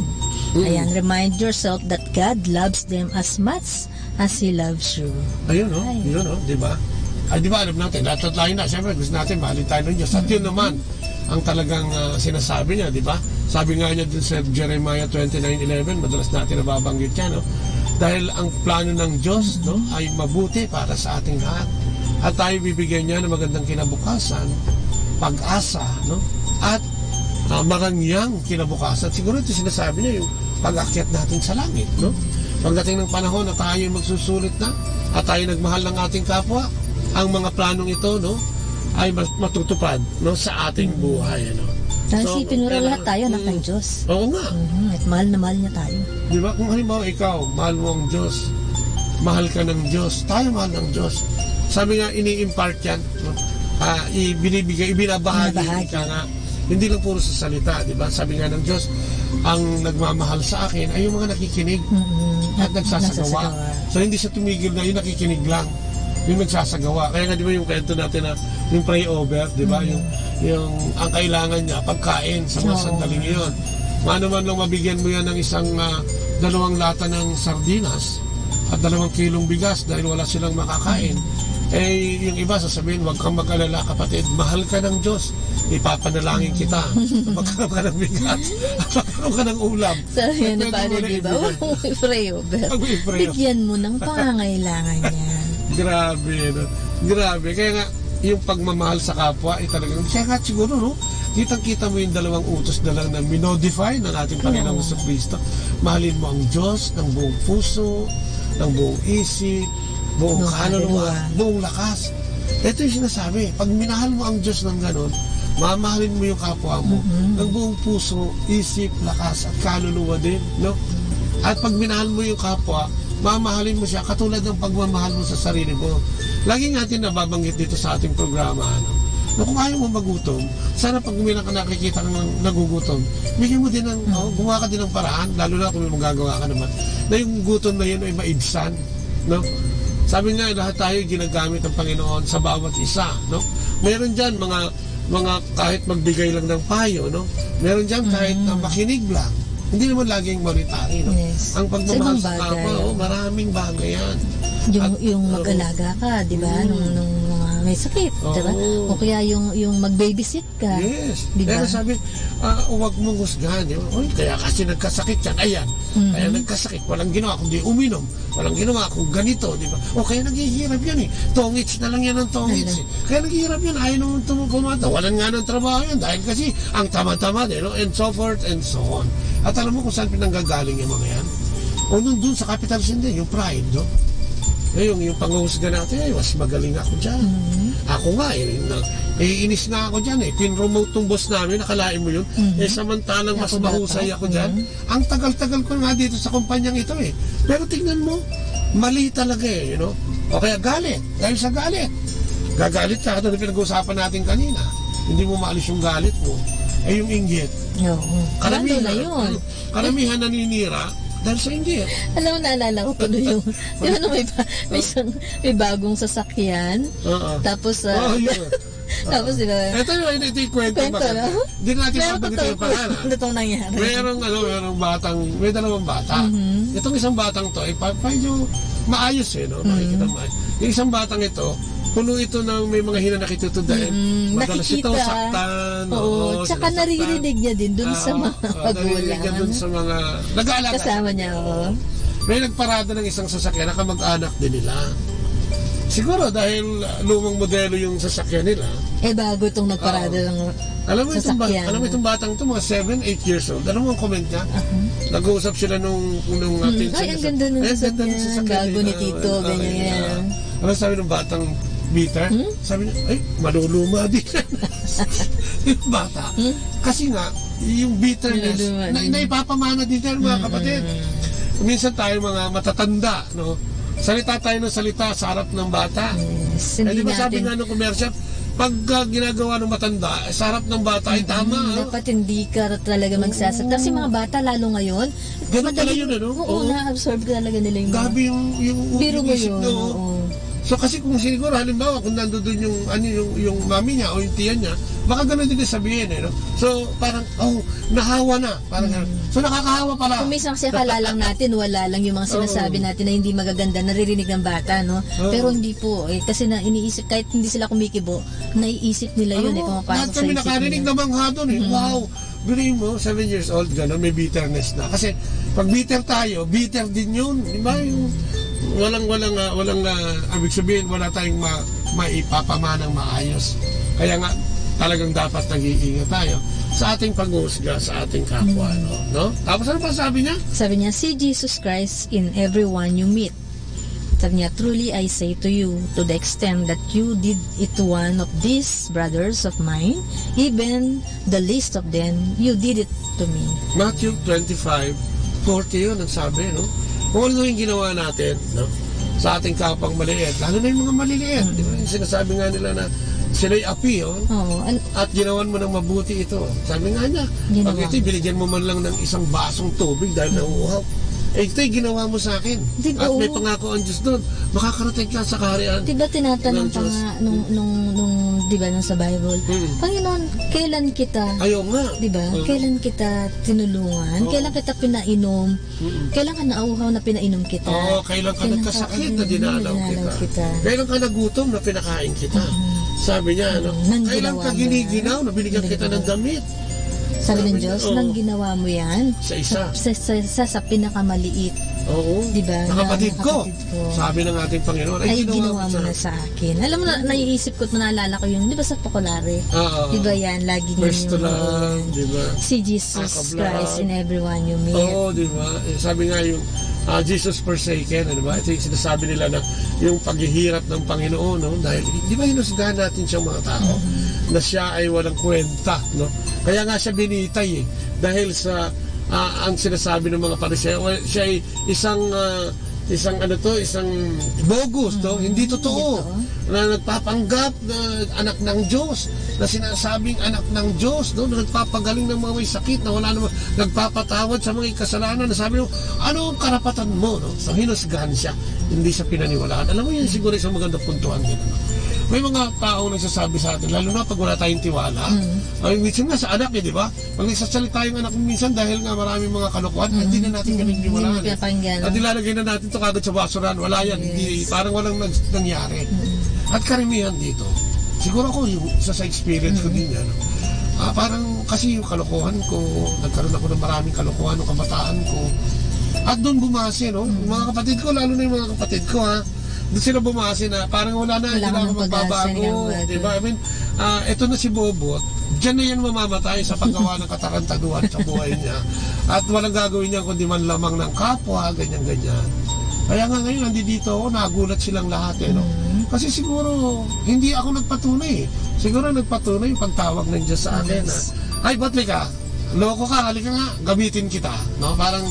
Mm. Ayan, remind yourself that God loves them as much as He loves you. Ayun, no? Ay. Yun, no? Di ba? Ay, di ba, alam natin, lahat tayo na, siyempre, gusto natin, mahalin tayo ng Diyos. At yun Mm. naman, ang talagang, ah, sinasabi niya, di ba? Sabi nga niya dun sa Jeremiah twenty-nine eleven, madalas natin nababanggit yan, no? Dahil ang plano ng Diyos, no, ay mabuti para sa ating lahat. At tayo bibigyan niya ng magandang kinabukasan, pag-asa, no? At, ah, marangyang kinabukasan. Siguro ito sinasabi niya yung pag-akyat natin sa langit, no? Pagdating ng panahon na tayo magsusulit na, at tayo nagmahal ng ating kapwa, ang mga planong ito, no, ay mas-, matutupad, no, sa ating buhay, ano. Dahil So, isipin mo rin, lahat kailangan tayo anak ng Mm. Diyos. Oo nga. Mhm, at mahal na mahal niya tayo. Di ba? Kung halimbawa ikaw, mahal mo ang Diyos, mahal ka ng Diyos, tayo mahal ng Diyos. Sabi nga, ini-impart yan, no? Ah, ibinibigay, ibinabahagi, Binabahagi. Ika nga. Hindi lang puro sa salita, di ba? Sabi nga ng Diyos, "Ang nagmamahal sa akin ay yung mga nakikinig Mm-mm. at At nagsasagawa." nagsasagawa. So, hindi siya tumigil na yung nakikinig lang, yung nagsasagawa. Kaya nga, di ba, yung kwento natin na yung pray over, di ba? Mm. Yung, yung ang kailangan niya, pagkain sa mga Oo. sandaling iyon. Mano man lang mabigyan mo yan ng isang, ah, dalawang lata ng sardinas at dalawang kilong bigas dahil wala silang makakain, eh, yung iba sasabihin, "Huwag kang mag-alala, kapatid. Mahal ka ng Diyos. Ipapanalangin kita. Magkaroon ka ng bigas. Magkaroon ka ng ulam." Sabi Eh, nga ni pwede Father, mo na di ba? ibigay. Huwag mong i-pray over. Huwag mong i-pray over. Bigyan mo ng pangangailangan niya. Grabe, no? Grabe. Kaya nga, yung pagmamahal sa kapwa, eh, talagang, kaya nga siguro, no? Kitang-kita mo yung dalawang utos na lang na minodify ng ating Panginoong Oo. Jesucristo. Mahalin mo ang Diyos ng buong puso, ng buong isip, buong Buong kaluluwa, kaluluwa. Buong lakas. Ito yung sinasabi, pag minahal mo ang Diyos ng ganun, mamahalin mo yung kapwa mo Mhm. ng buong puso, isip, lakas, at kaluluwa din, no? At pag minahal mo yung kapwa, mamahalin mo siya katulad ng pagmamahal mo sa sarili mo. Lagi natin nababanggit dito sa ating programa, ano, na kung ayaw mo magutom, sana pag may naka-, nakikita kang nagugutom, bigyan mo din ng, Mm. oh, gumawa ka din ng paraan, lalo na kung may magagawa ka naman, na yung gutom na yun ay maibsan, no? Sabi nga, lahat tayo ginagamit ng Panginoon sa bawat isa, no? Meron dyan mga, mga kahit magbigay lang ng payo, no? Meron dyan kahit, Mm. ah, makinig lang. Hindi naman laging monetary, no? Yes. Ang Sa pagmamahal ibang sa bagay. kapwa, oh, maraming bagay yan. Yung, At, yung oo. mag-alaga ka, di ba? Mm. Nung, nung mga may sakit, di ba? Oo. O kaya yung, yung mag-babysit ka, Yes. di ba? Pero sabi, ah, huwag mong husgahan, di ba? "Uy, kaya kasi nagkasakit yan." Ayan. Mhm. Kaya nagkasakit, walang ginawa kundi uminom. Walang ginawa kung ganito, di ba? O kaya naghihirap yan eh. Tongits na lang yan ang tongits Ala. eh. Kaya naghihirap yan, ayaw naman tum-, kumanta. Walan nga ng trabaho yan dahil kasi ang tamad-tamad eh, no? And so forth and so on. At alam mo kung saan pinanggagaling yung mga yan? O nung dun sa capital sin din, yung pride, no? Eh, yung, yung panguhusga natin, "Ay, mas magaling ako dyan." Mhm. Ako nga, eh, na, naiinis nga ako dyan eh. Pinromote tong boss namin, nakalain mo yun? Mhm. Eh, samantalang mas Ako mahusay dapat. ako dyan, Mhm. Ang tagal-tagal ko nga dito sa kumpanyang ito eh. Pero tignan mo, mali talaga eh, you know? O kaya galit, dahil sa galit. Gagalit ka, katulad ng pinag-uusapan natin kanina. Hindi mo maalis yung galit mo. Eh, yung inggit. Oo. Karamihan, Lalo na yun. mm, karamihan naninira dahil sa inggit. Alam mo, naalala ko tuloy yung, di ba, nung may ba-, may isang, may bagong sasakyan? Oo. Tapos, ah, Oo, yun. Tapos, di ba? Ito yung, ito yung kwento Kwento, ba? no? Hindi natin Meron mabanggit totoo yung pangalan. po. Totoong nangyari. Merong, ano, merong batang, may dalawang bata. Mhm. Itong isang batang to, eh, pa-, medyo maayos eh, no? Makikita Mhm. mo. Yung isang batang ito, puno ito ng may mga hinanakit ito dahil Mhm. madalas ito Nakikita. saktan, Oo. oo, Tsaka sinasaktan. naririnig niya din dun sa Ah, mga ah, naririnig niya magulang. dun sa mga nag-aalaga sa Kasama niya, kanya. oo. May nagparada ng isang sasakyan na kamag-anak din nila. Siguro dahil, ah, lumang modelo yung sasakyan nila. Eh, bago itong nagparada Oo. ng Alam mo itong ba-, sasakyan. alam mo itong batang to, mga seven, eight years old. Alam mo ang comment niya? Aha. Nag-uusap sila nung, nung, uh, Hmm. Ay, ang ganda ng Ay, ang ganda ng sasakyan. sasakyan Bago ni nila. Tito, Oo, ganyan. okay, ah. Ano sabi ng batang bitter? Hmm? Sabi niya, "Ay, maluluma din." Yung bata. Hmm? Kasi nga, yung bitterness, Maluluma na, din. naipapamana din yan, mga Mm, kapatid. mm. Minsan tayo, mga matatanda, no? Salita tayo ng salita sa harap ng bata. Yes, Eh, hindi di ba sabi natin nga ng komersya, pag, ah, ginagawa ng matanda, sa harap ng bata ay Mm, tama, ah. dapat hindi ka talaga magsasalita. Kasi Oo. mga bata, lalo ngayon, Ganun pala madali, yun, ano? oo, Oo. na-absorb talaga nila yung mga Grabe yung, yung Biro mo iniisip yun, na, oh. oo. So, kasi kung siguro, halimbawa, kung nandoon yung, ano, yung, yung mami niya o yung tiya niya, baka ganun din sabihin, eh, no? So, parang, "Oh, nahawa na." Parang ganun. Mm. So, nakakahawa pala. Kung minsan kasi akala lang natin, wala lang yung mga sinasabi Oo. natin na hindi magaganda, naririnig ng bata, no? Oo. Pero hindi po, eh, kasi na iniisip, kahit hindi sila kumikibo, naiisip nila yun, Alam eh, mo, pumapasok lahat sa kami isip nakarinig nila. na mangha doon, eh. Mm. Wow! Biruin mo, seven years old, gano'n, may bitterness na. Kasi pag bitter tayo, bitter din yun. Di ba? Yung walang, walang, ah, walang, ah, ibig sabihin, wala tayong ma-, maipapamanang maayos. Kaya nga, talagang dapat nag-iingat tayo sa ating paghuhusga sa ating kapwa, Mm. no? No? Tapos ano pa sabi niya? Sabi niya, "See Jesus Christ in everyone you meet." Sabi niya, "Truly I say to you, to the extent that you did it to one of these brothers of mine, even the least of them, you did it to me." Matthew twenty-five forty yun, ang sabi, no? Kung ano yung ginawa natin, no? Sa ating kapang maliit, lalo na yung mga maliliit, di ba? Yung sinasabi nga nila na sila'y api, oh. Oo, al- At ginawan mo ng mabuti ito. Sabi nga niya, Ginawa pag ito, mo. binigyan mo man lang ng isang basong tubig dahil Mm. nauuhaw, eh, ito'y ginawa mo sa akin. Di ba, At may oo. pangako ang Diyos doon, makakarating ka sa kaharian Di ba tinatanong ng pa Diyos. nga nung, nung, nung, di ba, nung sa Bible, Mm. "Panginoon, kailan kita," Ayaw nga. di ba? Mm. "Kailan kita tinulungan? Oo. Kailan kita pinainom? Mm. Kailan ka nauhaw na pinainom kita? Oo, kailan ka Kailan ka nagkasakit na dinalaw dinalaw kita? kita?" Kailan ka nagutom na pinakain kita? Mm. Sabi niya, ano, Mm. Nang "Kailan ginawa ka mo yan? giniginaw na binigyan kita ng Binigyan. damit?" Sabi ng Sabi niya, Diyos, oo. "Nang ginawa mo yan Sa isa. sa, sa, sa, sa, sa pinakamaliit." Oo. Di ba? Na Kapatid ko. kapatid ko. Sabi ng ating Panginoon, "Ay, Ay, ginawa ginawa mo mo sa na sa akin." Alam mo, na, naiisip ko, naalala ko yun, di ba, sa Pokolare? Oo. Di ba yan? Lagi Pwesto niyo lang, di ba? Si Jesus Akabla. Christ in everyone you meet. Oo, di ba? Eh, sabi nga yung, ah, Jesus forsaken, ano ba? Ito yung sinasabi nila na yung paghihirap ng Panginoon, no? Dahil, di ba, hinusgahan natin siyang mga tao Mm. na siya ay walang kwenta, no? Kaya nga siya binitay, eh. Dahil sa, ah, ang sinasabi ng mga Pariseo, well, siya ay isang, ah, isang ano to, isang bogus, no? Mm, Hindi totoo. hindi totoo. Na nagpapanggap na anak ng Diyos, na sinasabing anak ng Diyos, no? Na nagpapagaling ng mga may sakit, na wala namang, nagpapatawad sa mga kasalanan. Na sabi mo, "Ano ang karapatan mo, no?" So, hinusgahan siya. Hindi siya pinaniwalaan. Alam mo, yun siguro isang magandang puntuhan din, ano? May mga tao nagsasabi sa atin, lalo na pag wala tayong tiwala. Mm. Ay, minsan nga sa anak, eh, di ba? Pag nagsasalita yung anak mo minsan dahil nga maraming mga kalokohan, Mm. hindi na natin Hindi, pinagtiwalaan, hindi eh. pinapakinggan. At nilalagay na natin to kagad sa basurahan. Wala yan. Hindi, Yes. parang walang nag-, nangyari. Mm. At karamihan dito, siguro ako yung isa sa experience ko Mm. din yan. Ah, parang kasi yung kalokohan ko, nagkaroon ako ng maraming kalokohan ng kabataan ko. At doon bumase, no? Mm. Mga kapatid ko, lalo na yung mga kapatid ko, ha? Doon sila bumase na parang wala na, hindi Kailangan na ako ng pag-asa, magbabago, kailangan bago. di ba? I mean, ah, eto na si Bobot, diyan na yan mamamatay sa paggawa ng katarantaduhan sa buhay niya. At walang gagawin niya kundi manlamang ng kapwa, ganyan-ganyan. Kaya nga ngayon, nandito ako, nagulat silang lahat, eh, no? Mm. Kasi siguro, hindi ako nagpatunay, eh. Siguro nagpatunay yung pagtawag ng Diyos sa akin, Yes. ah, "Ay, ba't ka? Loko ka, halika nga, gamitin kita," no? Parang,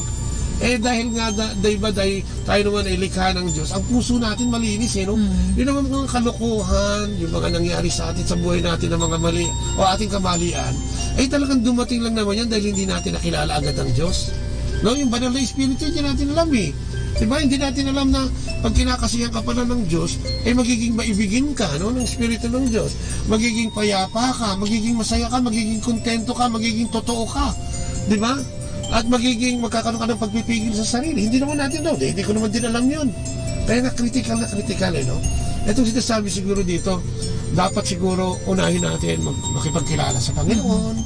eh, dahil nga, da-, da iba, dahil tayo naman ay likha ng Diyos, ang puso natin malinis, eh, no? Mm. Yun naman mga kalokohan, yung mga nangyari sa atin, sa buhay natin na mga mali, o ating kamalian, ay talagang dumating lang naman yan dahil hindi natin nakilala agad ang Diyos. No? Yung banal na Espiritu, hindi natin alam, eh. Diba? Hindi natin alam na pag kinakasihan ka pala ng Diyos, ay magiging maibigin ka, no? Ng Espiritu ng Diyos. Magiging payapa ka, magiging masaya ka, magiging kontento ka, magiging totoo ka. Diba? At magiging magkakaroon ka ng pagpipigil sa sarili. Hindi naman natin daw, hindi ko naman din alam yun. Kaya nga critical na critical, eh, no? Itong sinasabi siguro dito, dapat siguro unahin natin mag-, makipagkilala sa Panginoon.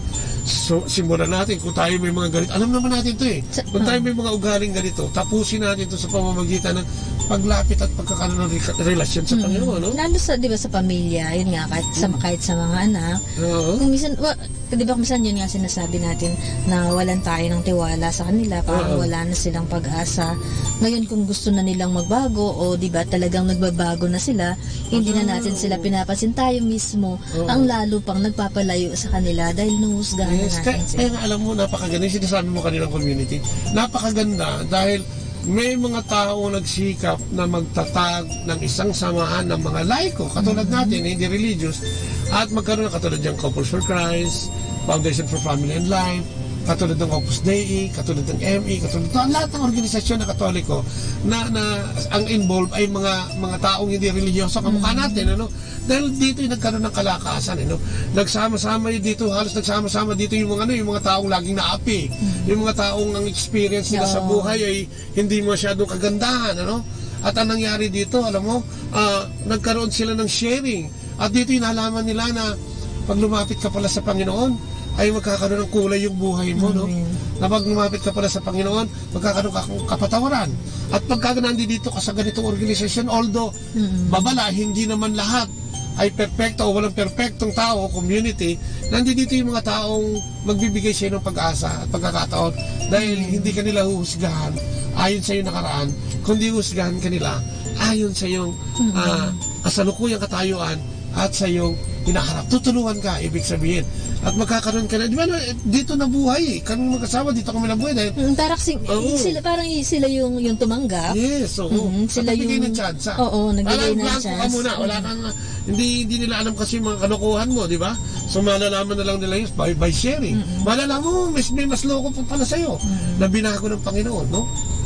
So, simulan natin kung tayo may mga ganito. Alam naman natin to, eh. Sa Kung tayo may mga ugaling ganito, tapusin natin to sa pamamagitan ng paglapit at pagkakaroon ng reka-, relasyon sa Mm. Panginoon, no? Lalo sa, di ba, sa pamilya, yun nga, kahit sa, Mm. kahit sa mga anak. Oo. Kung minsan, wa-, di ba, minsan yun nga sinasabi natin, na walan tayo ng tiwala sa kanila, parang Oo. wala na silang pag-asa. Ngayon, kung gusto na nilang magbago, o, di ba, talagang nagbabago na sila, hindi na Oo. natin sila pinapansin, tayo mismo Oo. ang lalo pang nagpapalayo sa kanila dahil nuhusgahan na Yes, natin kaya, sila. kaya nga, alam mo, napakaganda yung sinasabi mo kanilang community. Napakaganda dahil may mga tao nagsikap na magtatag ng isang samahan ng mga laiko, katulad Mm. natin, hindi religious, at magkaroon ng katulad diyang Couples for Christ, Foundation for Family and Life, katulad ng Opus Dei, katulad ng M E, katulad ng lahat ng organisasyon na Katoliko na, na ang involved ay mga, mga taong hindi relihiyoso, kamukha Mm. natin, ano? Dahil dito yung nagkaroon ng kalakasan, eh, no? Nagsama-sama yung dito, halos nagsama-sama dito yung mga, ano, yung mga taong laging naapi, Mm. yung mga taong ang experience nila sa Oo. buhay ay hindi masyadong kagandahan, ano? At ang nangyari dito, alam mo, ah, nagkaroon sila ng sharing. At dito yung nalaman nila na pag lumapit ka pala sa Panginoon, ay magkakaroon ng kulay yung buhay mo, no? Amen. Na pag lumapit ka pala sa Panginoon, magkakaroon ka ng kapatawaran. At pagka nandito ka sa ganitong organisasyon, although Mm. babala, hindi naman lahat ay perpekto o walang perpektong tao o community, nandito yung mga taong magbibigay sa'yo ng pag-asa at pagkakataon dahil Mm. hindi ka nila huhusgahan ayon sa iyong nakaraan, kundi huhusgahan ka nila ayon sa iyong, Mm. ah, kasalukuyang katayuan at sa iyong hinaharap. Tutulungan ka, ibig sabihin. At magkakaroon ka na, di ba, na, dito nabuhay, eh. Kaming mag-asawa, dito kami nabuhay dahil Mm, parang si-, Oo. sila, parang y-, sila yung, yung tumanggap. Yes, oo. Mm, sila At nagbigay yung ng tsansa. Oo, nagbigay Parang ng blanco ka chance. muna, wala Mm. kang, hindi, hindi nila alam kasi yung mga kalokohan mo, di ba? So, malalaman na lang nila yun by, by sharing. Mm-mm. Malalaman mo, mas, may mas loko pa pala sa'yo Mm-mm. na binago ng Panginoon, no?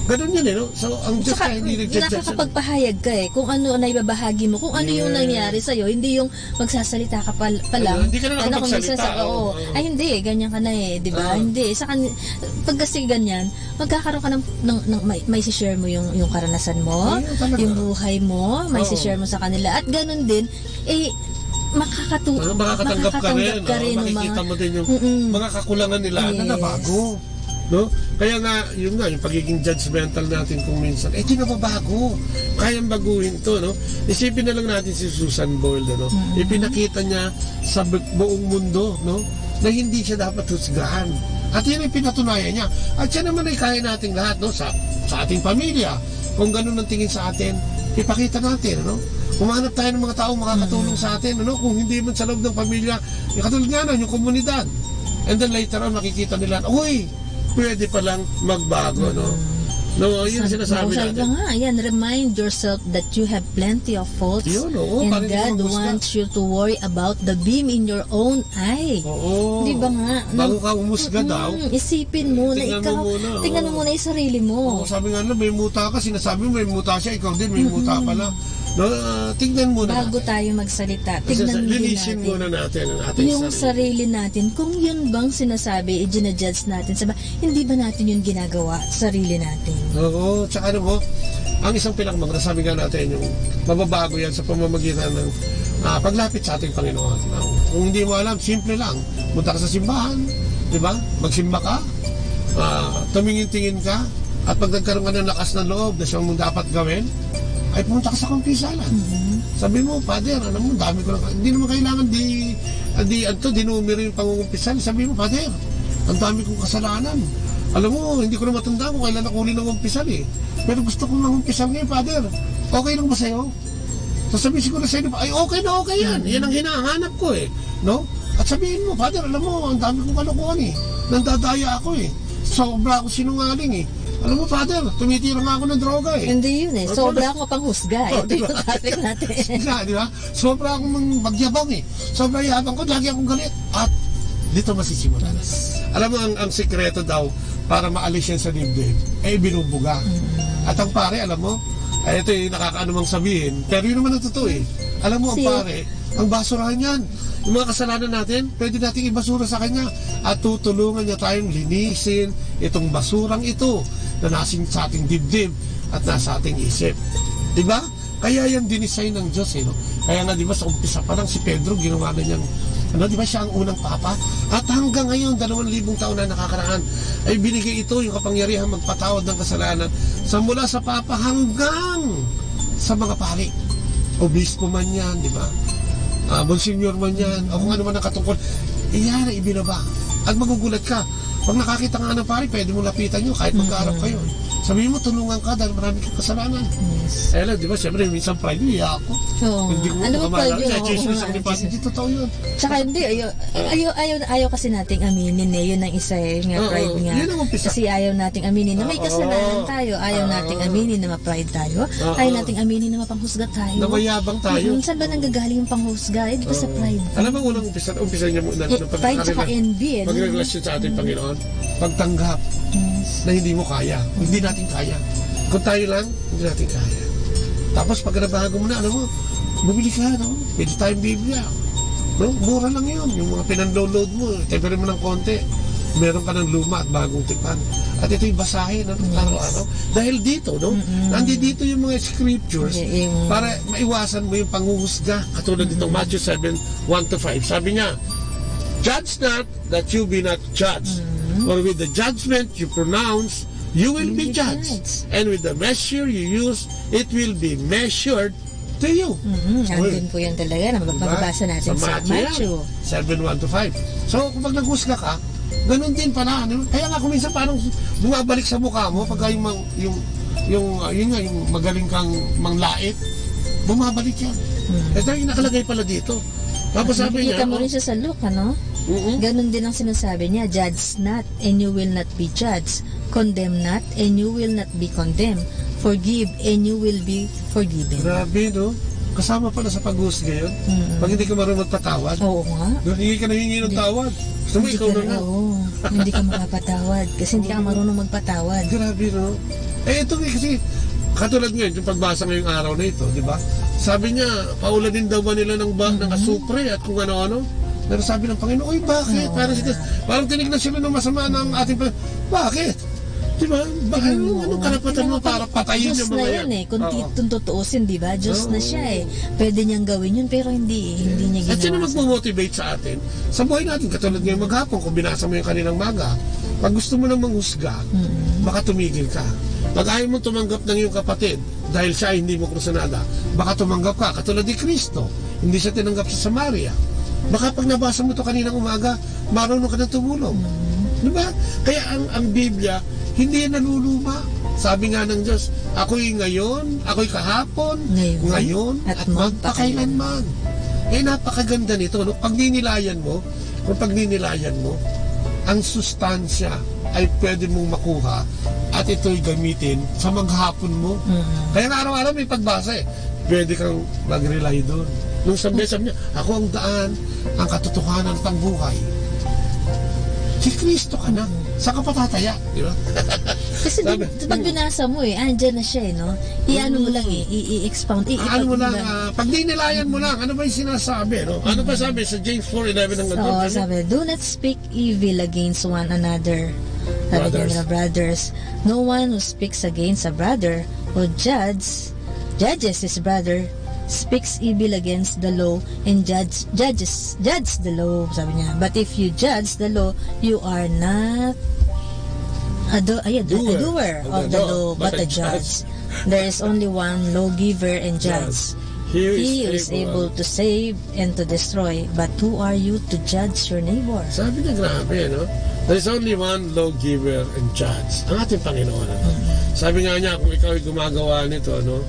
Ganun yun eh, no? So, ang Diyos Tsaka, kaya hindi nagja-judge, ano? nakakapagpahayag ka eh, kung ano na ibabahagi mo, kung ano yung Yes. nangyari sa'yo, hindi yung magsasalita ka pa, pa lang. Ano, hindi ka na Ano, kung minsan nakapagsalita, sa, oo, oo. oo. Ay, hindi eh, ganyan ka na eh, di ba? Oo. Hindi, sa kan-, pag kasi ganyan, magkakaroon ka ng, ng, ng may, may share mo yung, yung karanasan mo, Ayun, talaga. yung buhay mo, may Oo. share mo sa kanila. At ganun din, eh, makakatu-, Parang makakatanggap ka makakatanggap rin, ka no? rin ng Makikita mga mo din yung Mm-mm. mga kakulangan nila na Yes. nabago. No? Kaya nga, yun nga, yung pagiging judgmental natin kung minsan, eh, di nababago. Kayang baguhin to, no? Isipin na lang natin si Susan Boyle, no? Mm-hmm. Ipinakita niya sa bu-, buong mundo, no? Na hindi siya dapat husgahan. At yun ang pinatunayan niya. At siya naman ay kaya nating lahat, no? Sa, sa ating pamilya, kung ganun ang tingin sa atin, ipakita natin, no? Humanap tayo ng mga taong makakatulong Mm-hmm. sa atin, ano? Kung hindi man sa loob ng pamilya, yung katulad nga nun, yung komunidad. And then later on, makikita nila, uy, pwede palang magbago, no? Mm. No, yun Sabi, sinasabi sabi natin. nga, ayan, remind yourself that you have plenty of faults Yun, oo, and para hindi ka God maghusga. wants you to worry about the beam in your own eye. Oo. Di ba nga? Bago ka humusga Mm, daw, isipin mo na tingnan mo ikaw, muna, tingnan mo oo. muna yung sarili mo. Oo, sabi nga nila, may muta ka, sinasabi mo may muta siya, ikaw din may muta Mm-mm. pala. No, ah, tingnan muna Bago natin. tayo magsalita, Kasi tingnan sa-, mo din linisin natin. muna natin ang ating Yung sarili. sarili natin, kung yun bang sinasabi, i-judge natin, sabi, hindi ba natin yun ginagawa, sarili natin? Oo, tsaka ano mo, ang isang pinakamaganda, sabi nga natin, yung mababago yan sa pamamagitan ng, ah, paglapit sa ating Panginoon. Ah, kung hindi mo alam, simple lang. Punta ka sa simbahan, di ba? Magsimba ka, ah, tumingin-tingin ka, at pag nagkaroon ka ng lakas ng loob na siyang dapat gawin, ay pumunta ka sa kumpisalan. Mhm. Sabi mo, "Father, alam mo, dami ko na," hindi naman kailangan di, di, anto, dinumero yung pangungumpisal. Sabi mo, "Father, ang dami kong kasalanan. Alam mo, hindi ko na matandaan kung kailan ako huli nangumpisal eh. Pero gusto kong mangumpisal ngayon, Father. Okay lang ba sa'yo?" Sasabihin siguro sa'yo, "Ay, okay na okay yan. Yan ang hinahanap ko eh." No? At sabihin mo, "Father, alam mo, ang dami kong kalokohan eh. Nandadaya ako eh. Sobra ako sinungaling eh. Alam mo, Father, tumitira nga ako ng droga eh." Hindi yun eh. Ano Sobra ba? akong panghusga. Oh, Ito di ba? yung topic natin. Nga, di ba? Sobra akong mang-, magyabang eh. Sobra yabang ko, lagi akong galit. At dito masisimula na. Alam mo, ang, ang sikreto daw para maalis yan sa dibdib, eh, binubuga. Mm. At ang pare, alam mo, eh, ito yung nakakaano mang sabihin, pero yun naman ang totoo eh. Alam mo, ang Si- pare, ang basurahan yan. Yung mga kasalanan natin, pwede nating ibasura sa kanya. At tutulungan niya tayong linisin itong basurang ito na nasing sa ating dibdib at nasa ating isip. Di ba? Kaya yan dinesign ng Diyos eh, no? Kaya nga, di ba, sa umpisa pa lang, si Pedro, ginawa na niyang, ano, di ba, siya ang unang papa? At hanggang ngayon, dalawang libong taon na nakakaraan, ay binigay ito, yung kapangyarihan magpatawad ng kasalanan, sa mula sa papa hanggang sa mga pari. Obispo man yan, di ba? Ah, Monsignor man yan, o kung ano man ang katungkol, iyan ay ibinaba. At magugulat ka, pag nakakita ka ng pari, pwede mo lapitan yun, kahit magkaharap Mm. kayo. Sabihin mo, "Tulungan ka dahil marami kang kasalanan." Yes. Eh, alam, di ba, siyempre, minsan pride, "Iya ako." Oo. Hindi ko Ano ba makamahal pride yun? siya, Oo, Jesus nga, ang Jesus. Hindi totoo yun. Tsaka hindi, ayaw, ayaw, ayaw, ayaw kasi nating aminin eh. Yun ang isa eh, nga Oo, pride nga. yun ang umpisa. Kasi ayaw nating aminin na may Oo. kasalanan tayo. Ayaw Oo. nating aminin na ma-pride tayo. Oo. Ayaw nating aminin na mapanghusga tayo. Na mayabang tayo. Mm, saan ba nanggagaling yung panghusga? Eh, di ba sa Oo. pride? Alam mo, unang umpisa, umpisa niya muna Eh, ng pride tsaka pagkakarelasyon, envy, eh, no? magrelasyon sa ating Mm. Panginoon. Pagtanggap Yes. na hindi mo kaya. Hindi natin kaya. Kung tayo lang, hindi natin kaya. Tapos pag nabago mo na, alam mo, bumili ka, no? Pwede tayong Biblia. No? Mura lang yun. Yung mga pinanloload mo, temperin mo ng konti. Meron ka ng luma at bagong tikman. At ito'y basahin, ano, Yes. araw-araw. Dahil dito, no? Mm-mm. Nandito yung mga scriptures Okay, yung para maiwasan mo yung panghuhusga. Katulad nitong Mm-mm. Matthew seven, one to five. Sabi niya, "Judge not that you be not judged. Mm-hmm. For with the judgment you pronounce, you will You be will be judged. judged. And with the measure you use, it will be measured to you." Mm-hmm. Uy. Andun po yan talaga na mabab-, Diba? mababasa natin Sa sa Matthew yan. Matthew. Seven, one to five. So, kapag naghusga ka, ganun din pala, ano? Kaya nga kung minsan parang bumabalik sa mukha mo pagka yung mang-, yung yung, ah, yun nga, yung magaling kang manlait, bumabalik yan. Mm. Kasi nakalagay pala dito. Tapos sabi niya, Nakikita mo oh, rin siya sa Luke, ano? Mm-mm. Ganun din ang sinasabi niya, "Judge not, and you will not be judged. Condemn not, and you will not be condemned. Forgive, and you will be forgiven." Grabe, no? Kasama pala sa paghuhusga yun. Mm. Pag hindi ka marunong magpatawad. Oo nga. Doon, hingi ka na hingi ng Hindi. tawad. Gusto mo, Hindi ikaw ka na na, lang. oo. Hindi ka makapatawad kasi hindi ka Oo. marunong magpatawad. Grabe, no? Eh, ito nga kasi, katulad ngayon, yung pagbasa ngayong araw na ito, di ba? Sabi niya, paulanin daw ba nila ng ba-, ng Mm-hmm. asupre at kung ano-ano? Pero sabi ng Panginoon, "Uy, bakit?" Oo. Parang si, parang tinignan sila ng masama ng ating pa-, bakit? Di ba? Ba-, Tingnan anong, mo, anong oh. karapatan mo Tingnan mo, para patayin Diyos yung na mga yan yan? eh. Kung Oo. ti-, kung tutuusin, di ba? Diyos na Oo. siya eh. Pwede niyang gawin yun, pero hindi eh. Hindi niya At sino ginawa sa magmo-motivate sa atin? Sa buhay natin, katulad ngayon maghapon, kung binasa mo yung kaninang maga, pag gusto mo nang manghusga, Mm. baka tumigil ka. Pag ayaw mo tumanggap ng iyong kapatid, dahil siya ay hindi mo kursunada, baka tumanggap ka, katulad ni Cristo, hindi siya tinanggap sa Samaria. Baka pag nabasa mo to kaninang umaga, marunong ka nang tumulong. Mm. Di ba? Kaya ang, ang Biblia, hindi yan naluluma. Sabi nga ng Diyos, "Ako'y ngayon, ako'y kahapon, Ngayon, ngayon, at at magpakailanman." magpakailanman. Eh, napakaganda nito, no? Pagninilayan mo, kung pagninilayan mo, ang sustansya ay pwede mong makuha at ito'y gamitin sa maghapon mo. Mm. Kaya nga araw-araw may pagbasa eh. Pwede kang mag-rely doon. Nung sabi, sabi niya, "Ako ang daan, ang katotohanan, at ang buhay." Si Kristo ka na. Mm. Saan ka pa tataya? Di ba? Kasi Sabi, din, pag mm. binasa mo eh, andyan na siya eh, no? Iano mo Mm. lang eh, i- i-expound, i- Ano mo lang, ipag- ah, pagninilayan mo lang, ano ba yung sinasabi, no? Ano ba Mm. sabi sa James four eleven hanggang Oo, twelve? sabi, "Do not speak evil against one another." Sabi niya, Brothers. "Brothers, no one who speaks against a brother or judge, judges his brother, speaks evil against the law and judge, judges, judge the law," sabi niya. "But if you judge the law, you are not a do-, ay, a Doer doer of of the the law, law, but but a a judge. judge. There is only one lawgiver and judge. Judge. He is He is able. able to save and to destroy, but who are you to judge your neighbor?" Sabi niya, grabe, no? "There's only one lawgiver and judge." Ang ating Panginoon, ano? Mm. Sabi nga niya, kung ikaw ay gumagawa nito, ano?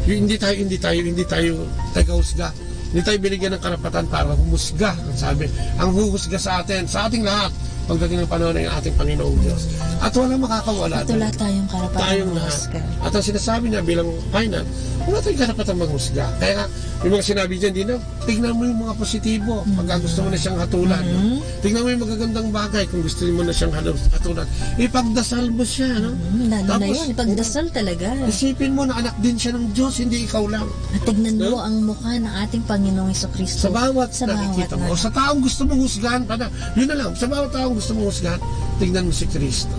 Yung hindi tayo, hindi tayo, hindi tayo taga-husga. Hindi tayo binigyan ng karapatan para humusga. Ang sabi, ang huhusga sa atin, sa ating lahat, pagdating ng panahon ay ang ating Panginoong Diyos. At walang makakawala At wala doon. tayong karapatan Tayong lahat. maghusga. At ang sinasabi niya bilang finance, wala tayong karapatan maghusga. Kaya nga, yung mga sinabi dyan, di na, tignan mo yung mga positibo, Mm. pagka gusto mo na siyang hatulan, no? Mm. Tignan mo yung magagandang bagay kung gusto mo na siyang halo-, hatulan. Ipagdasal mo siya, no? Mm, lalo na Tapos, yun, ipagdasal talaga. isipin mo na anak din siya ng Diyos, hindi ikaw lang. At tignan No? mo ang mukha ng ating Panginoong Jesucristo Sa bawat sa bawat nakikita mo, o natin. sa taong gusto mong husgahan ka na, yun na lang, sa bawat taong gusto mong husgahan, tignan mo si Kristo.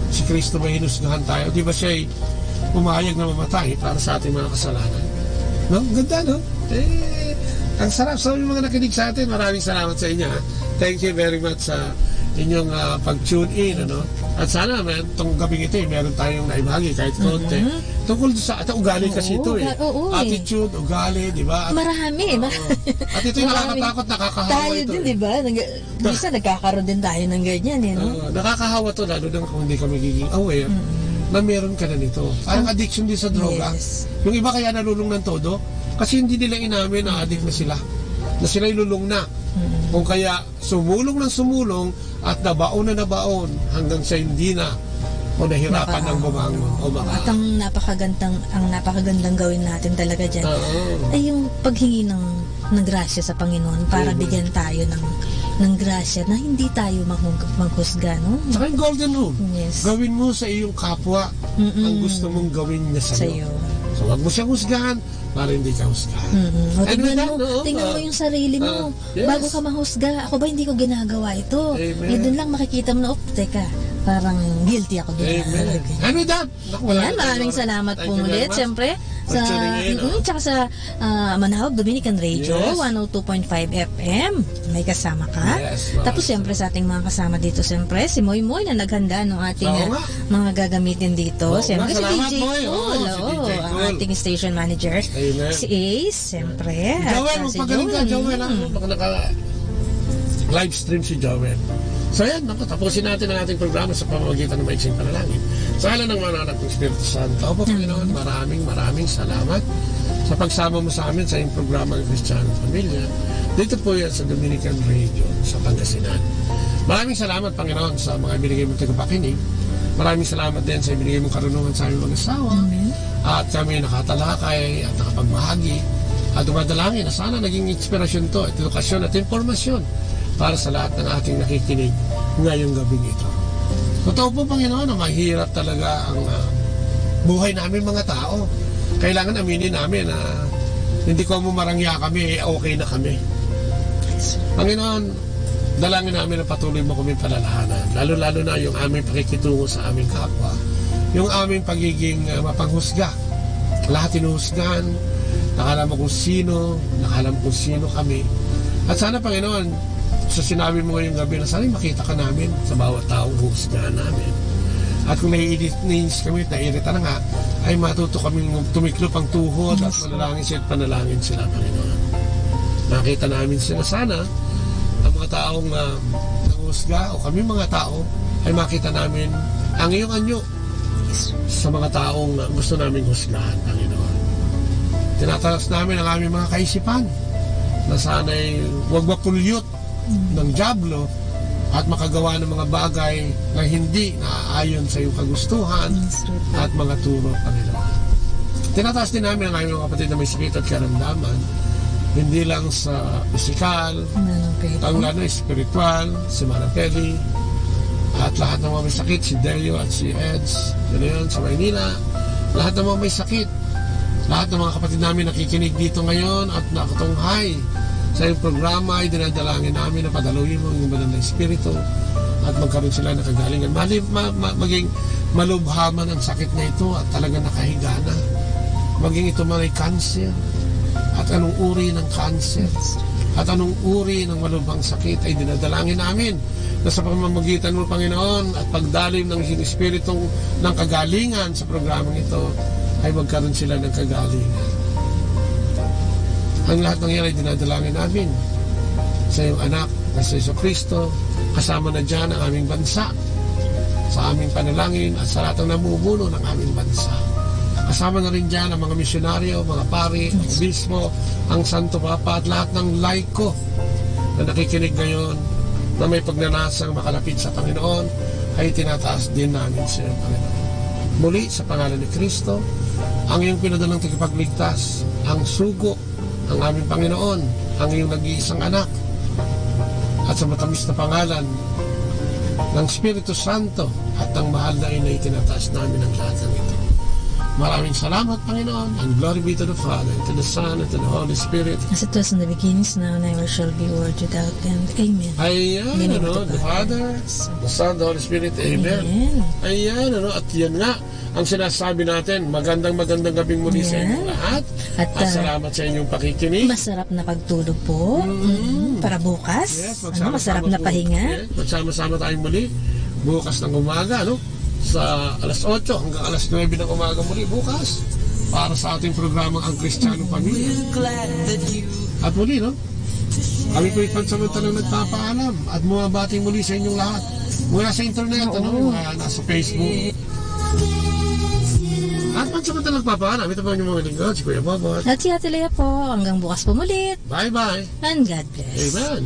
Si Kristo ba hinusgahan tayo? Di ba siya'y pumayag na mamatay para sa ating mga kasalanan? No? Ganda, no? Eh, ang sarap. So, yung mga nakinig sa atin, maraming salamat sa inyo, ha? Thank you very much sa inyong, ah, pag-tune in, ano? At sana, man, tong gabing ito, eh, meron tayong naibahagi kahit konti. Mhm. Tungkol sa, at ugali kasi Oo, ito, eh. ga-, oo, eh. Attitude, ugali, di ba? At, Marami, oo. mar-, At ito yung marami. nakakatakot, nakakahawa Tayo ito, din, eh. di ba? Nag-, minsan nagkakaroon din tayo ng ganyan, eh, no? Oo, nakakahawa to, lalo na kung hindi ka magiging aware Mm. na meron ka na nito. Parang Ang addiction din sa droga. Yes. Yung iba kaya nalulung ng todo, kasi hindi nila inamin na addict na sila. Na sila'y lulung na. Mm. Kung kaya, sumulong ng sumulong at nabaon na nabaon hanggang sa hindi na o nahirapan ng Naka- bumangon o At maangon. ang napakagandang, ang napakagandang gawin natin talaga dyan Oo. ay yung paghingi ng, ng grasya sa Panginoon para Amen. bigyan tayo ng, ng grasya na hindi tayo mahug-, maghusga, no? Saka yung golden rule, Yes. gawin mo sa iyong kapwa Mm-mm. ang gusto mong gawin niya sa'yo. Sa'yo. So, wag mo siyang husgahan para hindi ka husgahan. Mm-mm. O, And with tignan that, mo, no, tignan mo uh, yung sarili mo. uh, Yes. Bago ka mahusga, "Ako ba hindi ko ginagawa ito?" Amen. Eh, doon lang makikita mo na, "Oh, teka, parang guilty ako doon." Amen. And with that, naku, wala Ayan, na tayo. maraming salamat Thank po you very ulit, much siyempre, for sa, tuning in, mm, oh. tsaka sa, ah, Manawag Dominican Radio, Yes. one oh two point five F M. May kasama ka. Yes, maraming Tapos, siyempre, salamat. sa ating mga kasama dito, siyempre, si Moy Moy na naghanda ng ating, Oo ah, nga. mga gagamitin dito. Oo Siyempre, nga, si salamat, D J Moy. Oo, Cool, si oo, D J ang Cool. ating station manager. Amen. Si Ace, siyempre. Si Joel, At, ah, si magpagaling ka, Jun. Joel, ha? Mm. Baka naka-live stream si Joel. So, yan, naku, tapusin natin ang ating programa sa pamamagitan ng maiksing panalangin. Sa ngalan ng Ama, Anak, at Espiritu Santo. Opo, Panginoon, maraming, maraming salamat sa pagsama mo sa amin sa iyong programa ng Kristiyano Pamilya. Dito po yan sa Dominican Radio sa Pangasinan. Maraming salamat, Panginoon, sa mga binigay mong tagapakinig. Maraming salamat din sa binigay mong karunungan sa aming mag-asawa. Amen. At kami nakatalakay at nakapagmahagi. At dumadalangin na sana naging inspirasyon to, at edukasyon at impormasyon para sa lahat ng ating nakikinig ngayong gabing ito. Totoo po, Panginoon, na mahirap talaga ang, ah, buhay namin mga tao. Kailangan aminin namin na hindi ko mo marangya kami, eh, okay na kami. Panginoon, dalangin namin na patuloy mo kaming palalahanan, lalo-lalo na yung aming pakikitungo sa aming kapwa, yung aming pagiging, ah, mapanghusga. Lahat hinuhusgan, nakala mo kung sino, nakala mo kung sino kami. At sana, Panginoon, sa sinabi mo ngayong gabi na sana'y makita ka namin sa bawat taong huhusgahan namin. At kung naiinis, naiinis kami at nairita na nga, ay matuto kaming tumiklop ang tuhod at manalangin sila at panalangin sila, Panginoon. Nakita namin sila sana, ang mga taong, ah, nanghusga o kami mga tao, ay makita namin ang iyong anyo sa mga taong, ah, gusto naming husgahan, Panginoon. Tinataas namin ang aming mga kaisipan na sana'y huwag mapulyot ng Diablo at makagawa ng mga bagay na hindi naaayon sa iyong kagustuhan Yes, Lord. At mga turo, Panginoon. Tinataas din namin ang aming mga kapatid na may sakit at karamdaman, hindi lang sa pisikal, Manang Pedro. Ang lalo espiritual, si Manang Peli, at lahat ng mga may sakit, si Deo at si Eds, ganoon, sa Maynila, lahat ng mga may sakit, lahat ng mga kapatid namin nakikinig dito ngayon at nakatunghay sa iyong programa, ay dinadalangin namin na padaluyin mo ang iyong banal na Espiritu at magkaroon sila ng kagalingan. Mali-, ma-, ma-, maging malubha man ang sakit na ito at talaga nakahiga na. Maging ito man ay cancer at anong uri ng cancer at anong uri ng malubhang sakit, ay dinadalangin namin na sa pamamagitan mo, Panginoon, at pagdalim ng Espiritu ng kagalingan sa programang ito, ay magkaroon sila ng kagalingan. Ang lahat ng yan ay dinadalangin namin sa iyong Anak na si Jesu Cristo, kasama na dyan ang aming bansa, sa aming panalangin at sa lahat ng namumuno ng aming bansa. Kasama na rin dyan ang mga misyonaryo, mga pari, ang obispo, ang Santo Papa, at lahat ng laiko na nakikinig ngayon na may pagnanasang makalapit sa Panginoon, ay tinataas din namin sa iyo, Panginoon. Muli, sa pangalan ni Cristo, ang iyong pinadalang tagapagligtas, ang sugo, ang aming Panginoon, ang iyong nag-iisang Anak, at sa matamis na pangalan ng Espiritu Santo at ng mahal na Ina, itinataas namin ang lahat ng ito. Maraming salamat, Panginoon. And glory be to the Father, to the Son, and to the Holy Spirit. As it was in the beginning, is now, and ever shall be, world without end. Amen. Ayan, In the name of ano, the the Father, Father, the Son, the Holy Spirit. Amen. Amen. Ayan, ano, at yan nga, ang sinasabi natin, magandang, magandang gabing muli sa inyong Yan. lahat. At, At ah, salamat sa inyong pakikinig. Masarap na pagtulog po. Mm. Mm, para bukas. Yes, Ano, magsama-sama masarap na po. pahinga. Yes, magsama-sama tayong muli bukas ng umaga, no? Sa alas otso hanggang alas nuebe ng umaga muli bukas para sa ating programang Ang Kristiyano Pamilya. At muli, no? Kami po'y pansamantalang nagpapaalam at bumabati muli sa inyong lahat. Mula sa internet, ano, Oo. mga nasa Facebook. At pansamantalang nagpapaalam, ito po ang inyong mga lingkod, si Kuya Bobot. At si Ate Lea po. Hanggang bukas po muli. Bye-bye. And God bless. Amen.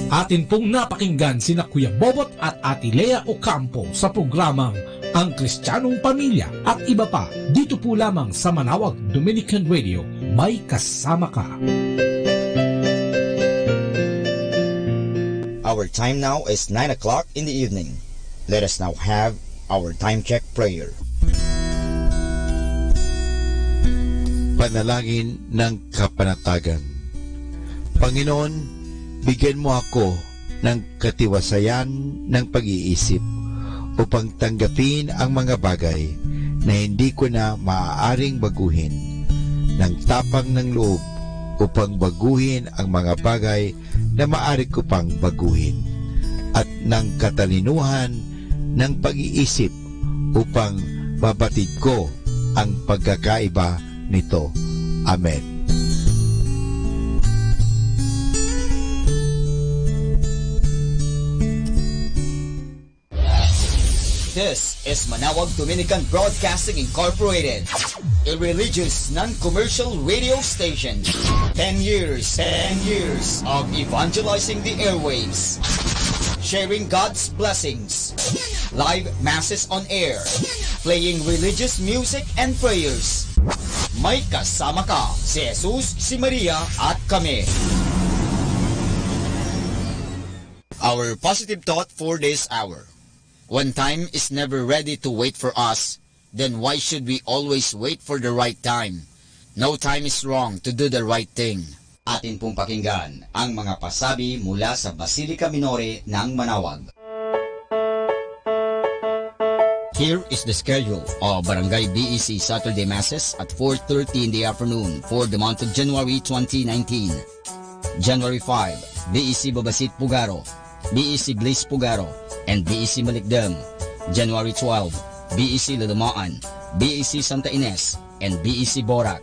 Atin pong napakinggan sina Kuya Bobot at Ate Lea Ocampo sa programang Ang Kristiyanong Pamilya at iba pa, dito po lamang sa Manawag Dominican Radio, may kasama ka. Our time now is nine o'clock in the evening. Let us now have our time check prayer. Panalangin ng kapanatagan. Panginoon, bigyan mo ako ng katiwasayan ng pag-iisip upang tanggapin ang mga bagay na hindi ko na maaaring baguhin, ng tapang ng loob upang baguhin ang mga bagay na maari ko pang baguhin, at ng katalinuhan ng pag-iisip upang mabatid ko ang pagkakaiba nito. Amen. This is Manawag Dominican Broadcasting Incorporated, a religious, non-commercial radio station. Ten years, ten years of evangelizing the airwaves, sharing God's blessings, live masses on air, playing religious music and prayers. May kasama ka, si Jesus, si Maria, at kami. Our positive thought for this hour. When time is never ready to wait for us, then why should we always wait for the right time? No time is wrong to do the right thing. Atin pong pakinggan ang mga pasabi mula sa Basilica Minore ng Manawag. Here is the schedule of Barangay B E C Saturday Masses at four thirty in the afternoon for the month of January twenty nineteen. January five, B E C Babasit Pugaro, B E C Bliss Pugaro, and B E C Malikdem. January twelve, B E C Lalamaan, B E C Santa Ines, and B E C Borac.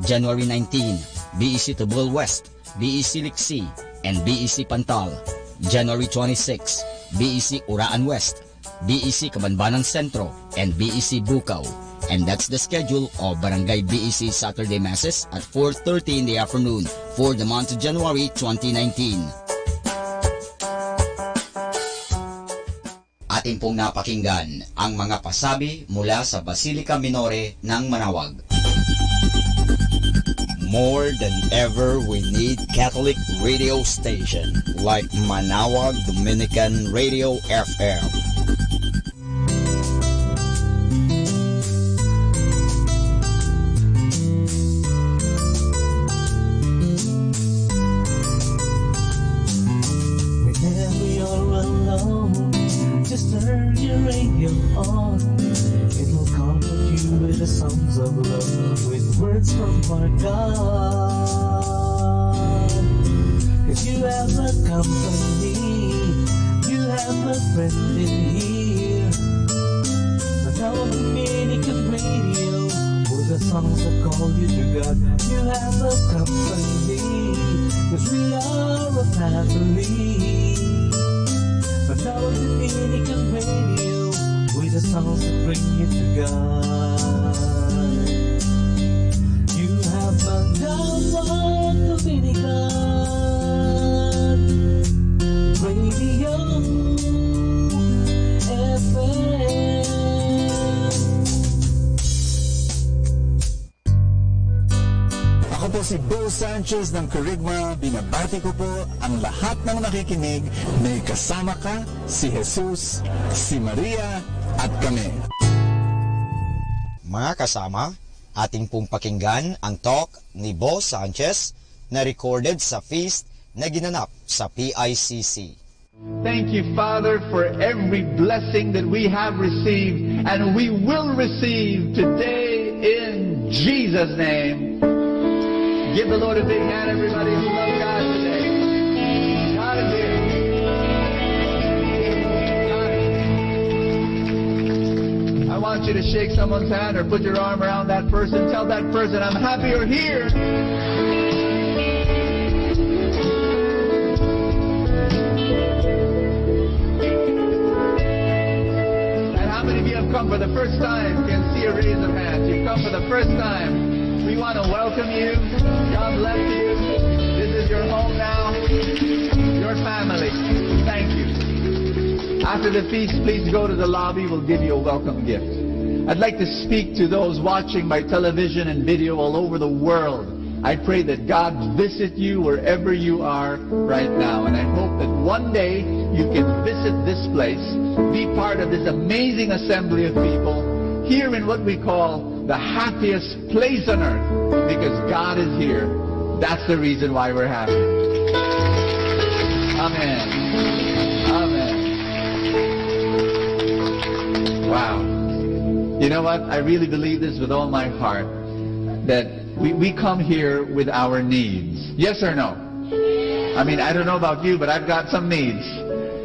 January nineteen, B E C Tubol West, B E C Liksi, and B E C Pantal. January twenty-six, B E C Uraan West, B E C Kabanbanan Sentro, and B E C Bukaw. And that's the schedule of Barangay B E C Saturday Masses at four thirty in the afternoon for the month of January twenty nineteen. Atin pong napakinggan ang mga pasabi mula sa Basilica Minore ng Manawag. More than ever, we need Catholic radio station like Manawag Dominican Radio F M. Whenever you're alone, just turn your radio on. It'll comfort you with the songs of love, with words from our God. 'Cause you have a company, you have a friend in here. Manawag Dominican Radio, with the songs that call you to God. You have a company, 'cause we are a family. Manawag Dominican Radio, with the songs that bring you to God. You have Manawag Dominican Radio F M. Ako po si Bo Sanchez ng Kerygma. Binabati ko po ang lahat ng nakikinig. May kasama ka, si Jesus, si Maria, at kami. Mga kasama, atin pong pakinggan ang talk ni Bo Sanchez na recorded sa feast na ginanap sa P I C C. Thank you, Father, for every blessing that we have received and we will receive today in Jesus' name. Give the Lord a big hand, everybody who loves God today. God is here. God is here. I want you to shake someone's hand or put your arm around that person. Tell that person, "I'm happy you're here." And how many of you have come for the first time? Can see a raise of hands. You've come for the first time. We want to welcome you. God bless you. This is your home now. Your family. Thank you. After the feast, please go to the lobby. We'll give you a welcome gift. I'd like to speak to those watching by television and video all over the world. I pray that God visit you wherever you are right now. And I hope that one day you can visit this place, be part of this amazing assembly of people here in what we call the happiest place on earth, because God is here. That's the reason why we're happy. Amen. Amen. Wow. You know what? I really believe this with all my heart, that we, we come here with our needs. Yes or no? I mean, I don't know about you, but I've got some needs,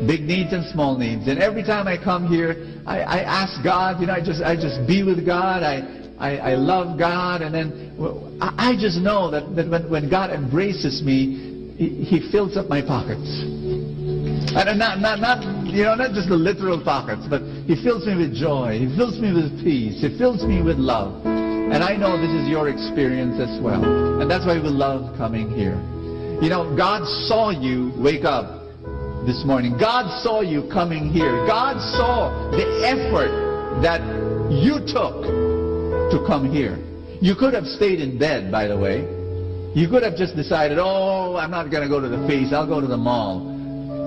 big needs and small needs. And every time I come here, I, I ask God, you know, I just, I just be with God. I, I, I love God. And then, well, I, I just know that, that when, when God embraces me, he, he fills up my pockets. And not, not, not, you know, not just the literal pockets, but he fills me with joy. He fills me with peace. He fills me with love. And I know this is your experience as well. And that's why we love coming here. You know, God saw you wake up this morning. God saw you coming here. God saw the effort that you took to come here. You could have stayed in bed, by the way. You could have just decided, "Oh, I'm not gonna go to the feast. I'll go to the mall."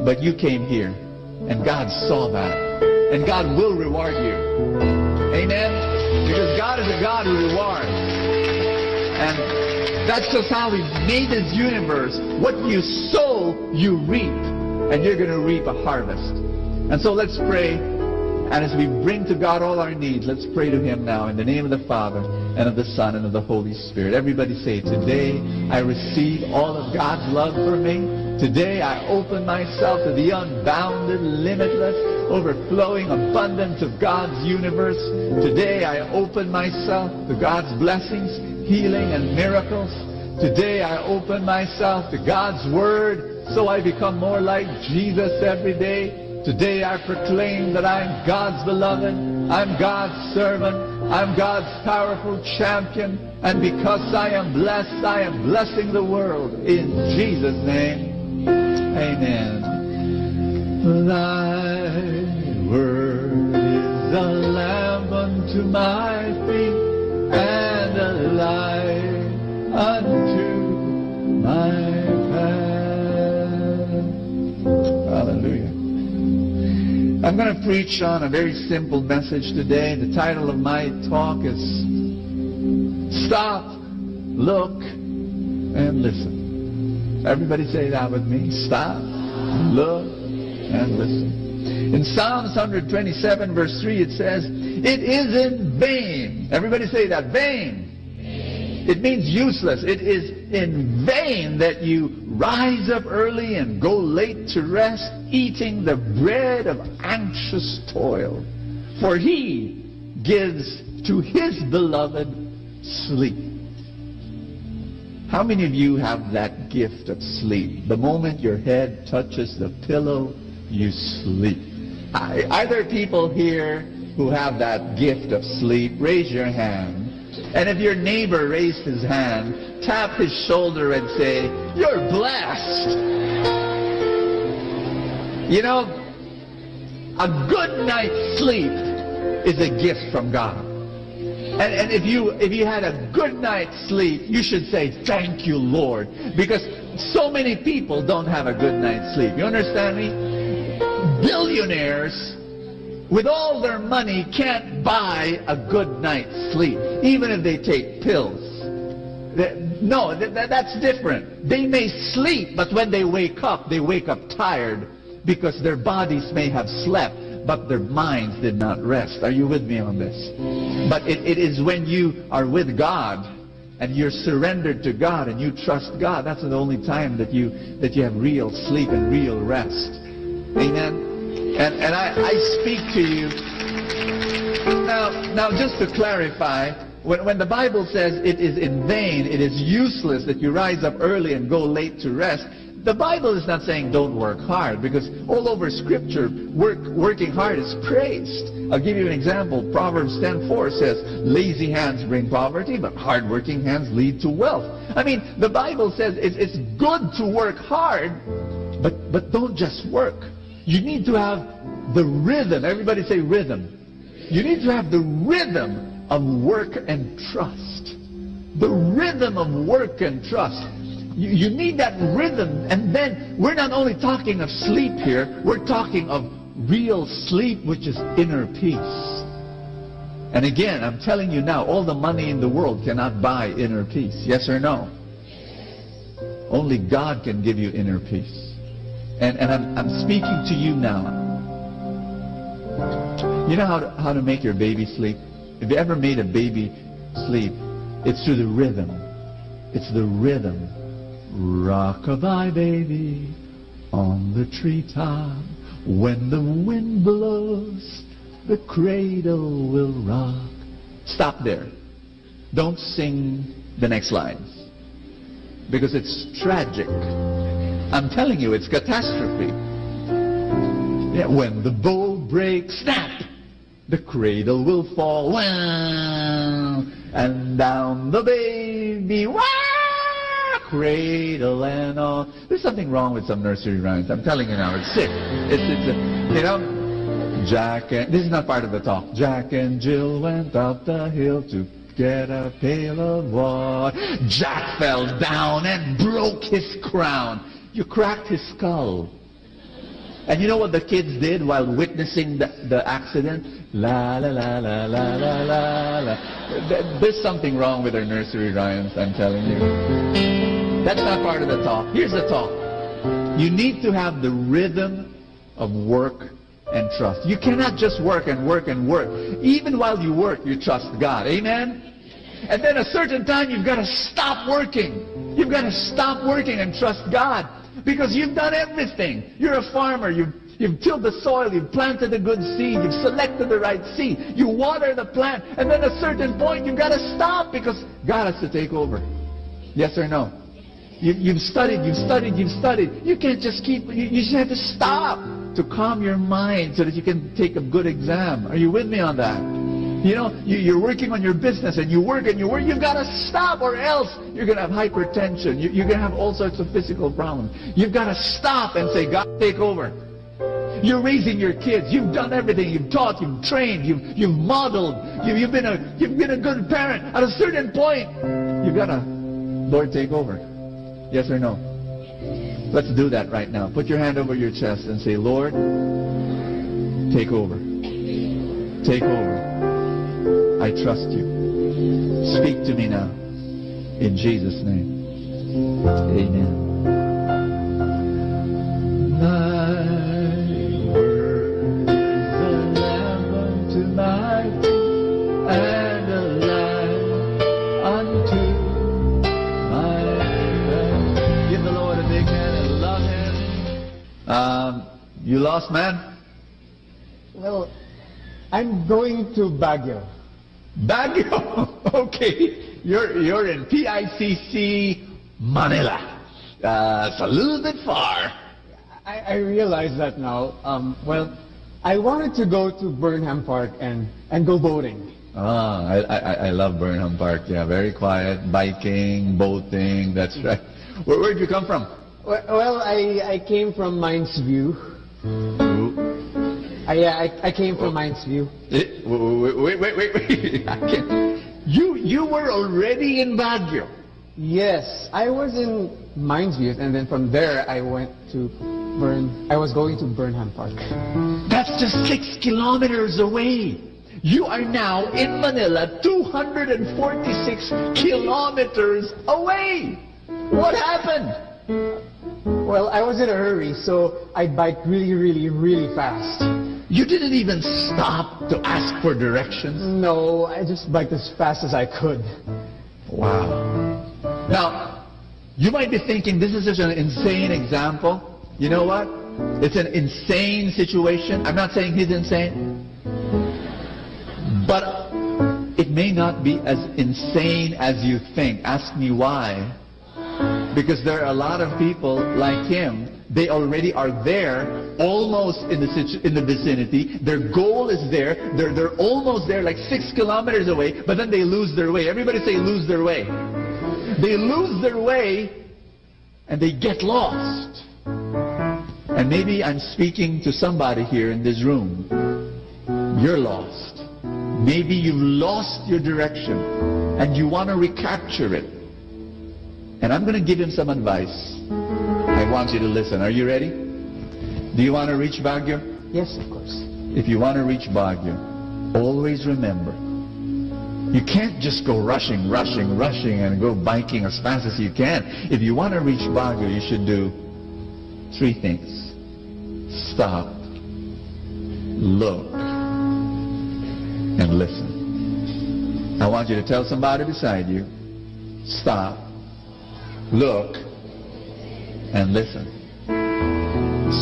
But you came here, and God saw that. And God will reward you. Amen? Because God is a God who rewards. And that's just how He made this universe. What you sow, you reap. And you're gonna reap a harvest. And so let's pray. And as we bring to God all our needs, let's pray to Him now in the name of the Father, and of the Son, and of the Holy Spirit. Everybody say, "Today I receive all of God's love for me. Today I open myself to the unbounded, limitless, overflowing abundance of God's universe. Today I open myself to God's blessings, healing, and miracles. Today I open myself to God's Word, so I become more like Jesus every day. Today I proclaim that I'm God's beloved, I'm God's servant, I'm God's powerful champion, and because I am blessed, I am blessing the world. In Jesus' name, amen." Thy word is a lamp unto my feet and a light unto my path. Hallelujah. I'm gonna preach on a very simple message today. The title of my talk is Stop, Look, and Listen. Everybody say that with me. Stop, look, and listen. In Psalms one twenty-seven, verse three, it says, "It is in vain." Everybody say that, "Vain." It means useless. It is in vain that you rise up early and go late to rest, eating the bread of anxious toil. For he gives to his beloved sleep. How many of you have that gift of sleep? The moment your head touches the pillow, you sleep. I- Are there people here who have that gift of sleep? Raise your hand. And if your neighbor raised his hand, tap his shoulder and say, "You're blessed." You know, a good night's sleep is a gift from God. And, and if you, if you had a good night's sleep, you should say, "Thank you, Lord." Because so many people don't have a good night's sleep. You understand me? Billionaires with all their money can't buy a good night's sleep, even if they take pills. Th- No, th- th- that's different. They may sleep, but when they wake up, they wake up tired because their bodies may have slept, but their minds did not rest. Are you with me on this? But it, it is when you are with God and you're surrendered to God and you trust God, that's the only time that you, that you have real sleep and real rest. Amen? And, and I, I speak to you. Now, now, just to clarify, when, when the Bible says it is in vain, it is useless that you rise up early and go late to rest, the Bible is not saying don't work hard, because all over Scripture, work, working hard is praised. I'll give you an example. Proverbs ten four says, "Lazy hands bring poverty, but hardworking hands lead to wealth." I mean, the Bible says it's, it's good to work hard, but, but don't just work. You need to have the rhythm. Everybody say, "Rhythm." You need to have the rhythm of work and trust. The rhythm of work and trust. You, you need that rhythm. And then we're not only talking of sleep here, we're talking of real sleep, which is inner peace. And again, I'm telling you now, all the money in the world cannot buy inner peace. Yes or no? Only God can give you inner peace. And, and I'm, I'm speaking to you now. You know how to, how to make your baby sleep? If you ever made a baby sleep, it's through the rhythm. It's the rhythm. Rock-a-bye, baby, on the treetop. When the wind blows, the cradle will rock. Stop there. Don't sing the next lines, because it's tragic. I'm telling you, it's catastrophe. When the bow breaks, snap! The cradle will fall. Wah! And down the baby. Wah! Cradle and all. There's something wrong with some nursery rhymes. I'm telling you now, it's sick. It's, it's, uh, you know, Jack and, this is not part of the talk. Jack and Jill went up the hill to get a pail of water. Jack fell down and broke his crown. You cracked his skull. And you know what the kids did while witnessing the, the accident? La, la, la, la, la, la, la, la. Th-, there's something wrong with their nursery rhymes, I'm telling you. That's not part of the talk. Here's the talk. You need to have the rhythm of work and trust. You cannot just work and work and work. Even while you work, you trust God. Amen? And then a certain time, you've got to stop working. You've got to stop working and trust God because you've done everything. You're a farmer. You've, you've tilled the soil. You've planted a good seed. You've selected the right seed. You water the plant. And then a certain point, you've got to stop because God has to take over. Yes or no? You, you've studied, you've studied, you've studied. You can't just keep, you, you just have to stop to calm your mind so that you can take a good exam. Are you with me on that? You know, you, you're working on your business and you work and you work. You've got to stop, or else you're going to have hypertension. You, you're going to have all sorts of physical problems. You've got to stop and say, "God, take over." You're raising your kids. You've done everything. You've taught, you've trained, you've, you've modeled. You, you've been a, you've been a good parent. At a certain point, you've got to, "Lord, take over." Yes or no? Let's do that right now. Put your hand over your chest and say, "Lord, take over. Take over. I trust you. Speak to me now." In Jesus' name, amen. My word is a lamp unto my feet and a light unto my path. Give the Lord a big hand and love him. Um, you lost, man? Well, I'm going to Baguio. Baguio. Okay. You're, you're in P I C C Manila. Uh, it's a little bit far. I, I realize that now. Um, well, I wanted to go to Burnham Park and, and go boating. Ah, I, I, I I love Burnham Park. Yeah, very quiet, biking, boating. That's right. Where, where'd you come from? Well, well, I, I came from Mines View. Ooh. I, yeah, I, I came from Mines View. Eh, wait, wait, wait, wait, wait, wait. I can't. You, you were already in Baguio. Yes, I was in Mines View, and then from there I went to Burn. I was going to Burnham Park. That's just six kilometers away. You are now in Manila, two hundred forty-six kilometers away. What happened? Well, I was in a hurry, so I biked really, really, really fast. You didn't even stop to ask for directions? No, I just biked as fast as I could. Wow. Now, you might be thinking, "This is such an insane example." You know what? It's an insane situation. I'm not saying he's insane. But it may not be as insane as you think. Ask me why. Because there are a lot of people like him. They already are there, almost in the situ-, in the vicinity. Their goal is there. They're, they're almost there, like six kilometers away, but then they lose their way. Everybody say, "Lose their way." They lose their way, and they get lost. And maybe I'm speaking to somebody here in this room. You're lost. Maybe you've lost your direction and you want to recapture it. And I'm going to give him some advice. I want you to listen. Are you ready? Do you want to reach Baguio? Yes, of course. If you want to reach Baguio, always remember, you can't just go rushing, rushing, rushing and go biking as fast as you can. If you want to reach Baguio, you should do three things. Stop, look, and listen. I want you to tell somebody beside you, "Stop, look, and listen."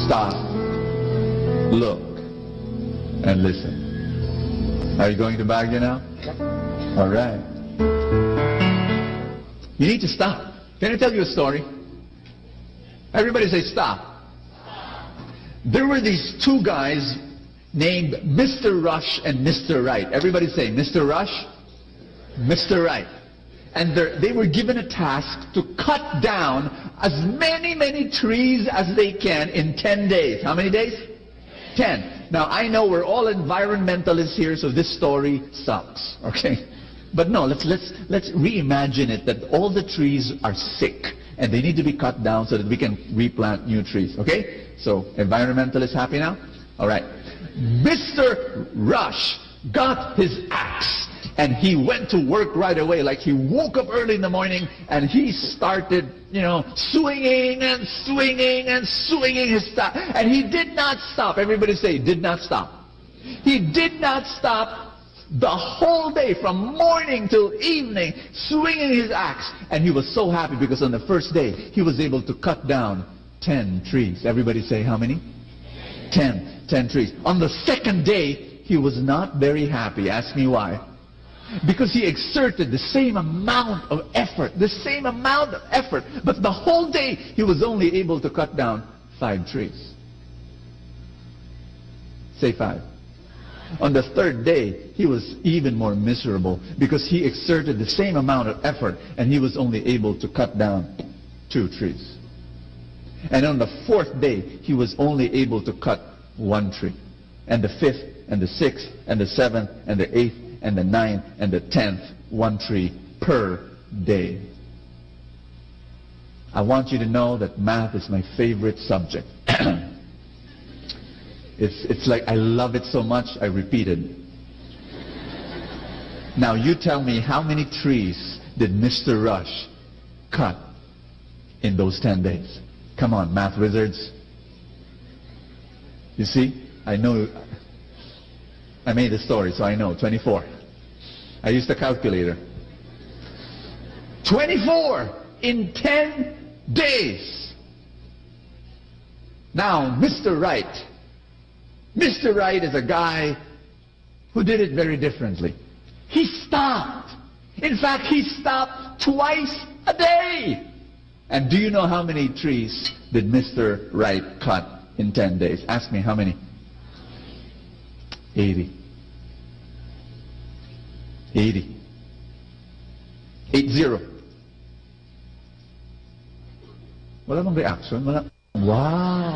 Stop, look, and listen. Are you going to Baguio now? All right. You need to stop. Can I tell you a story? Everybody say, "Stop." There were these two guys named Mister Rush and Mister Wright. Everybody say, "Mister Rush, Mister Wright." And they're- they were given a task to cut down as many, many trees as they can in ten days. How many days? Ten. Now, I know we're all environmentalists here, so this story sucks, okay? But no, let's, let's, let's reimagine it, that all the trees are sick and they need to be cut down so that we can replant new trees, okay? So, environmentalists happy now? All right. Mister Rush got his axe and he went to work right away. Like, he woke up early in the morning and he started, you know, swinging and swinging and swinging his staff. And he did not stop. Everybody say, "Did not stop." He did not stop the whole day, from morning till evening, swinging his axe. And he was so happy because on the first day, he was able to cut down ten trees. Everybody say, how many? Ten. Ten trees. On the second day, he was not very happy. Ask me why. Because he exerted the same amount of effort, the same amount of effort, but the whole day, he was only able to cut down five trees. Say five. On the third day, he was even more miserable because he exerted the same amount of effort and he was only able to cut down two trees. And on the fourth day, he was only able to cut one tree. And the fifth, and the sixth, and the seventh, and the eighth, and the ninth, and the tenth, one tree per day. I want you to know that math is my favorite subject. It's, it's like I love it so much, I repeat it. Now you tell me, how many trees did Mister Rush cut in those ten days? Come on, math wizards. You see, I know, I made the story, so I know, twenty-four. I used a calculator. Twenty-four in ten days. Now, Mister Wright. Mister Wright is a guy who did it very differently. He stopped. In fact, he stopped twice a day. And do you know how many trees did Mister Wright cut in ten days? Ask me, how many? Eighty. Eighty. Eight zero. Wala bang reaction? Wala. Wow.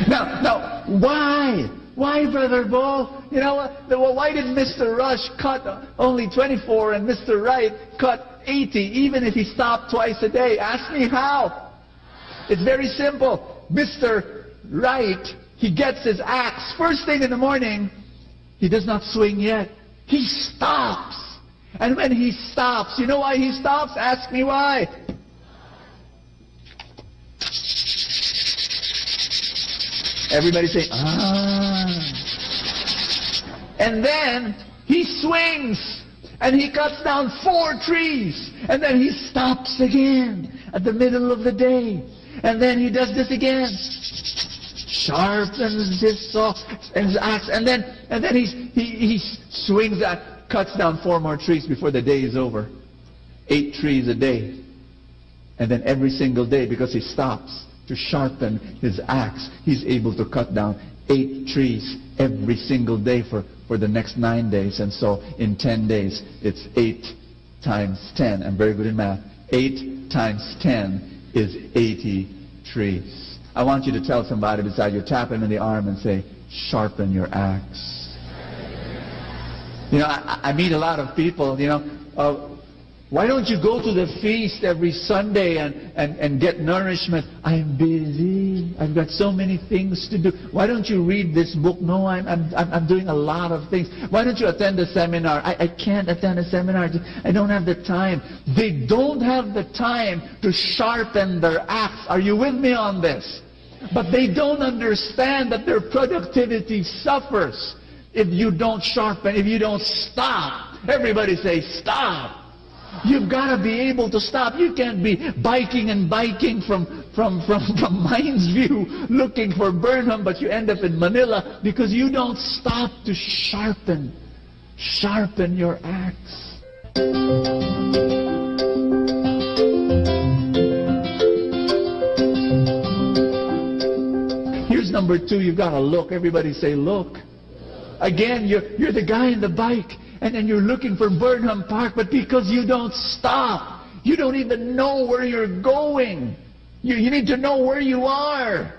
Now, now, why? Why, Brother Bo? You know, wh- why did Mister Rush cut only twenty-four and Mister Wright cut eighty, even if he stopped twice a day? Ask me how. It's very simple. Mister Wright, he gets his axe first thing in the morning. He does not swing yet. He stops. And when he stops, you know why he stops? Ask me why. Everybody say, "Ah." And then he swings and he cuts down four trees. And then he stops again at the middle of the day. And then he does this again. Sharpens his saw and his axe. And then, and then he, he, he swings that, cuts down four more trees before the day is over. Eight trees a day. And then every single day, because he stops to sharpen his axe, he's able to cut down eight trees every single day for, for the next nine days. And so in ten days, it's eight times ten. I'm very good in math. Eight times ten is eighty trees. I want you to tell somebody beside you, tap him in the arm and say, "Sharpen your axe." You know, I, I meet a lot of people, you know, uh, "Why don't you go to the feast every Sunday and, and, and get nourishment?" "I'm busy. I've got so many things to do." "Why don't you read this book?" "No, I'm, I'm, I'm I'm doing a lot of things." "Why don't you attend a seminar?" "I, I can't attend a seminar. I don't have the time." They don't have the time to sharpen their axe. Are you with me on this? But they don't understand that their productivity suffers if you don't sharpen, if you don't stop. Everybody say, "Stop." You've got to be able to stop. You can't be biking and biking from, from, from, from Mines View looking for Burnham, but you end up in Manila because you don't stop to sharpen. Sharpen your axe. number two, you gotta look. Everybody say, "Look." Again, you're, you're the guy in the bike, and, and you're looking for Burnham Park, but because you don't stop, you don't even know where you're going. You, you need to know where you are.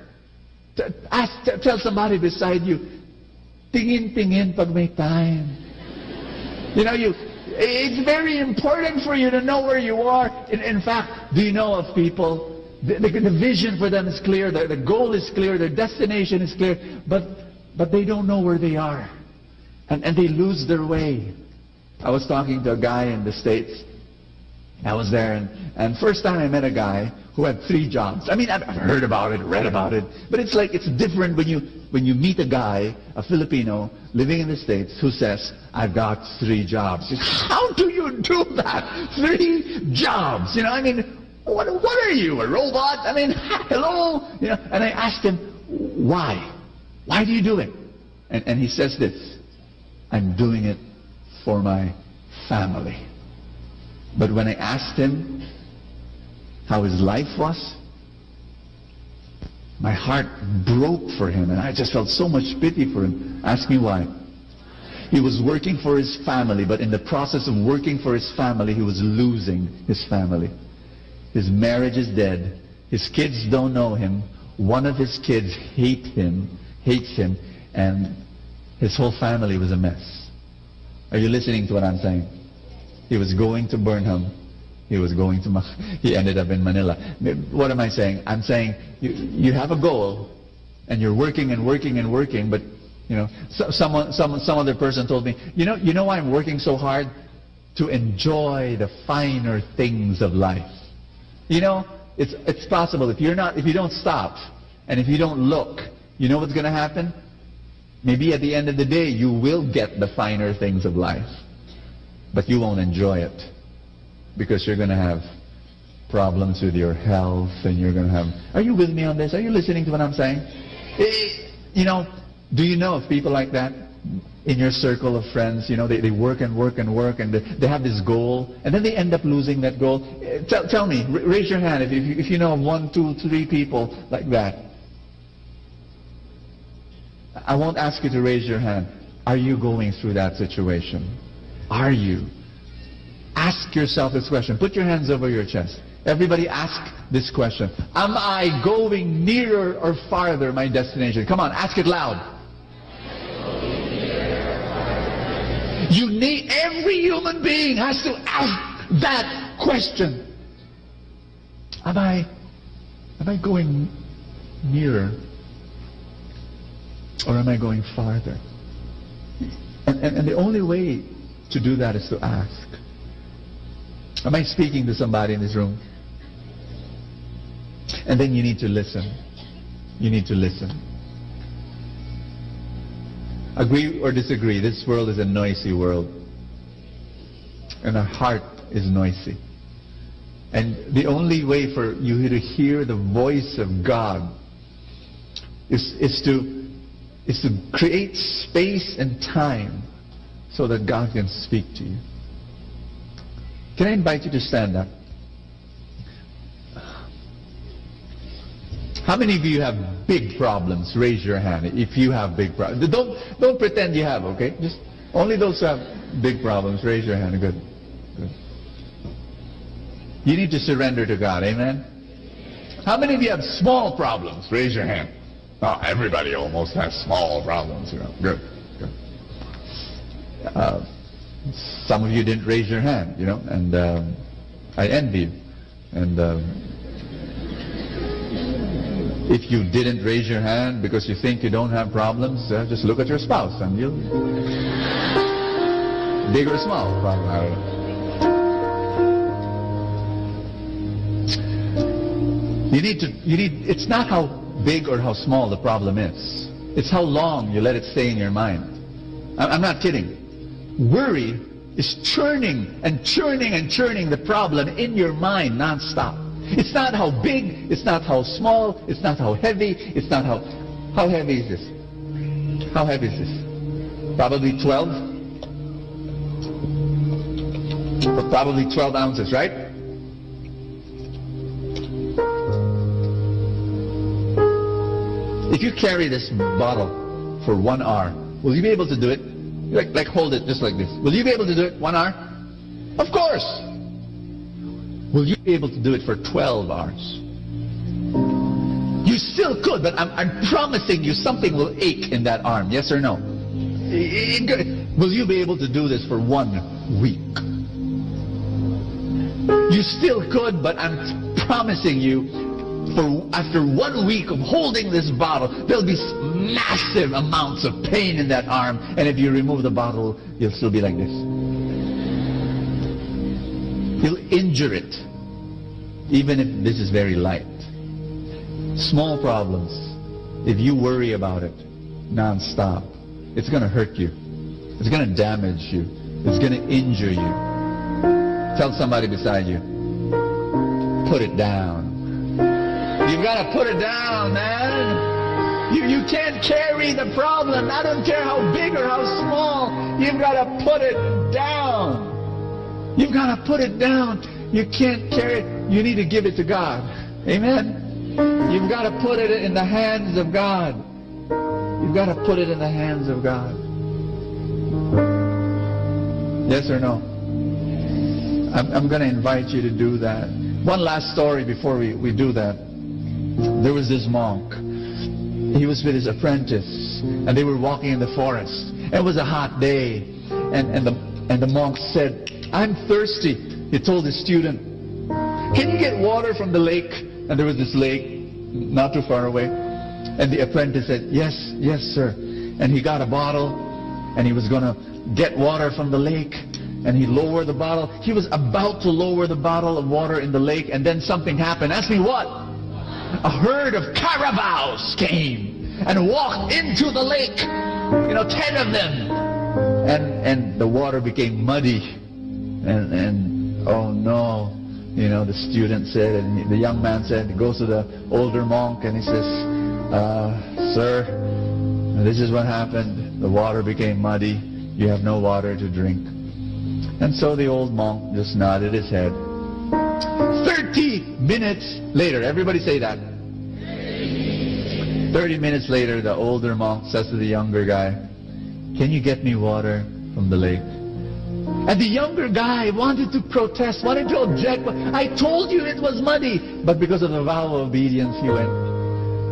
T-, ask, t-, tell somebody beside you, "Tingin-tingin pag may time." You know, you, it's very important for you to know where you are. In, in fact, do you know of people, the, the, the vision for them is clear, the, the goal is clear, their destination is clear, but, but they don't know where they are. And, and they lose their way. I was talking to a guy in the States. I was there, and, and first time I met a guy who had three jobs. I mean, I've, I've heard about it, read about it, but it's like, it's different when you, when you meet a guy, a Filipino living in the States, who says, "I've got three jobs." How do you do that? Three jobs? You know, I mean, what, what are you, a robot? I mean, hello? You know, and I asked him, "Why? Why do you do it?" And, and he says this, "I'm doing it for my family." But when I asked him how his life was, my heart broke for him, and I just felt so much pity for him. Ask me why. He was working for his family, but in the process of working for his family, he was losing his family. His marriage is dead. His kids don't know him. One of his kids hate him, hates him, and his whole family was a mess. Are you listening to what I'm saying? He was going to Burnham. He was going to, Ma-, he ended up in Manila. What am I saying? I'm saying you, you have a goal, and you're working and working and working, but, you know, so, someone, some, some other person told me, "You know, you know why I'm working so hard? To enjoy the finer things of life." You know, it's, it's possible if you're not, if you don't stop, and if you don't look, you know what's gonna happen? Maybe at the end of the day, you will get the finer things of life, but you won't enjoy it because you're gonna have problems with your health, and you're gonna have, are you with me on this? Are you listening to what I'm saying? Eh, you know, do you know of people like that in your circle of friends? You know, they, they work and work and work, and they, they have this goal, and then they end up losing that goal. Eh, tell, tell me, r-, raise your hand if, if, if you know of one, two, three people like that. I won't ask you to raise your hand. Are you going through that situation? Are you? Ask yourself this question. Put your hands over your chest. Everybody ask this question. Am I going nearer or farther my destination? Come on, ask it loud. You need, every human being has to ask that question. Am I, am I going nearer, or am I going farther? And, and, and the only way to do that is to ask. Am I speaking to somebody in this room? And then you need to listen. You need to listen. Agree or disagree, this world is a noisy world. And our heart is noisy. And the only way for you to hear the voice of God is, is to, is to create space and time so that God can speak to you. Can I invite you to stand up? How many of you have big problems? Raise your hand if you have big problems. Don't, don't pretend you have, okay? Just only those who have big problems, raise your hand. Good. Good. You need to surrender to God. Amen? How many of you have small problems? Raise your hand. Oh, everybody almost has small problems, you know. Good. Good. Uh, some of you didn't raise your hand, you know, and, um, I envy you. And, um, if you didn't raise your hand because you think you don't have problems, uh, just look at your spouse and you'll, big or small problem, I don't know. You need to, you need, it's not how big or how small the problem is. It's how long you let it stay in your mind. I, I'm not kidding. Worry is churning and churning and churning the problem in your mind nonstop. It's not how big, it's not how small, it's not how heavy, it's not how, how heavy is this? How heavy is this? Probably twelve? Probably twelve ounces, right? if you carry this bottle for one hour, will you be able to do it? Like, like, hold it just like this. Will you be able to do it? One hour? Of course. Will you be able to do it for twelve hours? You still could, but I'm, I'm promising you something will ache in that arm. Yes or no? I-, i-, will you be able to do this for one week? You still could, but I'm promising you, for after one week of holding this bottle, there'll be s-, massive amounts of pain in that arm. And if you remove the bottle, you'll still be like this. You'll injure it, even if this is very light. Small problems, if you worry about it nonstop, it's gonna hurt you. It's gonna damage you. It's gonna injure you. Tell somebody beside you, "Put it down." You've gotta put it down, man. You, you can't carry the problem. I don't care how big or how small. You've gotta put it down. You've gotta put it down. You can't carry it. You need to give it to God. Amen? You've gotta put it in the hands of God. You've gotta put it in the hands of God. Yes or no? I'm, I'm gonna invite you to do that. One last story before we, we do that. There was this monk. He was with his apprentice, and they were walking in the forest. It was a hot day, and, and the, and the monk said, "I'm thirsty." He told his student, "Can you get water from the lake?" And there was this lake not too far away. And the apprentice said, "Yes, yes, sir." And he got a bottle, and he was gonna get water from the lake, and he lowered the bottle. He was about to lower the bottle of water in the lake, and then something happened. Ask me what? A herd of carabaos came and walked into the lake, you know, ten of them. And, and the water became muddy. And, and, oh no, you know, the student said, and the young man said, he goes to the older monk and he says, "Uh, sir, this is what happened. The water became muddy. You have no water to drink." And so the old monk just nodded his head. Thirty minutes later, everybody say that. Thirty minutes later, the older monk says to the younger guy, "Can you get me water from the lake?" And the younger guy wanted to protest, wanted to object, but, "I told you it was muddy." But because of the vow of obedience, he went.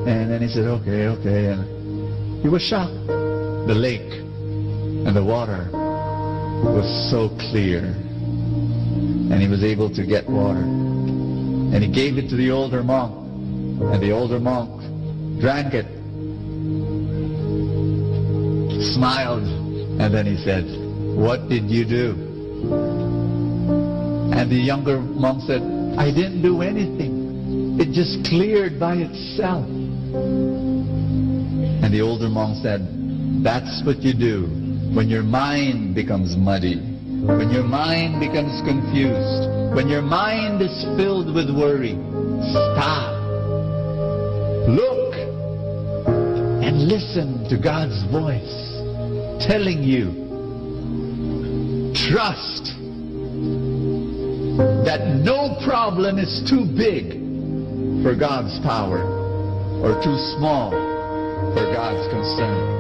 And then he said, "Okay, okay." And he was shocked. The lake and the water was so clear. And he was able to get water. And he gave it to the older monk. And the older monk drank it, smiled, and then he said, "What did you do?" And the younger monk said, "I didn't do anything. It just cleared by itself." And the older monk said, "That's what you do when your mind becomes muddy, when your mind becomes confused, when your mind is filled with worry. Stop. Look and listen to God's voice telling you, trust that no problem is too big for God's power or too small for God's concern."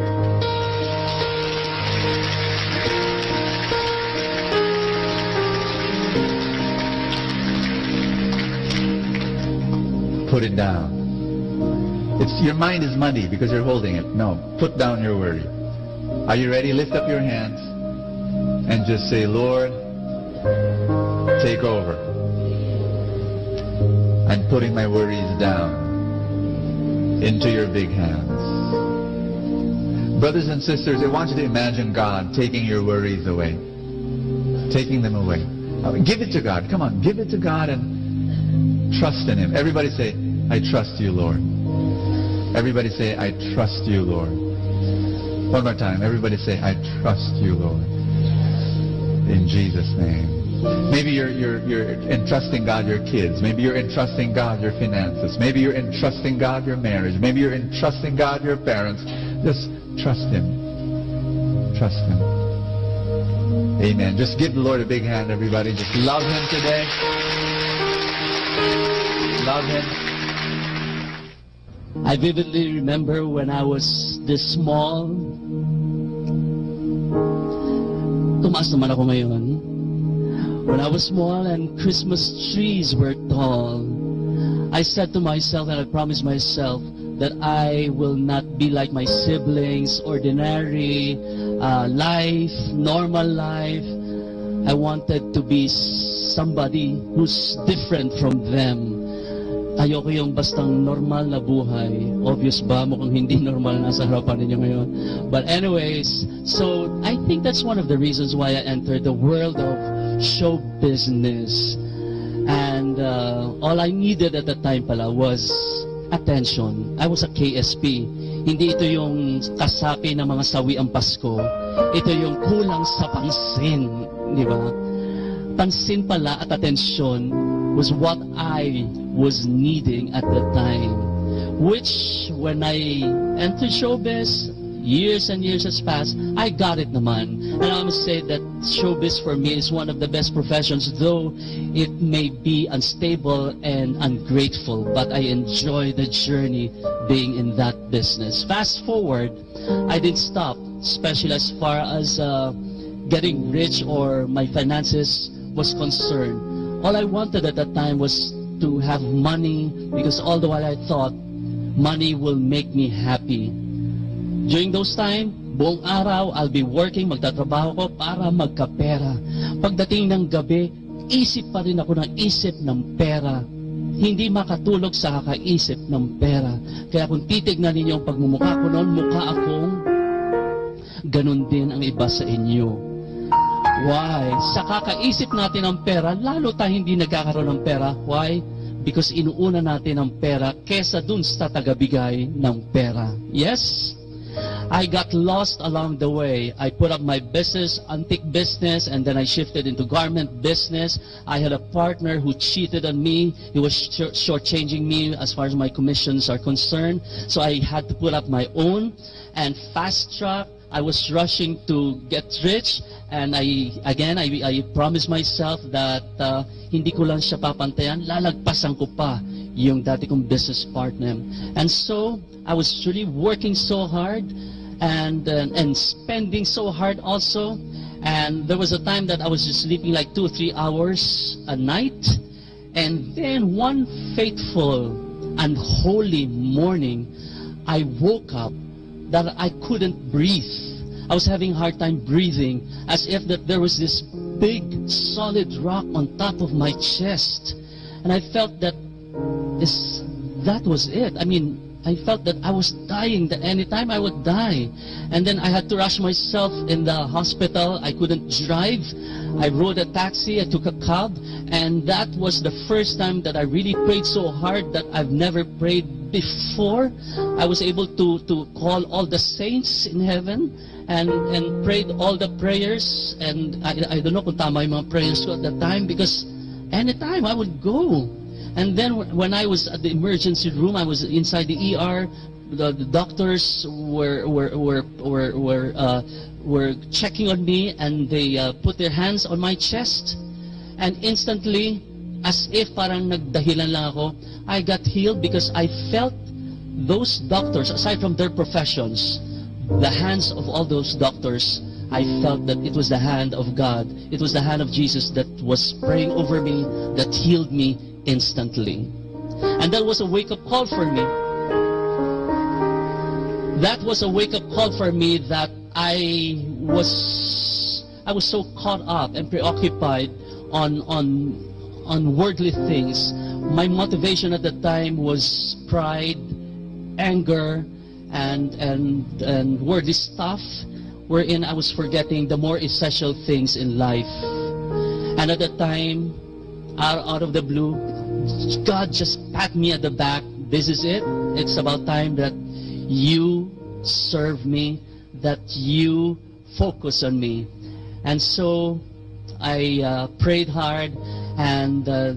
Put it down. It's, your mind is muddy because you're holding it. No, put down your worry. Are you ready? Lift up your hands and just say, "Lord, take over. I'm putting my worries down into your big hands." Brothers and sisters, I want you to imagine God taking your worries away, taking them away. Uh, give it to God. Come on, give it to God and trust in Him. Everybody say, "I trust you, Lord." Everybody say, "I trust you, Lord." One more time. Everybody say, "I trust you, Lord." In Jesus' name. Maybe you're, you're, you're entrusting God your kids. Maybe you're entrusting God your finances. Maybe you're entrusting God your marriage. Maybe you're entrusting God your parents. Just trust Him. Trust Him. Amen. Just give the Lord a big hand, everybody. Just love Him today. Love Him. I vividly remember when I was this small. Tumaas naman ako ngayon. When I was small and Christmas trees were tall, I said to myself and I promised myself that I will not be like my siblings, ordinary uh, life, normal life. I wanted to be somebody who's different from them. Ayoko yung bastang normal na buhay. Obvious ba? Mukhang hindi normal na sa harapan ninyo ngayon. But anyways, so I think that's one of the reasons why I entered the world of show business. And uh, all I needed at the time pala was attention. I was a K S P. Hindi ito yung kasapi ng mga sawi ang Pasko. Ito yung kulang sa pansin, di ba? Pansin pala at atensyon was what I was needing at the time. Which, when I entered showbiz, years and years has passed, I got it naman. And I must say that showbiz for me is one of the best professions, though it may be unstable and ungrateful, but I enjoy the journey being in that business. Fast forward, I didn't stop, especially as far as uh, getting rich or my finances was concerned. All I wanted at that time was to have money, because all the while I thought money will make me happy. During those time, buong araw, I'll be working, magtatrabaho ko para magkapera. Pagdating ng gabi, isip pa rin ako ng isip ng pera. Hindi makatulog sa kakaisip ng pera. Kaya kung titignan ninyo ang pagmumukha ko noon, mukha akong ganun din ang iba sa inyo. Why? Sa kakaisip natin ng pera, lalo tayo hindi nagkakaroon ng pera. Why? Because inuuna natin ang pera kesa dun sa tagabigay ng pera. Yes? I got lost along the way. I put up my business, antique business, and then I shifted into garment business. I had a partner who cheated on me. He was short- shortchanging me as far as my commissions are concerned. So I had to put up my own. And fast track, I was rushing to get rich. And I, again, I, I promised myself that uh, hindi ko lang siya papantayan, lalagpasan ko pa yung dati kong business partner. And so, I was really working so hard and, uh, and spending so hard also. And there was a time that I was just sleeping like two, three hours a night. And then one fateful and holy morning, I woke up that I couldn't breathe. I was having a hard time breathing, as if that there was this big solid rock on top of my chest. And I felt that is that was it. I mean, I felt that I was dying, that anytime I would die. And then I had to rush myself in the hospital. I couldn't drive. I rode a taxi, I took a cab, and that was the first time that I really prayed so hard that I've never prayed before. I was able to, to call all the saints in heaven and, and prayed all the prayers. And I, I don't know kung tama yung mga prayers ko at that time, because anytime I would go. And then wh- when I was at the emergency room, I was inside the E R. The, the doctors were were were were were, uh, were checking on me, and they uh, put their hands on my chest, and instantly, as if parang nagdahilan lang ako, I got healed because I felt those doctors, aside from their professions, the hands of all those doctors, I felt that it was the hand of God. It was the hand of Jesus that was praying over me, that healed me instantly. And that was a wake-up call for me. That was a wake-up call for me that I was I was so caught up and preoccupied on on on worldly things. My motivation at the time was pride, anger, and and and worldly stuff, wherein I was forgetting the more essential things in life. And at that time, out, out of the blue, God just pat me at the back. "This is it. It's about time that you serve me, that you focus on me." And so I uh, prayed hard, and uh,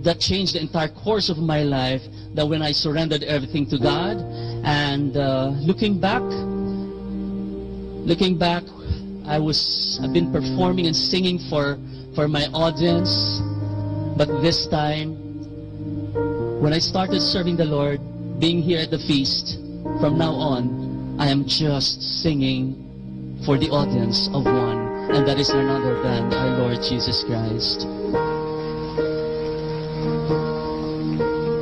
that changed the entire course of my life. That when I surrendered everything to God, and uh, looking back, looking back, I was I've been performing and singing for for my audience, but this time, when I started serving the Lord, Being here at the feast, from now on, I am just singing for the audience of one, and that is none other than our Lord Jesus Christ.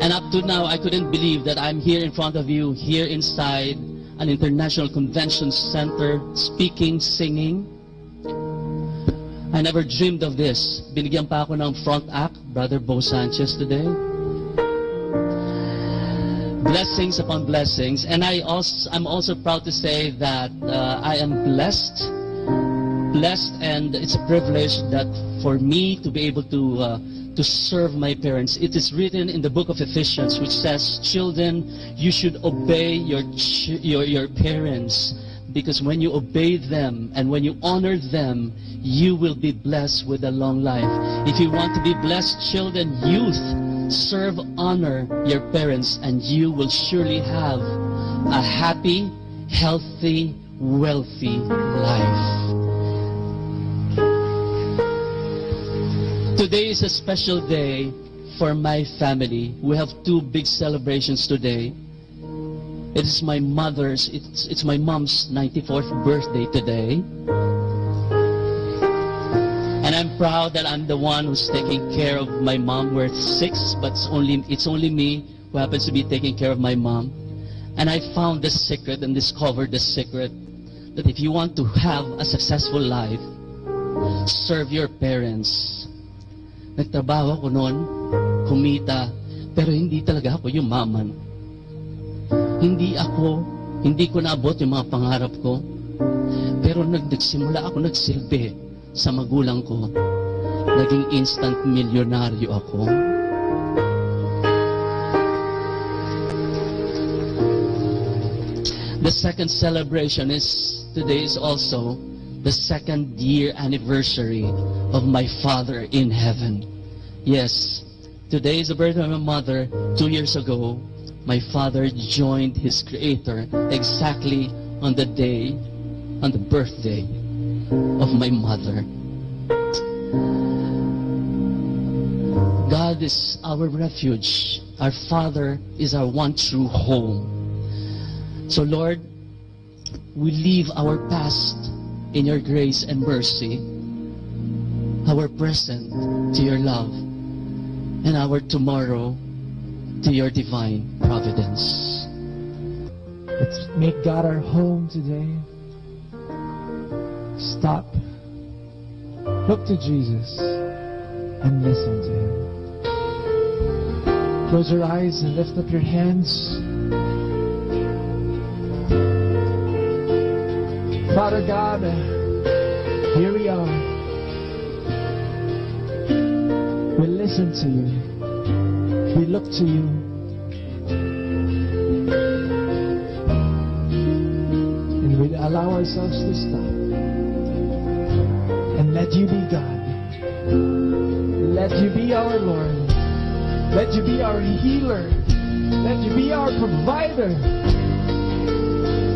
And up to now, I couldn't believe that I'm here in front of you, here inside an international convention center, speaking, singing. I never dreamed of this. Binigyan pa ako ng front act, Brother Bo Sanchez, today. Blessings upon blessings. And I also, I'm also proud to say that, uh, I am blessed. Blessed, and it's a privilege that for me to be able to, uh, to serve my parents. It is written in the book of Ephesians, which says, "Children, you should obey your ch-, your, your parents, because when you obey them and when you honor them, you will be blessed with a long life." If you want to be blessed, children, youth, serve, honor your parents, and you will surely have a happy, healthy, wealthy life. Today is a special day for my family. We have two big celebrations today. It is my mother's, it's, it's my mom's ninety-fourth birthday today. And I'm proud that I'm the one who's taking care of my mom. We're six, but it's only, it's only me who happens to be taking care of my mom. And I found the secret and discovered the secret that if you want to have a successful life, serve your parents. Nagtrabaho ako noon, kumita, pero hindi talaga ako yumaman. Hindi ako, hindi ko naabot yung mga pangarap ko. Pero nag-, nagsimula ako nagsilbi sa magulang ko. Naging instant milyonaryo ako. The second celebration is, today is also the second year anniversary of my father in heaven. Yes, today is the birthday of my mother. Two years ago, my father joined his creator exactly on the day, on the birthday of my mother. God is our refuge. Our Father is our one true home. So, Lord, we leave our past in your grace and mercy, our present to your love, and our tomorrow to your divine providence. Let's make God our home today. Stop. Look to Jesus and listen to him. Close your eyes and lift up your hands. Father God, here we are. We listen to you. We look to you. And we allow ourselves to stop. And let you be God. Let you be our Lord. Let you be our healer. Let you be our provider.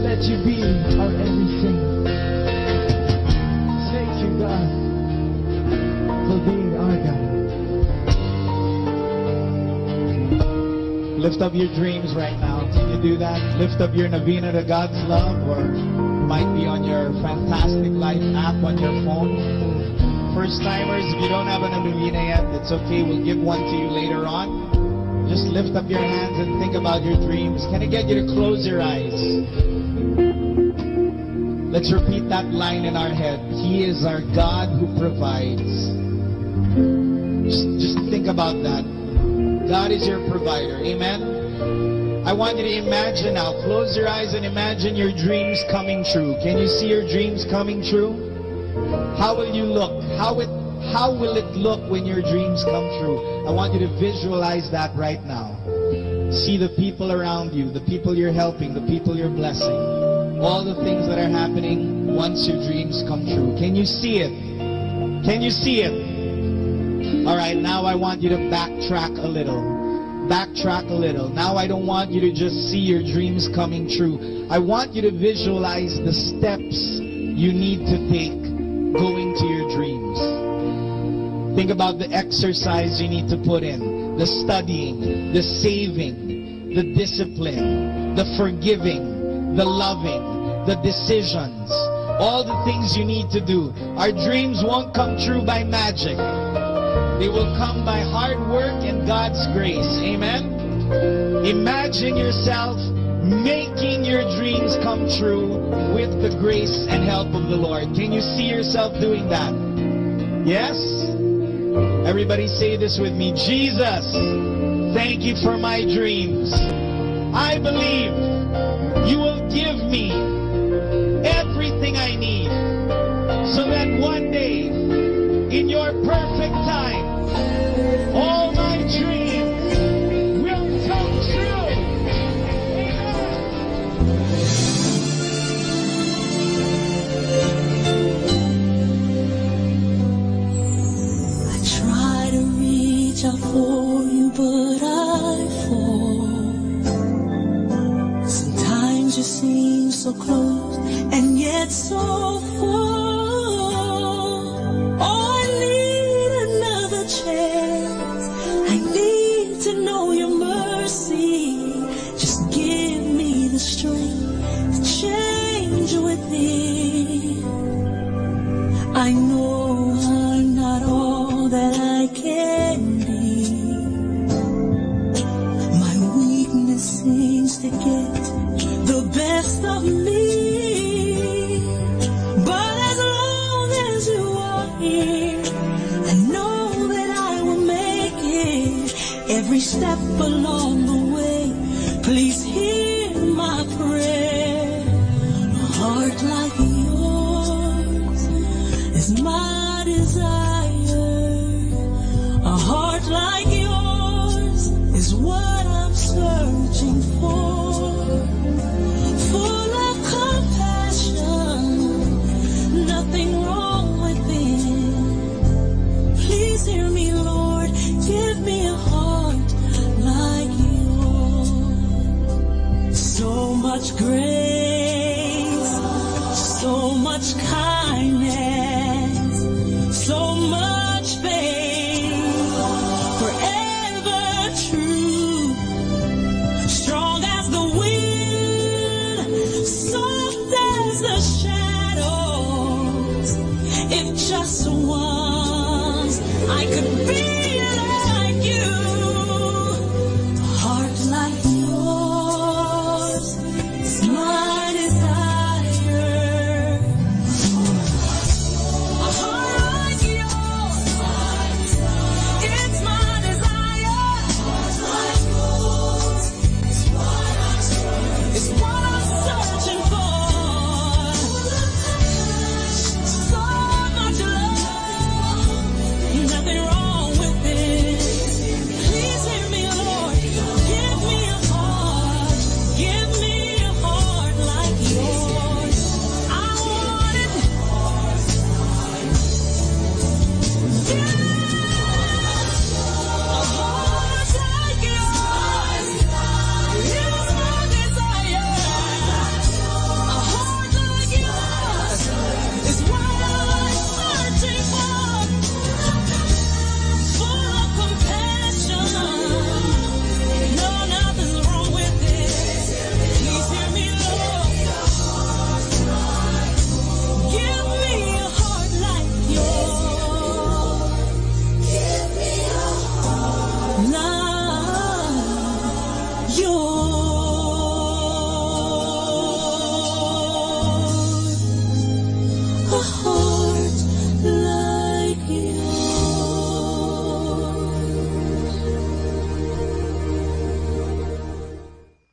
Let you be our everything. Thank you, God, for being our God. Lift up your dreams right now. Can you do that? Lift up your Novena to God's Love, or it might be on your Fantastic Life app on your phone. First timers, if you don't have a Novena yet, it's okay. We'll give one to you later on. Just lift up your hands and think about your dreams. Can I get you to close your eyes? Let's repeat that line in our head. He is our God who provides. Just, just think about that. God is your provider. Amen? I want you to imagine now. Close your eyes and imagine your dreams coming true. Can you see your dreams coming true? How will you look? How it, how will it look when your dreams come true? I want you to visualize that right now. See the people around you, the people you're helping, the people you're blessing, all the things that are happening once your dreams come true. Can you see it? Can you see it? All right, now I want you to backtrack a little. Backtrack a little. Now I don't want you to just see your dreams coming true. I want you to visualize the steps you need to take going to your dreams. Think about the exercise you need to put in, the studying, the saving, the discipline, the forgiving, the loving, the decisions, all the things you need to do. Our dreams won't come true by magic. They will come by hard work and God's grace. Amen? Imagine yourself making your dreams come true with the grace and help of the Lord. Can you see yourself doing that? Yes? Everybody say this with me. "Jesus, thank you for my dreams. I believe you will give me everything I need so that one day, in your perfect time, all my dreams will come true." Amen. I try to reach out for you, but I fall. Sometimes you seem so close and yet so far. Oh, I need another chance. I need to know your mercy. Just give me the strength to change within. I know I'm not all that I can be. My weakness seems to get the best of me. But as long as you are here, I know that I will make it. Every step along the way, please hear my prayer. A heart like yours is my desire. A heart like yours is what I'm searching for. Full of compassion, nothing wrong within. Please hear me, Lord. Give me a heart like yours. So much grace, so much kindness, so much faith, forever true. Strong as the wind, soft as the shadows. If just once I could be like you, a heart like yours is my desire. A heart like yours, it's my desire. It's what I'm searching for. So much love, nothing wrong with it. Please hear me, Lord. Give me a heart. Give me a heart like yours. I want it. Please hear me, Lord. Give me a heart like yours. Give me a heart like yours. A heart like yours.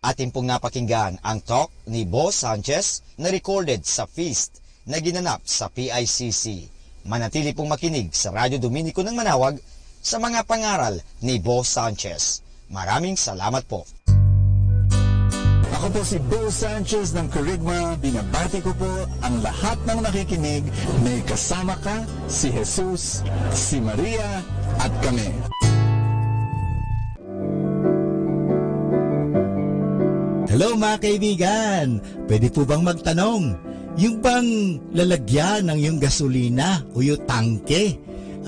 Atin pong napakinggan ang talk ni Boss Sanchez na recorded sa feast na ginanap sa P I C C. Manatili pong makinig sa Radyo Dominico ng Manawag sa mga pangaral ni Boss Sanchez. Maraming salamat po. Ako po si Bo Sanchez ng Kerygma. Binabati ko po ang lahat ng nakikinig. May kasama ka, si Jesus, si Maria, at kami. Hello, mga kaibigan! Pwede po bang magtanong? Yung bang lalagyan ng yung gasolina o yung tangke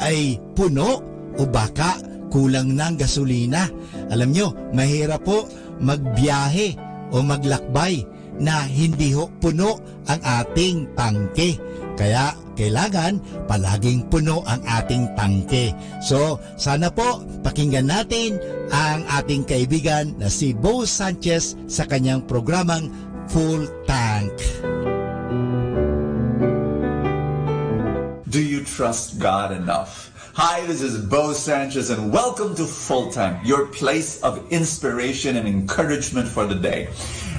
ay puno o baka kulang ng gasolina? Alam nyo, mahirap po magbiyahe o maglakbay na hindi ho puno ang ating tangke. Kaya kailangan palaging puno ang ating tangke. So, sana po pakinggan natin ang ating kaibigan na si Bo Sanchez sa kanyang programang Full Tank. Do you trust God enough? Hi, this is Bo Sanchez, and welcome to Full Tank, your place of inspiration and encouragement for the day.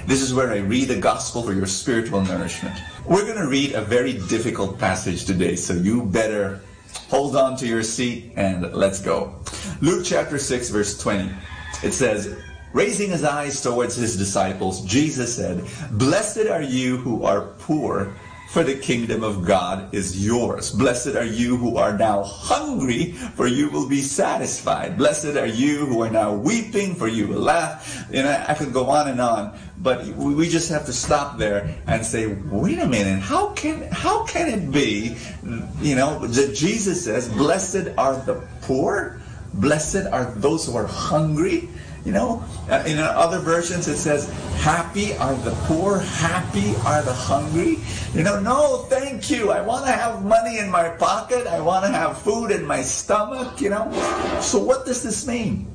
This is where I read the gospel for your spiritual nourishment. We're going to read a very difficult passage today, so you better hold on to your seat and let's go. Luke chapter six, verse twenty. It says, raising his eyes towards his disciples, Jesus said, "Blessed are you who are poor, for the kingdom of God is yours. Blessed are you who are now hungry, for you will be satisfied. Blessed are you who are now weeping, for you will laugh." You know, I could go on and on, but we, we just have to stop there and say, wait a minute, how can, how can it be, you know, that Jesus says, "Blessed are the poor"? "Blessed are those who are hungry." You know, uh, in other versions it says, "Happy are the poor, happy are the hungry." You know, no, thank you. I want to have money in my pocket. I want to have food in my stomach, you know. So what does this mean?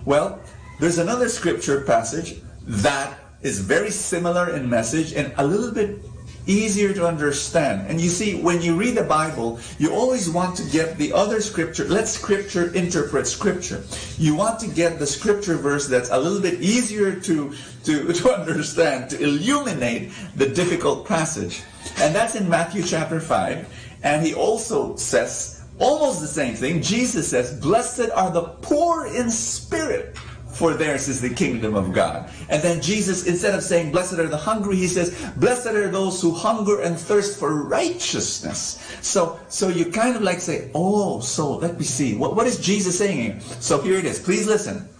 Well, there's another scripture passage that is very similar in message and a little bit easier to understand. And you see, when you read the Bible, you always want to get the other scripture. Let scripture interpret scripture. You want to get the scripture verse that's a little bit easier to, to, to understand, to illuminate the difficult passage. And that's in Matthew chapter five. And he also says almost the same thing. Jesus says, "Blessed are the poor in spirit, for theirs is the kingdom of God." And then Jesus, instead of saying, "Blessed are the hungry," he says, "Blessed are those who hunger and thirst for righteousness." So, so you kind of like say, "Oh, so let me see. What, what is Jesus saying here?" So here it is. Please listen.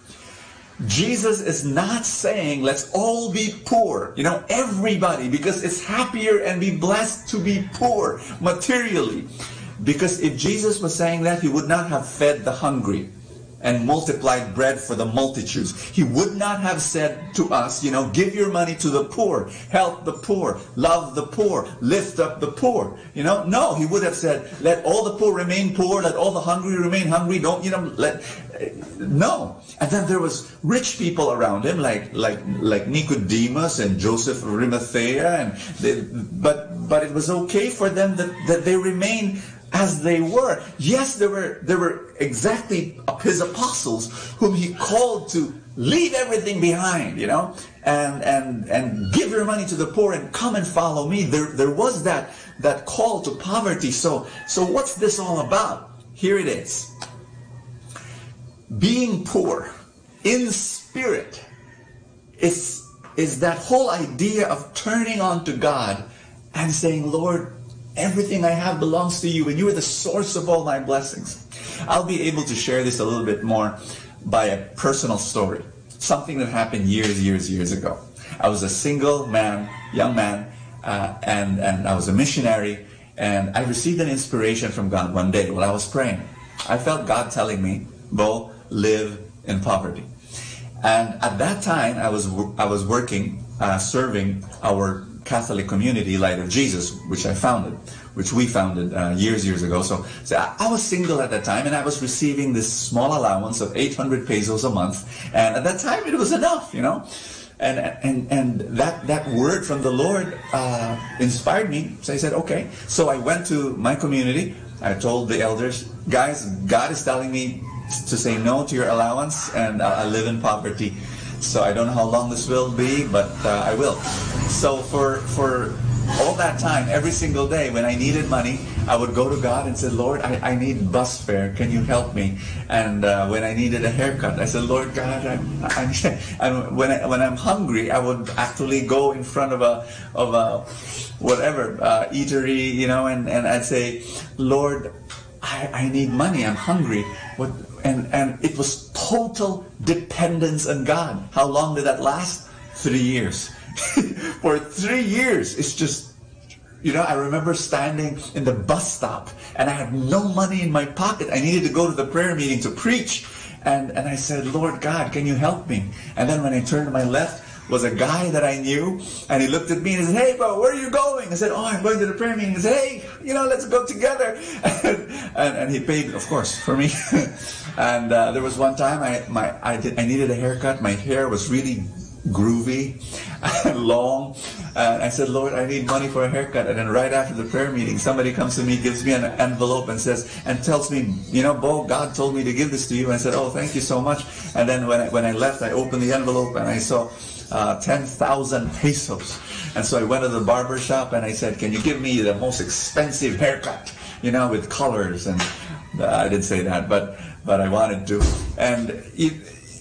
Jesus is not saying, "Let's all be poor, you know, everybody, because it's happier and be blessed to be poor materially." Because if Jesus was saying that, he would not have fed the hungry and multiplied bread for the multitudes. He would not have said to us, you know, "Give your money to the poor, help the poor, love the poor, lift up the poor." You know, no, he would have said, "Let all the poor remain poor, let all the hungry remain hungry, don't, you know, let," no. And then there was rich people around him, like, like, like Nicodemus and Joseph of Arimathea, and they, but, but it was okay for them that, that they remain as they were. Yes, there were, there were exactly his apostles whom he called to leave everything behind, you know, and, and, and give your money to the poor and come and follow me. There, there was that, that call to poverty. So, so what's this all about? Here it is. Being poor in spirit is, is that whole idea of turning on to God and saying, "Lord, everything I have belongs to you, and you are the source of all my blessings." I'll be able to share this a little bit more by a personal story, something that happened years, years, years ago. I was a single man, young man, uh, and, and I was a missionary, and I received an inspiration from God one day while I was praying. I felt God telling me, "Bo, live in poverty." And at that time, I was wo-, I was working, uh, serving our Catholic community, Light of Jesus, which I founded, which we founded, uh, years, years ago. So, so I, I was single at that time, and I was receiving this small allowance of eight hundred pesos a month. And at that time, it was enough, you know. And, and, and that, that word from the Lord, uh, inspired me. So I said, "Okay." So I went to my community. I told the elders, "Guys, God is telling me to say no to your allowance, and I, I live in poverty. So I don't know how long this will be, but, uh, I will." So for, for all that time, every single day when I needed money, I would go to God and say, "Lord, I, I need bus fare. Can you help me?" And, uh, when I needed a haircut, I said, "Lord God, I'm, I'm," and when I, when I'm hungry, I would actually go in front of a, of a whatever, uh, eatery, you know, and, and I'd say, "Lord, I, I need money. I'm hungry." What? And, and it was total dependence on God. How long did that last? Three years. For three years, it's just, you know, I remember standing in the bus stop and I had no money in my pocket. I needed to go to the prayer meeting to preach. And, and I said, "Lord God, can you help me?" And then when I turned to my left was a guy that I knew, and he looked at me and he said, "Hey, bro, where are you going?" I said, "Oh, I'm going to the prayer meeting." He said, "Hey, you know, let's go together." And, and he paid, of course, for me. And uh, there was one time I, my, I, did, I needed a haircut. My hair was really groovy and long. And I said, "Lord, I need money for a haircut." And then right after the prayer meeting, somebody comes to me, gives me an envelope and says, and tells me, "You know, Bo, God told me to give this to you." And I said, "Oh, thank you so much." And then when I, when I left, I opened the envelope and I saw uh, ten thousand pesos. And so I went to the barber shop and I said, "Can you give me the most expensive haircut, you know, with colors?" And uh, I didn't say that, but, but I wanted to. And it,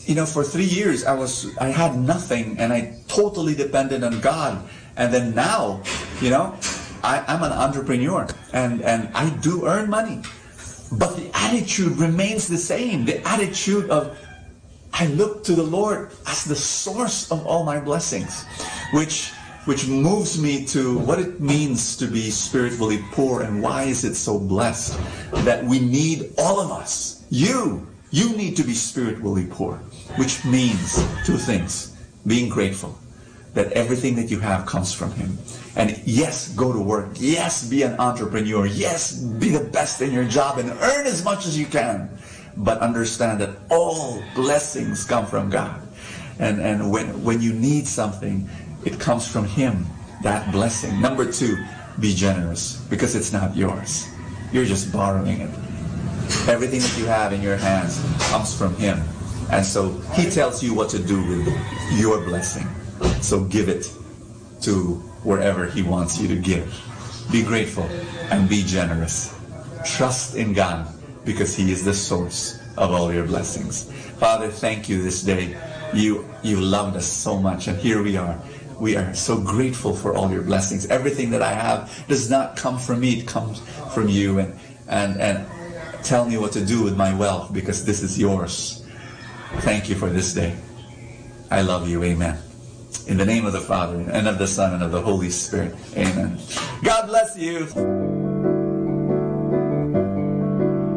you know, for three years, I was, I had nothing, and I totally depended on God. And then now, you know, I, I'm an entrepreneur, and, and I do earn money. But the attitude remains the same. The attitude of, "I look to the Lord as the source of all my blessings," which, which moves me to what it means to be spiritually poor and why is it so blessed that we need, all of us, you, you need to be spiritually poor, which means two things: being grateful that everything that you have comes from Him. And yes, go to work. Yes, be an entrepreneur. Yes, be the best in your job and earn as much as you can. But understand that all blessings come from God. And, and when, when you need something, it comes from Him, that blessing. Number two, be generous, because it's not yours. You're just borrowing it. Everything that you have in your hands comes from Him. And so He tells you what to do with your blessing. So give it to wherever He wants you to give. Be grateful and be generous. Trust in God, because He is the source of all your blessings. Father, thank you this day. You, you loved us so much, and here we are. We are so grateful for all your blessings. Everything that I have does not come from me, it comes from you. And, and, and tell me what to do with my wealth, because this is yours. Thank you for this day. I love you. Amen. In the name of the Father, and of the Son, and of the Holy Spirit. Amen. God bless you.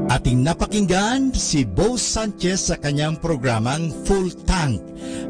Ating napakinggan si Bo Sanchez sa kanyang programang Full Tank.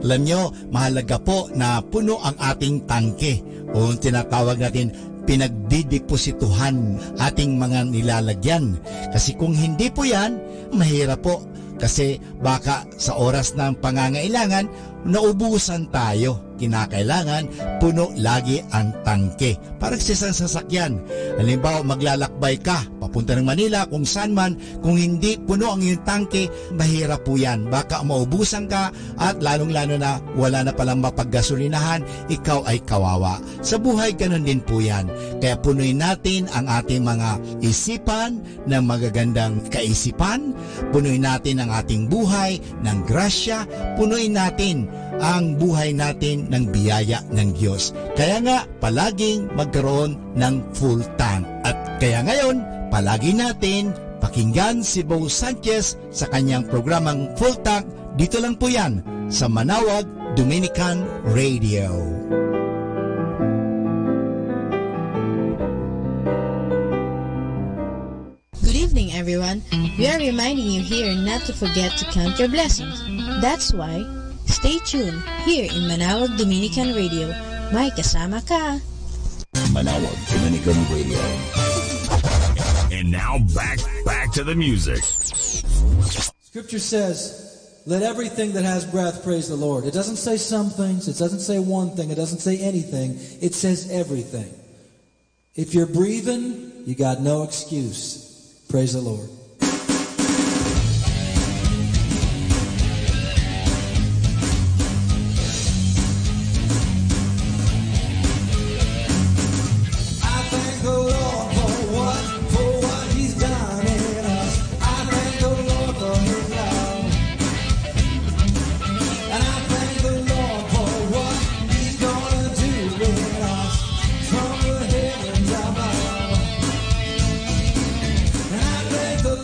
Alam nyo, mahalaga po na puno ang ating tangke, o tinatawag natin pinagdidepositohan ating mga nilalagyan. Kasi kung hindi po yan, mahirap po. Kasi baka sa oras ng pangangailangan, naubusan tayo. Kinakailangan puno lagi ang tangke. Parang sa isang sasakyan. Halimbawa, maglalakbay ka papunta ng Manila, kung saan man, kung hindi puno ang iyong tangke, mahirap po yan. Baka maubusan ka at lalong-lalo na wala na palang mapaggasolinahan, ikaw ay kawawa. Sa buhay, ganun din po yan. Kaya punoy natin ang ating mga isipan ng magagandang kaisipan, punoy natin ang ating buhay ng grasya, punoy natin ang buhay natin ng biyaya ng Diyos. Kaya nga, palaging magkaroon ng full tank. At kaya ngayon, palagi natin pakinggan si Bo Sanchez sa kanyang programang Full Tank. Dito lang po yan sa Manawag Dominican Radio. Good evening, everyone. We are reminding you here not to forget to count your blessings. That's why, stay tuned here in Manawag Dominican Radio. May kasama ka. Manawag Dominican Radio. And now back, back to the music. Scripture says, "Let everything that has breath praise the Lord." It doesn't say some things. It doesn't say one thing. It doesn't say anything. It says everything. If you're breathing, you got no excuse. Praise the Lord. I thank the Lord for what, for what he's done in us. I thank the Lord for his love. And I thank the Lord for what he's gonna do in us from the heavens above. And I thank the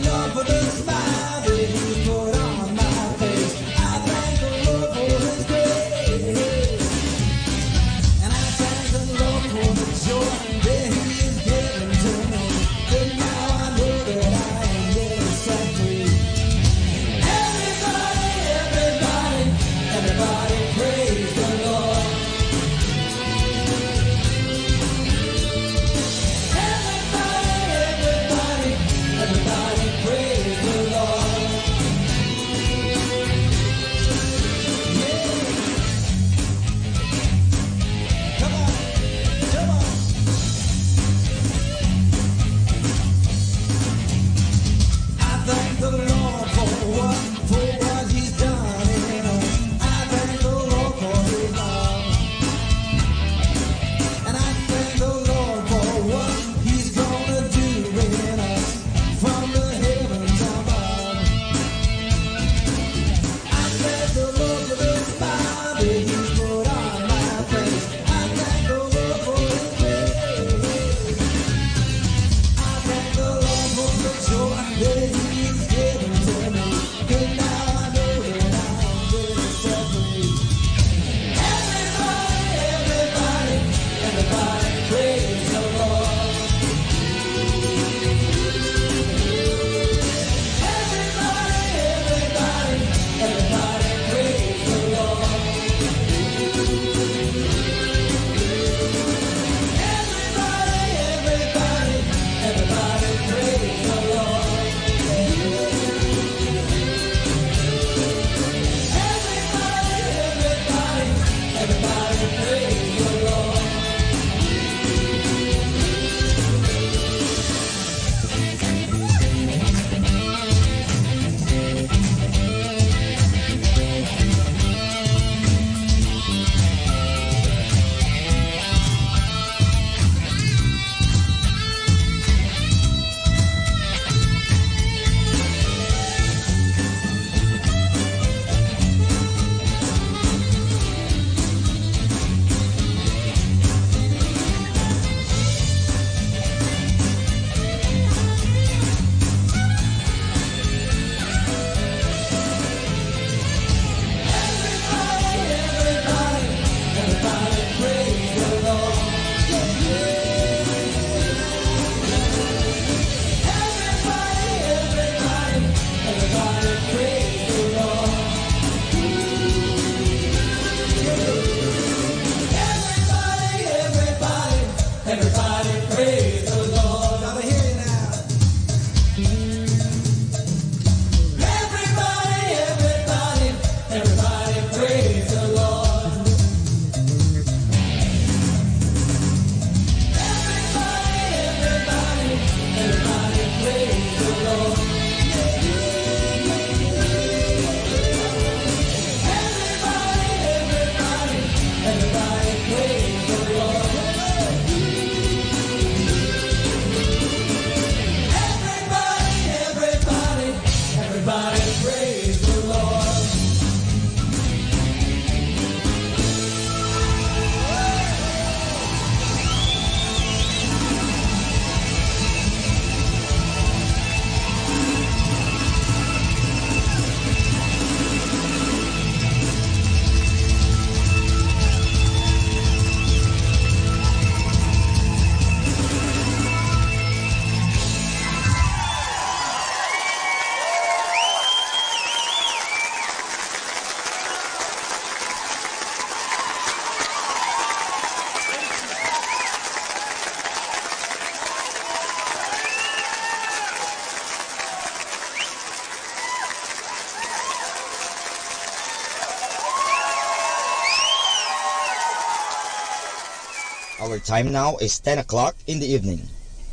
Our time now is ten o'clock in the evening.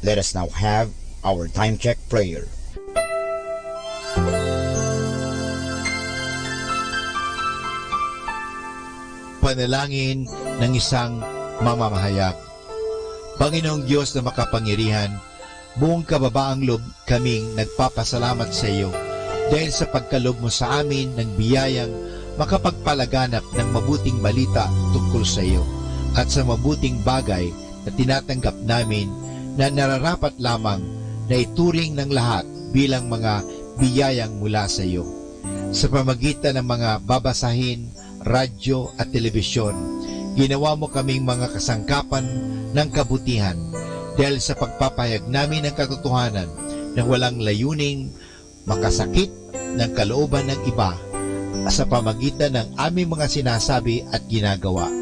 Let us now have our time check prayer. Panalangin ng isang mamamahayag. Panginoong Diyos na makapangyarihan, buong kababaang loob kaming nagpapasalamat sa iyo dahil sa pagkaloob mo sa amin ng biyayang makapagpalaganap ng mabuting balita tungkol sa iyo at sa mabuting bagay na tinatanggap namin na nararapat lamang na ituring ng lahat bilang mga biyayang mula sa iyo. Sa pamagitan ng mga babasahin, radyo at telebisyon, ginawa mo kaming mga kasangkapan ng kabutihan dahil sa pagpapahayag namin ng katotohanan na walang layuning makasakit ng kalooban ng iba sa pamagitan ng aming mga sinasabi at ginagawa.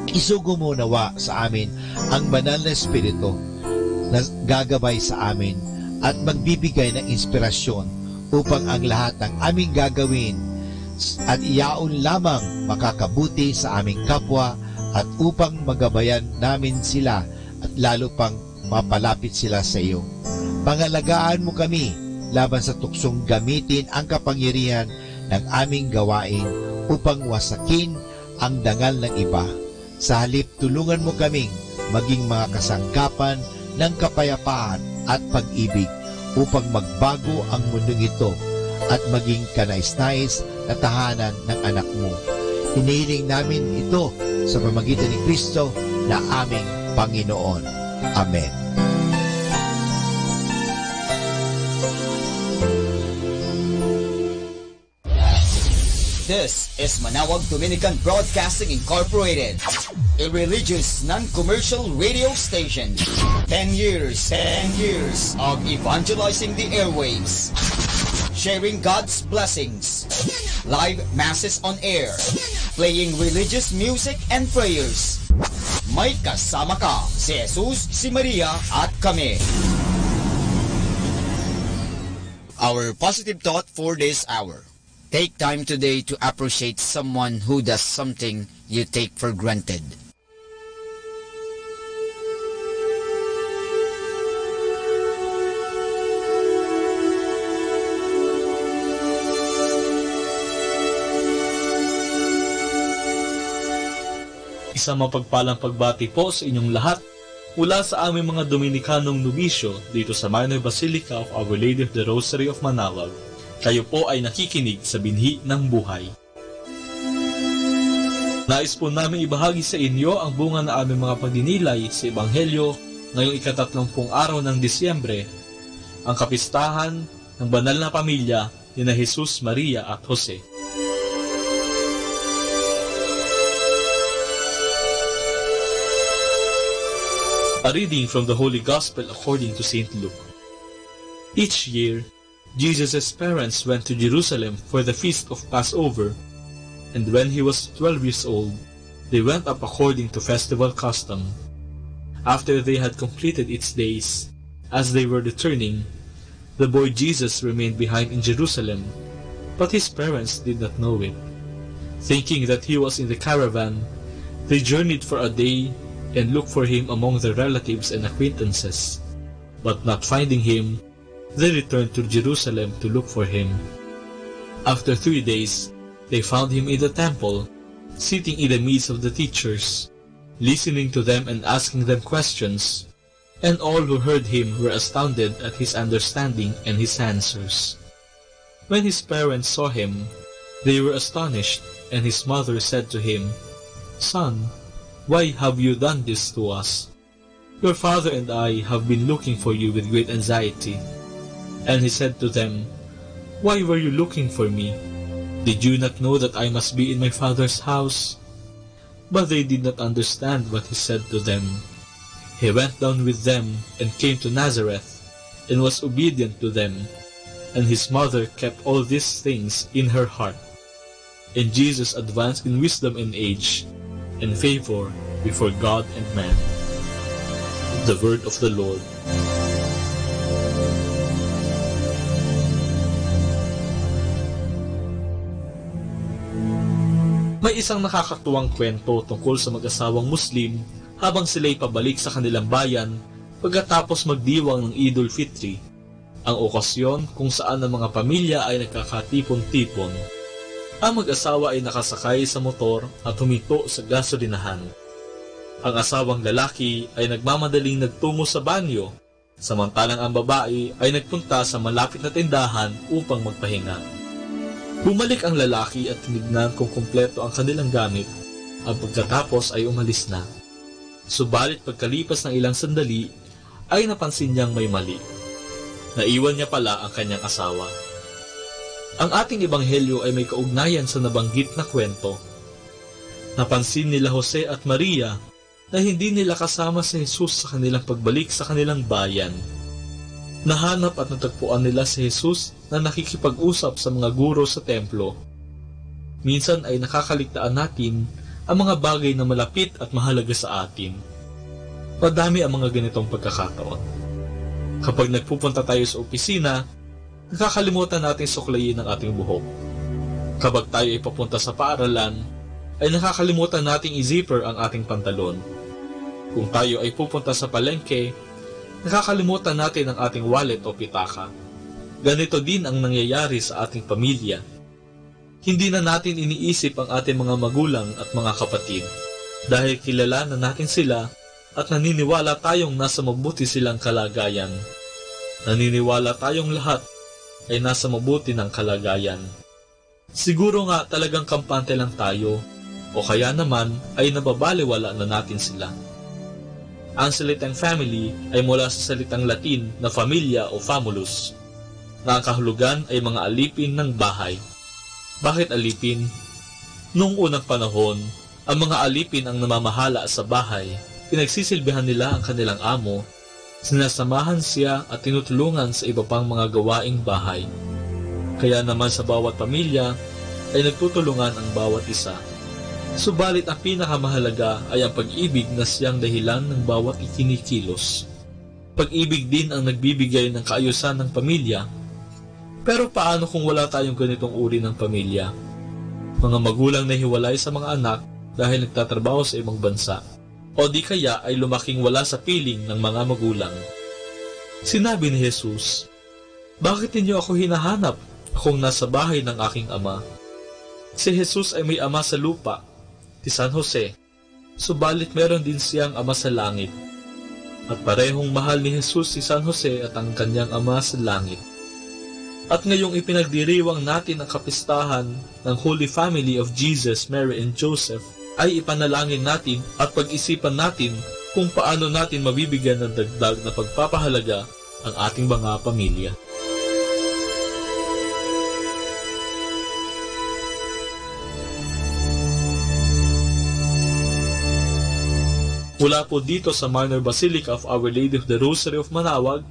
Isugo mo nawa sa amin ang Banal na Espiritu na gagabay sa amin at magbibigay ng inspirasyon upang ang lahat ng aming gagawin at iyaon lamang makakabuti sa aming kapwa at upang magabayan namin sila at lalo pang mapalapit sila sa iyo. Pangalagaan mo kami laban sa tuksong gamitin ang kapangyarihan ng aming gawain upang wasakin ang dangal ng iba. Sa halip, tulungan mo kaming maging mga kasangkapan ng kapayapaan at pag-ibig upang magbago ang mundong ito at maging kanais-nais na tahanan ng Anak mo. Hinihiling namin ito sa pamagitan ni Cristo na aming Panginoon. Amen. This is Manawag Dominican Broadcasting Incorporated, a religious, non-commercial radio station. Ten years, ten years of evangelizing the airwaves, sharing God's blessings. Live masses on air, playing religious music and prayers. May kasama ka, si Jesus, si Maria, at kami. Our positive thought for this hour. Take time today to appreciate someone who does something you take for granted. Isang mapagpalang pagbati po sa inyong lahat mula sa aming mga Dominikanong nobisyo dito sa Minor Basilica of Our Lady of the Rosary of Manawag. Kayo po ay nakikinig sa Binhi ng Buhay. Nais po namin ibahagi sa inyo ang bunga na aming mga pagdinilay sa Ebanghelyo ngayong ikatatlumpung araw ng Disyembre, ang kapistahan ng banal na pamilya nina Jesus, Maria, at Jose. A reading from the Holy Gospel according to Saint Luke. Each year, Jesus' parents went to Jerusalem for the feast of Passover, and when he was twelve years old, they went up according to festival custom. After they had completed its days, as they were returning, the boy Jesus remained behind in Jerusalem, but his parents did not know it. Thinking that he was in the caravan, they journeyed for a day and looked for him among their relatives and acquaintances. But not finding him, they returned to Jerusalem to look for him. After three days, they found him in the temple, sitting in the midst of the teachers, listening to them and asking them questions. And all who heard him were astounded at his understanding and his answers. When his parents saw him, they were astonished, and his mother said to him, "Son, why have you done this to us? Your father and I have been looking for you with great anxiety." And he said to them, "Why were you looking for me? Did you not know that I must be in my father's house?" But they did not understand what he said to them. He went down with them and came to Nazareth and was obedient to them. And his mother kept all these things in her heart. And Jesus advanced in wisdom and age and favor before God and man. The word of the Lord. May isang nakakatuwang kwento tungkol sa mag-asawang Muslim habang sila'y pabalik sa kanilang bayan pagkatapos magdiwang ng Eid ul-Fitri, ang okasyon kung saan ang mga pamilya ay nagkakatipon-tipon. Ang mag-asawa ay nakasakay sa motor at huminto sa gasolinahan. Ang asawang lalaki ay nagmamadaling nagtungo sa banyo, samantalang ang babae ay nagpunta sa malapit na tindahan upang magpahinga. Bumalik ang lalaki at tinignan kung kumpleto ang kanilang gamit, at pagkatapos ay umalis na. Subalit pagkalipas ng ilang sandali, ay napansin niyang may mali. Naiwan niya pala ang kanyang asawa. Ang ating ebanghelyo ay may kaugnayan sa nabanggit na kwento. Napansin nila Jose at Maria na hindi nila kasama si Jesus sa kanilang pagbalik sa kanilang bayan. Nahanap at natagpuan nila si Jesus na nakikipag-usap sa mga guro sa templo. Minsan ay nakakaligtaan natin ang mga bagay na malapit at mahalaga sa atin. Madami ang mga ganitong pagkakataon. Kapag nagpupunta tayo sa opisina, nakakalimutan natin suklayin ang ating buhok. Kapag tayo ay papunta sa paaralan, ay nakakalimutan nating i-zipper ang ating pantalon. Kung tayo ay pupunta sa palengke, nakakalimutan natin ang ating wallet o pitaka. Ganito din ang nangyayari sa ating pamilya. Hindi na natin iniisip ang ating mga magulang at mga kapatid dahil kilala na natin sila at naniniwala tayong nasa mabuti silang kalagayan. Naniniwala tayong lahat ay nasa mabuti ng kalagayan. Siguro nga talagang kampante lang tayo, o kaya naman ay nababaliwala na natin sila. Ang salitang family ay mula sa salitang Latin na familia o famulus, na ang kahulugan ay mga alipin ng bahay. Bakit alipin? Noong unang panahon, ang mga alipin ang namamahala sa bahay. Pinagsisilbihan nila ang kanilang amo, sinasamahan siya at tinutulungan sa iba pang mga gawaing bahay. Kaya naman sa bawat pamilya ay nagtutulungan ang bawat isa. Subalit ang pinakamahalaga ay ang pag-ibig na siyang dahilan ng bawat ikinikilos. Pag-ibig din ang nagbibigay ng kaayusan ng pamilya. Pero paano kung wala tayong ganitong uri ng pamilya? Mga magulang na hiwalay sa mga anak dahil nagtatrabaho sa ibang bansa. O di kaya ay lumaking wala sa piling ng mga magulang. Sinabi ni Jesus, "Bakit ninyo ako hinahanap? Akong nasa bahay ng aking ama." Si Jesus ay may ama sa lupa, si San Jose. Subalit meron din siyang ama sa langit. At parehong mahal ni Jesus si San Jose at ang kanyang ama sa langit. At ngayong ipinagdiriwang natin ang kapistahan ng Holy Family of Jesus, Mary, and Joseph, ay ipanalangin natin at pag-isipan natin kung paano natin mabibigyan ng dagdag na pagpapahalaga ang ating mga pamilya. Mula po dito sa Minor Basilica of Our Lady of the Rosary of Manaoag,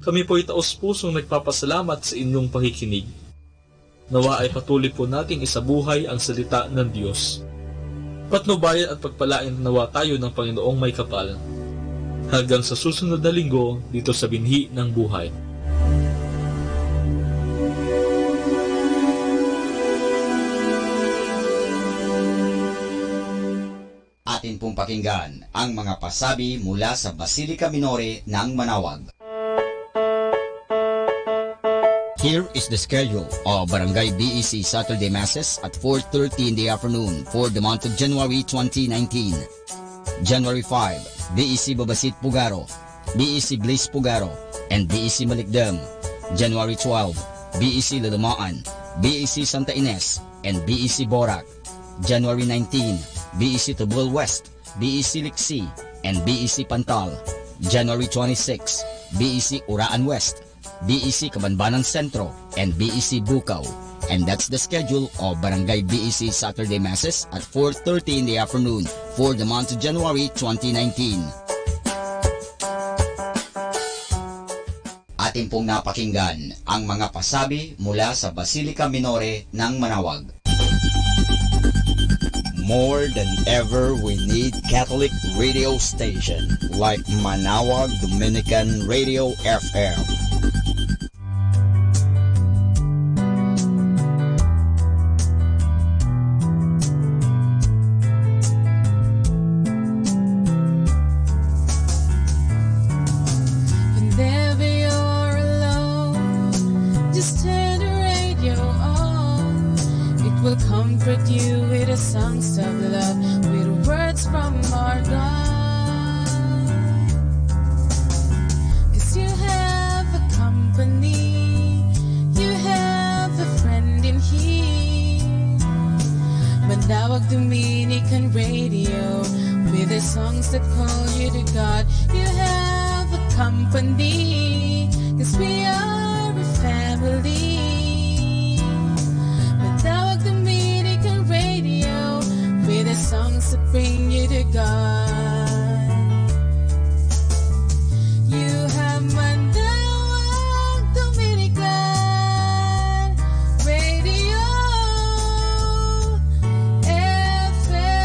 kami po'y taos pusong nagpapasalamat sa inyong pakikinig. Nawa ay patuloy po nating isabuhay ang salita ng Diyos. Patnubayan at pagpalain nawa tayo ng Panginoong may kapal. Hanggang sa susunod na linggo dito sa Binhi ng Buhay. Atin pong pakinggan ang mga pasabi mula sa Basilica Minore ng Manaoag. Here is the schedule of Barangay B E C Saturday Masses at four thirty in the afternoon for the month of January twenty nineteen. January five, B E C Babasit Pugaro, B E C Bliss Pugaro, and B E C Malikdem. January twelve, B E C Lalamaan, B E C Santa Ines, and B E C Borac. January nineteen, B E C Tubol West, B E C Liksi, and B E C Pantal. January twenty-six, B E C Uraan West, B E C Kabanbanan Centro, and B E C Bukaw. And that's the schedule of Barangay B E C Saturday Masses at four thirty in the afternoon for the month of January twenty nineteen. Atin pong napakinggan ang mga pasabi mula sa Basilica Minore ng Manaoag. More than ever, we need Catholic radio station like Manaoag Dominican Radio F M. Turn the radio on. It will comfort you with the songs of love, with words from our God. 'Cause you have a company, you have a friend in here. Manawag Dominican Radio with the songs that call you to God. You have a company, 'cause we are a family. Manawag Dominican Radio with the songs that bring you to God. You have Manawag Dominican Radio F M.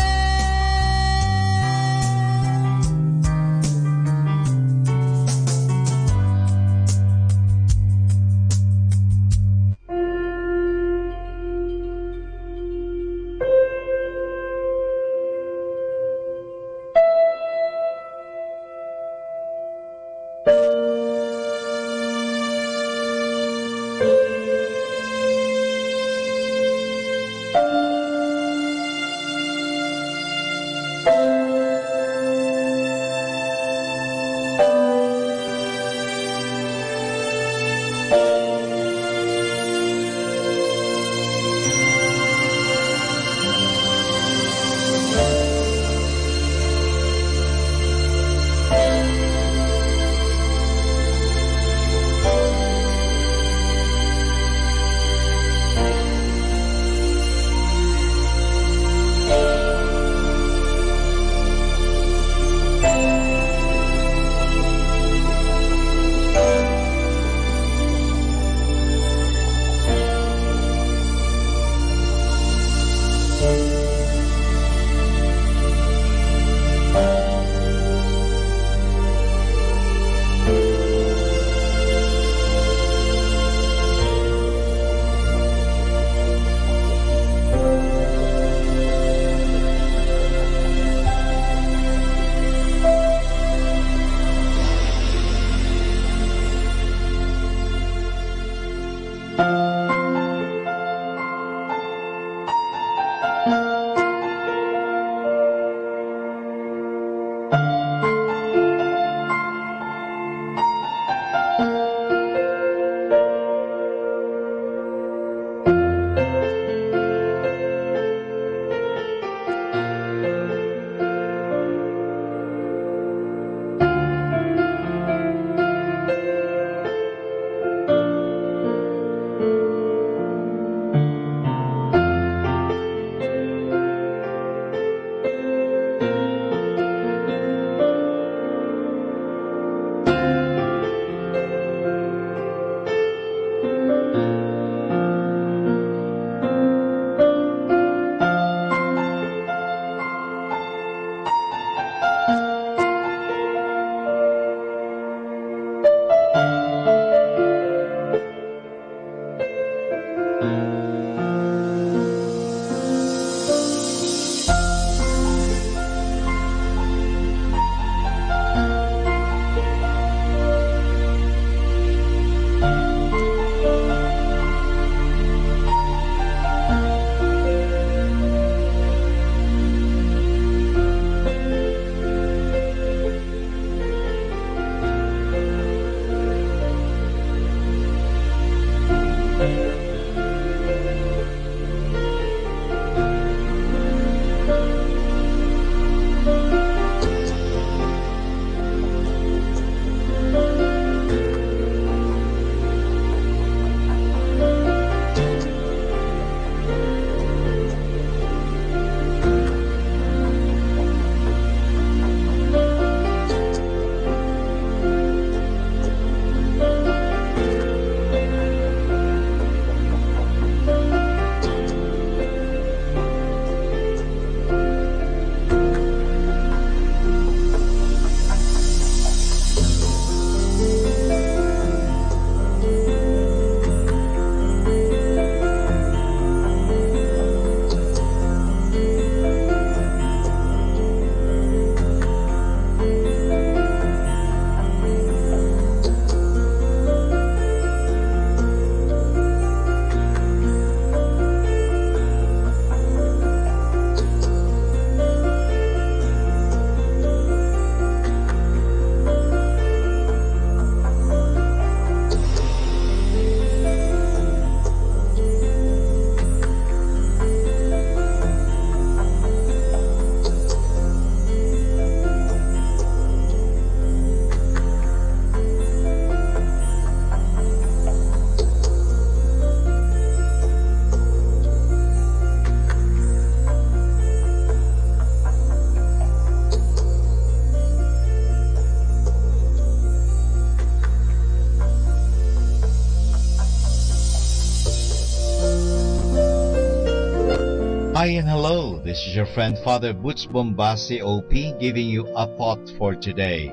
Hi and hello, this is your friend Father Butch Bombasi O P giving you a thought for today.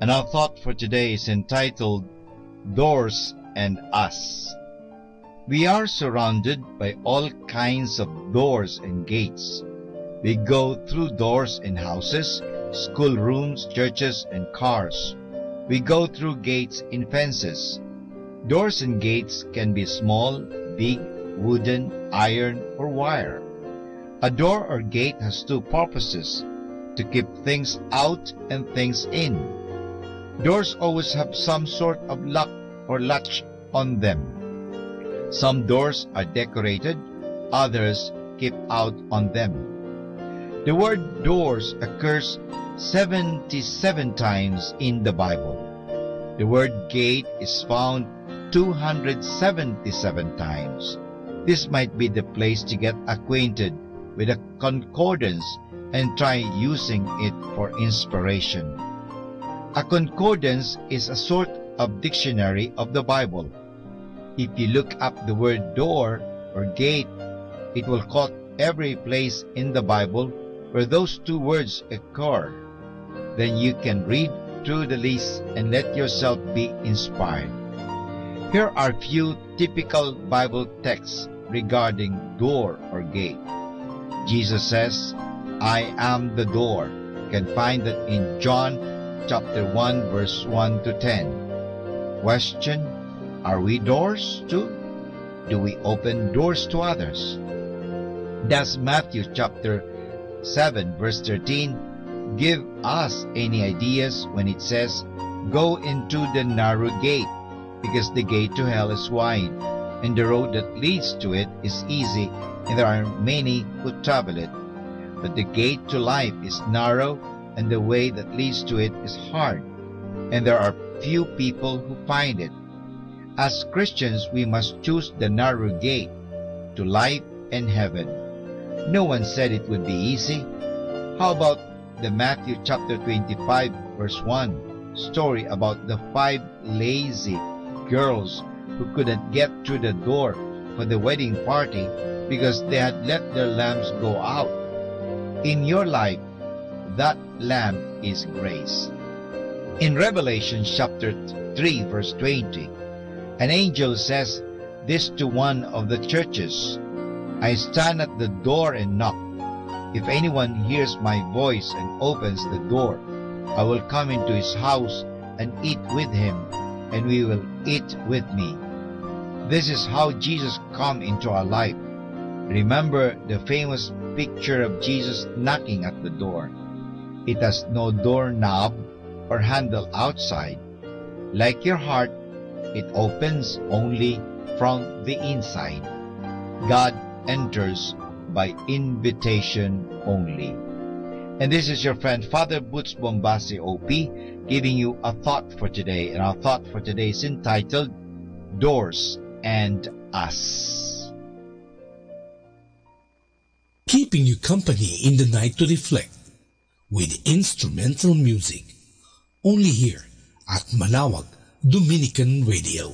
And our thought for today is entitled Doors and Us. We are surrounded by all kinds of doors and gates. We go through doors in houses, schoolrooms, churches, and cars. We go through gates in fences. Doors and gates can be small, big, wooden, iron, or wire. A door or gate has two purposes, to keep things out and things in. Doors always have some sort of lock or latch on them. Some doors are decorated, others keep out on them. The word doors occurs seventy-seven times in the Bible. The word gate is found two hundred seventy-seven times. This might be the place to get acquainted with a concordance and try using it for inspiration. A concordance is a sort of dictionary of the Bible. If you look up the word door or gate, it will quote every place in the Bible where those two words occur. Then you can read through the list and let yourself be inspired. Here are few typical Bible texts regarding door or gate. Jesus says, "I am the door." You can find that in John chapter one, verse one to ten. Question: are we doors too? Do we open doors to others? Does Matthew chapter seven, verse thirteen give us any ideas when it says, "Go into the narrow gate, because the gate to hell is wide, and the road that leads to it is easy, and there are many who travel it. But the gate to life is narrow, and the way that leads to it is hard, and there are few people who find it." As Christians, we must choose the narrow gate to life and heaven. No one said it would be easy. How about the Matthew chapter twenty-five, verse one story about the five lazy girls who couldn't get through the door for the wedding party because they had let their lamps go out? In your life, that lamp is grace. In Revelation chapter three, verse twenty, an angel says this to one of the churches: "I stand at the door and knock. If anyone hears my voice and opens the door, I will come into his house and eat with him, and he will eat with me." This is how Jesus come into our life. Remember the famous picture of Jesus knocking at the door. It has no doorknob or handle outside. Like your heart, it opens only from the inside. God enters by invitation only. And this is your friend, Father Butch Bombasi, O P, giving you a thought for today. And our thought for today is entitled Doors and Us. Keeping you company in the night to reflect with instrumental music. Only here at Manawag Dominican Radio.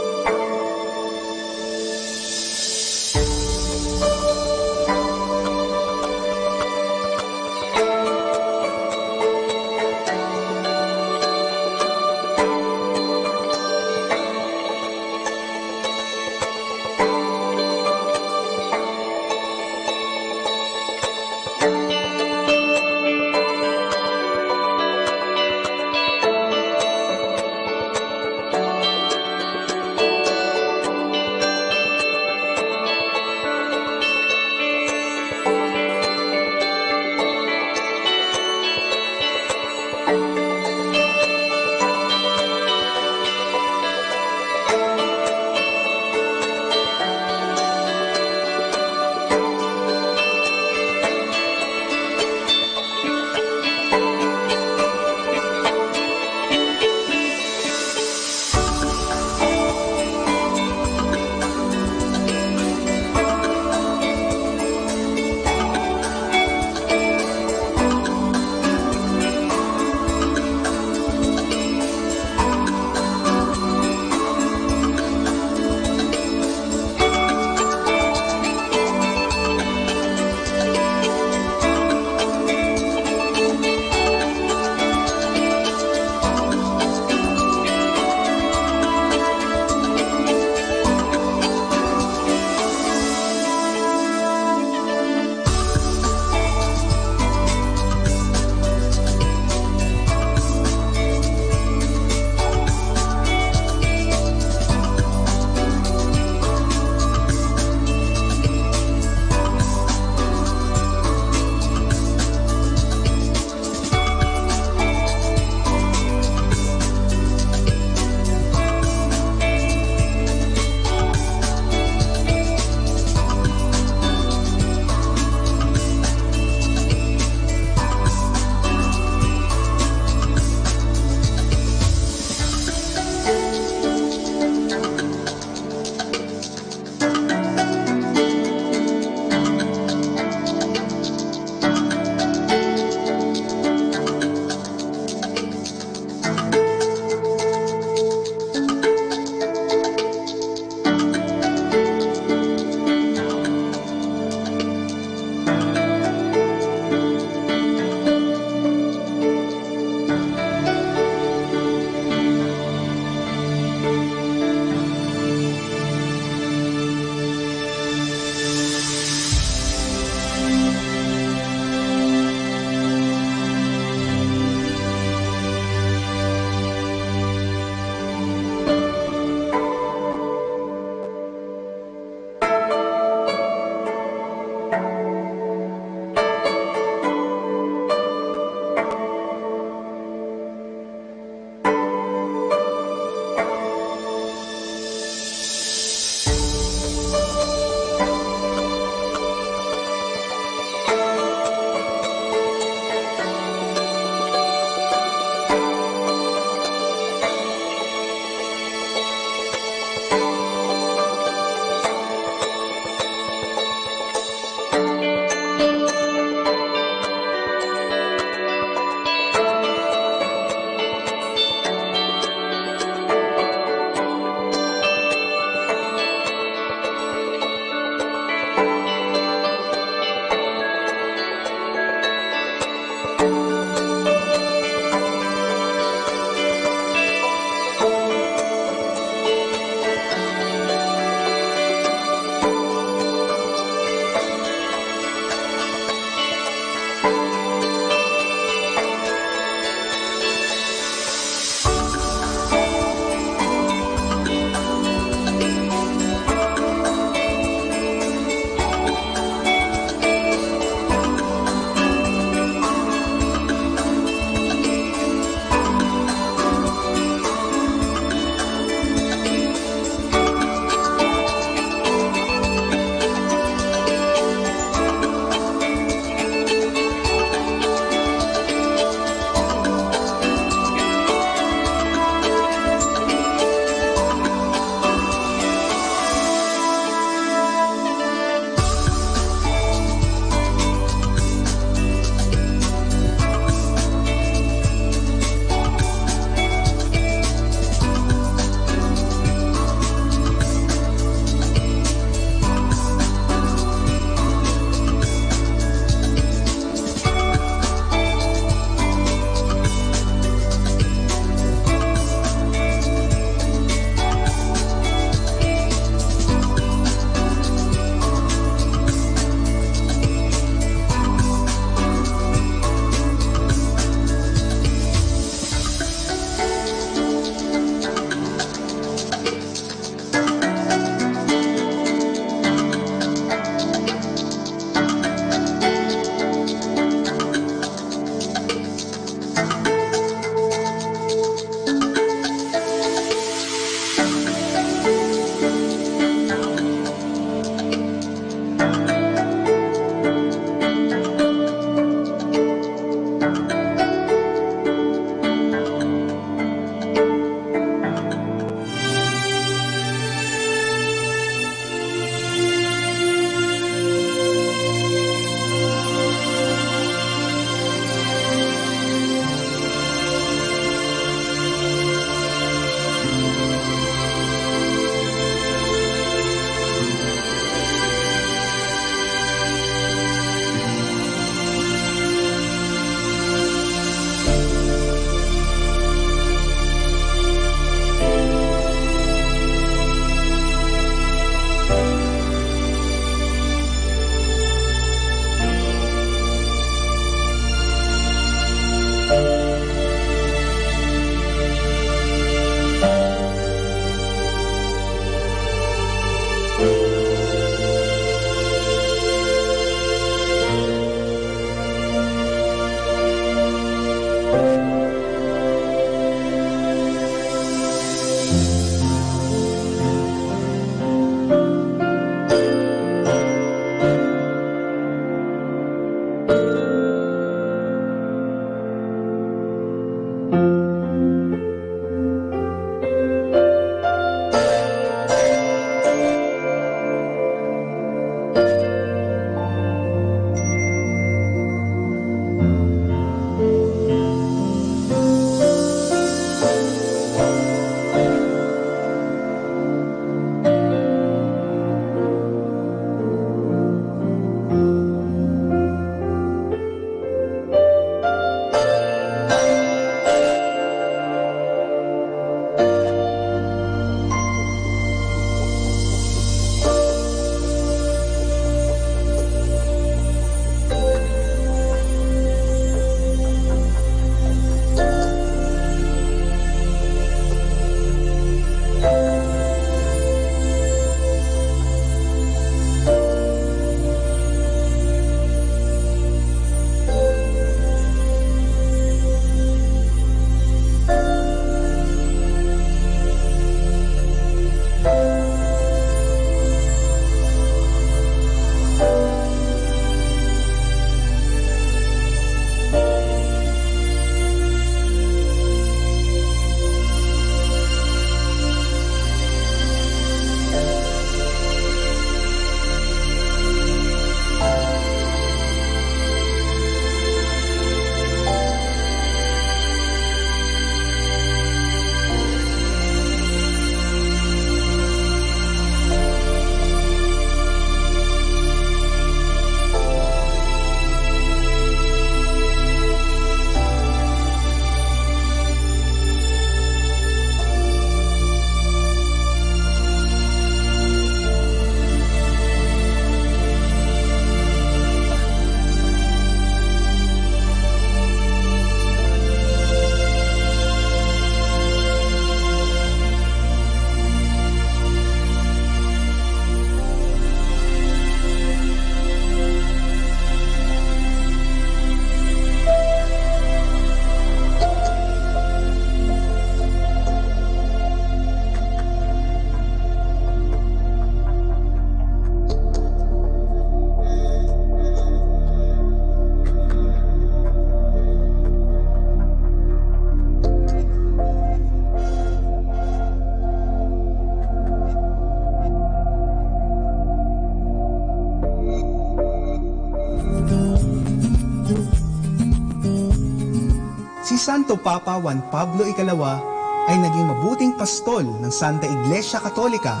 Santo Papa Juan Pablo Ikalawa ay naging mabuting pastol ng Santa Iglesia Katolika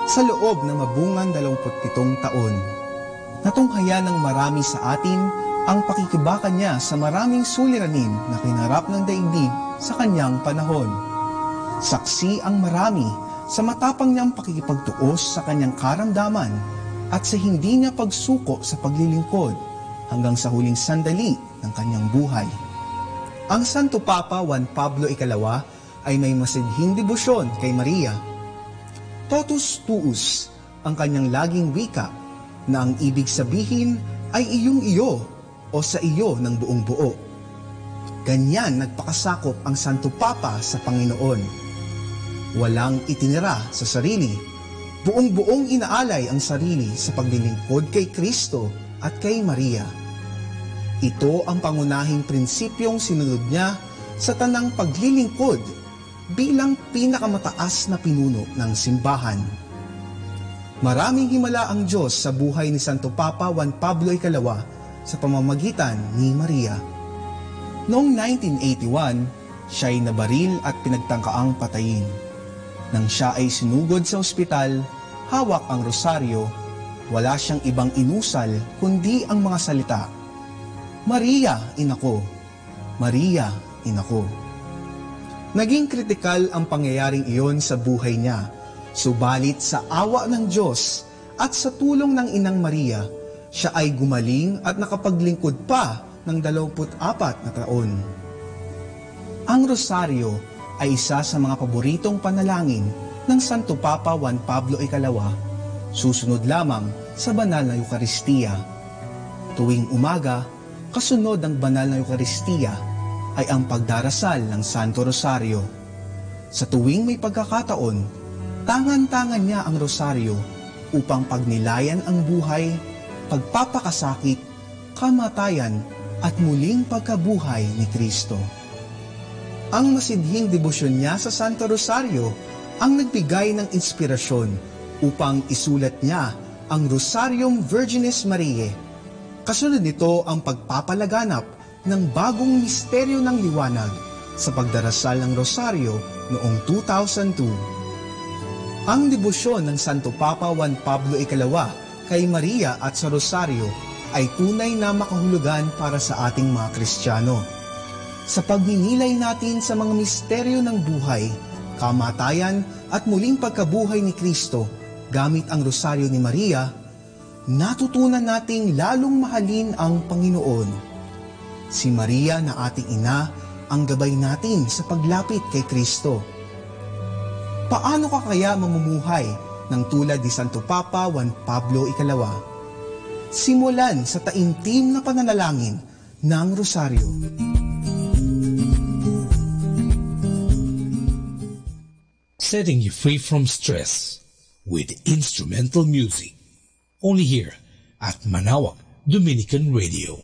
sa loob ng mabungan dalawampu't pitong taon. Natunghayan ng marami sa atin ang pakikibaka niya sa maraming suliranin na kinarap ng daigdig sa kanyang panahon. Saksi ang marami sa matapang niyang pakikipagtuos sa kanyang karamdaman at sa hindi niya pagsuko sa paglilingkod hanggang sa huling sandali ng kanyang buhay. Ang Santo Papa Juan Pablo Ikalawa ay may masidhing debosyon kay Maria. Totus tuus ang kanyang laging wika, na ang ibig sabihin ay iyong iyo o sa iyo ng buong buo. Ganyan nagpakasakop ang Santo Papa sa Panginoon. Walang itinira sa sarili. Buong-buong inaalay ang sarili sa paglilingkod kay Cristo at kay Maria. Ito ang pangunahing prinsipyong sinunod niya sa tanang paglilingkod bilang pinakamataas na pinuno ng simbahan. Maraming himala ang Diyos sa buhay ni Santo Papa Juan Pablo Ikalawa sa pamamagitan ni Maria. Noong nineteen eighty-one, siya'y nabaril at pinagtangkaang patayin. Nang siya ay sinugod sa ospital, hawak ang rosaryo, wala siyang ibang inusal kundi ang mga salita, "Maria, ina ko! Maria, ina ko!" Naging kritikal ang pangyayaring iyon sa buhay niya, subalit sa awa ng Diyos at sa tulong ng Inang Maria, siya ay gumaling at nakapaglingkod pa ng dalawampu't apat na taon. Ang rosaryo ay isa sa mga paboritong panalangin ng Santo Papa Juan Pablo Ikalawa, susunod lamang sa banal na Eukaristia. Tuwing umaga, kasunod ng banal na Eukaristia ay ang pagdarasal ng Santo Rosario. Sa tuwing may pagkakataon, tangan-tangan niya ang rosaryo upang pagnilayan ang buhay, pagpapakasakit, kamatayan, at muling pagkabuhay ni Cristo. Ang masidhing debosyon niya sa Santo Rosario ang nagbigay ng inspirasyon upang isulat niya ang Rosaryong Virginis Mariae. Kasunod nito ang pagpapalaganap ng bagong misteryo ng liwanag sa pagdarasal ng Rosaryo noong two thousand two. Ang debosyon ng Santo Papa Juan Pablo Ikalawa kay Maria at sa Rosaryo ay tunay na makahulugan para sa ating mga Kristiyano. Sa pagninilay natin sa mga misteryo ng buhay, kamatayan, at muling pagkabuhay ni Cristo gamit ang Rosaryo ni Maria, natutunan nating lalong mahalin ang Panginoon. Si Maria na ating ina ang gabay natin sa paglapit kay Cristo. Paano ka kaya mamumuhay nang tulad ni Santo Papa Juan Pablo Ikalawa? Simulan sa taimtim na pananalangin ng Rosaryo. Setting you free from stress with instrumental music. Only here at Manawag Dominican Radio.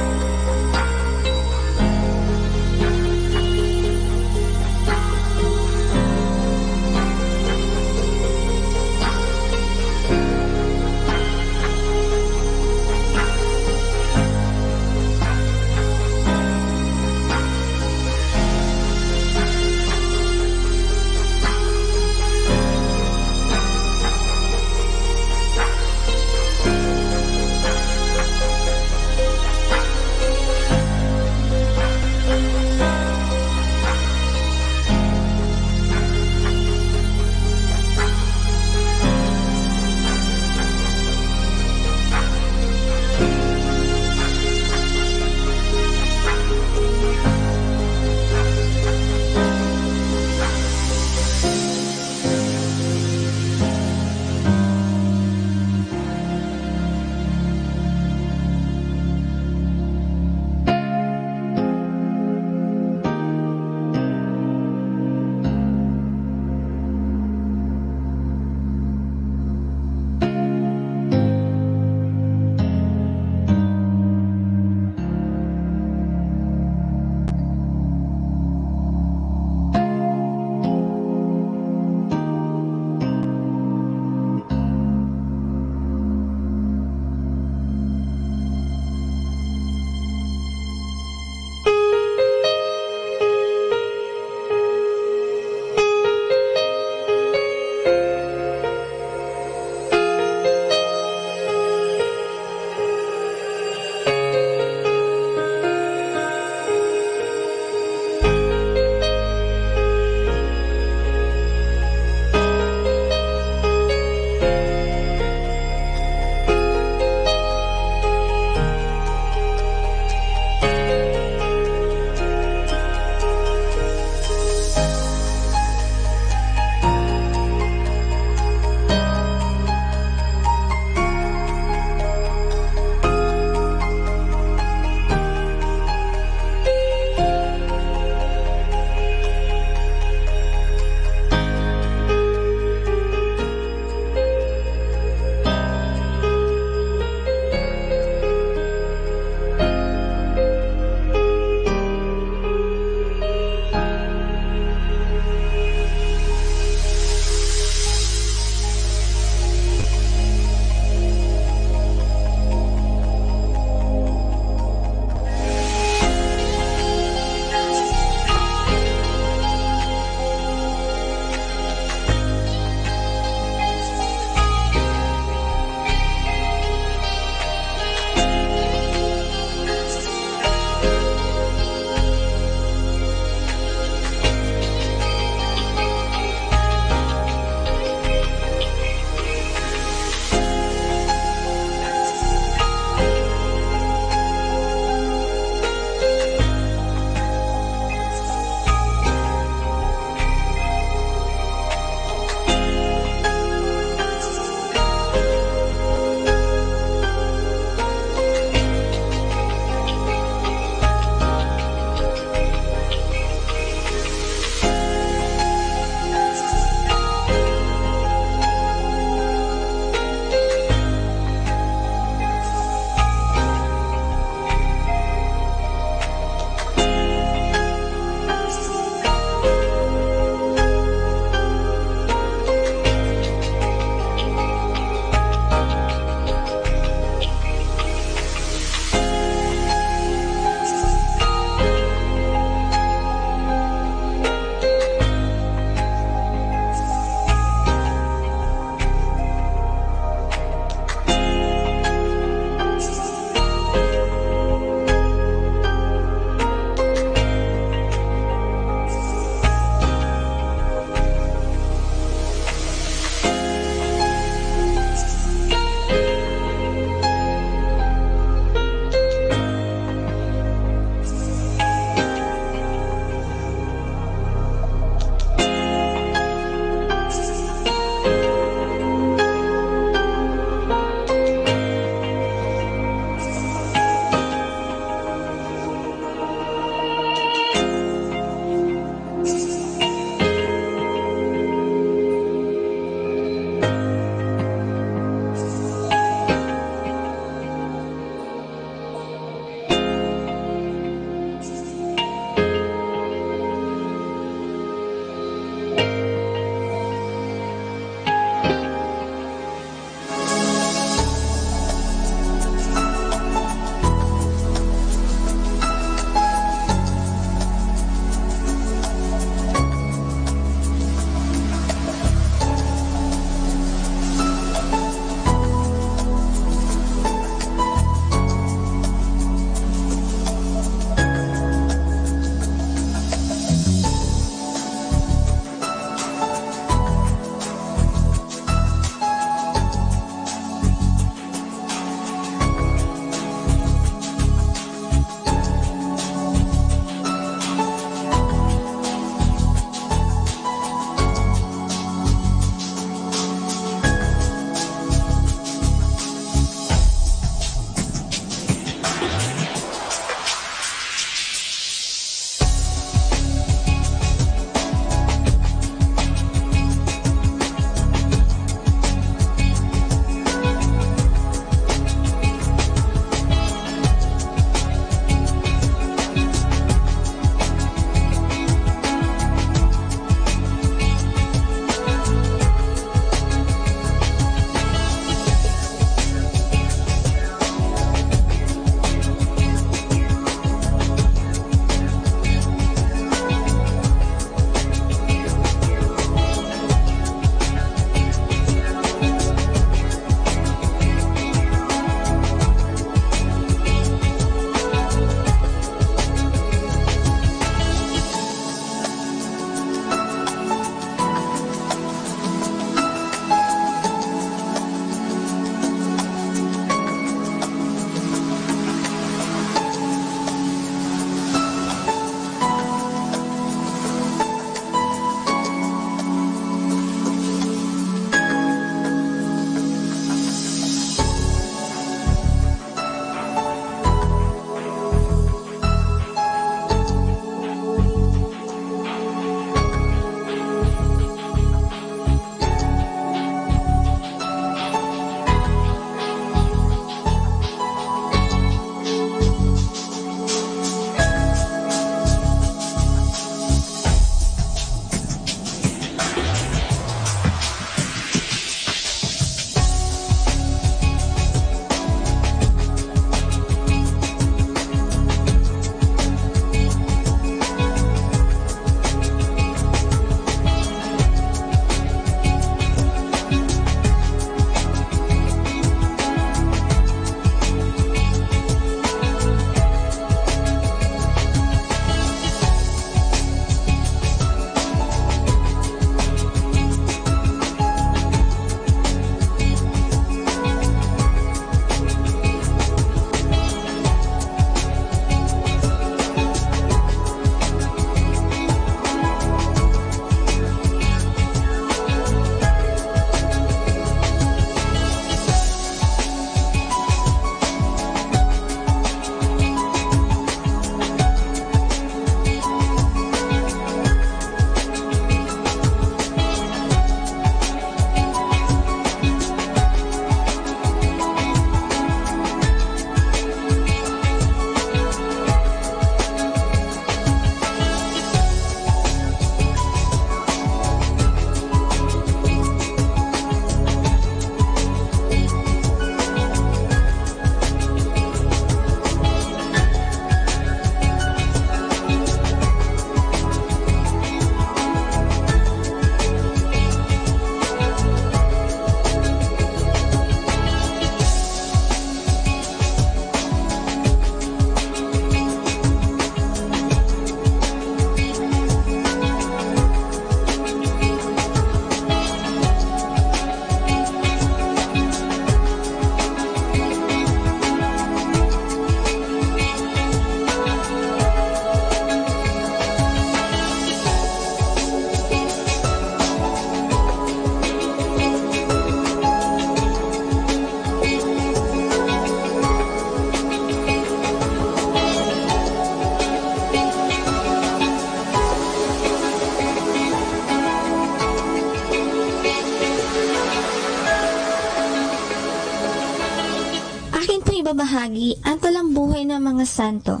Bahagi, ang talambuhay ng mga santo.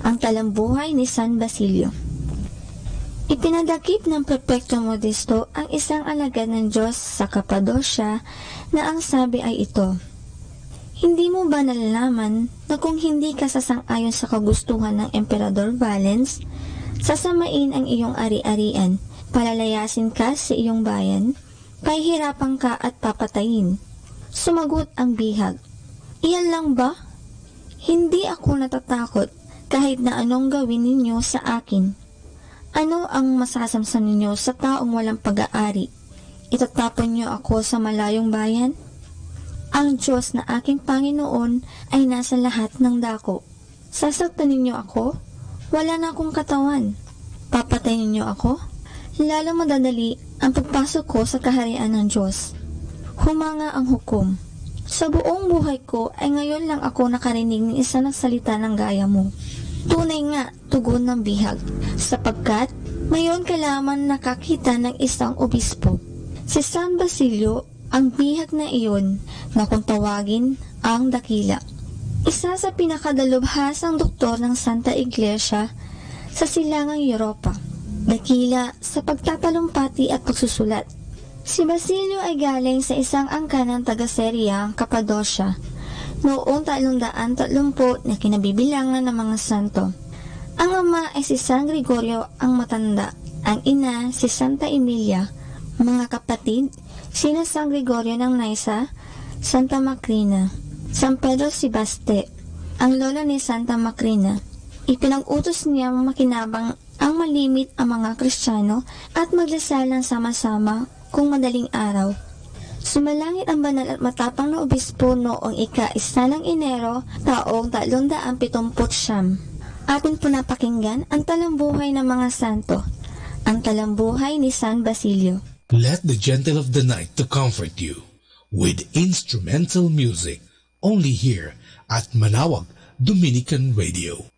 Ang talambuhay ni San Basilio. Ipinadakip ng Prepekto Modesto ang isang alagad ng Diyos sa Capadocia na ang sabi ay ito, "Hindi mo ba nalalaman na kung hindi ka sasang-ayon sa kagustuhan ng Emperador Valens, sasamain ang iyong ari-arian, palalayasin ka sa iyong bayan, pahihirapan ka at papatayin?" Sumagot ang bihag, "Iyan lang ba? Hindi ako natatakot kahit na anong gawin ninyo sa akin. Ano ang masasamsam ninyo sa taong walang pag-aari? Itatapon niyo ako sa malayong bayan? Ang Diyos na aking Panginoon ay nasa lahat ng dako. Sasaktan ninyo ako? Wala na akong katawan. Papatay ninyo ako? Lalo madadali ang pagpasok ko sa kaharian ng Diyos." Humanga ang hukom. "Sa buong buhay ko ay ngayon lang ako nakarinig ng isa na salita ng gaya mo." "Tunay nga," tugon ng bihag, "sapagkat ngayon ka lamang nakakita ng isang obispo." Si San Basilio, ang bihag na iyon na kung tawagin ang Dakila. Isa sa pinakadalubhasang doktor ng Santa Iglesia sa Silangang Europa. Dakila sa pagtatalumpati at pagsusulat. Si Basilio ay galing sa isang angganan taga Syria, Cappadocia, noong tatlong daan tatlumpu na kinabibilangan ng mga santo. Ang ama ay si San Gregorio ang Matanda, ang ina si Santa Emilia, mga kapatid sina San Gregorio ng Nyssa, Santa Macrina, San Pedro Sebaste, ang lolo ni Santa Macrina. Ipinag-utos niya makinabang ang malimit a mga Kristiano at magdasal ng sama-sama kung madaling araw. Sumalangit ang banal at matapang na obispo noong ika-isa ng Enero, taong tatlong daan pitumput siyam. Atin po napakinggan ang talambuhay ng mga santo, ang talambuhay ni San Basilio. Let the gentle of the night to comfort you with instrumental music, only here at Manawag Dominican Radio.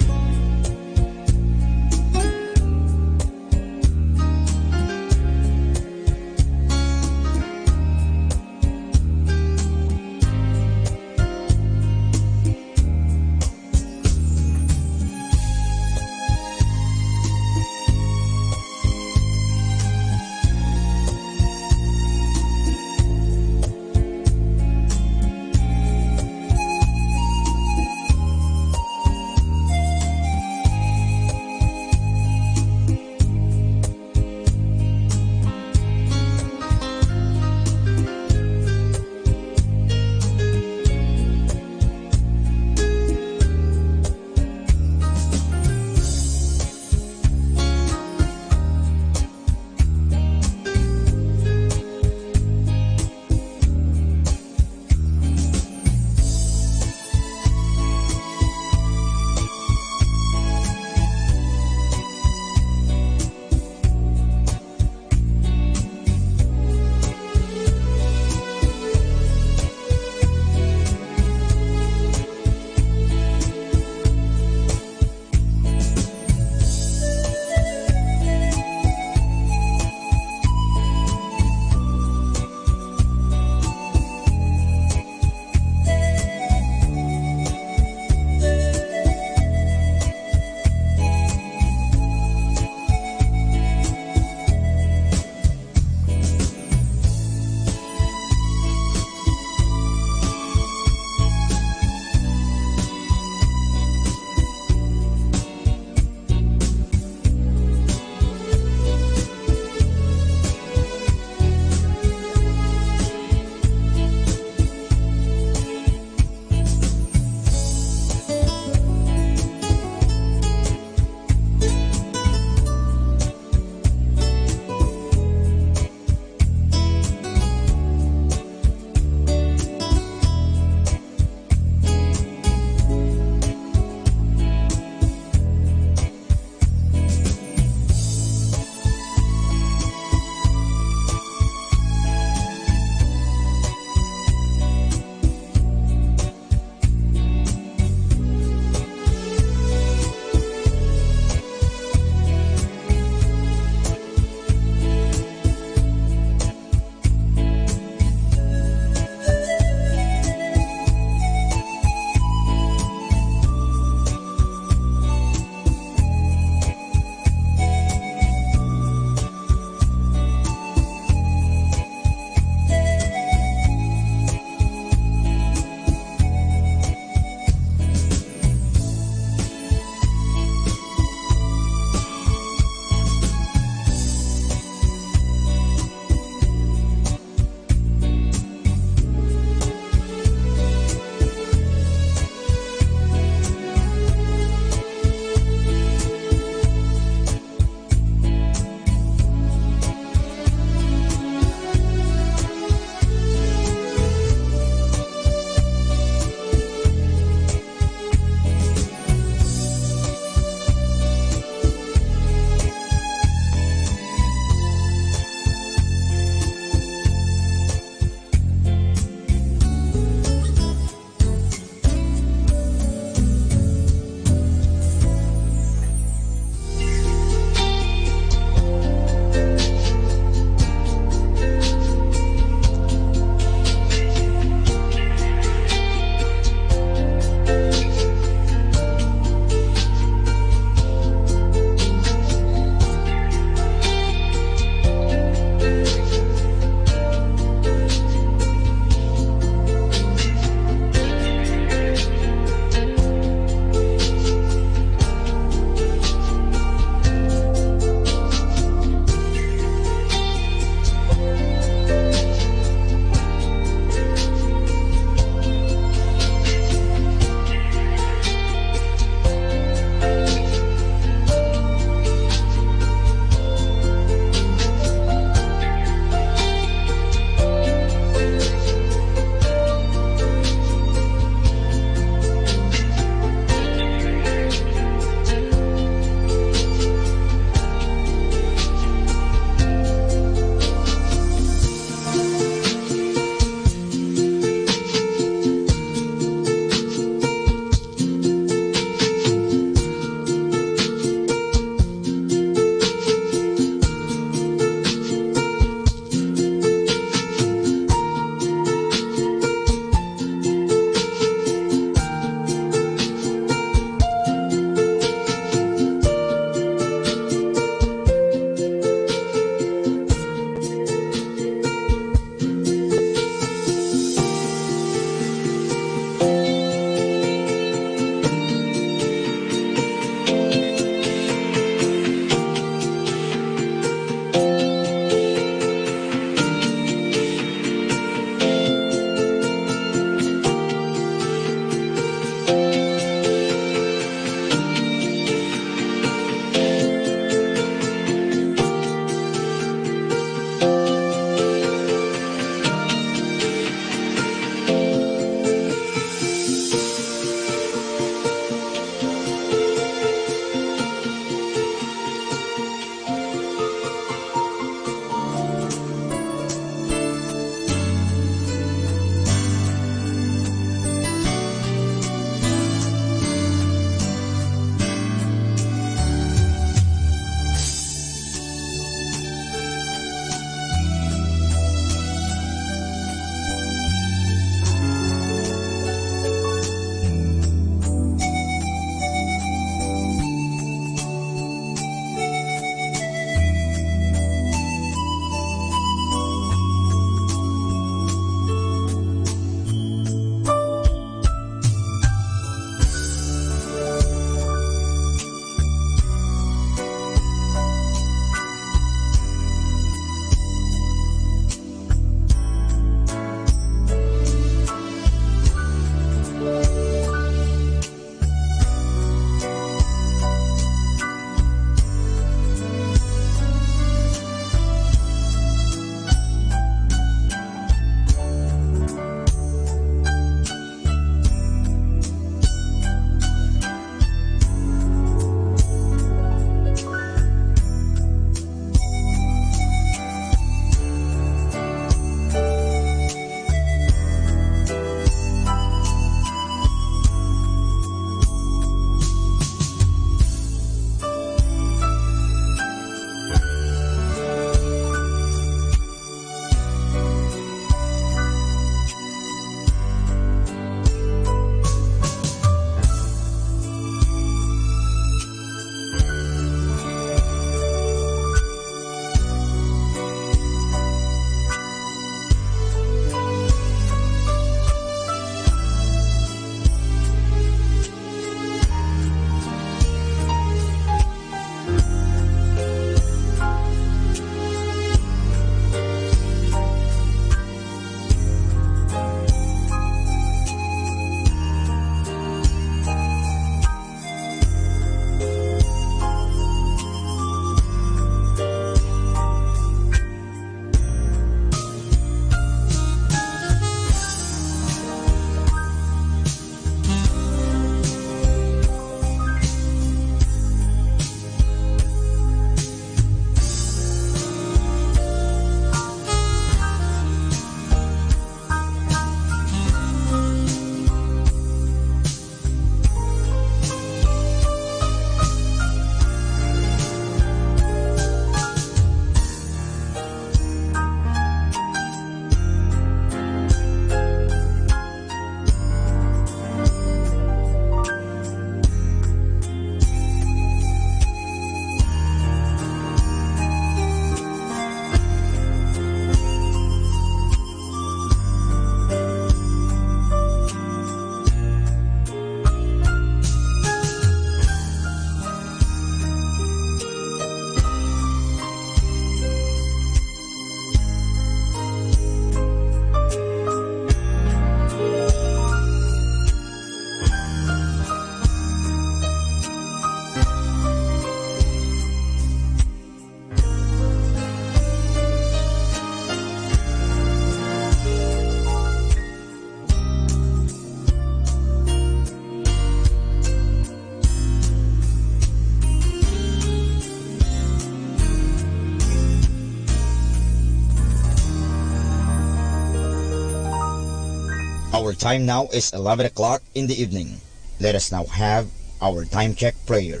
Time now is eleven o'clock in the evening. Let us now have our time check prayer.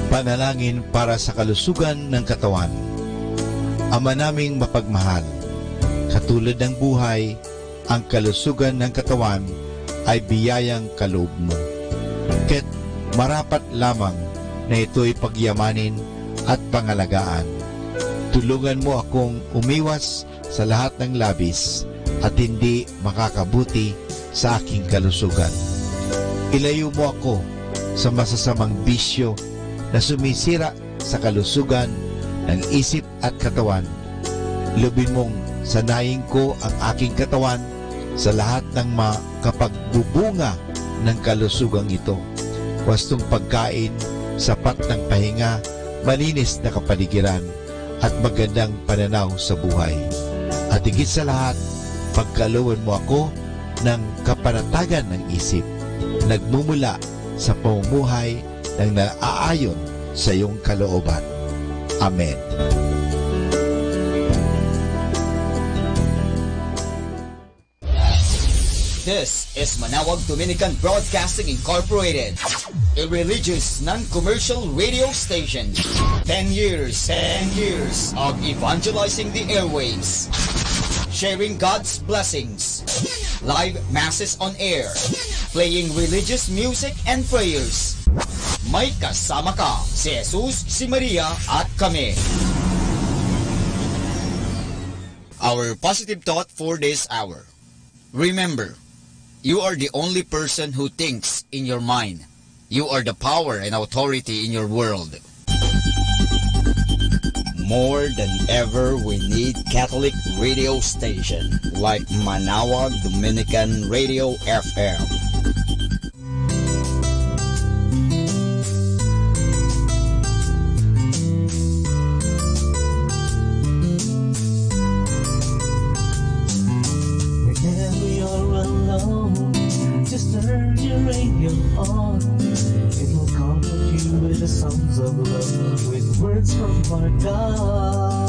Panalangin para sa kalusugan ng katawan. Ama naming mapagmahal, katulad ng buhay, ang kalusugan ng katawan ay biyayang kaloob mo. Kaya't marapat lamang na ito'y pagyamanin at pangalagaan. Tulungan mo akong umiwas sa lahat ng labis at hindi makakabuti sa aking kalusugan. Ilayo mo ako sa masasamang bisyo na sumisira sa kalusugan ng isip at katawan. Lubin mong sanayin ko ang aking katawan sa lahat ng makapagbubunga ng kalusugang ito. Wastong pagkain, sapat ng pahinga, malinis na kapaligiran, at magandang pananaw sa buhay. At higit sa lahat, pagkalooban mo ako ng kapanatagan ng isip, nagmumula sa pamumuhay ng naaayon sa iyong kalooban. Amen. This is Manawag Dominican Broadcasting Incorporated, a religious non-commercial radio station. Ten years, ten years of evangelizing the airwaves, sharing God's blessings, live masses on air, playing religious music and prayers. May kasama ka, si Jesus, si Maria, at kami. Our positive thought for this hour. Remember, you are the only person who thinks in your mind. You are the power and authority in your world. More than ever, we need Catholic radio station like Manawag Dominican Radio F M. Whenever you're alone, just turn your radio on. It will comfort you with the songs of love, with words from our God.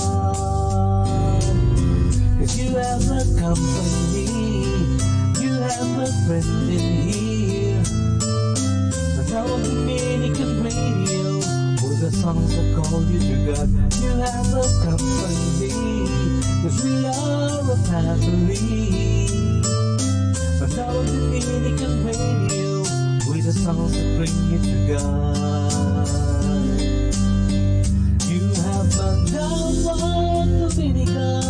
'Cause you have a company, you have a friend in here. Now I'm meaning can radio with the songs that call you to God. You have a company, 'cause we are a family. Now I'm meaning can radio with the songs that bring you to God. You have Manawag Dominican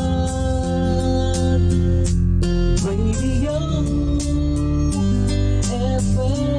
Radio F M.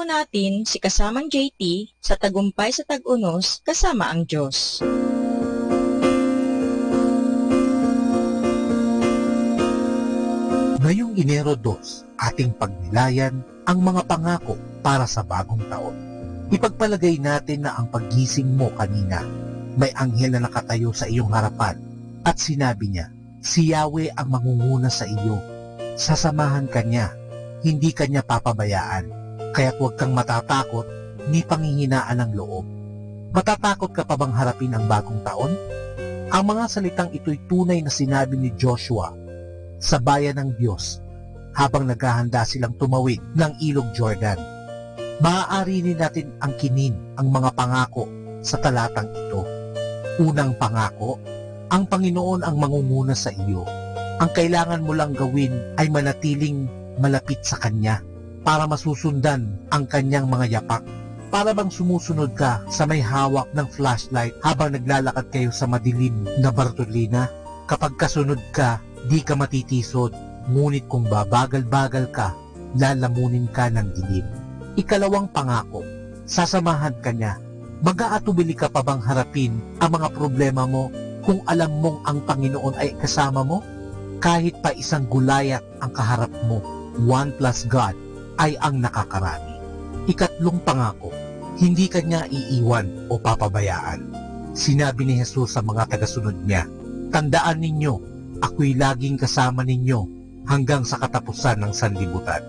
natin si kasamang J T sa Tagumpay sa Tag-Unos, kasama ang Diyos. Ngayong Enero dos, ating pagnilayan ang mga pangako para sa bagong taon. Ipagpalagay natin na ang paggising mo kanina, may anghel na nakatayo sa iyong harapan at sinabi niya, "Si Yahweh ang mangunguna sa iyo. Sasamahan ka niya, hindi ka niya papabayaan. Kaya't huwag kang matatakot ni panghihinaan ng loob." Matatakot ka pa bang harapin ang bagong taon? Ang mga salitang ito'y tunay na sinabi ni Joshua sa bayan ng Diyos habang naghahanda silang tumawid ng Ilog Jordan. Maaari rin natin angkinin ang mga pangako sa talatang ito. Unang pangako, ang Panginoon ang mangunguna sa iyo. Ang kailangan mo lang gawin ay manatiling malapit sa Kanya para masusundan ang Kanyang mga yapak. Para bang sumusunod ka sa may hawak ng flashlight habang naglalakad kayo sa madilim na Bartolina? Kapag kasunod ka, di ka matitisod, ngunit kung babagal-bagal ka, lalamunin ka ng dilim. Ikalawang pangako, sasamahan ka niya. Mag-aatubili ka pa bang harapin ang mga problema mo kung alam mong ang Panginoon ay kasama mo? Kahit pa isang Goliath ang kaharap mo, one plus God ay ang nakakarani. Ikatlong pangako, hindi ka niya iiwan o papabayaan. Sinabi ni Jesus sa mga tagasunod niya, "Tandaan ninyo, ako'y laging kasama ninyo hanggang sa katapusan ng sanlibutan."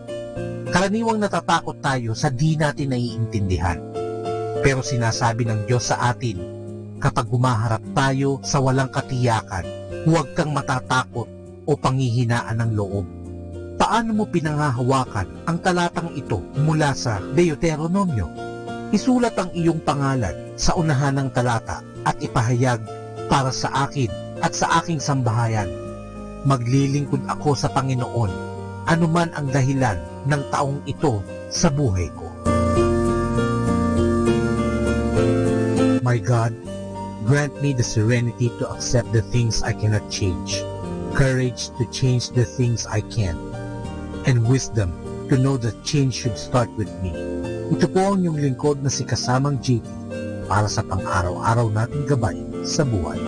Karaniwang natatakot tayo sa di natin naiintindihan. Pero sinasabi ng Diyos sa atin, kapag humaharap tayo sa walang katiyakan, huwag kang matatakot o panghihinaan ng loob. Paano mo pinangahawakan ang talatang ito mula sa Deuteronomio? Isulat ang iyong pangalan sa unahan ng talata at ipahayag, "Para sa akin at sa aking sambahayan, maglilingkod ako sa Panginoon, anuman ang dahilan ng taong ito sa buhay ko." My God, grant me the serenity to accept the things I cannot change, courage to change the things I can, and wisdom to know that change should start with me. Ito po ang inyong lingkod na si Kasamang J T para sa pang-araw-araw nating gabay sa buhay.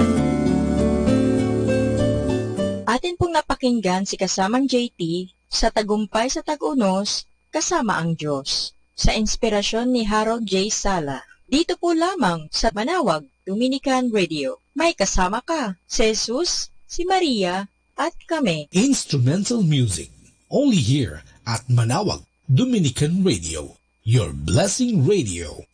Atin pong napakinggan si Kasamang J T sa Tagumpay sa Tag-Unos, kasama ang Diyos, sa inspirasyon ni Harold J. Sala. Dito po lamang sa Manawag Dominican Radio. May kasama ka, si Jesus, si Maria, at kami. Instrumental music, only here at Manawag Dominican Radio, your blessing radio.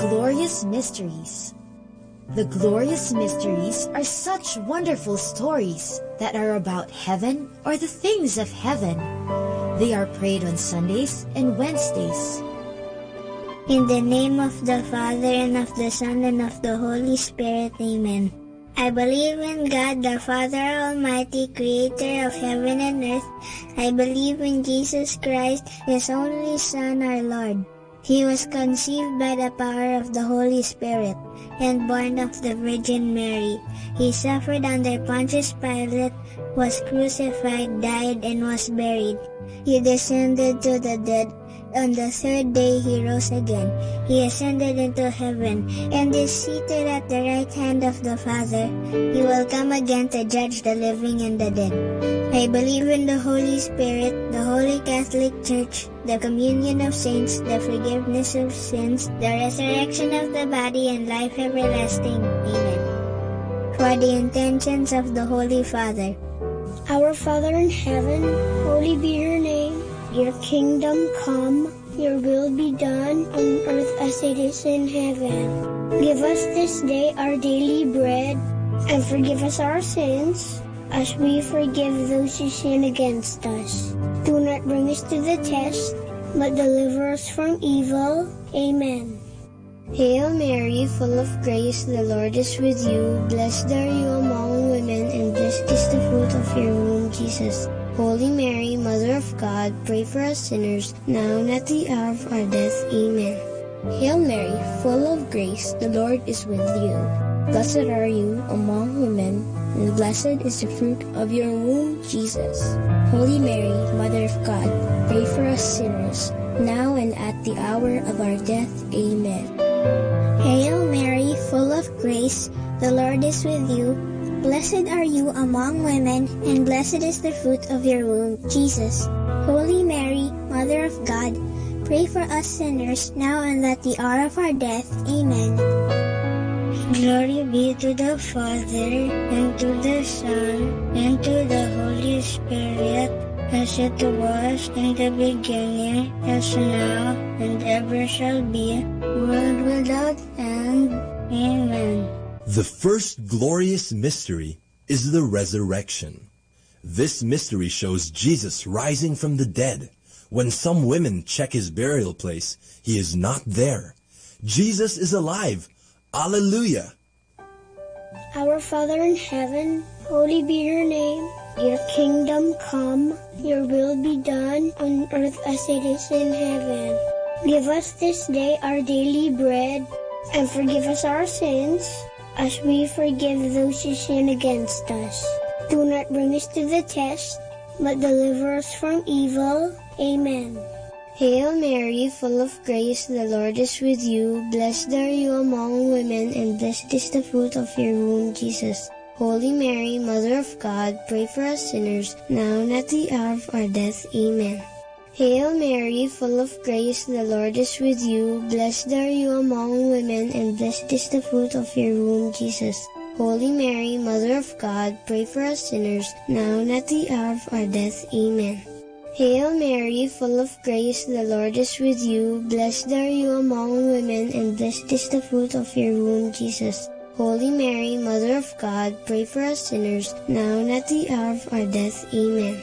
Glorious Mysteries. The glorious mysteries are such wonderful stories that are about heaven or the things of heaven. They are prayed on Sundays and Wednesdays. In the name of the Father, and of the Son, and of the Holy Spirit, amen. I believe in God, the Father Almighty, creator of heaven and earth. I believe in Jesus Christ, his only Son, our Lord. He was conceived by the power of the Holy Spirit and born of the Virgin Mary. He suffered under Pontius Pilate, was crucified, died, and was buried. He descended to the dead. On the third day he rose again. He ascended into heaven and is seated at the right hand of the Father. He will come again to judge the living and the dead. I believe in the Holy Spirit, the Holy Catholic Church, the communion of saints, the forgiveness of sins, the resurrection of the body, and life everlasting. Amen. For the intentions of the Holy Father. Our Father in heaven, holy be your name. Your kingdom come, your will be done on earth as it is in heaven. Give us this day our daily bread, and forgive us our sins, as we forgive those who sin against us. Do not bring us to the test, but deliver us from evil. Amen. Hail Mary, full of grace, the Lord is with you. Blessed are you among women, and blessed is the fruit of your womb, Jesus. Holy Mary, Mother of God, pray for us sinners, now and at the hour of our death. Amen. Hail Mary, full of grace, the Lord is with you. Blessed are you among women, and blessed is the fruit of your womb, Jesus. Holy Mary, Mother of God, pray for us sinners, now and at the hour of our death. Amen. Hail Mary, full of grace, the Lord is with you. Blessed are you among women, and blessed is the fruit of your womb, Jesus. Holy Mary, Mother of God, pray for us sinners, now and at the hour of our death. Amen. Glory be to the Father, and to the Son, and to the Holy Spirit, as it was in the beginning, is now, and ever shall be, world without end. Amen. The first glorious mystery is the resurrection. This mystery shows Jesus rising from the dead. When some women check his burial place, he is not there. Jesus is alive. Alleluia! Our Father in heaven, holy be your name. Your kingdom come, your will be done on earth as it is in heaven. Give us this day our daily bread, and forgive us our sins, as we forgive those who sin against us. Do not bring us to the test, but deliver us from evil. Amen. Hail Mary, full of grace, the Lord is with you. Blessed are you among women, and blessed is the fruit of your womb, Jesus. Holy Mary, Mother of God, pray for us sinners, now and at the hour of our death. Amen. Hail Mary, full of grace, the Lord is with you. Blessed are you among women, and blessed is the fruit of your womb, Jesus. Holy Mary, Mother of God, pray for us sinners, now and at the hour of our death. Amen. Hail Mary, full of grace, the Lord is with you. Blessed are you among women, and blessed is the fruit of your womb, Jesus. Holy Mary, Mother of God, pray for us sinners, now and at the hour of our death. Amen.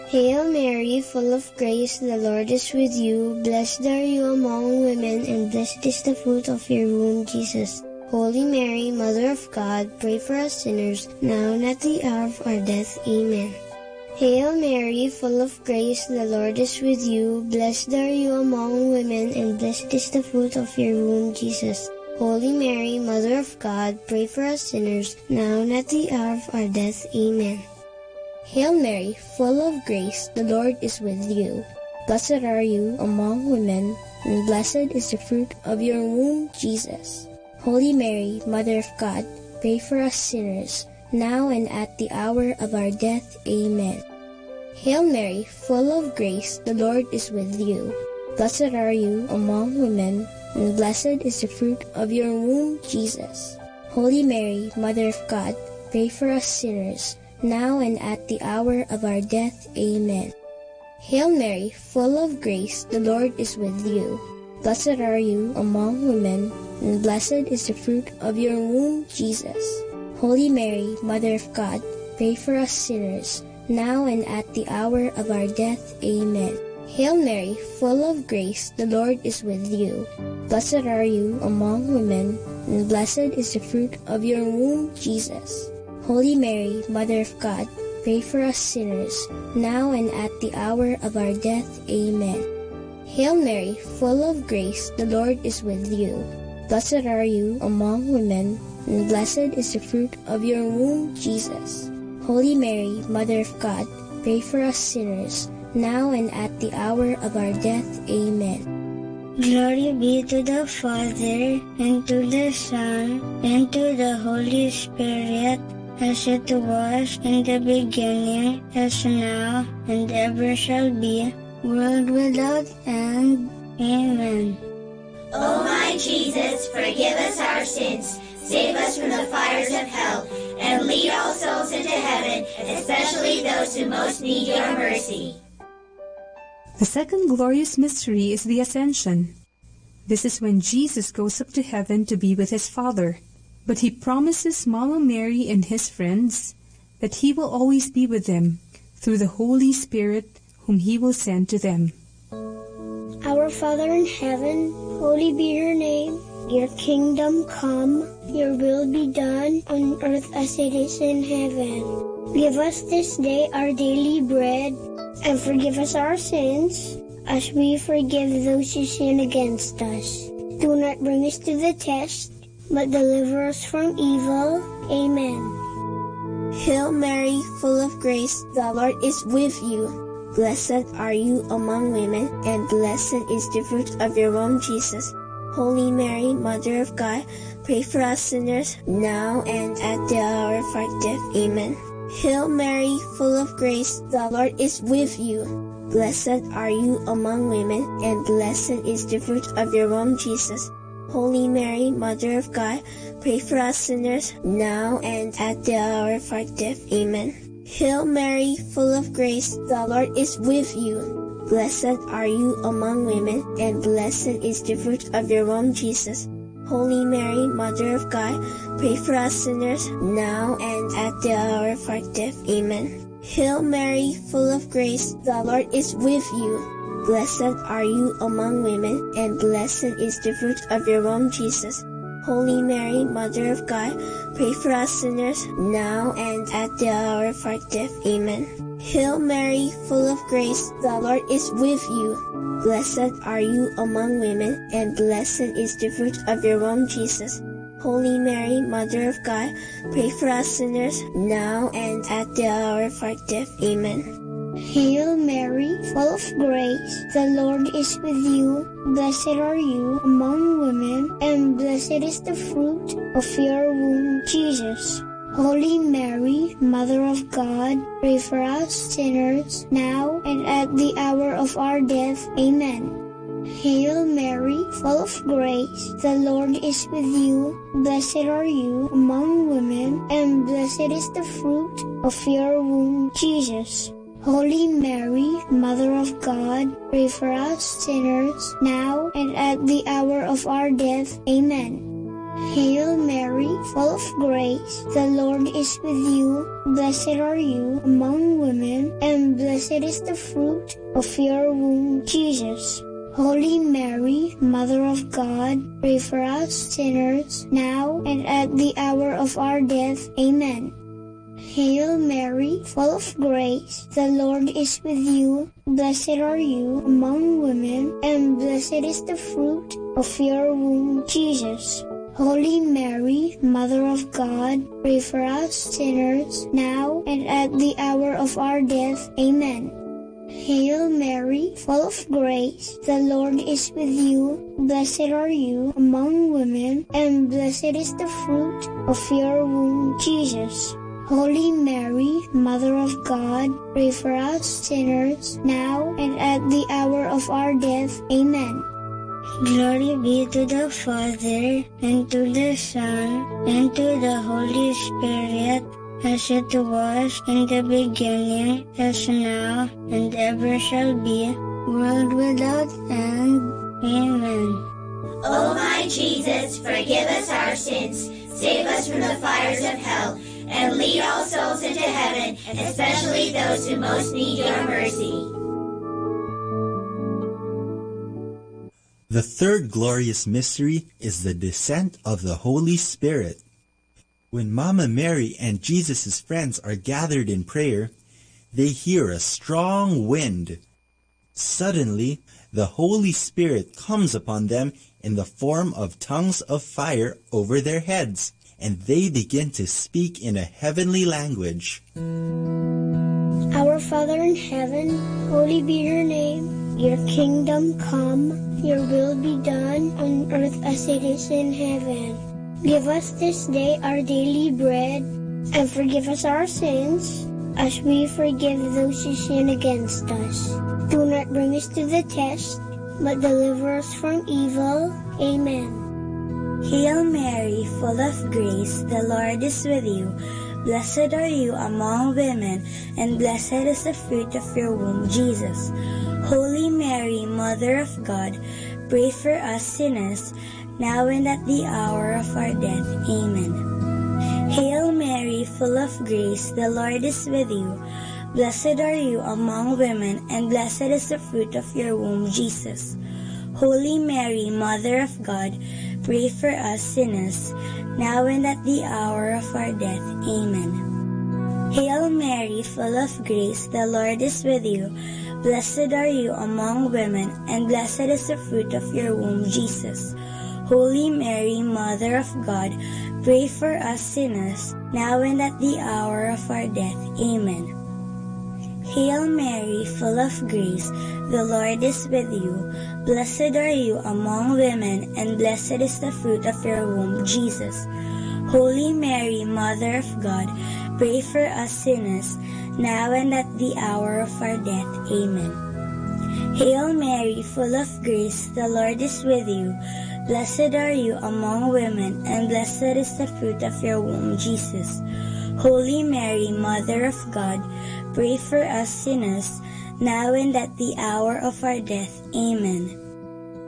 Hail Mary, full of grace, the Lord is with you. Blessed are you among women, and blessed is the fruit of your womb, Jesus. Holy Mary, Mother of God, pray for us sinners, now and at the hour of our death. Amen. Hail Mary, full of grace, the Lord is with you. Blessed are you among women, and blessed is the fruit of your womb, Jesus. Holy Mary, Mother of God, pray for us sinners, now and at the hour of our death. Amen. Hail Mary, full of grace, the Lord is with you. Blessed are you among women, and blessed is the fruit of your womb, Jesus. Holy Mary, Mother of God, pray for us sinners, now and at the hour of our death. Amen. Hail Mary, full of grace, the Lord is with you. Blessed are you among women, and blessed is the fruit of your womb, Jesus. Holy Mary, Mother of God, pray for us sinners, now and at the hour of our death. Amen. Hail Mary, full of grace, the Lord is with you. Blessed are you among women, and blessed is the fruit of your womb, Jesus. Holy Mary, Mother of God, pray for us sinners, now and at the hour of our death. Amen. Hail Mary, full of grace, the Lord is with you. Blessed are you among women, and blessed is the fruit of your womb, Jesus. Holy Mary, Mother of God, pray for us sinners, now and at the hour of our death. Amen. Hail Mary, full of grace, the Lord is with you. Blessed are you among women, and blessed is the fruit of your womb, Jesus. Holy Mary, Mother of God, pray for us sinners, now and at the hour of our death. Amen. Glory be to the Father, and to the Son, and to the Holy Spirit, as it was in the beginning, is now, and ever shall be, world without end. Amen. O my Jesus, forgive us our sins, save us from the fires of hell, and lead all souls into heaven, especially those who most need your mercy. The second glorious mystery is the Ascension. This is when Jesus goes up to heaven to be with his Father. But he promises Mama Mary and his friends that he will always be with them through the Holy Spirit whom he will send to them. Our Father in heaven, holy be your name. Your kingdom come, your will be done on earth as it is in heaven. Give us this day our daily bread, and forgive us our sins, as we forgive those who sin against us. Do not bring us to the test, but deliver us from evil. Amen. Hail Mary, full of grace, the Lord is with you. Blessed are you among women, and blessed is the fruit of your womb, Jesus. Holy Mary, Mother of God, pray for us sinners, now and at the hour of our death. Amen. Hail Mary, full of grace, the Lord is with you. Blessed are you among women, and blessed is the fruit of your womb, Jesus. Holy Mary, Mother of God, pray for us sinners, now and at the hour of our death. Amen. Hail Mary, full of grace, the Lord is with you. Blessed are you among women, and blessed is the fruit of your womb, Jesus. Holy Mary, Mother of God, pray for us sinners, now and at the hour of our death. Amen. Hail Mary, full of grace, the Lord is with you. Blessed are you among women, and blessed is the fruit of your womb, Jesus. Holy Mary, Mother of God, pray for us sinners, now and at the hour of our death. Amen. Hail Mary, full of grace, the Lord is with you. Blessed are you among women, and blessed is the fruit of your womb, Jesus. Holy Mary, Mother of God, pray for us sinners, now and at the hour of our death. Amen. Hail Mary, full of grace, the Lord is with you. Blessed are you among women, and blessed is the fruit of your womb, Jesus. Holy Mary, Mother of God, pray for us sinners, now and at the hour of our death. Amen. Hail Mary, full of grace, the Lord is with you. Blessed are you among women, and blessed is the fruit of your womb, Jesus. Holy Mary, Mother of God, pray for us sinners, now and at the hour of our death. Amen. Hail Mary, full of grace, the Lord is with you. Blessed are you among women, and blessed is the fruit of your womb, Jesus. Holy Mary, Mother of God, pray for us sinners, now and at the hour of our death. Amen. Hail Mary, full of grace, the Lord is with you. Blessed are you among women, and blessed is the fruit of your womb, Jesus. Holy Mary, Mother of God, pray for us sinners, now and at the hour of our death. Amen. Hail Mary, full of grace, the Lord is with you. Blessed are you among women, and blessed is the fruit of your womb, Jesus. Holy Mary, Mother of God, pray for us sinners, now and at the hour of our death. Amen. Glory be to the Father, and to the Son, and to the Holy Spirit, as it was in the beginning, is now, and ever shall be, world without end. Amen. O my Jesus, forgive us our sins, save us from the fires of hell, and lead all souls into heaven, especially those who most need your mercy. The third glorious mystery is the descent of the Holy Spirit. When Mama Mary and Jesus' friends are gathered in prayer, they hear a strong wind. Suddenly, the Holy Spirit comes upon them in the form of tongues of fire over their heads, and they begin to speak in a heavenly language. Our Father in heaven, holy be your name. Your kingdom come, your will be done on earth as it is in heaven. Give us this day our daily bread, and forgive us our sins, as we forgive those who sin against us. Do not bring us to the test, but deliver us from evil. Amen. Hail Mary, full of grace, the Lord is with you. Blessed are you among women, and blessed is the fruit of your womb, Jesus. Holy Mary, Mother of God, pray for us sinners, now and at the hour of our death. Amen. Hail Mary, full of grace, the Lord is with you. Blessed are you among women, and blessed is the fruit of your womb, Jesus. Holy Mary, Mother of God, pray for us sinners, now and at the hour of our death. Amen. Hail Mary, full of grace, the Lord is with you. Blessed are you among women, and blessed is the fruit of your womb, Jesus. Holy Mary, Mother of God, pray for us sinners, now and at the hour of our death. Amen. Hail Mary, full of grace, the Lord is with you. Blessed are you among women, and blessed is the fruit of your womb, Jesus. Holy Mary, Mother of God, pray for us sinners, now and at the hour of our death. Amen. Hail Mary, full of grace, the Lord is with you. Blessed are you among women, and blessed is the fruit of your womb, Jesus. Holy Mary, Mother of God, pray for us sinners, now and at the hour of our death. Amen.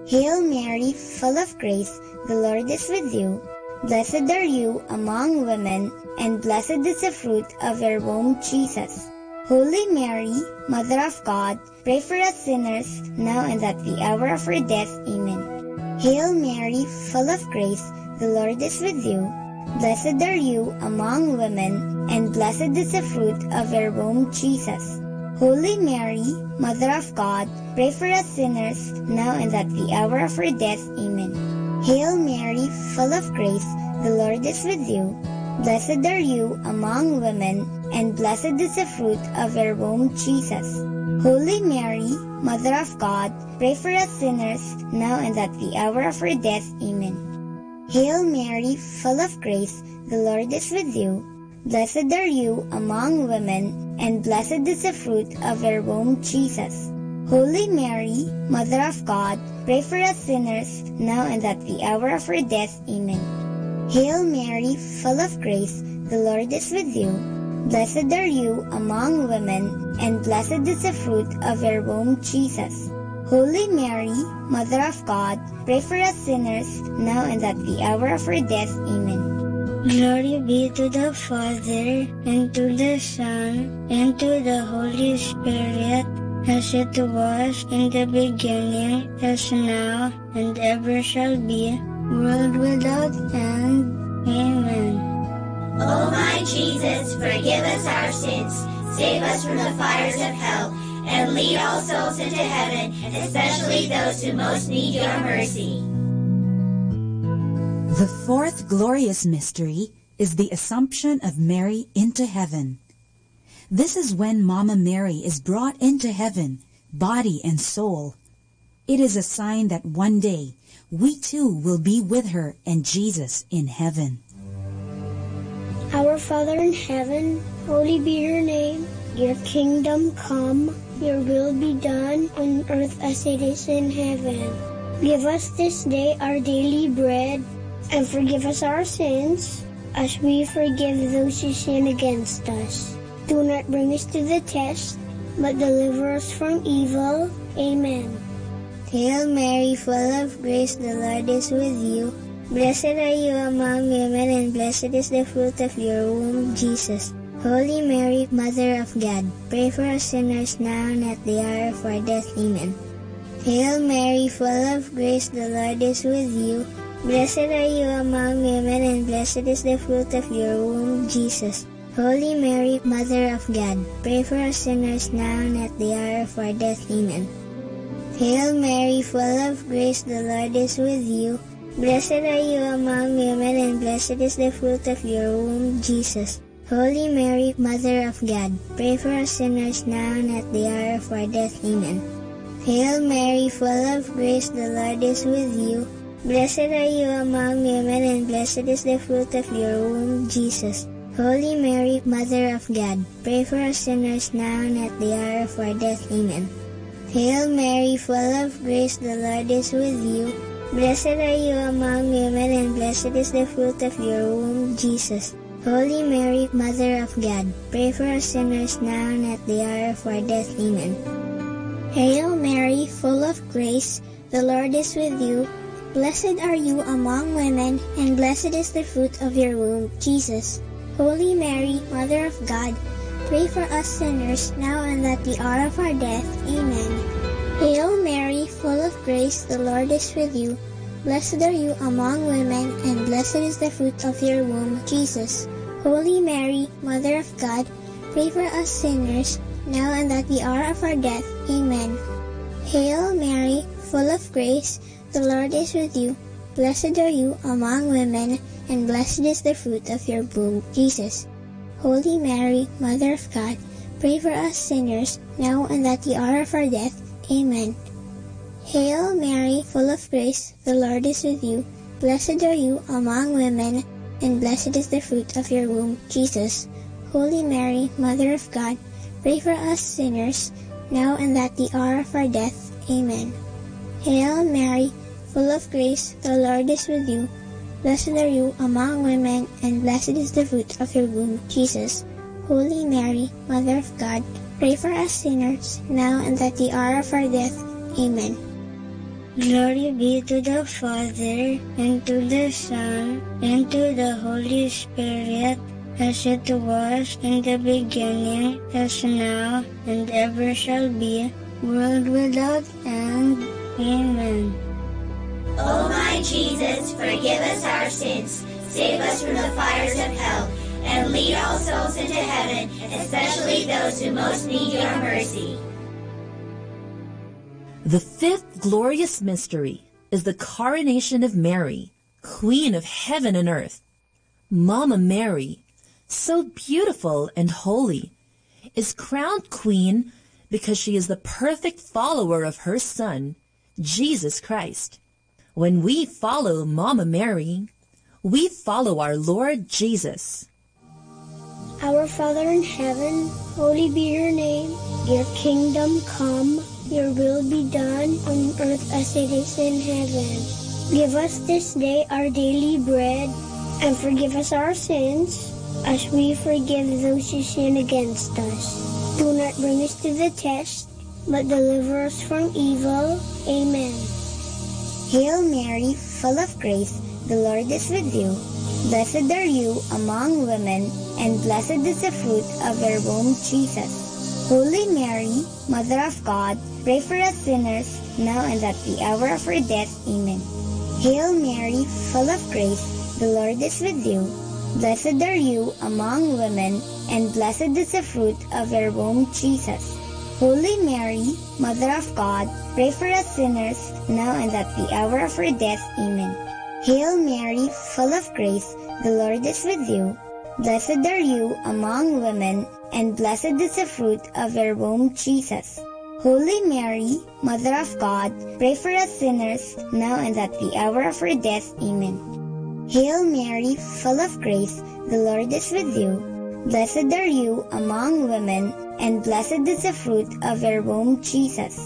Hail Mary, full of grace, the Lord is with you. Blessed are you among women, and blessed is the fruit of your womb, Jesus. Holy Mary, Mother of God, pray for us sinners, now and at the hour of our death. Amen. Hail Mary, full of grace, the Lord is with you. Blessed are you among women, and blessed is the fruit of your womb, Jesus. Holy Mary, Mother of God, pray for us sinners, now and at the hour of our death. Amen. Hail Mary, full of grace, the Lord is with you. Blessed are you among women, and blessed is the fruit of your womb, Jesus. Holy Mary, Mother of God, pray for us sinners, now and at the hour of our death. Amen. Hail Mary, full of grace, the Lord is with you. Blessed are you among women, and blessed is the fruit of your womb, Jesus. Holy Mary, Mother of God, pray for us sinners, now and at the hour of our death. Amen. Hail Mary, full of grace, the Lord is with you. Blessed are you among women, and blessed is the fruit of your womb, Jesus. Holy Mary, Mother of God, pray for us sinners, now and at the hour of our death. Amen. Glory be to the Father, and to the Son, and to the Holy Spirit, as it was in the beginning, is now, and ever shall be, world without end. Amen. O my Jesus, forgive us our sins, save us from the fires of hell, and lead all souls into heaven, especially those who most need your mercy. The fourth glorious mystery is the Assumption of Mary into heaven. This is when Mama Mary is brought into heaven, body and soul. It is a sign that one day we too will be with her and Jesus in heaven. Our Father in heaven, holy be your name. Your kingdom come, your will be done on earth as it is in heaven. Give us this day our daily bread, and forgive us our sins, as we forgive those who sin against us. Do not bring us to the test, but deliver us from evil. Amen. Hail Mary, full of grace, the Lord is with you. Blessed are you among women, and blessed is the fruit of your womb, Jesus. Holy Mary, Mother of God, pray for us sinners now and at the hour of our death. Amen. Hail Mary, full of grace, the Lord is with you. Blessed are you among women, and blessed is the fruit of your womb, Jesus. Holy Mary, Mother of God, pray for us sinners now and at the hour of our death. Amen. Hail Mary, full of grace, the Lord is with you. Blessed are you among women, and blessed is the fruit of your womb, Jesus. Holy Mary, Mother of God, pray for us sinners now and at the hour of our death. Amen. Hail Mary, full of grace, the Lord is with you. Blessed are you among women, and blessed is the fruit of your womb, Jesus. Holy Mary, Mother of God, pray for us sinners now and at the hour of our death. Amen. Hail Mary, full of grace, the Lord is with you. Blessed are you among women, and blessed is the fruit of your womb, Jesus. Holy Mary, Mother of God, pray for us sinners now and at the hour of our death. Amen. Hail Mary, full of grace, the Lord is with you. Blessed are you among women, and blessed is the fruit of your womb, Jesus. Holy Mary, Mother of God, pray for us sinners now and at the hour of our death. Amen. Hail Mary, full of grace, the Lord is with you. Blessed are you among women, and blessed is the fruit of your womb, Jesus. Holy Mary, Mother of God, pray for us sinners, now and at the hour of our death. Amen. Hail Mary, full of grace, the Lord is with you. Blessed are you among women, and blessed is the fruit of your womb, Jesus. Holy Mary, Mother of God, pray for us sinners, now and at the hour of our death. Amen. Hail Mary, full of grace, the Lord is with you. Blessed are you among women, and blessed is the fruit of your womb, Jesus. Holy Mary, Mother of God, pray for us sinners, now and at the hour of our death. Amen. Hail Mary, full of grace, the Lord is with you. Blessed are you among women, and blessed is the fruit of your womb, Jesus. Holy Mary, Mother of God, pray for us sinners, now and at the hour of our death. Amen. Glory be to the Father, and to the Son, and to the Holy Spirit, as it was in the beginning, as now, and ever shall be, world without end. Amen. O my Jesus, forgive us our sins, save us from the fires of hell, and lead all souls into heaven, especially those who most need your mercy. The fifth glorious mystery is the coronation of Mary, Queen of heaven and earth. Mama Mary, so beautiful and holy, is crowned queen because she is the perfect follower of her Son, Jesus Christ. When we follow Mama Mary, we follow our Lord Jesus. Our Father in heaven, holy be your name. Your kingdom come, your will be done on earth as it is in heaven. Give us this day our daily bread, and forgive us our sins, as we forgive those who sin against us. Do not bring us to the test, but deliver us from evil. Amen. Hail Mary, full of grace, the Lord is with you. Blessed are you among women, and blessed is the fruit of your womb, Jesus. Holy Mary, Mother of God, pray for us sinners, now and at the hour of our death. Amen. Hail Mary, full of grace, the Lord is with you. Blessed are you among women, and blessed is the fruit of your womb, Jesus. Holy Mary, Mother of God, pray for us sinners, now and at the hour of our death. Amen. Hail Mary, full of grace, the Lord is with you. Blessed are you among women, and blessed is the fruit of your womb, Jesus. Holy Mary, Mother of God, pray for us sinners, now and at the hour of our death. Amen. Hail Mary, full of grace, the Lord is with you. Blessed are you among women, and blessed is the fruit of your womb, Jesus.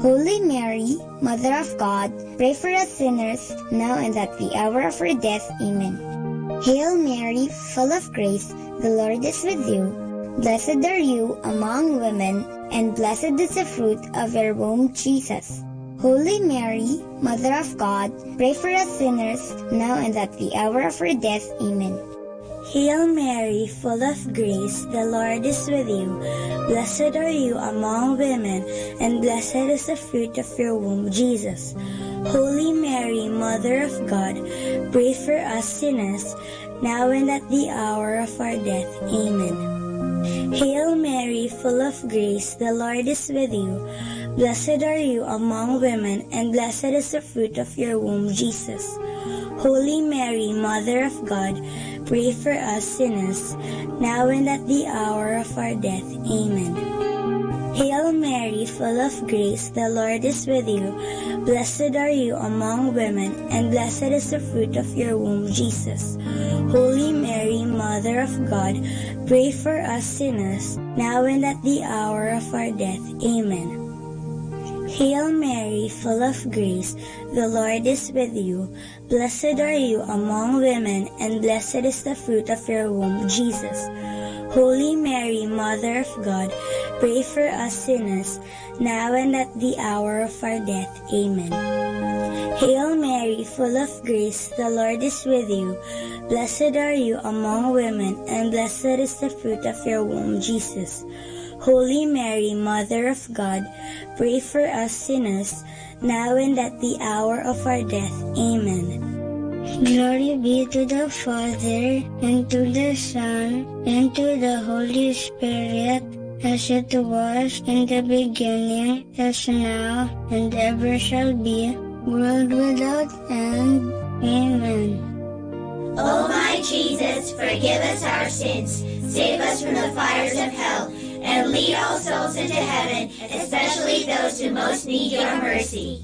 Holy Mary, Mother of God, pray for us sinners, now and at the hour of our death. Amen. Hail Mary, full of grace, the Lord is with you. Blessed are you among women, and blessed is the fruit of your womb, Jesus. Holy Mary, Mother of God, pray for us sinners, now and at the hour of our death. Amen. Hail Mary, full of grace, the Lord is with you. Blessed are you among women, and blessed is the fruit of your womb, Jesus. Holy Mary, Mother of God, pray for us sinners, now and at the hour of our death. Amen. Hail Mary, full of grace, the Lord is with you. Blessed are you among women, and blessed is the fruit of your womb, Jesus. Holy Mary, Mother of God, pray for us sinners, now and at the hour of our death. Amen. Hail Mary, full of grace, the Lord is with you. Blessed are you among women, and blessed is the fruit of your womb, Jesus. Holy Mary, Mother of God, pray for us sinners, now and at the hour of our death. Amen. Hail Mary, full of grace, the Lord is with you. Blessed are you among women, and blessed is the fruit of your womb, Jesus. Holy Mary, Mother of God, pray for us sinners, now and at the hour of our death. Amen. Hail Mary, full of grace, the Lord is with you. Blessed are you among women, and blessed is the fruit of your womb, Jesus. Holy Mary, Mother of God, pray for us sinners, now and at the hour of our death. Amen. Glory be to the Father, and to the Son, and to the Holy Spirit, as it was in the beginning, is now, and ever shall be, world without end. Amen. O my Jesus, forgive us our sins, save us from the fires of hell, and lead all souls into heaven, especially those who most need your mercy.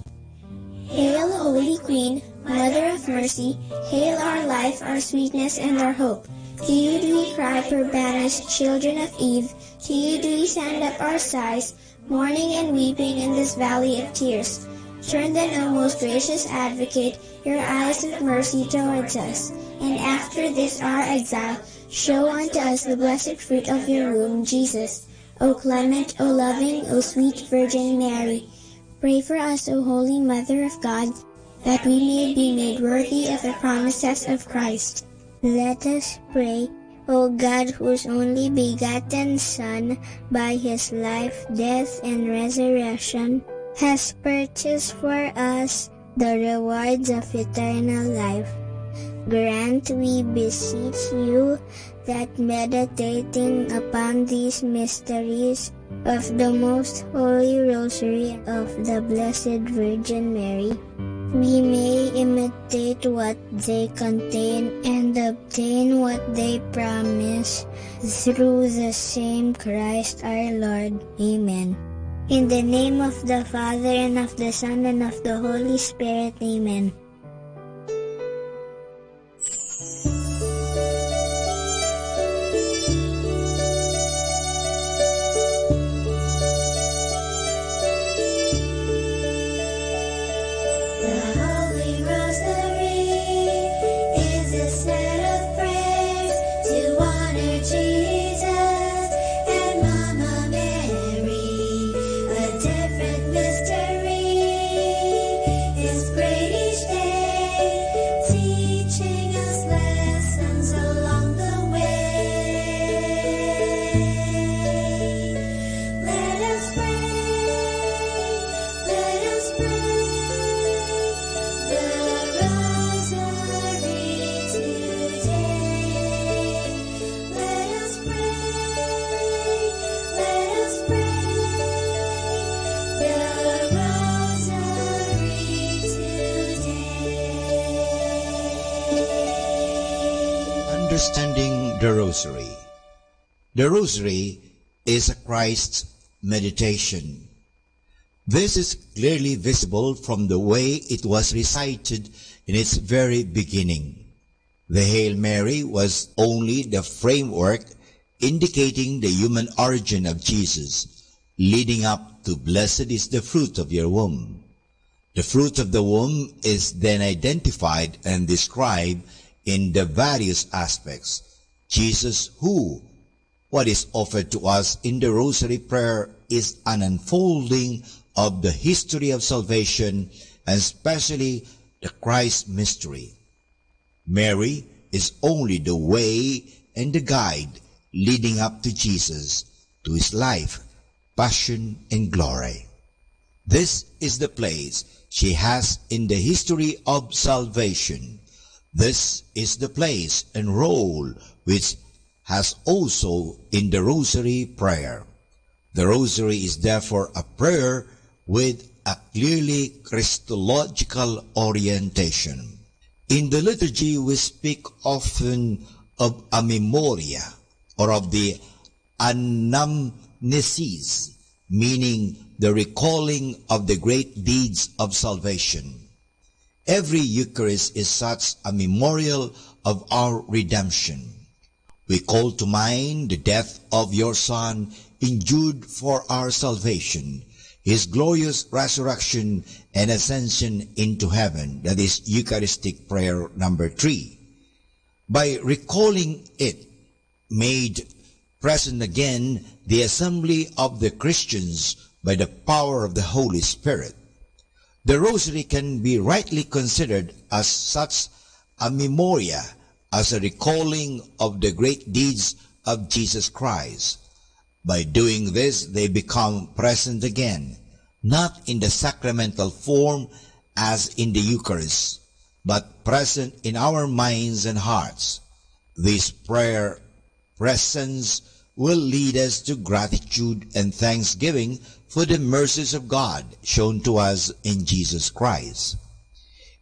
Hail, Holy Queen, Mother of Mercy, hail our life, our sweetness, and our hope. To you do we cry, poor banished children of Eve, to you do we send up our sighs, mourning and weeping in this valley of tears. Turn then, O most gracious Advocate, your eyes of mercy towards us, and after this our exile, show unto us the blessed fruit of your womb, Jesus. O clement, O loving, O sweet Virgin Mary, pray for us, O Holy Mother of God, that we may be made worthy of the promises of Christ. Let us pray. O God, whose only begotten Son, by his life, death, and resurrection, has purchased for us the rewards of eternal life, grant, we beseech you, that meditating upon these mysteries of the most holy rosary of the Blessed Virgin Mary, we may imitate what they contain and obtain what they promise, through the same Christ our Lord. Amen. In the name of the Father, and of the Son, and of the Holy Spirit. Amen. The Holy Rosary is a set of prayers to honor Jesus and Mama Mary. A different mystery is prayed each day, teaching us lessons along the way. Let us pray, let us pray the Rosary today. Let us pray, let us pray the Rosary today. Understanding the Rosary. The Rosary is a Christ's meditation. This is clearly visible from the way it was recited in its very beginning. The Hail Mary was only the framework indicating the human origin of Jesus, leading up to "Blessed is the fruit of your womb." The fruit of the womb is then identified and described in the various aspects. Jesus who? What is offered to us in the Rosary prayer is an unfolding of the history of salvation, and especially the Christ mystery. Mary is only the way and the guide leading up to Jesus, to his life, passion, and glory. This is the place she has in the history of salvation. This is the place and role which has also in the Rosary prayer. The Rosary is therefore a prayer with a clearly Christological orientation. In the liturgy, we speak often of a memoria or of the anamnesis, meaning the recalling of the great deeds of salvation. Every Eucharist is such a memorial of our redemption. We call to mind the death of your Son, injured for our salvation, his glorious resurrection and ascension into heaven. That is Eucharistic prayer number three. By recalling it, made present again the assembly of the Christians by the power of the Holy Spirit. The Rosary can be rightly considered as such a memoria, as a recalling of the great deeds of Jesus Christ. By doing this, they become present again, not in the sacramental form as in the Eucharist, but present in our minds and hearts. This prayer presence will lead us to gratitude and thanksgiving for the mercies of God shown to us in Jesus Christ.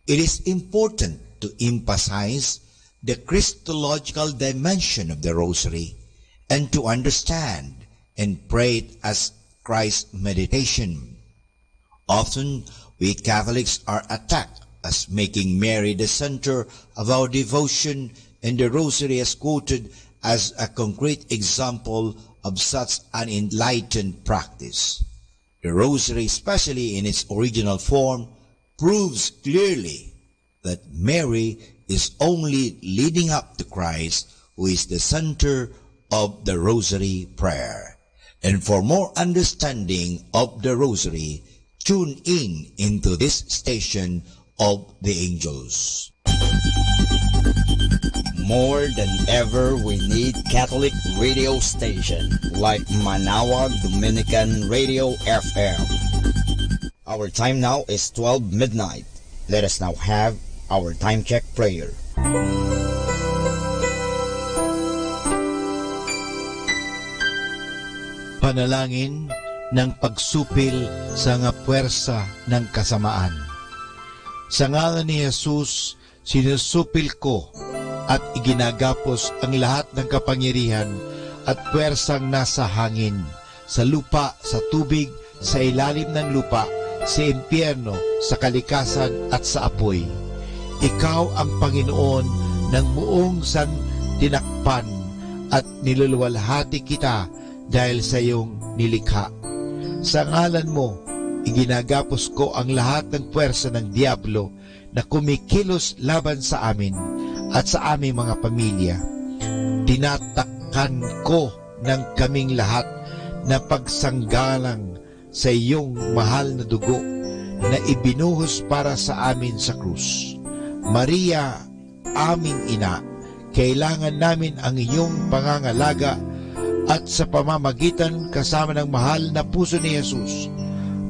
It is important to emphasize the Christological dimension of the Rosary and to understand and pray it as Christ's meditation. Often, we Catholics are attacked as making Mary the center of our devotion, and the Rosary is quoted as a concrete example of such an enlightened practice. The Rosary, especially in its original form, proves clearly that Mary is only leading up to Christ, who is the center of the Rosary prayer. And for more understanding of the Rosary, tune in into this station of the angels. More than ever, we need Catholic radio station like Manawa Dominican Radio F M. Our time now is twelve midnight. Let us now have our time check prayer. Panalangin ng pagsupil sa nga puwersa ng kasamaan. Sa ngalan ni Jesus, sinusupil ko at iginagapos ang lahat ng kapangyarihan at puwersang nasa hangin, sa lupa, sa tubig, sa ilalim ng lupa, sa impyerno, sa kalikasan, at sa apoy. Ikaw ang Panginoon ng buong santinakpan at niluluwalhati kita dahil sa iyong nilikha. Sa ngalan mo, iginagapos ko ang lahat ng puwersa ng Diablo na kumikilos laban sa amin at sa aming mga pamilya. Tinatakan ko ng kaming lahat na pagsanggalang sa iyong mahal na dugo na ibinuhos para sa amin sa krus. Maria, aming ina, kailangan namin ang iyong pangangalaga at sa pamamagitan kasama ng mahal na puso ni Jesus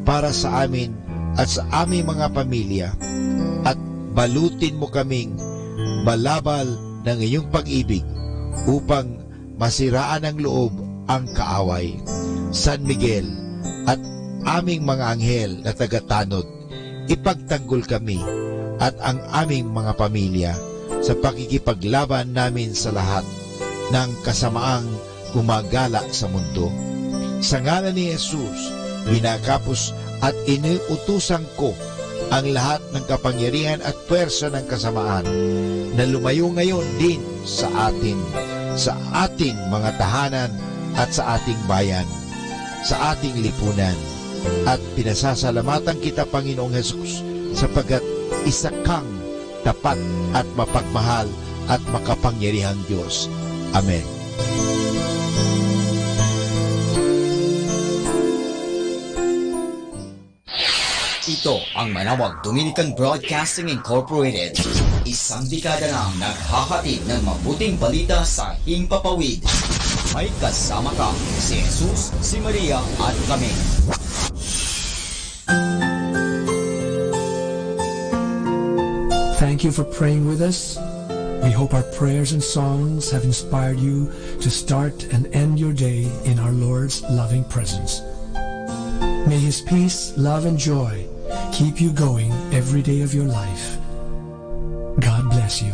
para sa amin at sa aming mga pamilya, at balutin mo kaming balabal ng iyong pag-ibig upang masiraan ng loob ang kaaway. San Miguel at aming mga anghel na tagatanod, ipagtanggol kami at ang aming mga pamilya sa pakikipaglaban namin sa lahat ng kasamaang gumagala sa mundo. Sa ngalan ni Jesus, ginagapos at iniutusan ko ang lahat ng kapangyarihan at puwersa ng kasamaan na lumayo ngayon din sa atin, sa ating mga tahanan at sa ating bayan, sa ating lipunan. At pinasasalamatan kita, Panginoong Jesus, sapagkat isa kang tapat at mapagmahal at makapangyarihang Dios. Amen. Ito ang Manawag Dominican Broadcasting Incorporated. Isang dekada nang naghahatid ng mabuting balita sa himpapawid. May kasama ka, si Jesus, si Maria, at kami. Thank you for praying with us. We hope our prayers and songs have inspired you to start and end your day in our Lord's loving presence. May His peace, love, and joy keep you going every day of your life. God bless you.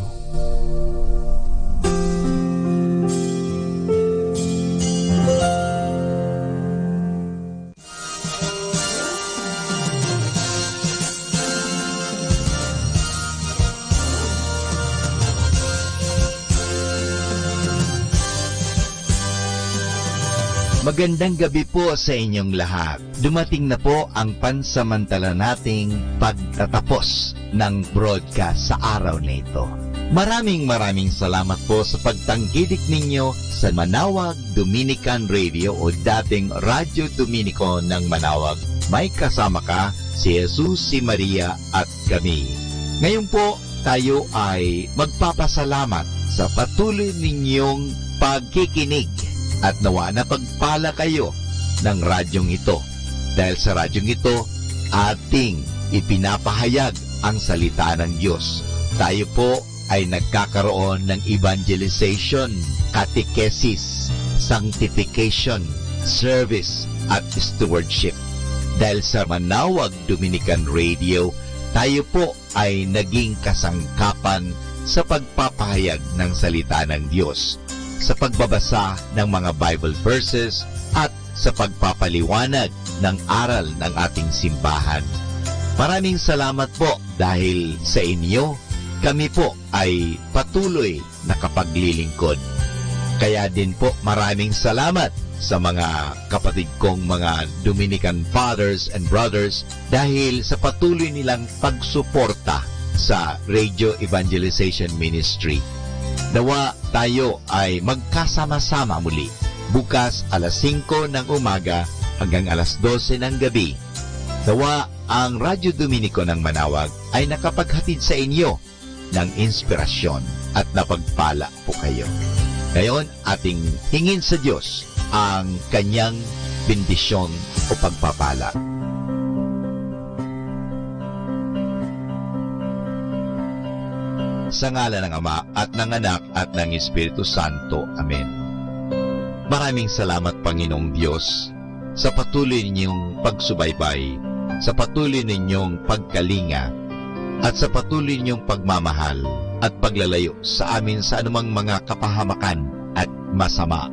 Magandang gabi po sa inyong lahat. Dumating na po ang pansamantala nating pagtatapos ng broadcast sa araw na ito. Maraming, maraming salamat po sa pagtangkilik ninyo sa Manawag Dominican Radio o dating Radyo Dominiko ng Manawag. May kasama ka, si Jesus, si Maria, at kami. Ngayon po, tayo ay magpapasalamat sa patuloy ninyong pagkikinig at nawa napagpala kayo ng radyong ito. Dahil sa radyong ito, ating ipinapahayag ang salita ng Diyos. Tayo po ay nagkakaroon ng evangelization, catechesis, sanctification, service, at stewardship. Dahil sa Manawag Dominican Radio, tayo po ay naging kasangkapan sa pagpapahayag ng salita ng Diyos, sa pagbabasa ng mga Bible verses, at sa pagpapaliwanag ng aral ng ating simbahan. Maraming salamat po dahil sa inyo, kami po ay patuloy nakapaglilingkod. Kaya din po, maraming salamat sa mga kapatid kong mga Dominican fathers and brothers dahil sa patuloy nilang pagsuporta sa Radio Evangelization Ministry. Nawa tayo ay magkasama-sama muli bukas alas singko ng umaga hanggang alas dose ng gabi. Nawa ang Radyo Dominiko ng Manawag ay nakapaghatid sa inyo ng inspirasyon at napagpala po kayo. Ngayon, ating hingin sa Diyos ang kanyang bendisyon o pagpapala. Sa ngalan ng Ama, at ng Anak, at ng Espiritu Santo. Amen. Maraming salamat, Panginoong Diyos, sa patuloy ninyong pagsubaybay, sa patuloy ninyong pagkalinga, at sa patuloy ninyong pagmamahal at paglalayo sa amin sa anumang mga kapahamakan at masama.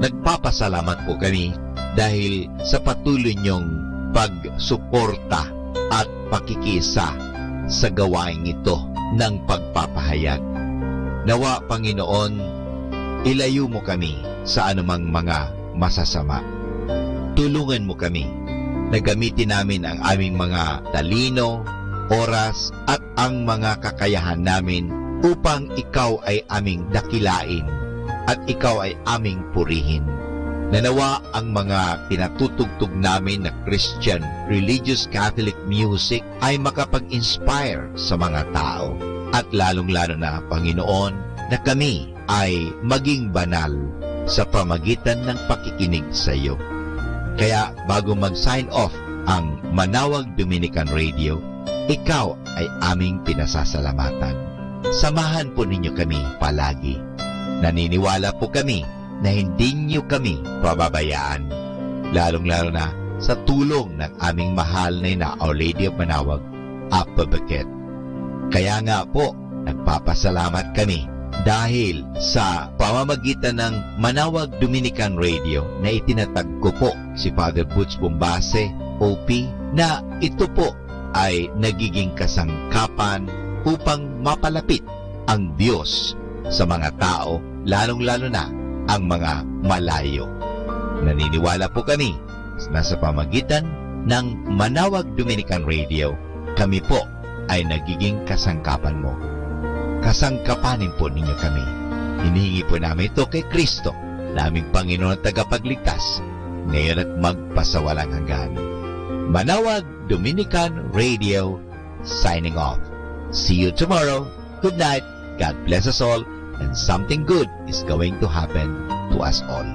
Nagpapasalamat po kami dahil sa patuloy niyong pagsuporta at pakikiisa sa gawaing ito ng pagpapahayag. Nawa, Panginoon, ilayo mo kami sa anumang mga masasama. Tulungan mo kami na gamitin namin ang aming mga talino, oras, at ang mga kakayahan namin upang ikaw ay aming dakilain at ikaw ay aming purihin. Nanawa ang mga pinatutugtog namin na Christian religious Catholic music ay makapag-inspire sa mga tao. At lalong-lalo na, Panginoon, na kami ay maging banal sa pamagitan ng pakikinig sa iyo. Kaya bago mag-sign off ang Manawag Dominican Radio, ikaw ay aming pinasasalamatan. Samahan po ninyo kami palagi. Naniniwala po kami na hindi niyo kami pababayaan, lalong-lalo na sa tulong ng aming mahal na ina, Our Lady of Manawag, Apabeket. Kaya nga po, nagpapasalamat kami dahil sa pamamagitan ng Manawag Dominican Radio na itinatag ko po si Father Butch Bombase, O P, na ito po ay nagiging kasangkapan upang mapalapit ang Diyos sa mga tao, lalong-lalo na ang mga malayo. Naniniwala po kami na sa pamagitan ng Manawag Dominican Radio, kami po ay nagiging kasangkapan mo. Kasangkapanin po ninyo kami. Hinihingi po namin ito kay Kristo, na aming Panginoon at Tagapagligtas, ngayon at magpasawalang hanggan. Manawag Dominican Radio, signing off. See you tomorrow. Good night. God bless us all, and something good is going to happen to us all.